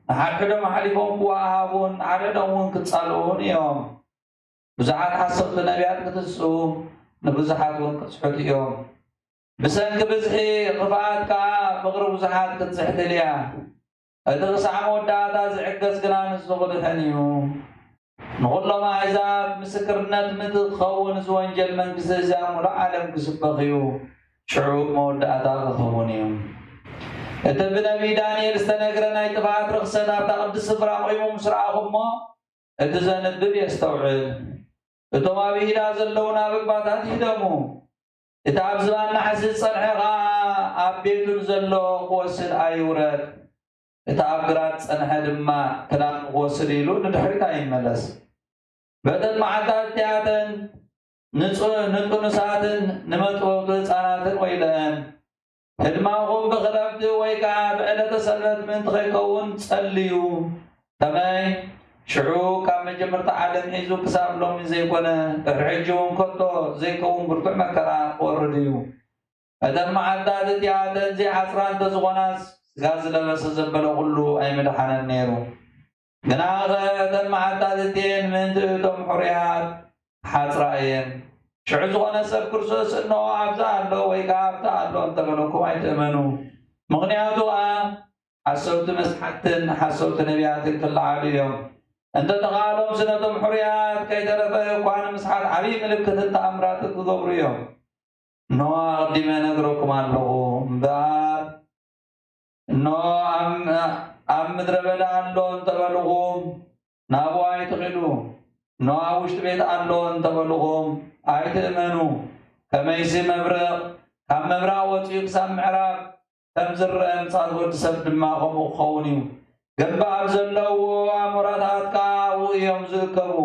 ንሓድሕዶም ኣሕሊፎም ክወሃቡን ንሓድሕዶም እውን ክጻልኡን እዮም። ብዙሓት ሓሰውቲ ነቢያት ክትስኡ፣ ንብዙሓት እውን ክስሕቱ እዮም። ብሰንኪ ብዝሒ ክፍኣት ከኣ ፍቕሪ ብዙሓት ክትዝሕትል እያ። እቲ ክሳዕ መወዳእታ ዝዕገስ ግና ንሱ ክድሕን እዩ። ንኹሎም ኣህዛብ ምስክርነት ምእንቲ ክኸውን፣ እዚ ወንጀል መንግስቲ እዚ ኣብ ምሉእ ዓለም ክስበኽ እዩ። ሽዑ መወዳእታ ክኸውን እዩ። እቲ ብነቢይ ዳንኤል ዝተነግረ ናይ ጥፍኣት ርኽሰት ኣብታ ቅድስቲ ስፍራ ቆይሙ ምስ ረኣኹ እሞ፣ እቲ ዘንብብ የስተውዕል። እቶም ኣብ ይሁዳ ዘለዉ ናብ እባታት ይህደሙ። እቲ ኣብ ዝባን ናሕሲ ዝጸንሐ ኸኣ ኣብ ቤቱ ንዘሎ ክወስድ ኣይውረድ። እቲ ኣብ ግራት ዝጸንሐ ድማ ክዳኑ ክወስድ ኢሉ ንድሕሪት ኣይመለስ። በተን መዓልታት እቲኣተን ንጹ-፣ ንጥኑሳትን ንመጥበውቲ ህጻናትን ወይለአን። ህድማኹም ብኽረምቲ ወይ ከኣ ብዕለተ ሰንበት ምእንቲ ኸይከውን ጸልዩ። ከመይ ሽዑ ካብ መጀመርታ ዓለም ሒዙ ክሳብ ሎሚ ዘይኮነ፣ ድሕሪ ሕጂ እውን ከቶ ዘይከውን ብርቱዕ መከራ ክወርድ እዩ። እተን መዓልታት እቲኣተን ዘይሓጽራ እንተ ዝኾናስ፣ ስጋ ዝለበሰ ዘበለ ኩሉ ኣይምደሓነን ነይሩ። ግናኸ እተን መዓልታት እቲየን ምእንቲ እቶም ሕሩያት ሓጽራ እየን። ሽዑ ዝኾነ ሰብ ክርስቶስ እንሆ ኣብዛ ኣሎ ወይ ከኣ ኣብታ ኣሎ እንተበለኩም ኣይትእመኑ። ምኽንያቱ ከኣ ሓሰውቲ መስሓትትን ሓሰውቲ ነቢያትን ክለዓሉ እዮም። እንተተኻእሎምሲ ነቶም ሕሩያት ከይተረፈ እኳ ንምስሓት ዓብዪ ምልክትን ተኣምራትን ክገብሩ እዮም። እንሆ ኣቐዲመ እነግረኩም ኣለኹ። እምበኣር እንሆ ኣብ፣ ኣብ ምድረ በዳ ኣሎ እንተበልኹም ናብኡ ኣይትኺዱ። እንሆ ኣብ ውሽጢ ቤት ኣሎ እንተበልኹም ኣይትእመኑ። ከመይሲ መብረቕ ካብ ምብራቕ ወጺኡ ክሳብ ምዕራብ ከም ዝረአ፣ ምጽኣት ወዲ ሰብ ድማ ከምኡ ክኸውን እዩ። ገምቢ ኣብ ዘለውዎ ኣሞራታት ከኣ ኣብኡ እዮም ዝእከቡ።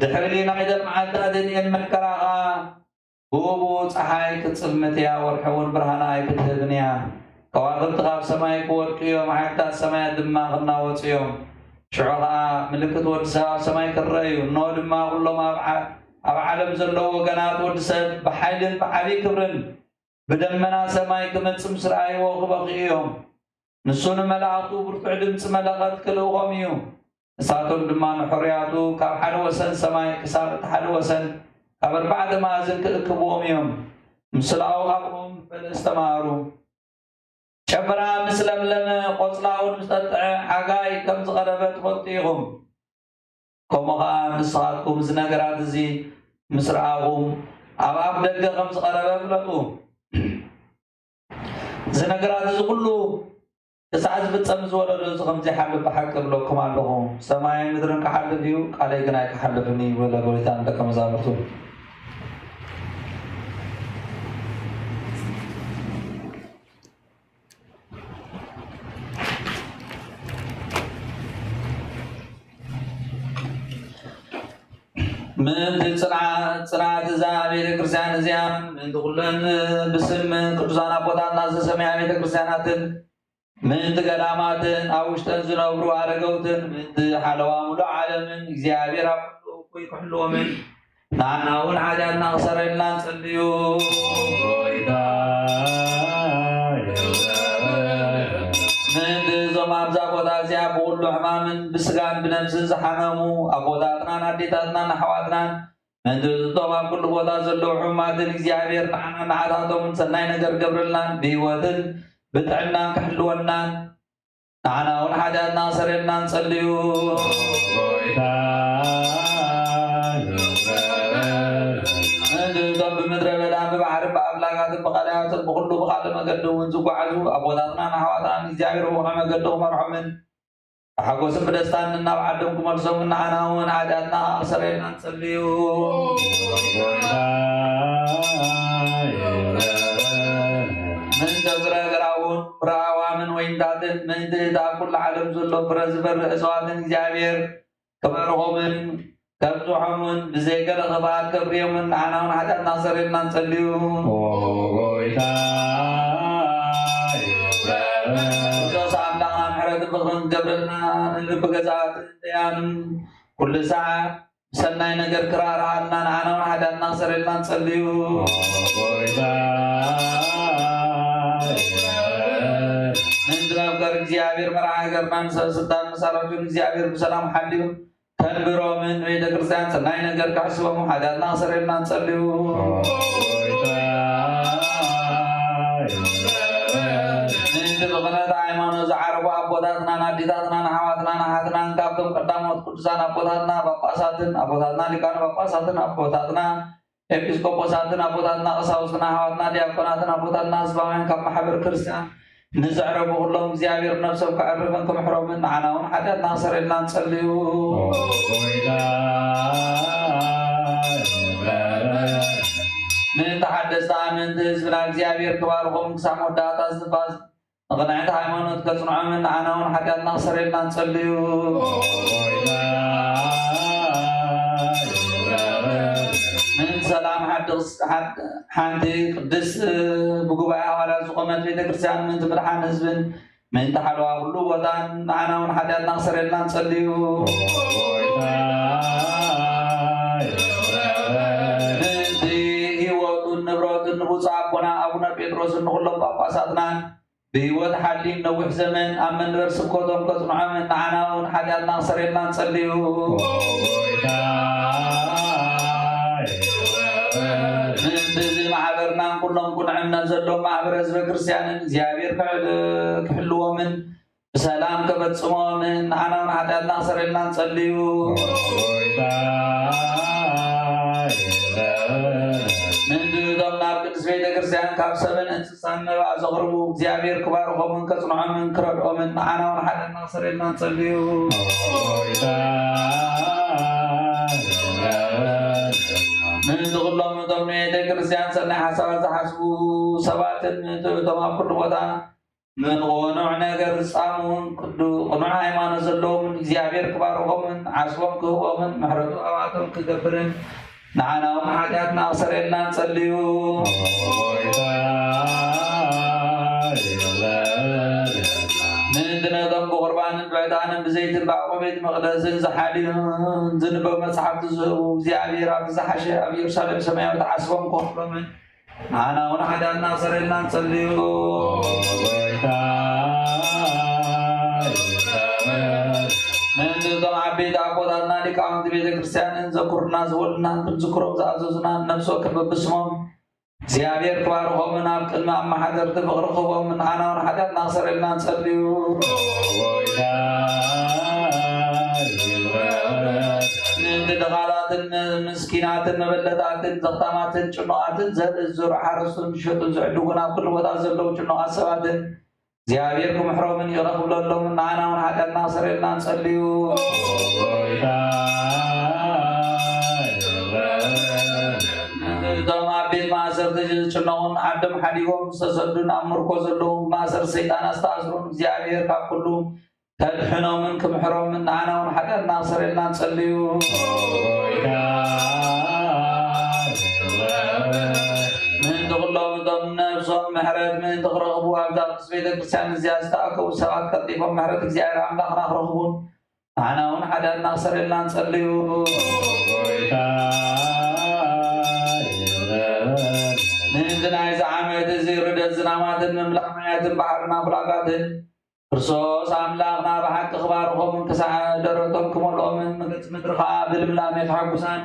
ድሕሪ ናይዘን መዓልታት እዚአን መከራ ኸኣ፣ ብኡ ብኡ ጸሓይ ክትጽልምት እያ፣ ወርሒ እውን ብርሃና ኣይክትህብን እያ። ከዋኽብቲ ካብ ሰማይ ክወድቁ እዮም፣ ሓይልታት ሰማያት ድማ ክናወጹ እዮም። ሽዑ ኸኣ ምልክት ወዲ ሰብ ኣብ ሰማይ ክረአ እዩ። እንሆ ድማ ኩሎም ኣብ ዓ-፣ ኣብ ዓለም ዘለዉ ወገናት ወዲ ሰብ ብሓይልን ብዓብዪ ክብርን ብደመና ሰማይ ክመጽእ ምስ ረኣይዎ ክበኽዩ እዮም። ንሱ ንመላእኽቱ ብርቱዕ ድምጺ መለኸት ክልእኾም እዩ። ንሳቶም ድማ ንሕሩያቱ ካብ ሓደ ወሰን ሰማይ ክሳብ እቲ ሓደ ወሰን ካብ ኣርባዕተ መኣዝን ክእክብዎም እዮም። ምስላኡ ካብኦም ፈለስ ተማሃሩ። ጨንፈራ ምስ ለምለመ፣ ቆጽላ እውን ምስ ጠጥዐ፣ ሓጋይ ከም ዝቐረበ ትፈልጡ ኢኹም። ከምኡ ኸኣ ንስኻትኩም እዚ ነገራት እዚ ምስ ረኣኹም፣ ኣብ ኣፍ ደገ ከም ዝቐረበ ፍለጡ። እዚ ነገራት እዚ ኩሉ ክሳዕ ዝፍጸም፣ እዚ ወለዶ እዚ ከም ዘይሓልፍ ብሓቂ እብለኩም ኣለኹ። ሰማይን ምድርን ክሓልፍ እዩ፣ ቃለይ ግን ኣይክሓልፍን እዩ፣ በለ ጎይታ ንደቀ መዛሙርቱ። ምእንቲ ጽንዓ-፣ ጽንዓት እዛ ቤተ ክርስቲያን እዚኣ፣ ምእንቲ ኩለን ብስም ቅዱሳን ኣቦታትና ዝተሰምያ ቤተ ክርስቲያናትን፣ ምእንቲ ገዳማትን ኣብ ውሽጠን ዝነብሩ ኣረገውትን፣ ምእንቲ ሓለዋ ሙሉእ ዓለምን፣ እግዚኣብሔር ኣብ ኩሉ እኩይ ክሕልዎምን፣ ንዓና እውን ሓጢኣትና ክሰረየልና ንጸልዩ። ምእንቲ እዞም ኣብዛ ቦታ እዚኣ ብኹሉ ሕማምን ብስጋን ብነፍስን ዝሓመሙ ኣቦታትናን ኣዴታትናን ኣሕዋትናን፣ ምእንቲ እቶም ኣብ ኩሉ ቦታ ዘለዉ ሕሙማትን፣ እግዚኣብሔር ንዓናን ንዓታቶምን ሰናይ ነገር ገብረልናን ብህይወትን ብጥዕናን ክሕልወናን፣ ንዓና እውን ሓጢኣትና ክሰረየልና ንጸልዩ። ምእንቲ እቶም ብምድረ በዳን ብባሕርን ብኣፍላጋትን ብቐላያትን ብኹሉ ብኻልእ መገዲ እውን ዝጓዓዙ ኣቦታትናን ኣሕዋትናን እግዚኣብሔር ብቕኑዕ መገዲ ክመርሖምን ብሓጎስን ብደስታን ናብ ዓዶም ክመልሶምን ንዓና እውን ሓጢኣትና ክሰረየልና ንጸልዩ። ምእንቲ ፍረ ገራውን ፍረ ኣእዋምን ወይንታትን፣ ምእንቲ እታ ኣብ ኩሉ ዓለም ዘሎ ፍረ ዝበርእ እጽዋትን እግዚኣብሔር ክባርኾምን ከብዝሖምን ብዘይ ገለ ክፍኣት ከፍርዮምን ንዓና እውን ሓጢኣትና ክሰረየልና ንጸልዩ። ኦ ጎይታ፣ ይፍረድ። ክርስቶስ ኣምላኽና ምሕረትን ፍቕርን ክገብረልና ንልቢ ገዛእትን ደያኑን ኩሉ ሰዓት ብሰናይ ነገር ክራራኣልና ንዓና እውን ሓጢኣትና ክሰረየልና ንጸልዩ። ኦ ጎይታ፣ ይፍረድ። ምእንቲ መፍቀሪ እግዚኣብሔር መርሓ ሃገርናን ሰብ ስልጣን መሳርሕቱን እግዚኣብሔር ብሰላም ሓልዩ ከንብሮምን ቤተ ክርስቲያን ሰናይ ነገር ክሕስቦም ሓጢኣትና ክሰረየልና ንጸልዩ። ምእንቲ ብቕንዕቲ ሃይማኖት ዝዓረፉ ኣቦታትናን ኣዴታትናን ኣሕዋትናን ኣሓትናን ካብቶም ቀዳሞት ቅዱሳን ኣቦታትና ጳጳሳትን ኣቦታትና ሊቃነ ጳጳሳትን ኣቦታትና ኤጲስቆጶሳትን ኣቦታትና ቀሳውስትና ኣሕዋትና ዲያቆናትን ኣቦታትና ህዝባውያን ካብ ማሕበር ክርስቲያን ንዘዕረፉ ኩሎም እግዚኣብሔር ነፍሶም ከዕርፍን ክምሕሮምን ንዓና እውን ሓጢኣትና ክሰረየልና ንጸልዩ። ምእንቲ ሓደስቲ ኣመንቲ ህዝብና እግዚኣብሔር ክባርኾም ክሳብ መወዳእታ ዝንፋስ ንቕንዕቲ ሃይማኖት ከጽንዖምን ንዓና እውን ሓጢኣትና ክሰረየልና ንጸልዩ። ምእንቲ ሰላም ሓድስ-፣ ሓድ-፣ ሓንቲ ቅድስት ብጉባኤ ሃዋርያት ዝኾነት ቤተ ክርስቲያን ምእንቲ ምድሓን ህዝብን ምእንቲ ሓለዋ ኩሉ ቦታን ንዓና እውን ሓጢኣትና ክሰረየልና ንጸልዩ። ምእንቲ ህይወቱን ንብረቱን ንብፁዕ ኣቦና ኣቡነ ጴጥሮስን ንኹሎም ጳጳሳትናን ብህይወት ሐሊም ነዊሕ ዘመን ኣብ መንበር ስብከቶም ከጽንዖምን ንዓና እውን ሐጢኣትና ክሰረየልና ንጸልዩ። ምእንቲ እዚ ማሕበርናን ኩሎም ቅኑዕ እምነት ዘለዎም ማሕበረ ህዝበ ክርስቲያንን እግዚኣብሔር ክሕል-፣ ክሕልዎምን ብሰላም ከፈጽሞምን ንዓና እውን ሐጢኣትና ክሰረየልና ንጸልዩ። ምእንቲ እቶም ናብ ቅድስት ቤተ ክርስቲያን ካብ ሰብን እንስሳን መባእ ዘቕርቡ እግዚኣብሔር ክባርኾምን ከጽንዖምን ክረድኦምን ንዓና እውን ሐጢኣትና ክሰረየልና ንጸልዩ። ምእንቲ ኩሎም እቶም ንቤተ ክርስቲያን ሰናይ ሓሳባት ዝሓስቡ ሰባትን ምእንቲ እቶም ኣብ ኩሉ ቦታ ንቕኑዕ ነገር ዝጻምውን ቅዱ-፣ ቅኑዕ ሃይማኖት ዘለዎም እግዚኣብሔር ክባርኾምን ዓስቦም ክህቦምን ምሕረቱ ኣባቶም ክገብርን ንዓና እውን ሐጢኣትና ክሰረየልና ንጸልዩ። ምእንቲ ነቶም ብቑርባንን ብዕጣንን ብዘይትን ብኣቕሑ ቤት መቕደስን ዝሓልዩን ዝንበቡ መጻሕፍቲ ዝህቡ እግዚኣብሔር ኣብቲ ዝሓሸ ኣብ ኢየሩሳሌም ሰማያዊት ዓስቦም ክኸፍሎምን ንዓና እውን ሐጢኣትና ክሰረየልና ንጸልዩ። ምእንቲ እቶም ዓበይቲ ኣቦታትና ሊቃውንቲ ቤተ ክርስቲያንን ዘኩሩና ዝበሉናን ክንዝክሮም ዝኣዘዙናን ነፍሲ ወከፍ በብስሞም እግዚኣብሔር ክባርኾምን ኣብ ቅድሚ ኣመሓደርቲ ፍቕሪ ክህቦምን ንዓና እውን ሐጢኣትና ክሰረየልና ንጸልዩ። ምእንቲ ድኻታትን ምስኪናትን መበለታትን ዘኽታማትን ጭኑቓትን ዘርኢ ዝዘርኡ ሓረስቶትን ዝሸጡን ዝዕድጉን ኣብ ኩሉ ቦታ ዘለዉ ጭኑቓት ሰባትን እግዚኣብሔር ክምሕሮምን ይቕረ ክብለሎምን ንዓና እውን ሐጢኣትና ክሰረየልና ንጸልዩ። እቶም ኣብ ቤት ማእሰርቲ ዝጭነቑን ዓዶም ሓዲጎም ዝተሰዱን ኣብ ምርኮ ዘለዉ ብማእሰርቲ ሰይጣን ዝተኣስሩን እግዚኣብሔር ካብ ኩሉ ከድሕኖምን ክምሕሮምን ንዓና እውን ሐጢኣትና ክሰረየልና ንጸልዩ። ምእንቲ ኩሎም እቶም ነፍሶም ምሕረት ምእንቲ ክረኽቡ ኣብዛ ቅድስት ቤተ ክርስቲያን እዚኣ ዝተኣከቡ ሰባት ቀልጢፎም ምሕረት እግዚኣብሔር ኣምላኽና ክረኽቡን ንዓና እውን ሐጢኣትና ክሰረየልና ንጸልዩ። ምእንቲ ናይዚ ዓመት እዚ ርደት ዝናማትን ምምላእ ማያትን ባሕርን ኣፍላጋትን ክርስቶስ ኣምላኽና ብሓቂ ክባርኾምን ክሳዕ ደረቶም ክመልኦምን ንገጽ ምድሪ ኸኣ ብልምላሜ ክሕጉሳን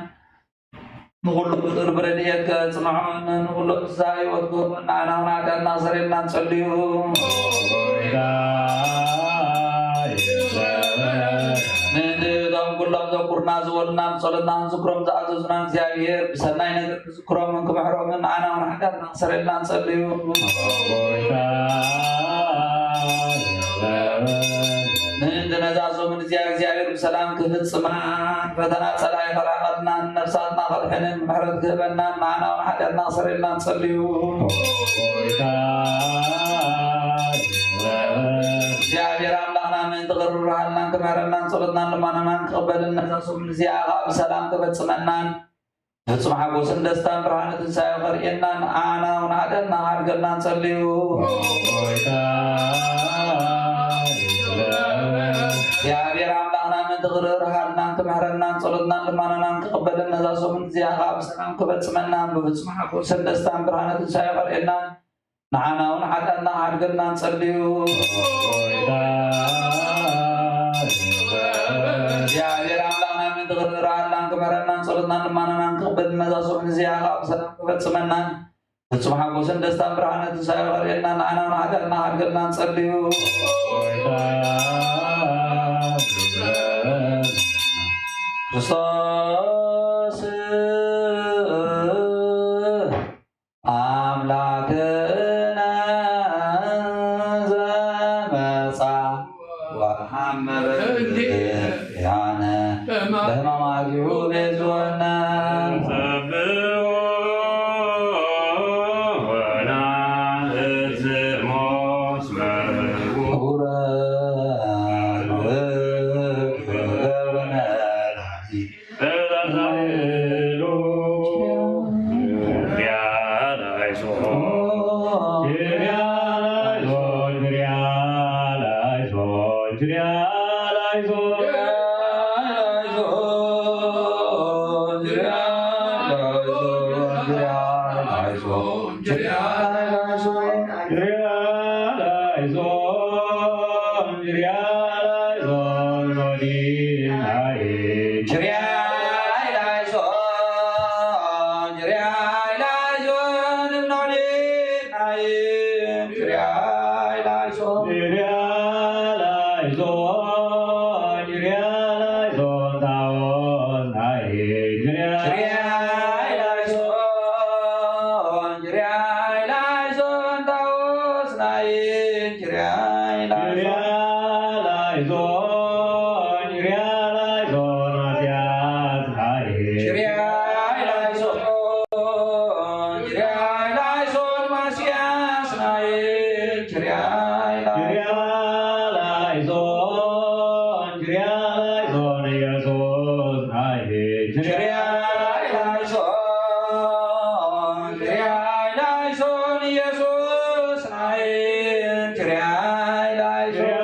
ንኹሉ ፍጡር ብረድኤት ከጽንዖን ንኹሉ እንስሳ ህይወት ክህቦን ንዓና እውን ሐጢኣትና ክሰረየልና ንጸልዩ። ምእንቲ እቶም ኩሎም ዘኩሩና ዝበሉና ብጸሎትና ንዝክሮም ዝኣዘዙና እግዚኣብሔር ብሰናይ ነገር ክዝክሮምን ክምሕሮምን ንዓና እውን ሐጢኣትና ክሰረየልና ንጸልዩ። ምእንቲ ነዛ ሰሙን እዚኣ እግዚኣብሔር ብሰላም ክፍጽማን ፈተና ጸላኢ ከርሕቐልናን ነፍሳትና ከድሕንን ምሕረት ክህበናን ንዓና እውን ሐጢኣትና ክሰረየልና ንጸልዩ። እግዚኣብሔር ኣምላኽና ምእንቲ ክርህራሃልናን ክምሕረናን ጸሎትናን ልማናናን ክቕበልን ነዛ ሰሙን እዚኣ ኸኣ ብሰላም ከፈጽመናን ፍጹም ሓጎስን ደስታን ብርሃነ ትንሳኤ ከርእየናን ንዓና እውን ሐጢኣትና ክሓድገልና ንጸልዩ። እግዚኣብሔር ኣምላኽና ምእንቲ ክርህራሃልናን ክምሕረናን ጸሎትናን ልማናናን ክቕበልን ነዛ ሰሙን እዚኣ ኸኣ ብሰላም ክፈጽመናን ብፍጹም ሓጎስን ደስታን ብርሃነ ትንሳኤ ከርእየናን ንዓና እውን ሐጢኣትና ክሓድገልና ንጸልዩ። እግዚኣብሔር ኣምላኽና ምእንቲ ክርህራሃልናን ክምሕረናን ጸሎትናን ልማናናን ክቕበልን ነዛ ሰሙን እዚኣ ኸኣ ብሰላም ክፈጽመናን ፍጹም ሓጎስን ደስታን ብርሃነ ትንሳኤ ከርእየናን ንዓና እውን ሐጢኣትና ክሓድገልና ንጸልዩ። ክርስቶስ ኣምላክነ ዘመጻ ወሐመረ ያነ በሕማማቲሁ ቤዝወነ። Чиряйлайзон, чиряйлайзон, нолинай, чиряйлайзон. Чиряйлайзон, чиряйлайзон, таоснай, чиряйлайзон. Чиряйлайзон, таоснай, чиряйлайзон. Чиряйлайзон, чиряйлайзон, масяснай. Чиряйлайзон, чиряйлайзон, масяснай, чиряйлайзон. Чиряйлайзон, чиряйлайзон, Иисуснай, чиряйлайзон, чиряйлайзон, Иисуснай, чиряйлайзон.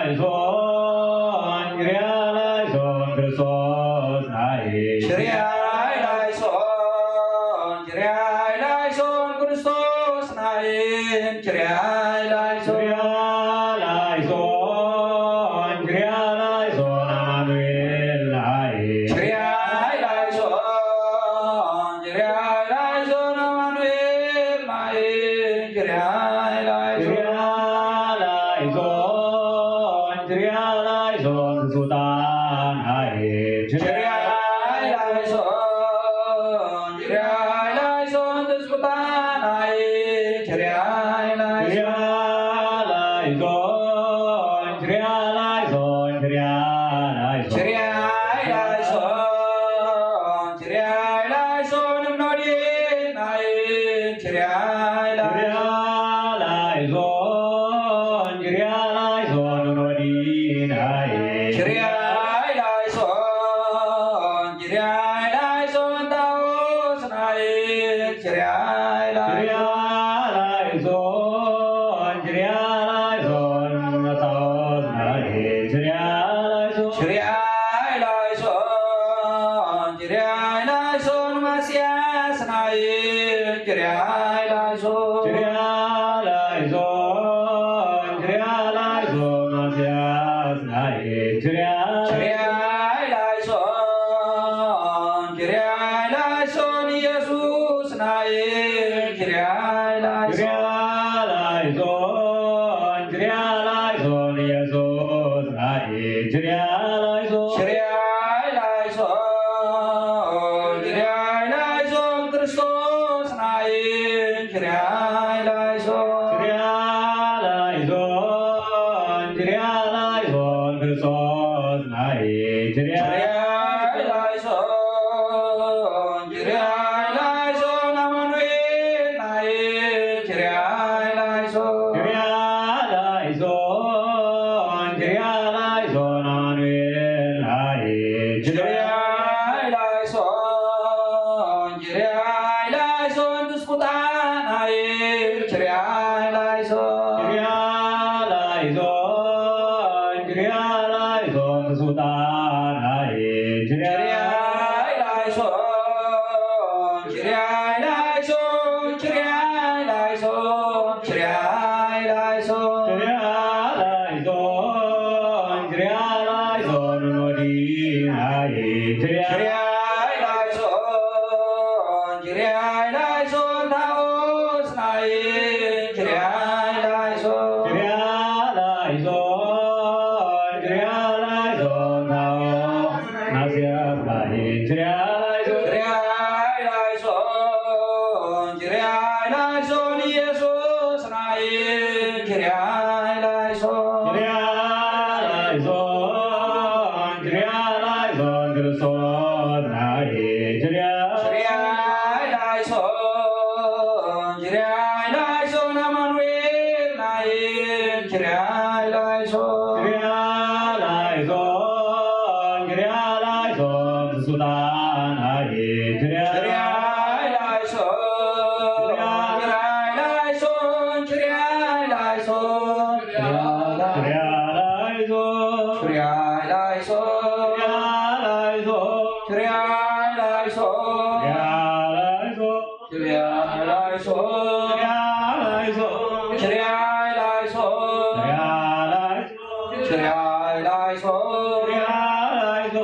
Чиряйлайзон, чиряйлайзон, Христоснай, чиряйлайзон. Чиряйлайзон, Христоснай, чиряйлайзон. Чиряйлайзон, чиряйлайзон, Амануилнай, чиряйлайзон. Чиряйлайзон, Амануилнай, чиряйлайзон. Чиряйлайзон, чиряйлайзон, Хрисуснай, чиряйлайзон. Чиряйлайзон, Хрисуснай, чиряйлайзон. Чиряйлайзон, чиряйлайзон, чиряйлайзон. Чиряйлайзон, чиряйлайзон, Амануилнай, чиряйлайзон. Чиряйлайзон, чиряйлайзон, Амануилнай, чиряйлайзон. Чиряйлайзон, таоснай, чиряйлайзон. Чиряйлайзон, чиряйлайзон, таоснай, чиряйлайзон. Чиряйлайзон, чиряйлайзон, масяснай, чиряйлайзон. Чиряйлайзон, чиряйлайзон, масяснай, чиряйлайзон. Чиряйлайзон, чиряйлайзон, Иисуснай, чиряйлайзон. Чиряйлайзон, чиряйлайзон, Иисуснай, чиряйлайзон. Чиряйлайзон, чиряйлайзон, Христоснай, чиряйлайзон. Чиряйлайзон, чиряйлайзон, Христоснай, чиряйлайзон. Чиряйлайзон, чиряйлайзон, Амануилнай, чиряйлайзон. Чиряйлайзон, чиряйлайзон, Амануилнай, чиряйлайзон. Чиряйлайзон, Хрисуснай, чиряйлайзон. Чиряйлайзон, чиряйлайзон, Хрисуснай, чиряйлайзон. Чиряйлайзон, чиряйлайзон, чиряйлайзон. Чиряйлайзон, чиряйлайзон, Амануилнай, чиряйлайзон. Чиряйлайзон, таоснай, чиряйлайзон. Чиряйлайзон, чиряйлайзон, таоснай, чиряйлайзон. Чиряйлайзон, чиряйлайзон, Иисуснай, чиряйлайзон. Чиряйлайзон, чиряйлайзон, Христоснай, чиряйлайзон. Чиряйлайзон, чиряйлайзон, Амануилнай, чиряйлайзон. Чиряйлайзон, чиряйлайзон, Хрисуснай, чиряйлайзон. Чиряйлайзон, чиряйлайзон, чиряйлайзон. Чиряйлайзон. Чиряйлайзон. Чиряйлайзон. Чиряйлайзон. Чиряйлайзон. Чиряйлайзон. Чиряйлайзон.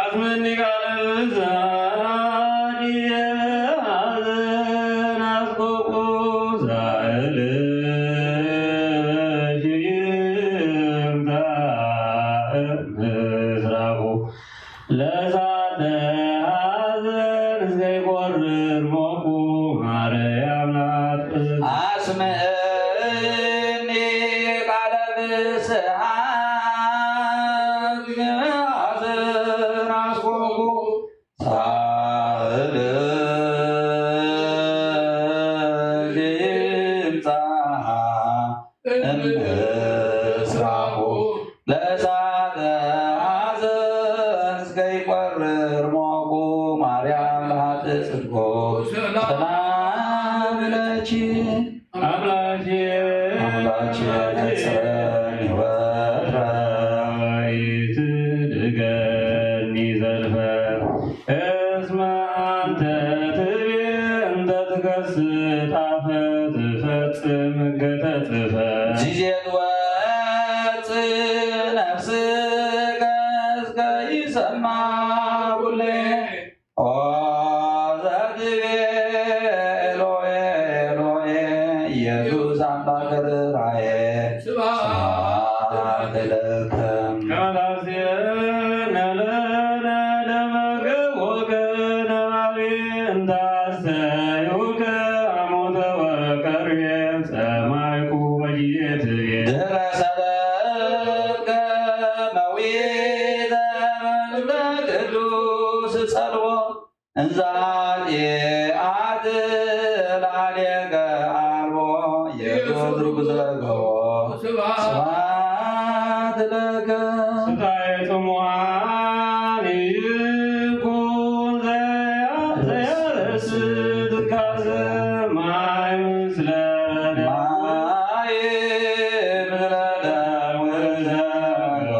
አስመኒ ቃለ ብዝሃ ጊዜ ሐዘን አስቆቁ ሳህል በሺ ይምጻእ ምስራቁ ለሳተ ሐዘን እስከ ይቆርር ሞቁ ማርያም ናት። አስመኒ ቃለ ብዝሃ ጊዜ ሐዘን አስቆቁ ሳህል ይምጻእ እምስራቁ ለሳተ ሐዘን እስከ ይቆርር ሞቁ ማርያም ለሀጥእ ጽድቁ። ሰላም ለኪ አምላኬ አምላኬ ተጸንወረ ኢትድገኒ ዘልፈ እስመ አንተ ትቤ እንተ ትከስት አፈ ትፈጽም ሕገ ተጽፈ። ጊዜ ትወጽእ ነፍስከ እስከ ይሰማ ኩሌ ኦ ዘትቤ ኤሎሄ ኤሎሄ ኢየሱስ አምላከ ርራዬ ስብሐት ለከ። ከመታስየነ ለነ ለመግቦከ ነባቤ እንታስተዩከ አሞተ ወከርቤ ሰማይኩ በጊዜ ትቤ። ድህረ ሰበብከ መዊተ እምነ ቅዱስ ጸልዎ እንዘ ኃጢአት ለአሌከ አልቦ ኢየሱስ ርኩስ ለገቦ። ስብሐት ለከ። ስታይ ጽሙዓን ይኩን ዘያ- ዘያረስ ትካዘ ማይ ምስለ ማይ ምስለ ደሙ ዘገቦ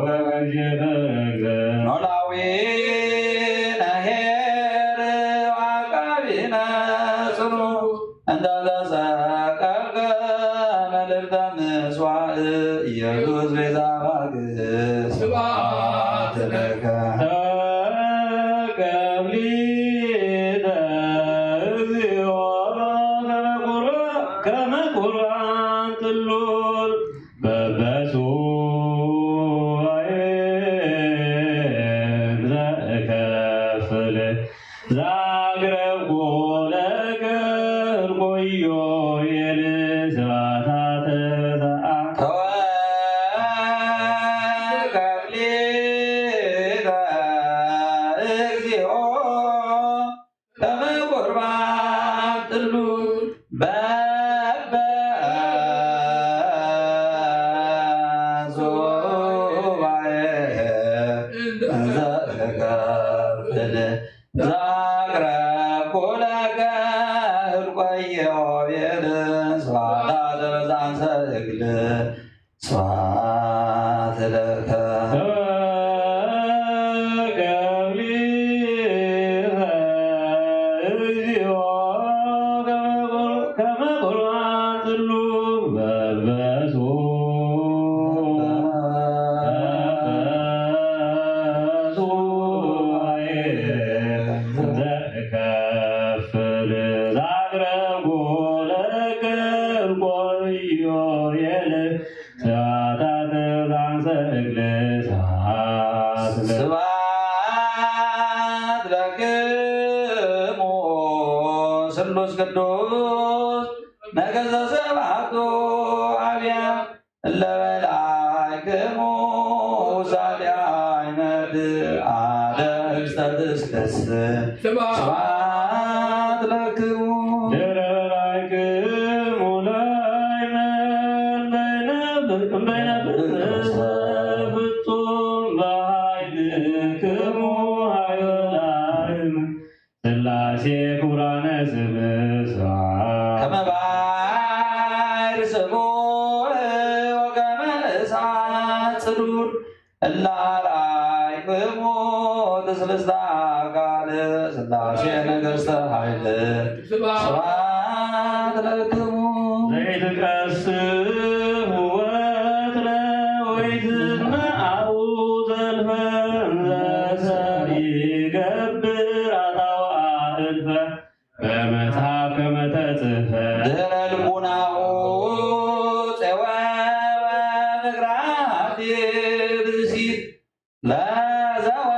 በጊዜ ተረግዘ። ኖላዊ ነኄር አቃቢነ ጽኑ እንተ ተሰቀልከ መልዕልተ ምጽዋዕ ኢየሱስ ቤዛ በግ። ስብሐት ለከ። ተቀብሊተ እግዚኦ ከመ ቁርባን፣ ከመ ቁርባን ጥሉል በበሱባኤ ዘእከፍል ዛግረብኩ ለከ እርቆዮ የልስባታ ተበዛአ። ተወከፍሊተ እግዚኦ ከመ ቁርባን ጥሉል በበሱባኤ እንዘ እከፍል ዛቅረብኩ ለከ እልቆ ኢዮቤል ስብሐት ለዘአንሰ እግል ስብሐት ለከ። ተቀብሊተ እግዚኦ ከመ ቁርባን ጥሉል በበሱ በበሱባኤ ዘእከፍል ዛቅረብኩ ለከ እልቆ ኢዮቤል ስብሐት ለዘአንሰ እግል ስብሐት ለ- ስብሐት ለክሙ ስሉስ ቅዱስ ነገሰ ሰባቱ አብያት እለ በላዕክሙ ውሳጤ አይመድ አደግስተ ትስክስ። ስብሐት ለክሙ። ድህረ በላዕክሙ ላይመን በይነ ፍጹም በኃይልክሙ ኃይለ ላይመን ሥላሴ ክቡራነ ስም ስብሐት። ከመ ባሕር ስቡሕ ወከመ እሳት ጽሉል እለ አርአይክሙ ትስልስተ አካል ሥላሴ ነገሥተ ኃይል። ስብሐት ለክሙ። ዘይትቀስፍ ወትረ ወይትመአው ለዘወ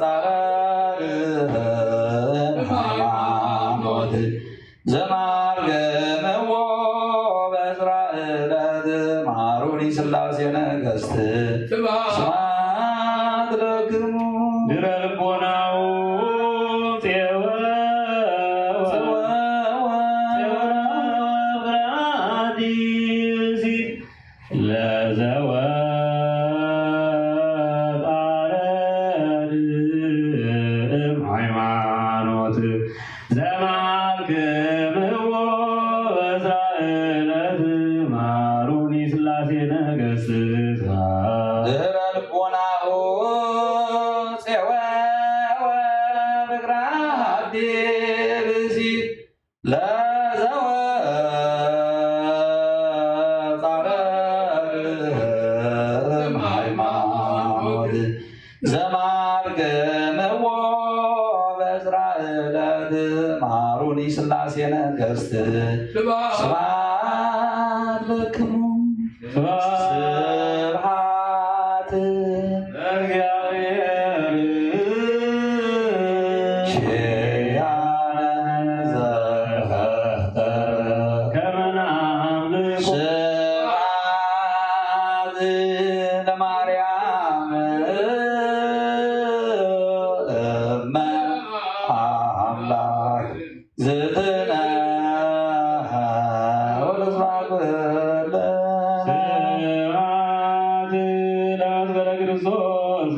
ጻረር ሃይማኖት ዘማርገምዎ በዝራ ዕለት ማሩኒ ሥላሴ ነገሥት ስብሐት ለክሙ። ድረ ልቦናሁ ጼወ ጼወ ጼወ ራዲሲ ለዘወ ጻረር ሃይማኖት ዘማርክምዎ በዛዕለት ማሩኒ ሥላሴ ነገሥት። ድረ ልቦናሁ ጼወ ወብግራ አዲ ብእሲት ለዘወ ጻረር ሃይማኖት ዘማርገምዎ በዝራ ዕለት ማሩኒ ሥላሴ ነገሥት። ስብሐት ለክሙ። ስብሐት ለእግዚአብሔር። ኄያነ ዘፈጠረ ከመ ነአምልኮ። ስብሐት ለማርያም እመ አምላክ ዝትነ ወለስብሐት ኩለ። ስብሐት ለመንፈስ ክርስቶስ።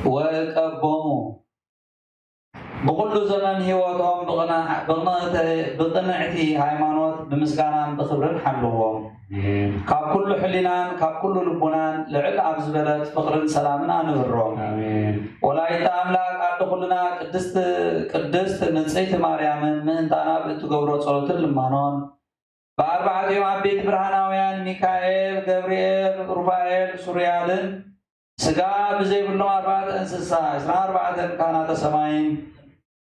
ወእቀቦሙ። ብኹሉ ዘመን ህይወቶም ብቕና-፣ ብቕንዕተ-፣ ብቕንዕቲ ሃይማኖት ብምስጋናን ብኽብርን ሓልዎም። ኣሜን። ካብ ኩሉ ሕሊናን ካብ ኩሉ ልቡናን ልዕል ኣብ ዝበለት ፍቕርን ሰላምን ኣንብሮም። ኣሜን። ወላዲተ ኣምላክ ኣደ ኩልና ቅድስት፣ ቅድስት ንጽሕቲ ማርያምን ምእንታና ብእትገብሮ ጸሎትን ልማኖን ብኣርባዕቲኦም ዓበይቲ ብርሃናውያን ሚካኤል፣ ገብርኤል፣ ሩፋኤል፣ ሱርያልን ስጋ ብዘይብሎም ኣርባዕተ እንስሳ፣ ዕስራን ኣርባዕተን ካህናተ ሰማይን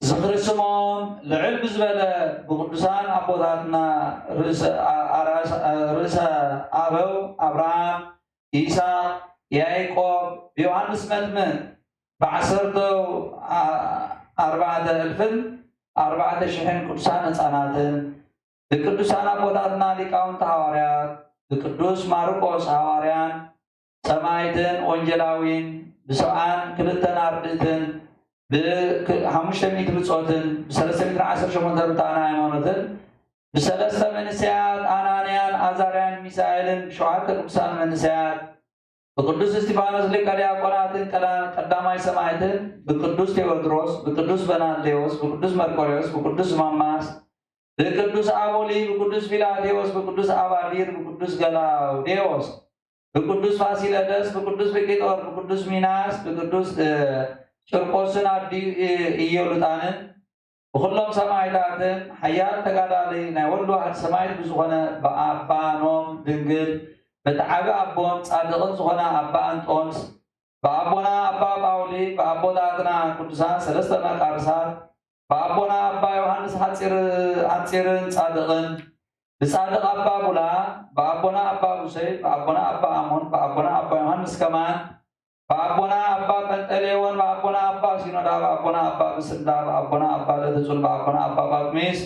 ዝኽሪ ስሞም ልዕል ብዝበለ ብቅዱሳን ኣቦታትና ርእሰ ኣ-፣ ኣራስ-፣ ርእሰ ኣበው ኣብርሃም፣ ይስሐቅ፣ ያዕቆብ፣ ብዮሐንስ መጥምቅ፣ ብዓሰርተው ኣ-፣ ኣርባዕተ እልፍን ኣርባዕተ ሽሕን ቅዱሳን ህጻናትን፣ ብቅዱሳን ኣቦታትና ሊቃውንቲ ሃዋርያት፣ ብቅዱስ ማርቆስ ሃዋርያን ሰማዕትን ወንጌላዊን፣ ብሰብዓን ክልተን ኣርድእትን፣ ብክ-፣ ሓሙሽተ ሚእቲ ብጾትን፣ ብሰለስተ ሚእትን ዓሰርተ ሸሞንተን ርቱዓን ሃይማኖትን፣ ብሰለስተ መንእሰያት ኣናንያን ኣዛርያን ሚሳኤልን፣ ብሸውዓተ ቅዱሳን መንእሰያት፣ ብቅዱስ እስጢፋኖስ ሊቀ ዲያቆናትን ቀዳ-፣ ቀዳማይ ሰማዕትን፣ ብቅዱስ ቴዎድሮስ፣ ብቅዱስ በናልዴዎስ፣ ብቅዱስ መርቆሬዎስ፣ ብቅዱስ ማማስ፣ ብቅዱስ ኣቦሊ፣ ብቅዱስ ፊላቴዎስ፣ ብቅዱስ ኣባዲር፣ ብቅዱስ ገላውዴዎስ፣ ብቅዱስ ፋሲለደስ፣ ብቅዱስ ፊቂጦር፣ ብቅዱስ ሚናስ፣ ብቅዱስ፣ እ፣ ቂርቆስን ኣዲኡ፣ እ፣ ኢዮሉጣንን፣ ብኹሎም ሰማዕታትን ሓያል ተጋዳሊ ናይ ወልድ ዋሕድ ሰማዕት ብዝኾነ ብኣባ ኖም ድንግል በቲ ዓቢ ኣቦን ጻድቕን ዝኾነ ኣባ እንጦንስ፣ ብኣቦና ኣባ ጳውሊ፣ ብኣቦታትና ቅዱሳን ሰለስተ መቃርሳት፣ ብኣቦና ኣባ ዮሃንስ ሓጺር-፣ ሓጺርን ጻድቕን፣ ብጻድቕ ኣባ ቡላ፣ ብኣቦና ኣባ ቡሰይ፣ ብኣቦና ኣባ ኣሞን፣ ብኣቦና ኣባ ዮሃንስ ከማን፣ ብኣቦና ኣባ ጴንጠሌዎን፣ ብኣቦና ኣባ ሲኖዳ፣ ብኣቦና ኣባ ብስንዳ፣ ብኣቦና ኣባ ለተጹን፣ ብኣቦና ኣባ ጳኩሚስ፣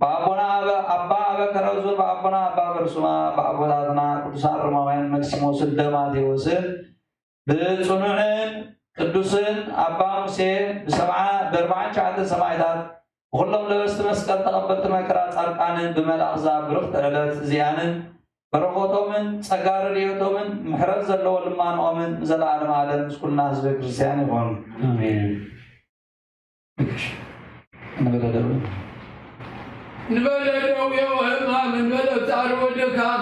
ብኣቦና ኣበ-፣ ኣባ ኣበከረዙን፣ ብኣቦና ኣባ በርሱማ፣ ብኣቦታትና ቅዱሳን ሮማውያን መክሲሞስን ደማቴዎስን፣ ብጽኑዕን ቅዱስን ኣባ ሙሴ፣ ብሰብዓ-፣ ብኣርብዓን ትሽዓተን ሰማዕታት፣ ብኹሎም ለበስቲ መስቀል ተቐበልቲ መከራ ጻድቃንን፣ ብመልኣኽ እዛ ብርኽቲ ዕለት እዚኣንን፣ በረኸቶምን ጸጋ ረድኤቶምን ምሕረት ዘለዎ ልማኖኦምን ንዘለዓለም ዓለም ምስ ኩልና ህዝበ ክርስቲያን ይኹን። ኣሜን። ንበለ ደዌ። ንበለ ደዌ ወሕማም፣ ንበለ ጻዕር ወድካም፣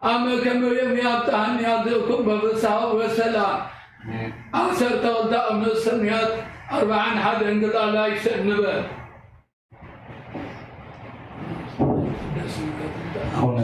አመ ከመ ዮም ያብጽሐኒ ያብጽሕኩም በፍስሐ ወሰላም። ዓሰርተ ክልተ ኣመት ሰኑያት ኣርብዓን ሓደን ግላ ላይክ ንበል። ኣቡነ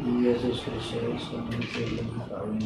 ኢየሱስ ክርስቶስ ለምስጋና ይሁን።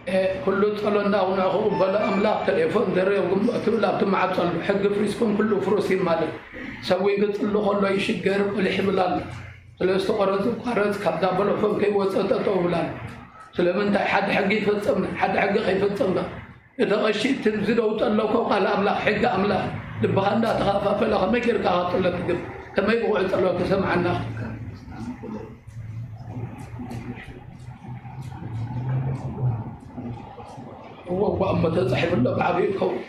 እ፣ ኩሉ ጸሎትና ንዕኡ ክቕበሎ ኣምላኽ ቴሌፎን ዘረው ግንቦ ትብል ኣብቲ ማዕጾ ኣሎ። ሕጊ ፍሪስኩም ኩሉ ፍሩስ እዩ ማለት። ሰብ ይግጽሉ ከሎ ይሽገር፣ ቁሊሕ ይብል ኣሎ። ስለዚ ተቆረጽ፣ ይቋረጽ፣ ካብዛ በሎፎን ከይወጸ ጠጠው ይብል ኣሎ። ስለምንታይ? ሓደ ሕጊ ይፈጸምና፣ ሓደ ሕጊ ከይፈጸምና። እቲ ቀሺ፣ እቲ ዝደው ጠለኮ ቃል ኣምላኽ፣ ሕጊ ኣምላኽ፣ ልብኻ እንዳተኸፋፈለ ከመይ ጌርካ ጸሎት ትገብር? ከመይ ብቑዕ ጸሎት ትሰምዓና? እወ፣ እወ፣ እሞ ተጻሒፉ ኣሎ ብዓብዩ ይኸውን።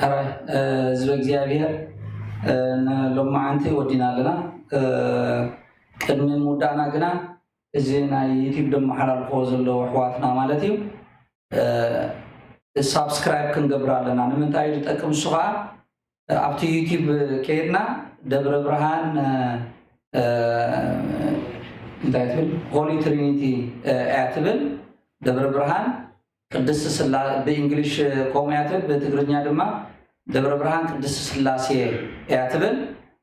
ኣረ፣ እ፣ ህዝበ እግዚኣብሔር፣ እ፣ ንሎማዓንቲ ወዲና ኣለና። እ፣ ቅድሚ ምውዳእና ግና፣ እዚ ናይ ዩቲዩብ ደመሓላልፎ ዘለዉ ኣሕዋትና ማለት እዩ፣ እ፣ ሳብስክራይብ ክንገብር ኣለና። ንምንታይ እዩ ዝጠቅም? እሱ ኸዓ ኣብቲ ዩቲዩብ ከይድና ደብረ ብርሃን፣ እ፣ እ፣ እንታይ ትብል? ሆሊ ትሪኒቲ፣ እ፣ እያ ትብል። ደብረ ብርሃን ቅድስት ስላ-፣ ብእንግሊሽ ከምኡ እያ ትብል፣ ብትግርኛ ድማ ደብረ ብርሃን ቅድስት ስላሴ እያ ትብል።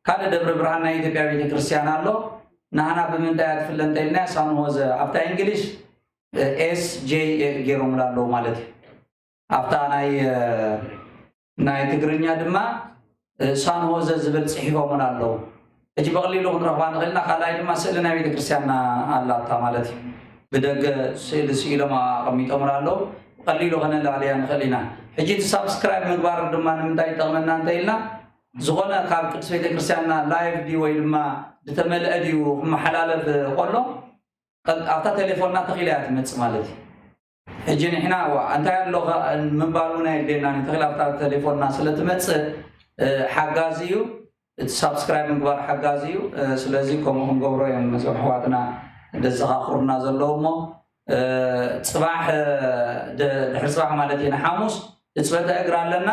ካልእ ደብረ ብርሃን ናይ ኢትዮጵያ ቤተክርስትያን ኣሎ። ናህና ብምንታይ እያ ትፍለ እንተኢልና፣ ሳን ሆዘ ኣብታ እንግሊሽ፣ እ፣ ኤስ ጄ ኤ ገይሮምላ ኣለዉ ማለት እዩ። ኣብታ ናይ፣ እ፣ ናይ ትግርኛ ድማ፣ እ፣ ሳን ሆዘ ዝብል ጽሒፎምላ ኣለዉ። ሕጂ ብቐሊሉ ክንረኽባ ንኽእል ኢና። ካልኣይ ድማ ስእሊ ናይ ቤተክርስትያንና ኣላታ ማለት እዩ። ብደገ ስእሊ ስኢሎም ኣቐሚጦምላ ኣለዉ። ብቐሊሉ ከነላልያ ንኽእል ኢና። ሕጂ እቲ ሳብስክራይብ ምግባር ድማ ንምንታይ ይጠቕመና እንተ ኢልና፣ ዝኾነ ካብ ቅድስት ቤተክርስትያንና ላይቭ ድዩ ወይ ድማ ዝተመልአ ድዩ ክመሓላለፍ ከሎ፣ ቀል-፣ ኣብታ ቴሌፎንና ተኺላ እያ ትመጽእ ማለት እዩ። ሕጂ ንሕና፣ ዋ፣ እንታይ ኣሎ ኸ-፣ ምባል እውን ኣየድልየናን እዩ። ተኺላ ኣብታ ቴሌፎንና ስለ ትመጽእ፣ እ፣ ሓጋዚ እዩ። እቲ ሳብስክራይብ ምግባር ሓጋዚ እዩ። እ፣ ስለዚ ከምኡ ክንገብሮ እዮም እዞም ኣሕዋትና ዘዘኻኽሩና ዘለዉ እሞ፣ እ፣ ጽባሕ፣ እ፣ ድ-፣ ድሕሪ ጽባሕ ማለት እዩ፣ ንሓሙስ ህጽበተ እግሪ ኣለና።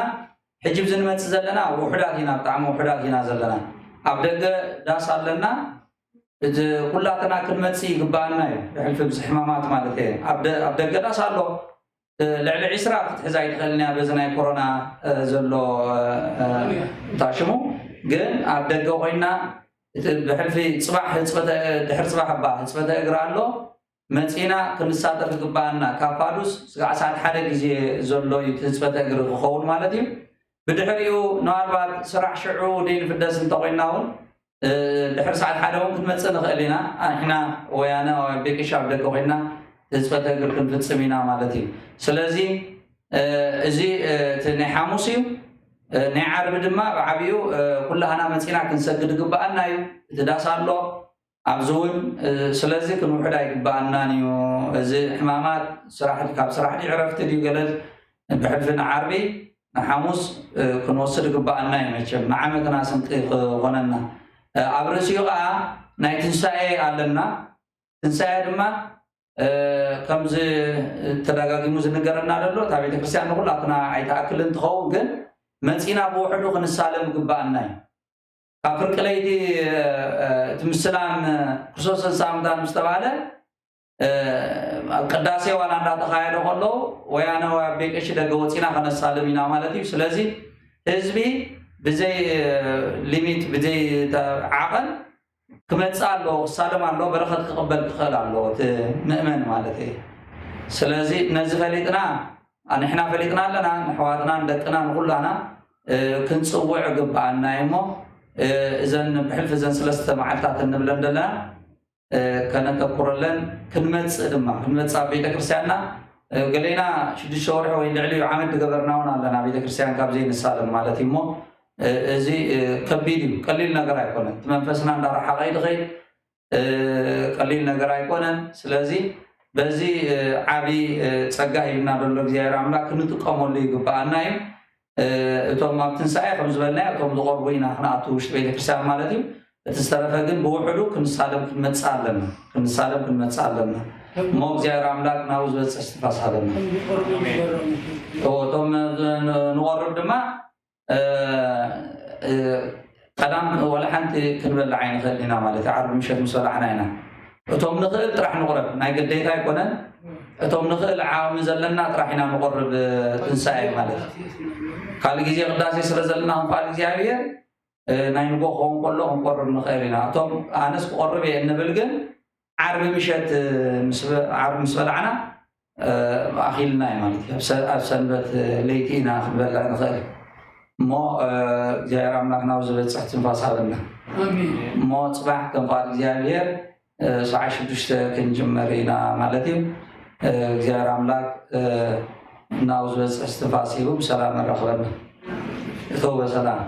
ሕጂ ኣብዚ ንመጽእ ዘለና ውሑዳት ኢና፣ ብጣዕሚ ውሑዳት ኢና ዘለና። ኣብ ደገ ዳስ ኣለና። እቲ ኩላትና ክንመጽእ ይግባኣና እዩ። ብሕልፊ ብዙሕ ሕማማት ማለት እየ። ኣብ ደ-፣ ኣብ ደገ ዳስ ኣሎ። እ፣ ልዕሊ ዒስራ ክትሕዝ ኣይትኽእልን እያ በዚ ናይ ኮሮና፣ እ፣ ዘሎ፣ እ፣ እ፣ ታሽሙ። ግን ኣብ ደገ ኮይና እቲ ብሕልፊ ጽባሕ ህጽበተ-፣ ድሕሪ ጽባሕ እባ ህጽበተ እግሪ ኣሎ። መጺና ክንሳተፍ ይግባኣና። ካብ ፋዱስ ስጋዕ ሰዓት ሓደ ግዜ ዘሎ እዩ እቲ ህጽበተ እግሪ ክኸውን ማለት እዩ። ብድሕሪኡ ምናልባት ስራሕ ሽዑ ደይንፍደስ እንተኾይንና እውን፣ እ፣ ድሕሪ ሰዓት ሓደ እውን ክንመጽእ ንኽእል ኢና። ኣንሕና ወያነ ኣብ ቤቂሽ ኣብ ደገ ኮይንና ህጽበተ እግሪ ክንፍጽም ኢና ማለት እዩ። ስለዚ፣ እ፣ እዚ፣ እ፣ እቲ ናይ ሓሙስ እዩ። እ፣ ናይ ዓርቢ ድማ ብዓቢኡ፣ እ፣ ኩላህና መጺና ክንሰግድ ይግባኣና እዩ። እቲ ዳስ ኣሎ። ኣብዚ እውን፣ እ፣ ስለዚ ክንውሕድ ኣይግባኣናን እዩ። እዚ ሕማማት ስራሕ፣ ካብ ስራሕ ድዩ ዕረፍቲ ድዩ ገለ ብሕልፊ ንዓርቢ ንሓሙስ፣ እ፣ ክንወስድ ይግባኣና እዩ። መቸም ንዓመትና ስንቂ ክኾነና። እ፣ ኣብ ርእሲኡ ኸዓ ናይ ትንሳኤ ኣለና። ትንሳኤ ድማ፣ እ፣ ከምዚ ተደጋጊሙ ዝንገረና ዘሎ፣ እታ ቤተክርስትያን ንኹላትና ኣይትኣክልን ትኸውን፣ ግን መጺና ብውሕዱ ክንሳለም ይግባኣና እዩ። ካብ ፍርቂ ለይቲ፣ እ፣ እቲ ምስላም ክርስቶስ ተንሥአ እሙታን ምስ ተባህለ፣ እ፣ ኣብ ቅዳሴ ዋላ እንዳተኻየደ ከሎ፣ ወያነ ወይ ኣብ ቤት ቀሺ ደገ ወጺና ከነሳልም ኢና ማለት እዩ። ስለዚ ህዝቢ ብዘይ፣ እ፣ ሊሚት፣ ብዘይ ተ-፣ ዓቐን ክመጽእ ኣለዎ፣ ክሳለም ኣለዎ፣ በረኸት ክቕበል ክኽእል ኣለዎ፣ እቲ ምእመን ማለት እዩ። ስለዚ ነዚ ፈሊጥና፣ ንሕና ፈሊጥና ኣለና፣ ንኣሕዋትና፣ ንደቅና፣ ንኹላና፣ እ፣ ክንጽውዕ ይግብኣና እዩ እሞ፣ እ፣ እዘን ብሕልፊ እዘን ሰለስተ መዓልታት እንብለን ዘለና፣ እ፣ ከነተኩረለን፣ ክንመጽእ ድማ፣ ክንመጽእ ኣብ ቤተክርስትያንና፣ እ፣ ገሌና ሽዱሽተ ወርሒ ወይ ልዕሊኡ ዓመት ዝገበርና እውን ኣለና፣ ቤተክርስትያን ካብ ዘይንሳለም ማለት እዩ እሞ፣ እ፣ እዚ፣ እ፣ ከቢድ እዩ፣ ቀሊል ነገር ኣይኮነን። እቲ መንፈስና እንዳረሓቐ እዩ ዝኸይድ፣ እ፣ ቀሊል ነገር ኣይኮነን። ስለዚ በዚ፣ እ፣ ዓቢ፣ እ፣ ጸጋ ሂብና ዘሎ እግዚኣብሔር ኣምላክ ክንጥቀመሉ ይግብኣና እዩ። እ፣ እቶም ኣብ ትንሳኤ ከም ዝበልናዮ፣ እቶም ዝቐርቡ ኢና ክንኣቱ ውሽጢ ቤተክርስትያን ማለት እዩ። እቲ ዝተረፈ ግን ብውሕዱ ክንሳለም ክንመጽእ ኣለና። ክንሳለም ክንመጽእ ኣለና። እሞ እግዚኣብሔር ኣምላክ ናብኡ ዝበጽሕ እስትንፋስ ሃበና። እቶም ን-፣ ንቐርብ ድማ እ፣ እ፣ ቀዳም ወላ ሓንቲ ክንበልዕ ኣይንኽእልን ኢና ማለት እዩ። ዓርቢ ምሸት ምስ በላዕና ኢና። እቶም ንኽእል ጥራሕ ንቑረብ፣ ናይ ግዴታ ኣይኮነን። እቶም ንኽእል ዓቕሚ ዘለና ጥራሕ ኢና ንቑርብ፣ እ፣ ትንሳኤ ማለት እዩ። ካልእ ግዜ ቅዳሴ ስለ ዘለና ክንፈል እግዚኣብሔር፣ እ፣ ናይ ንጎ ክኸውን ከሎ ክንቆርብ ንኽእል ኢና። እቶም ኣነስ ክቆርብ እየ እንብል ግን ዓርቢ ምሸት፣ እ፣ ምስ በ-፣ ዓርቢ ምስ በላዕና፣ እ፣ ኣኺልና እዩ ማለት እዩ። ኣብ ሰ-፣ ኣብ ሰንበት፣ እ፣ ለይቲ ኢና ክንበልዕ ንኽእል። እሞ፣ እ፣ እግዚኣብሔር ኣምላክ ናብ ዝበጽሕ ትንፋስ ሃበና። ኣሜን። እሞ ጽባሕ ከም ፍቓድ እግዚኣብሔር፣ እ፣ ሰዓት ሽዱሽተ ክንጅመር ኢና ማለት እዩ። እ፣ እግዚኣብሔር ኣምላክ፣ እ፣ ናብ ዝበጽሕ ትንፋስ ሂቡ ብሰላም ኣራኽበና። እተው በሰላም።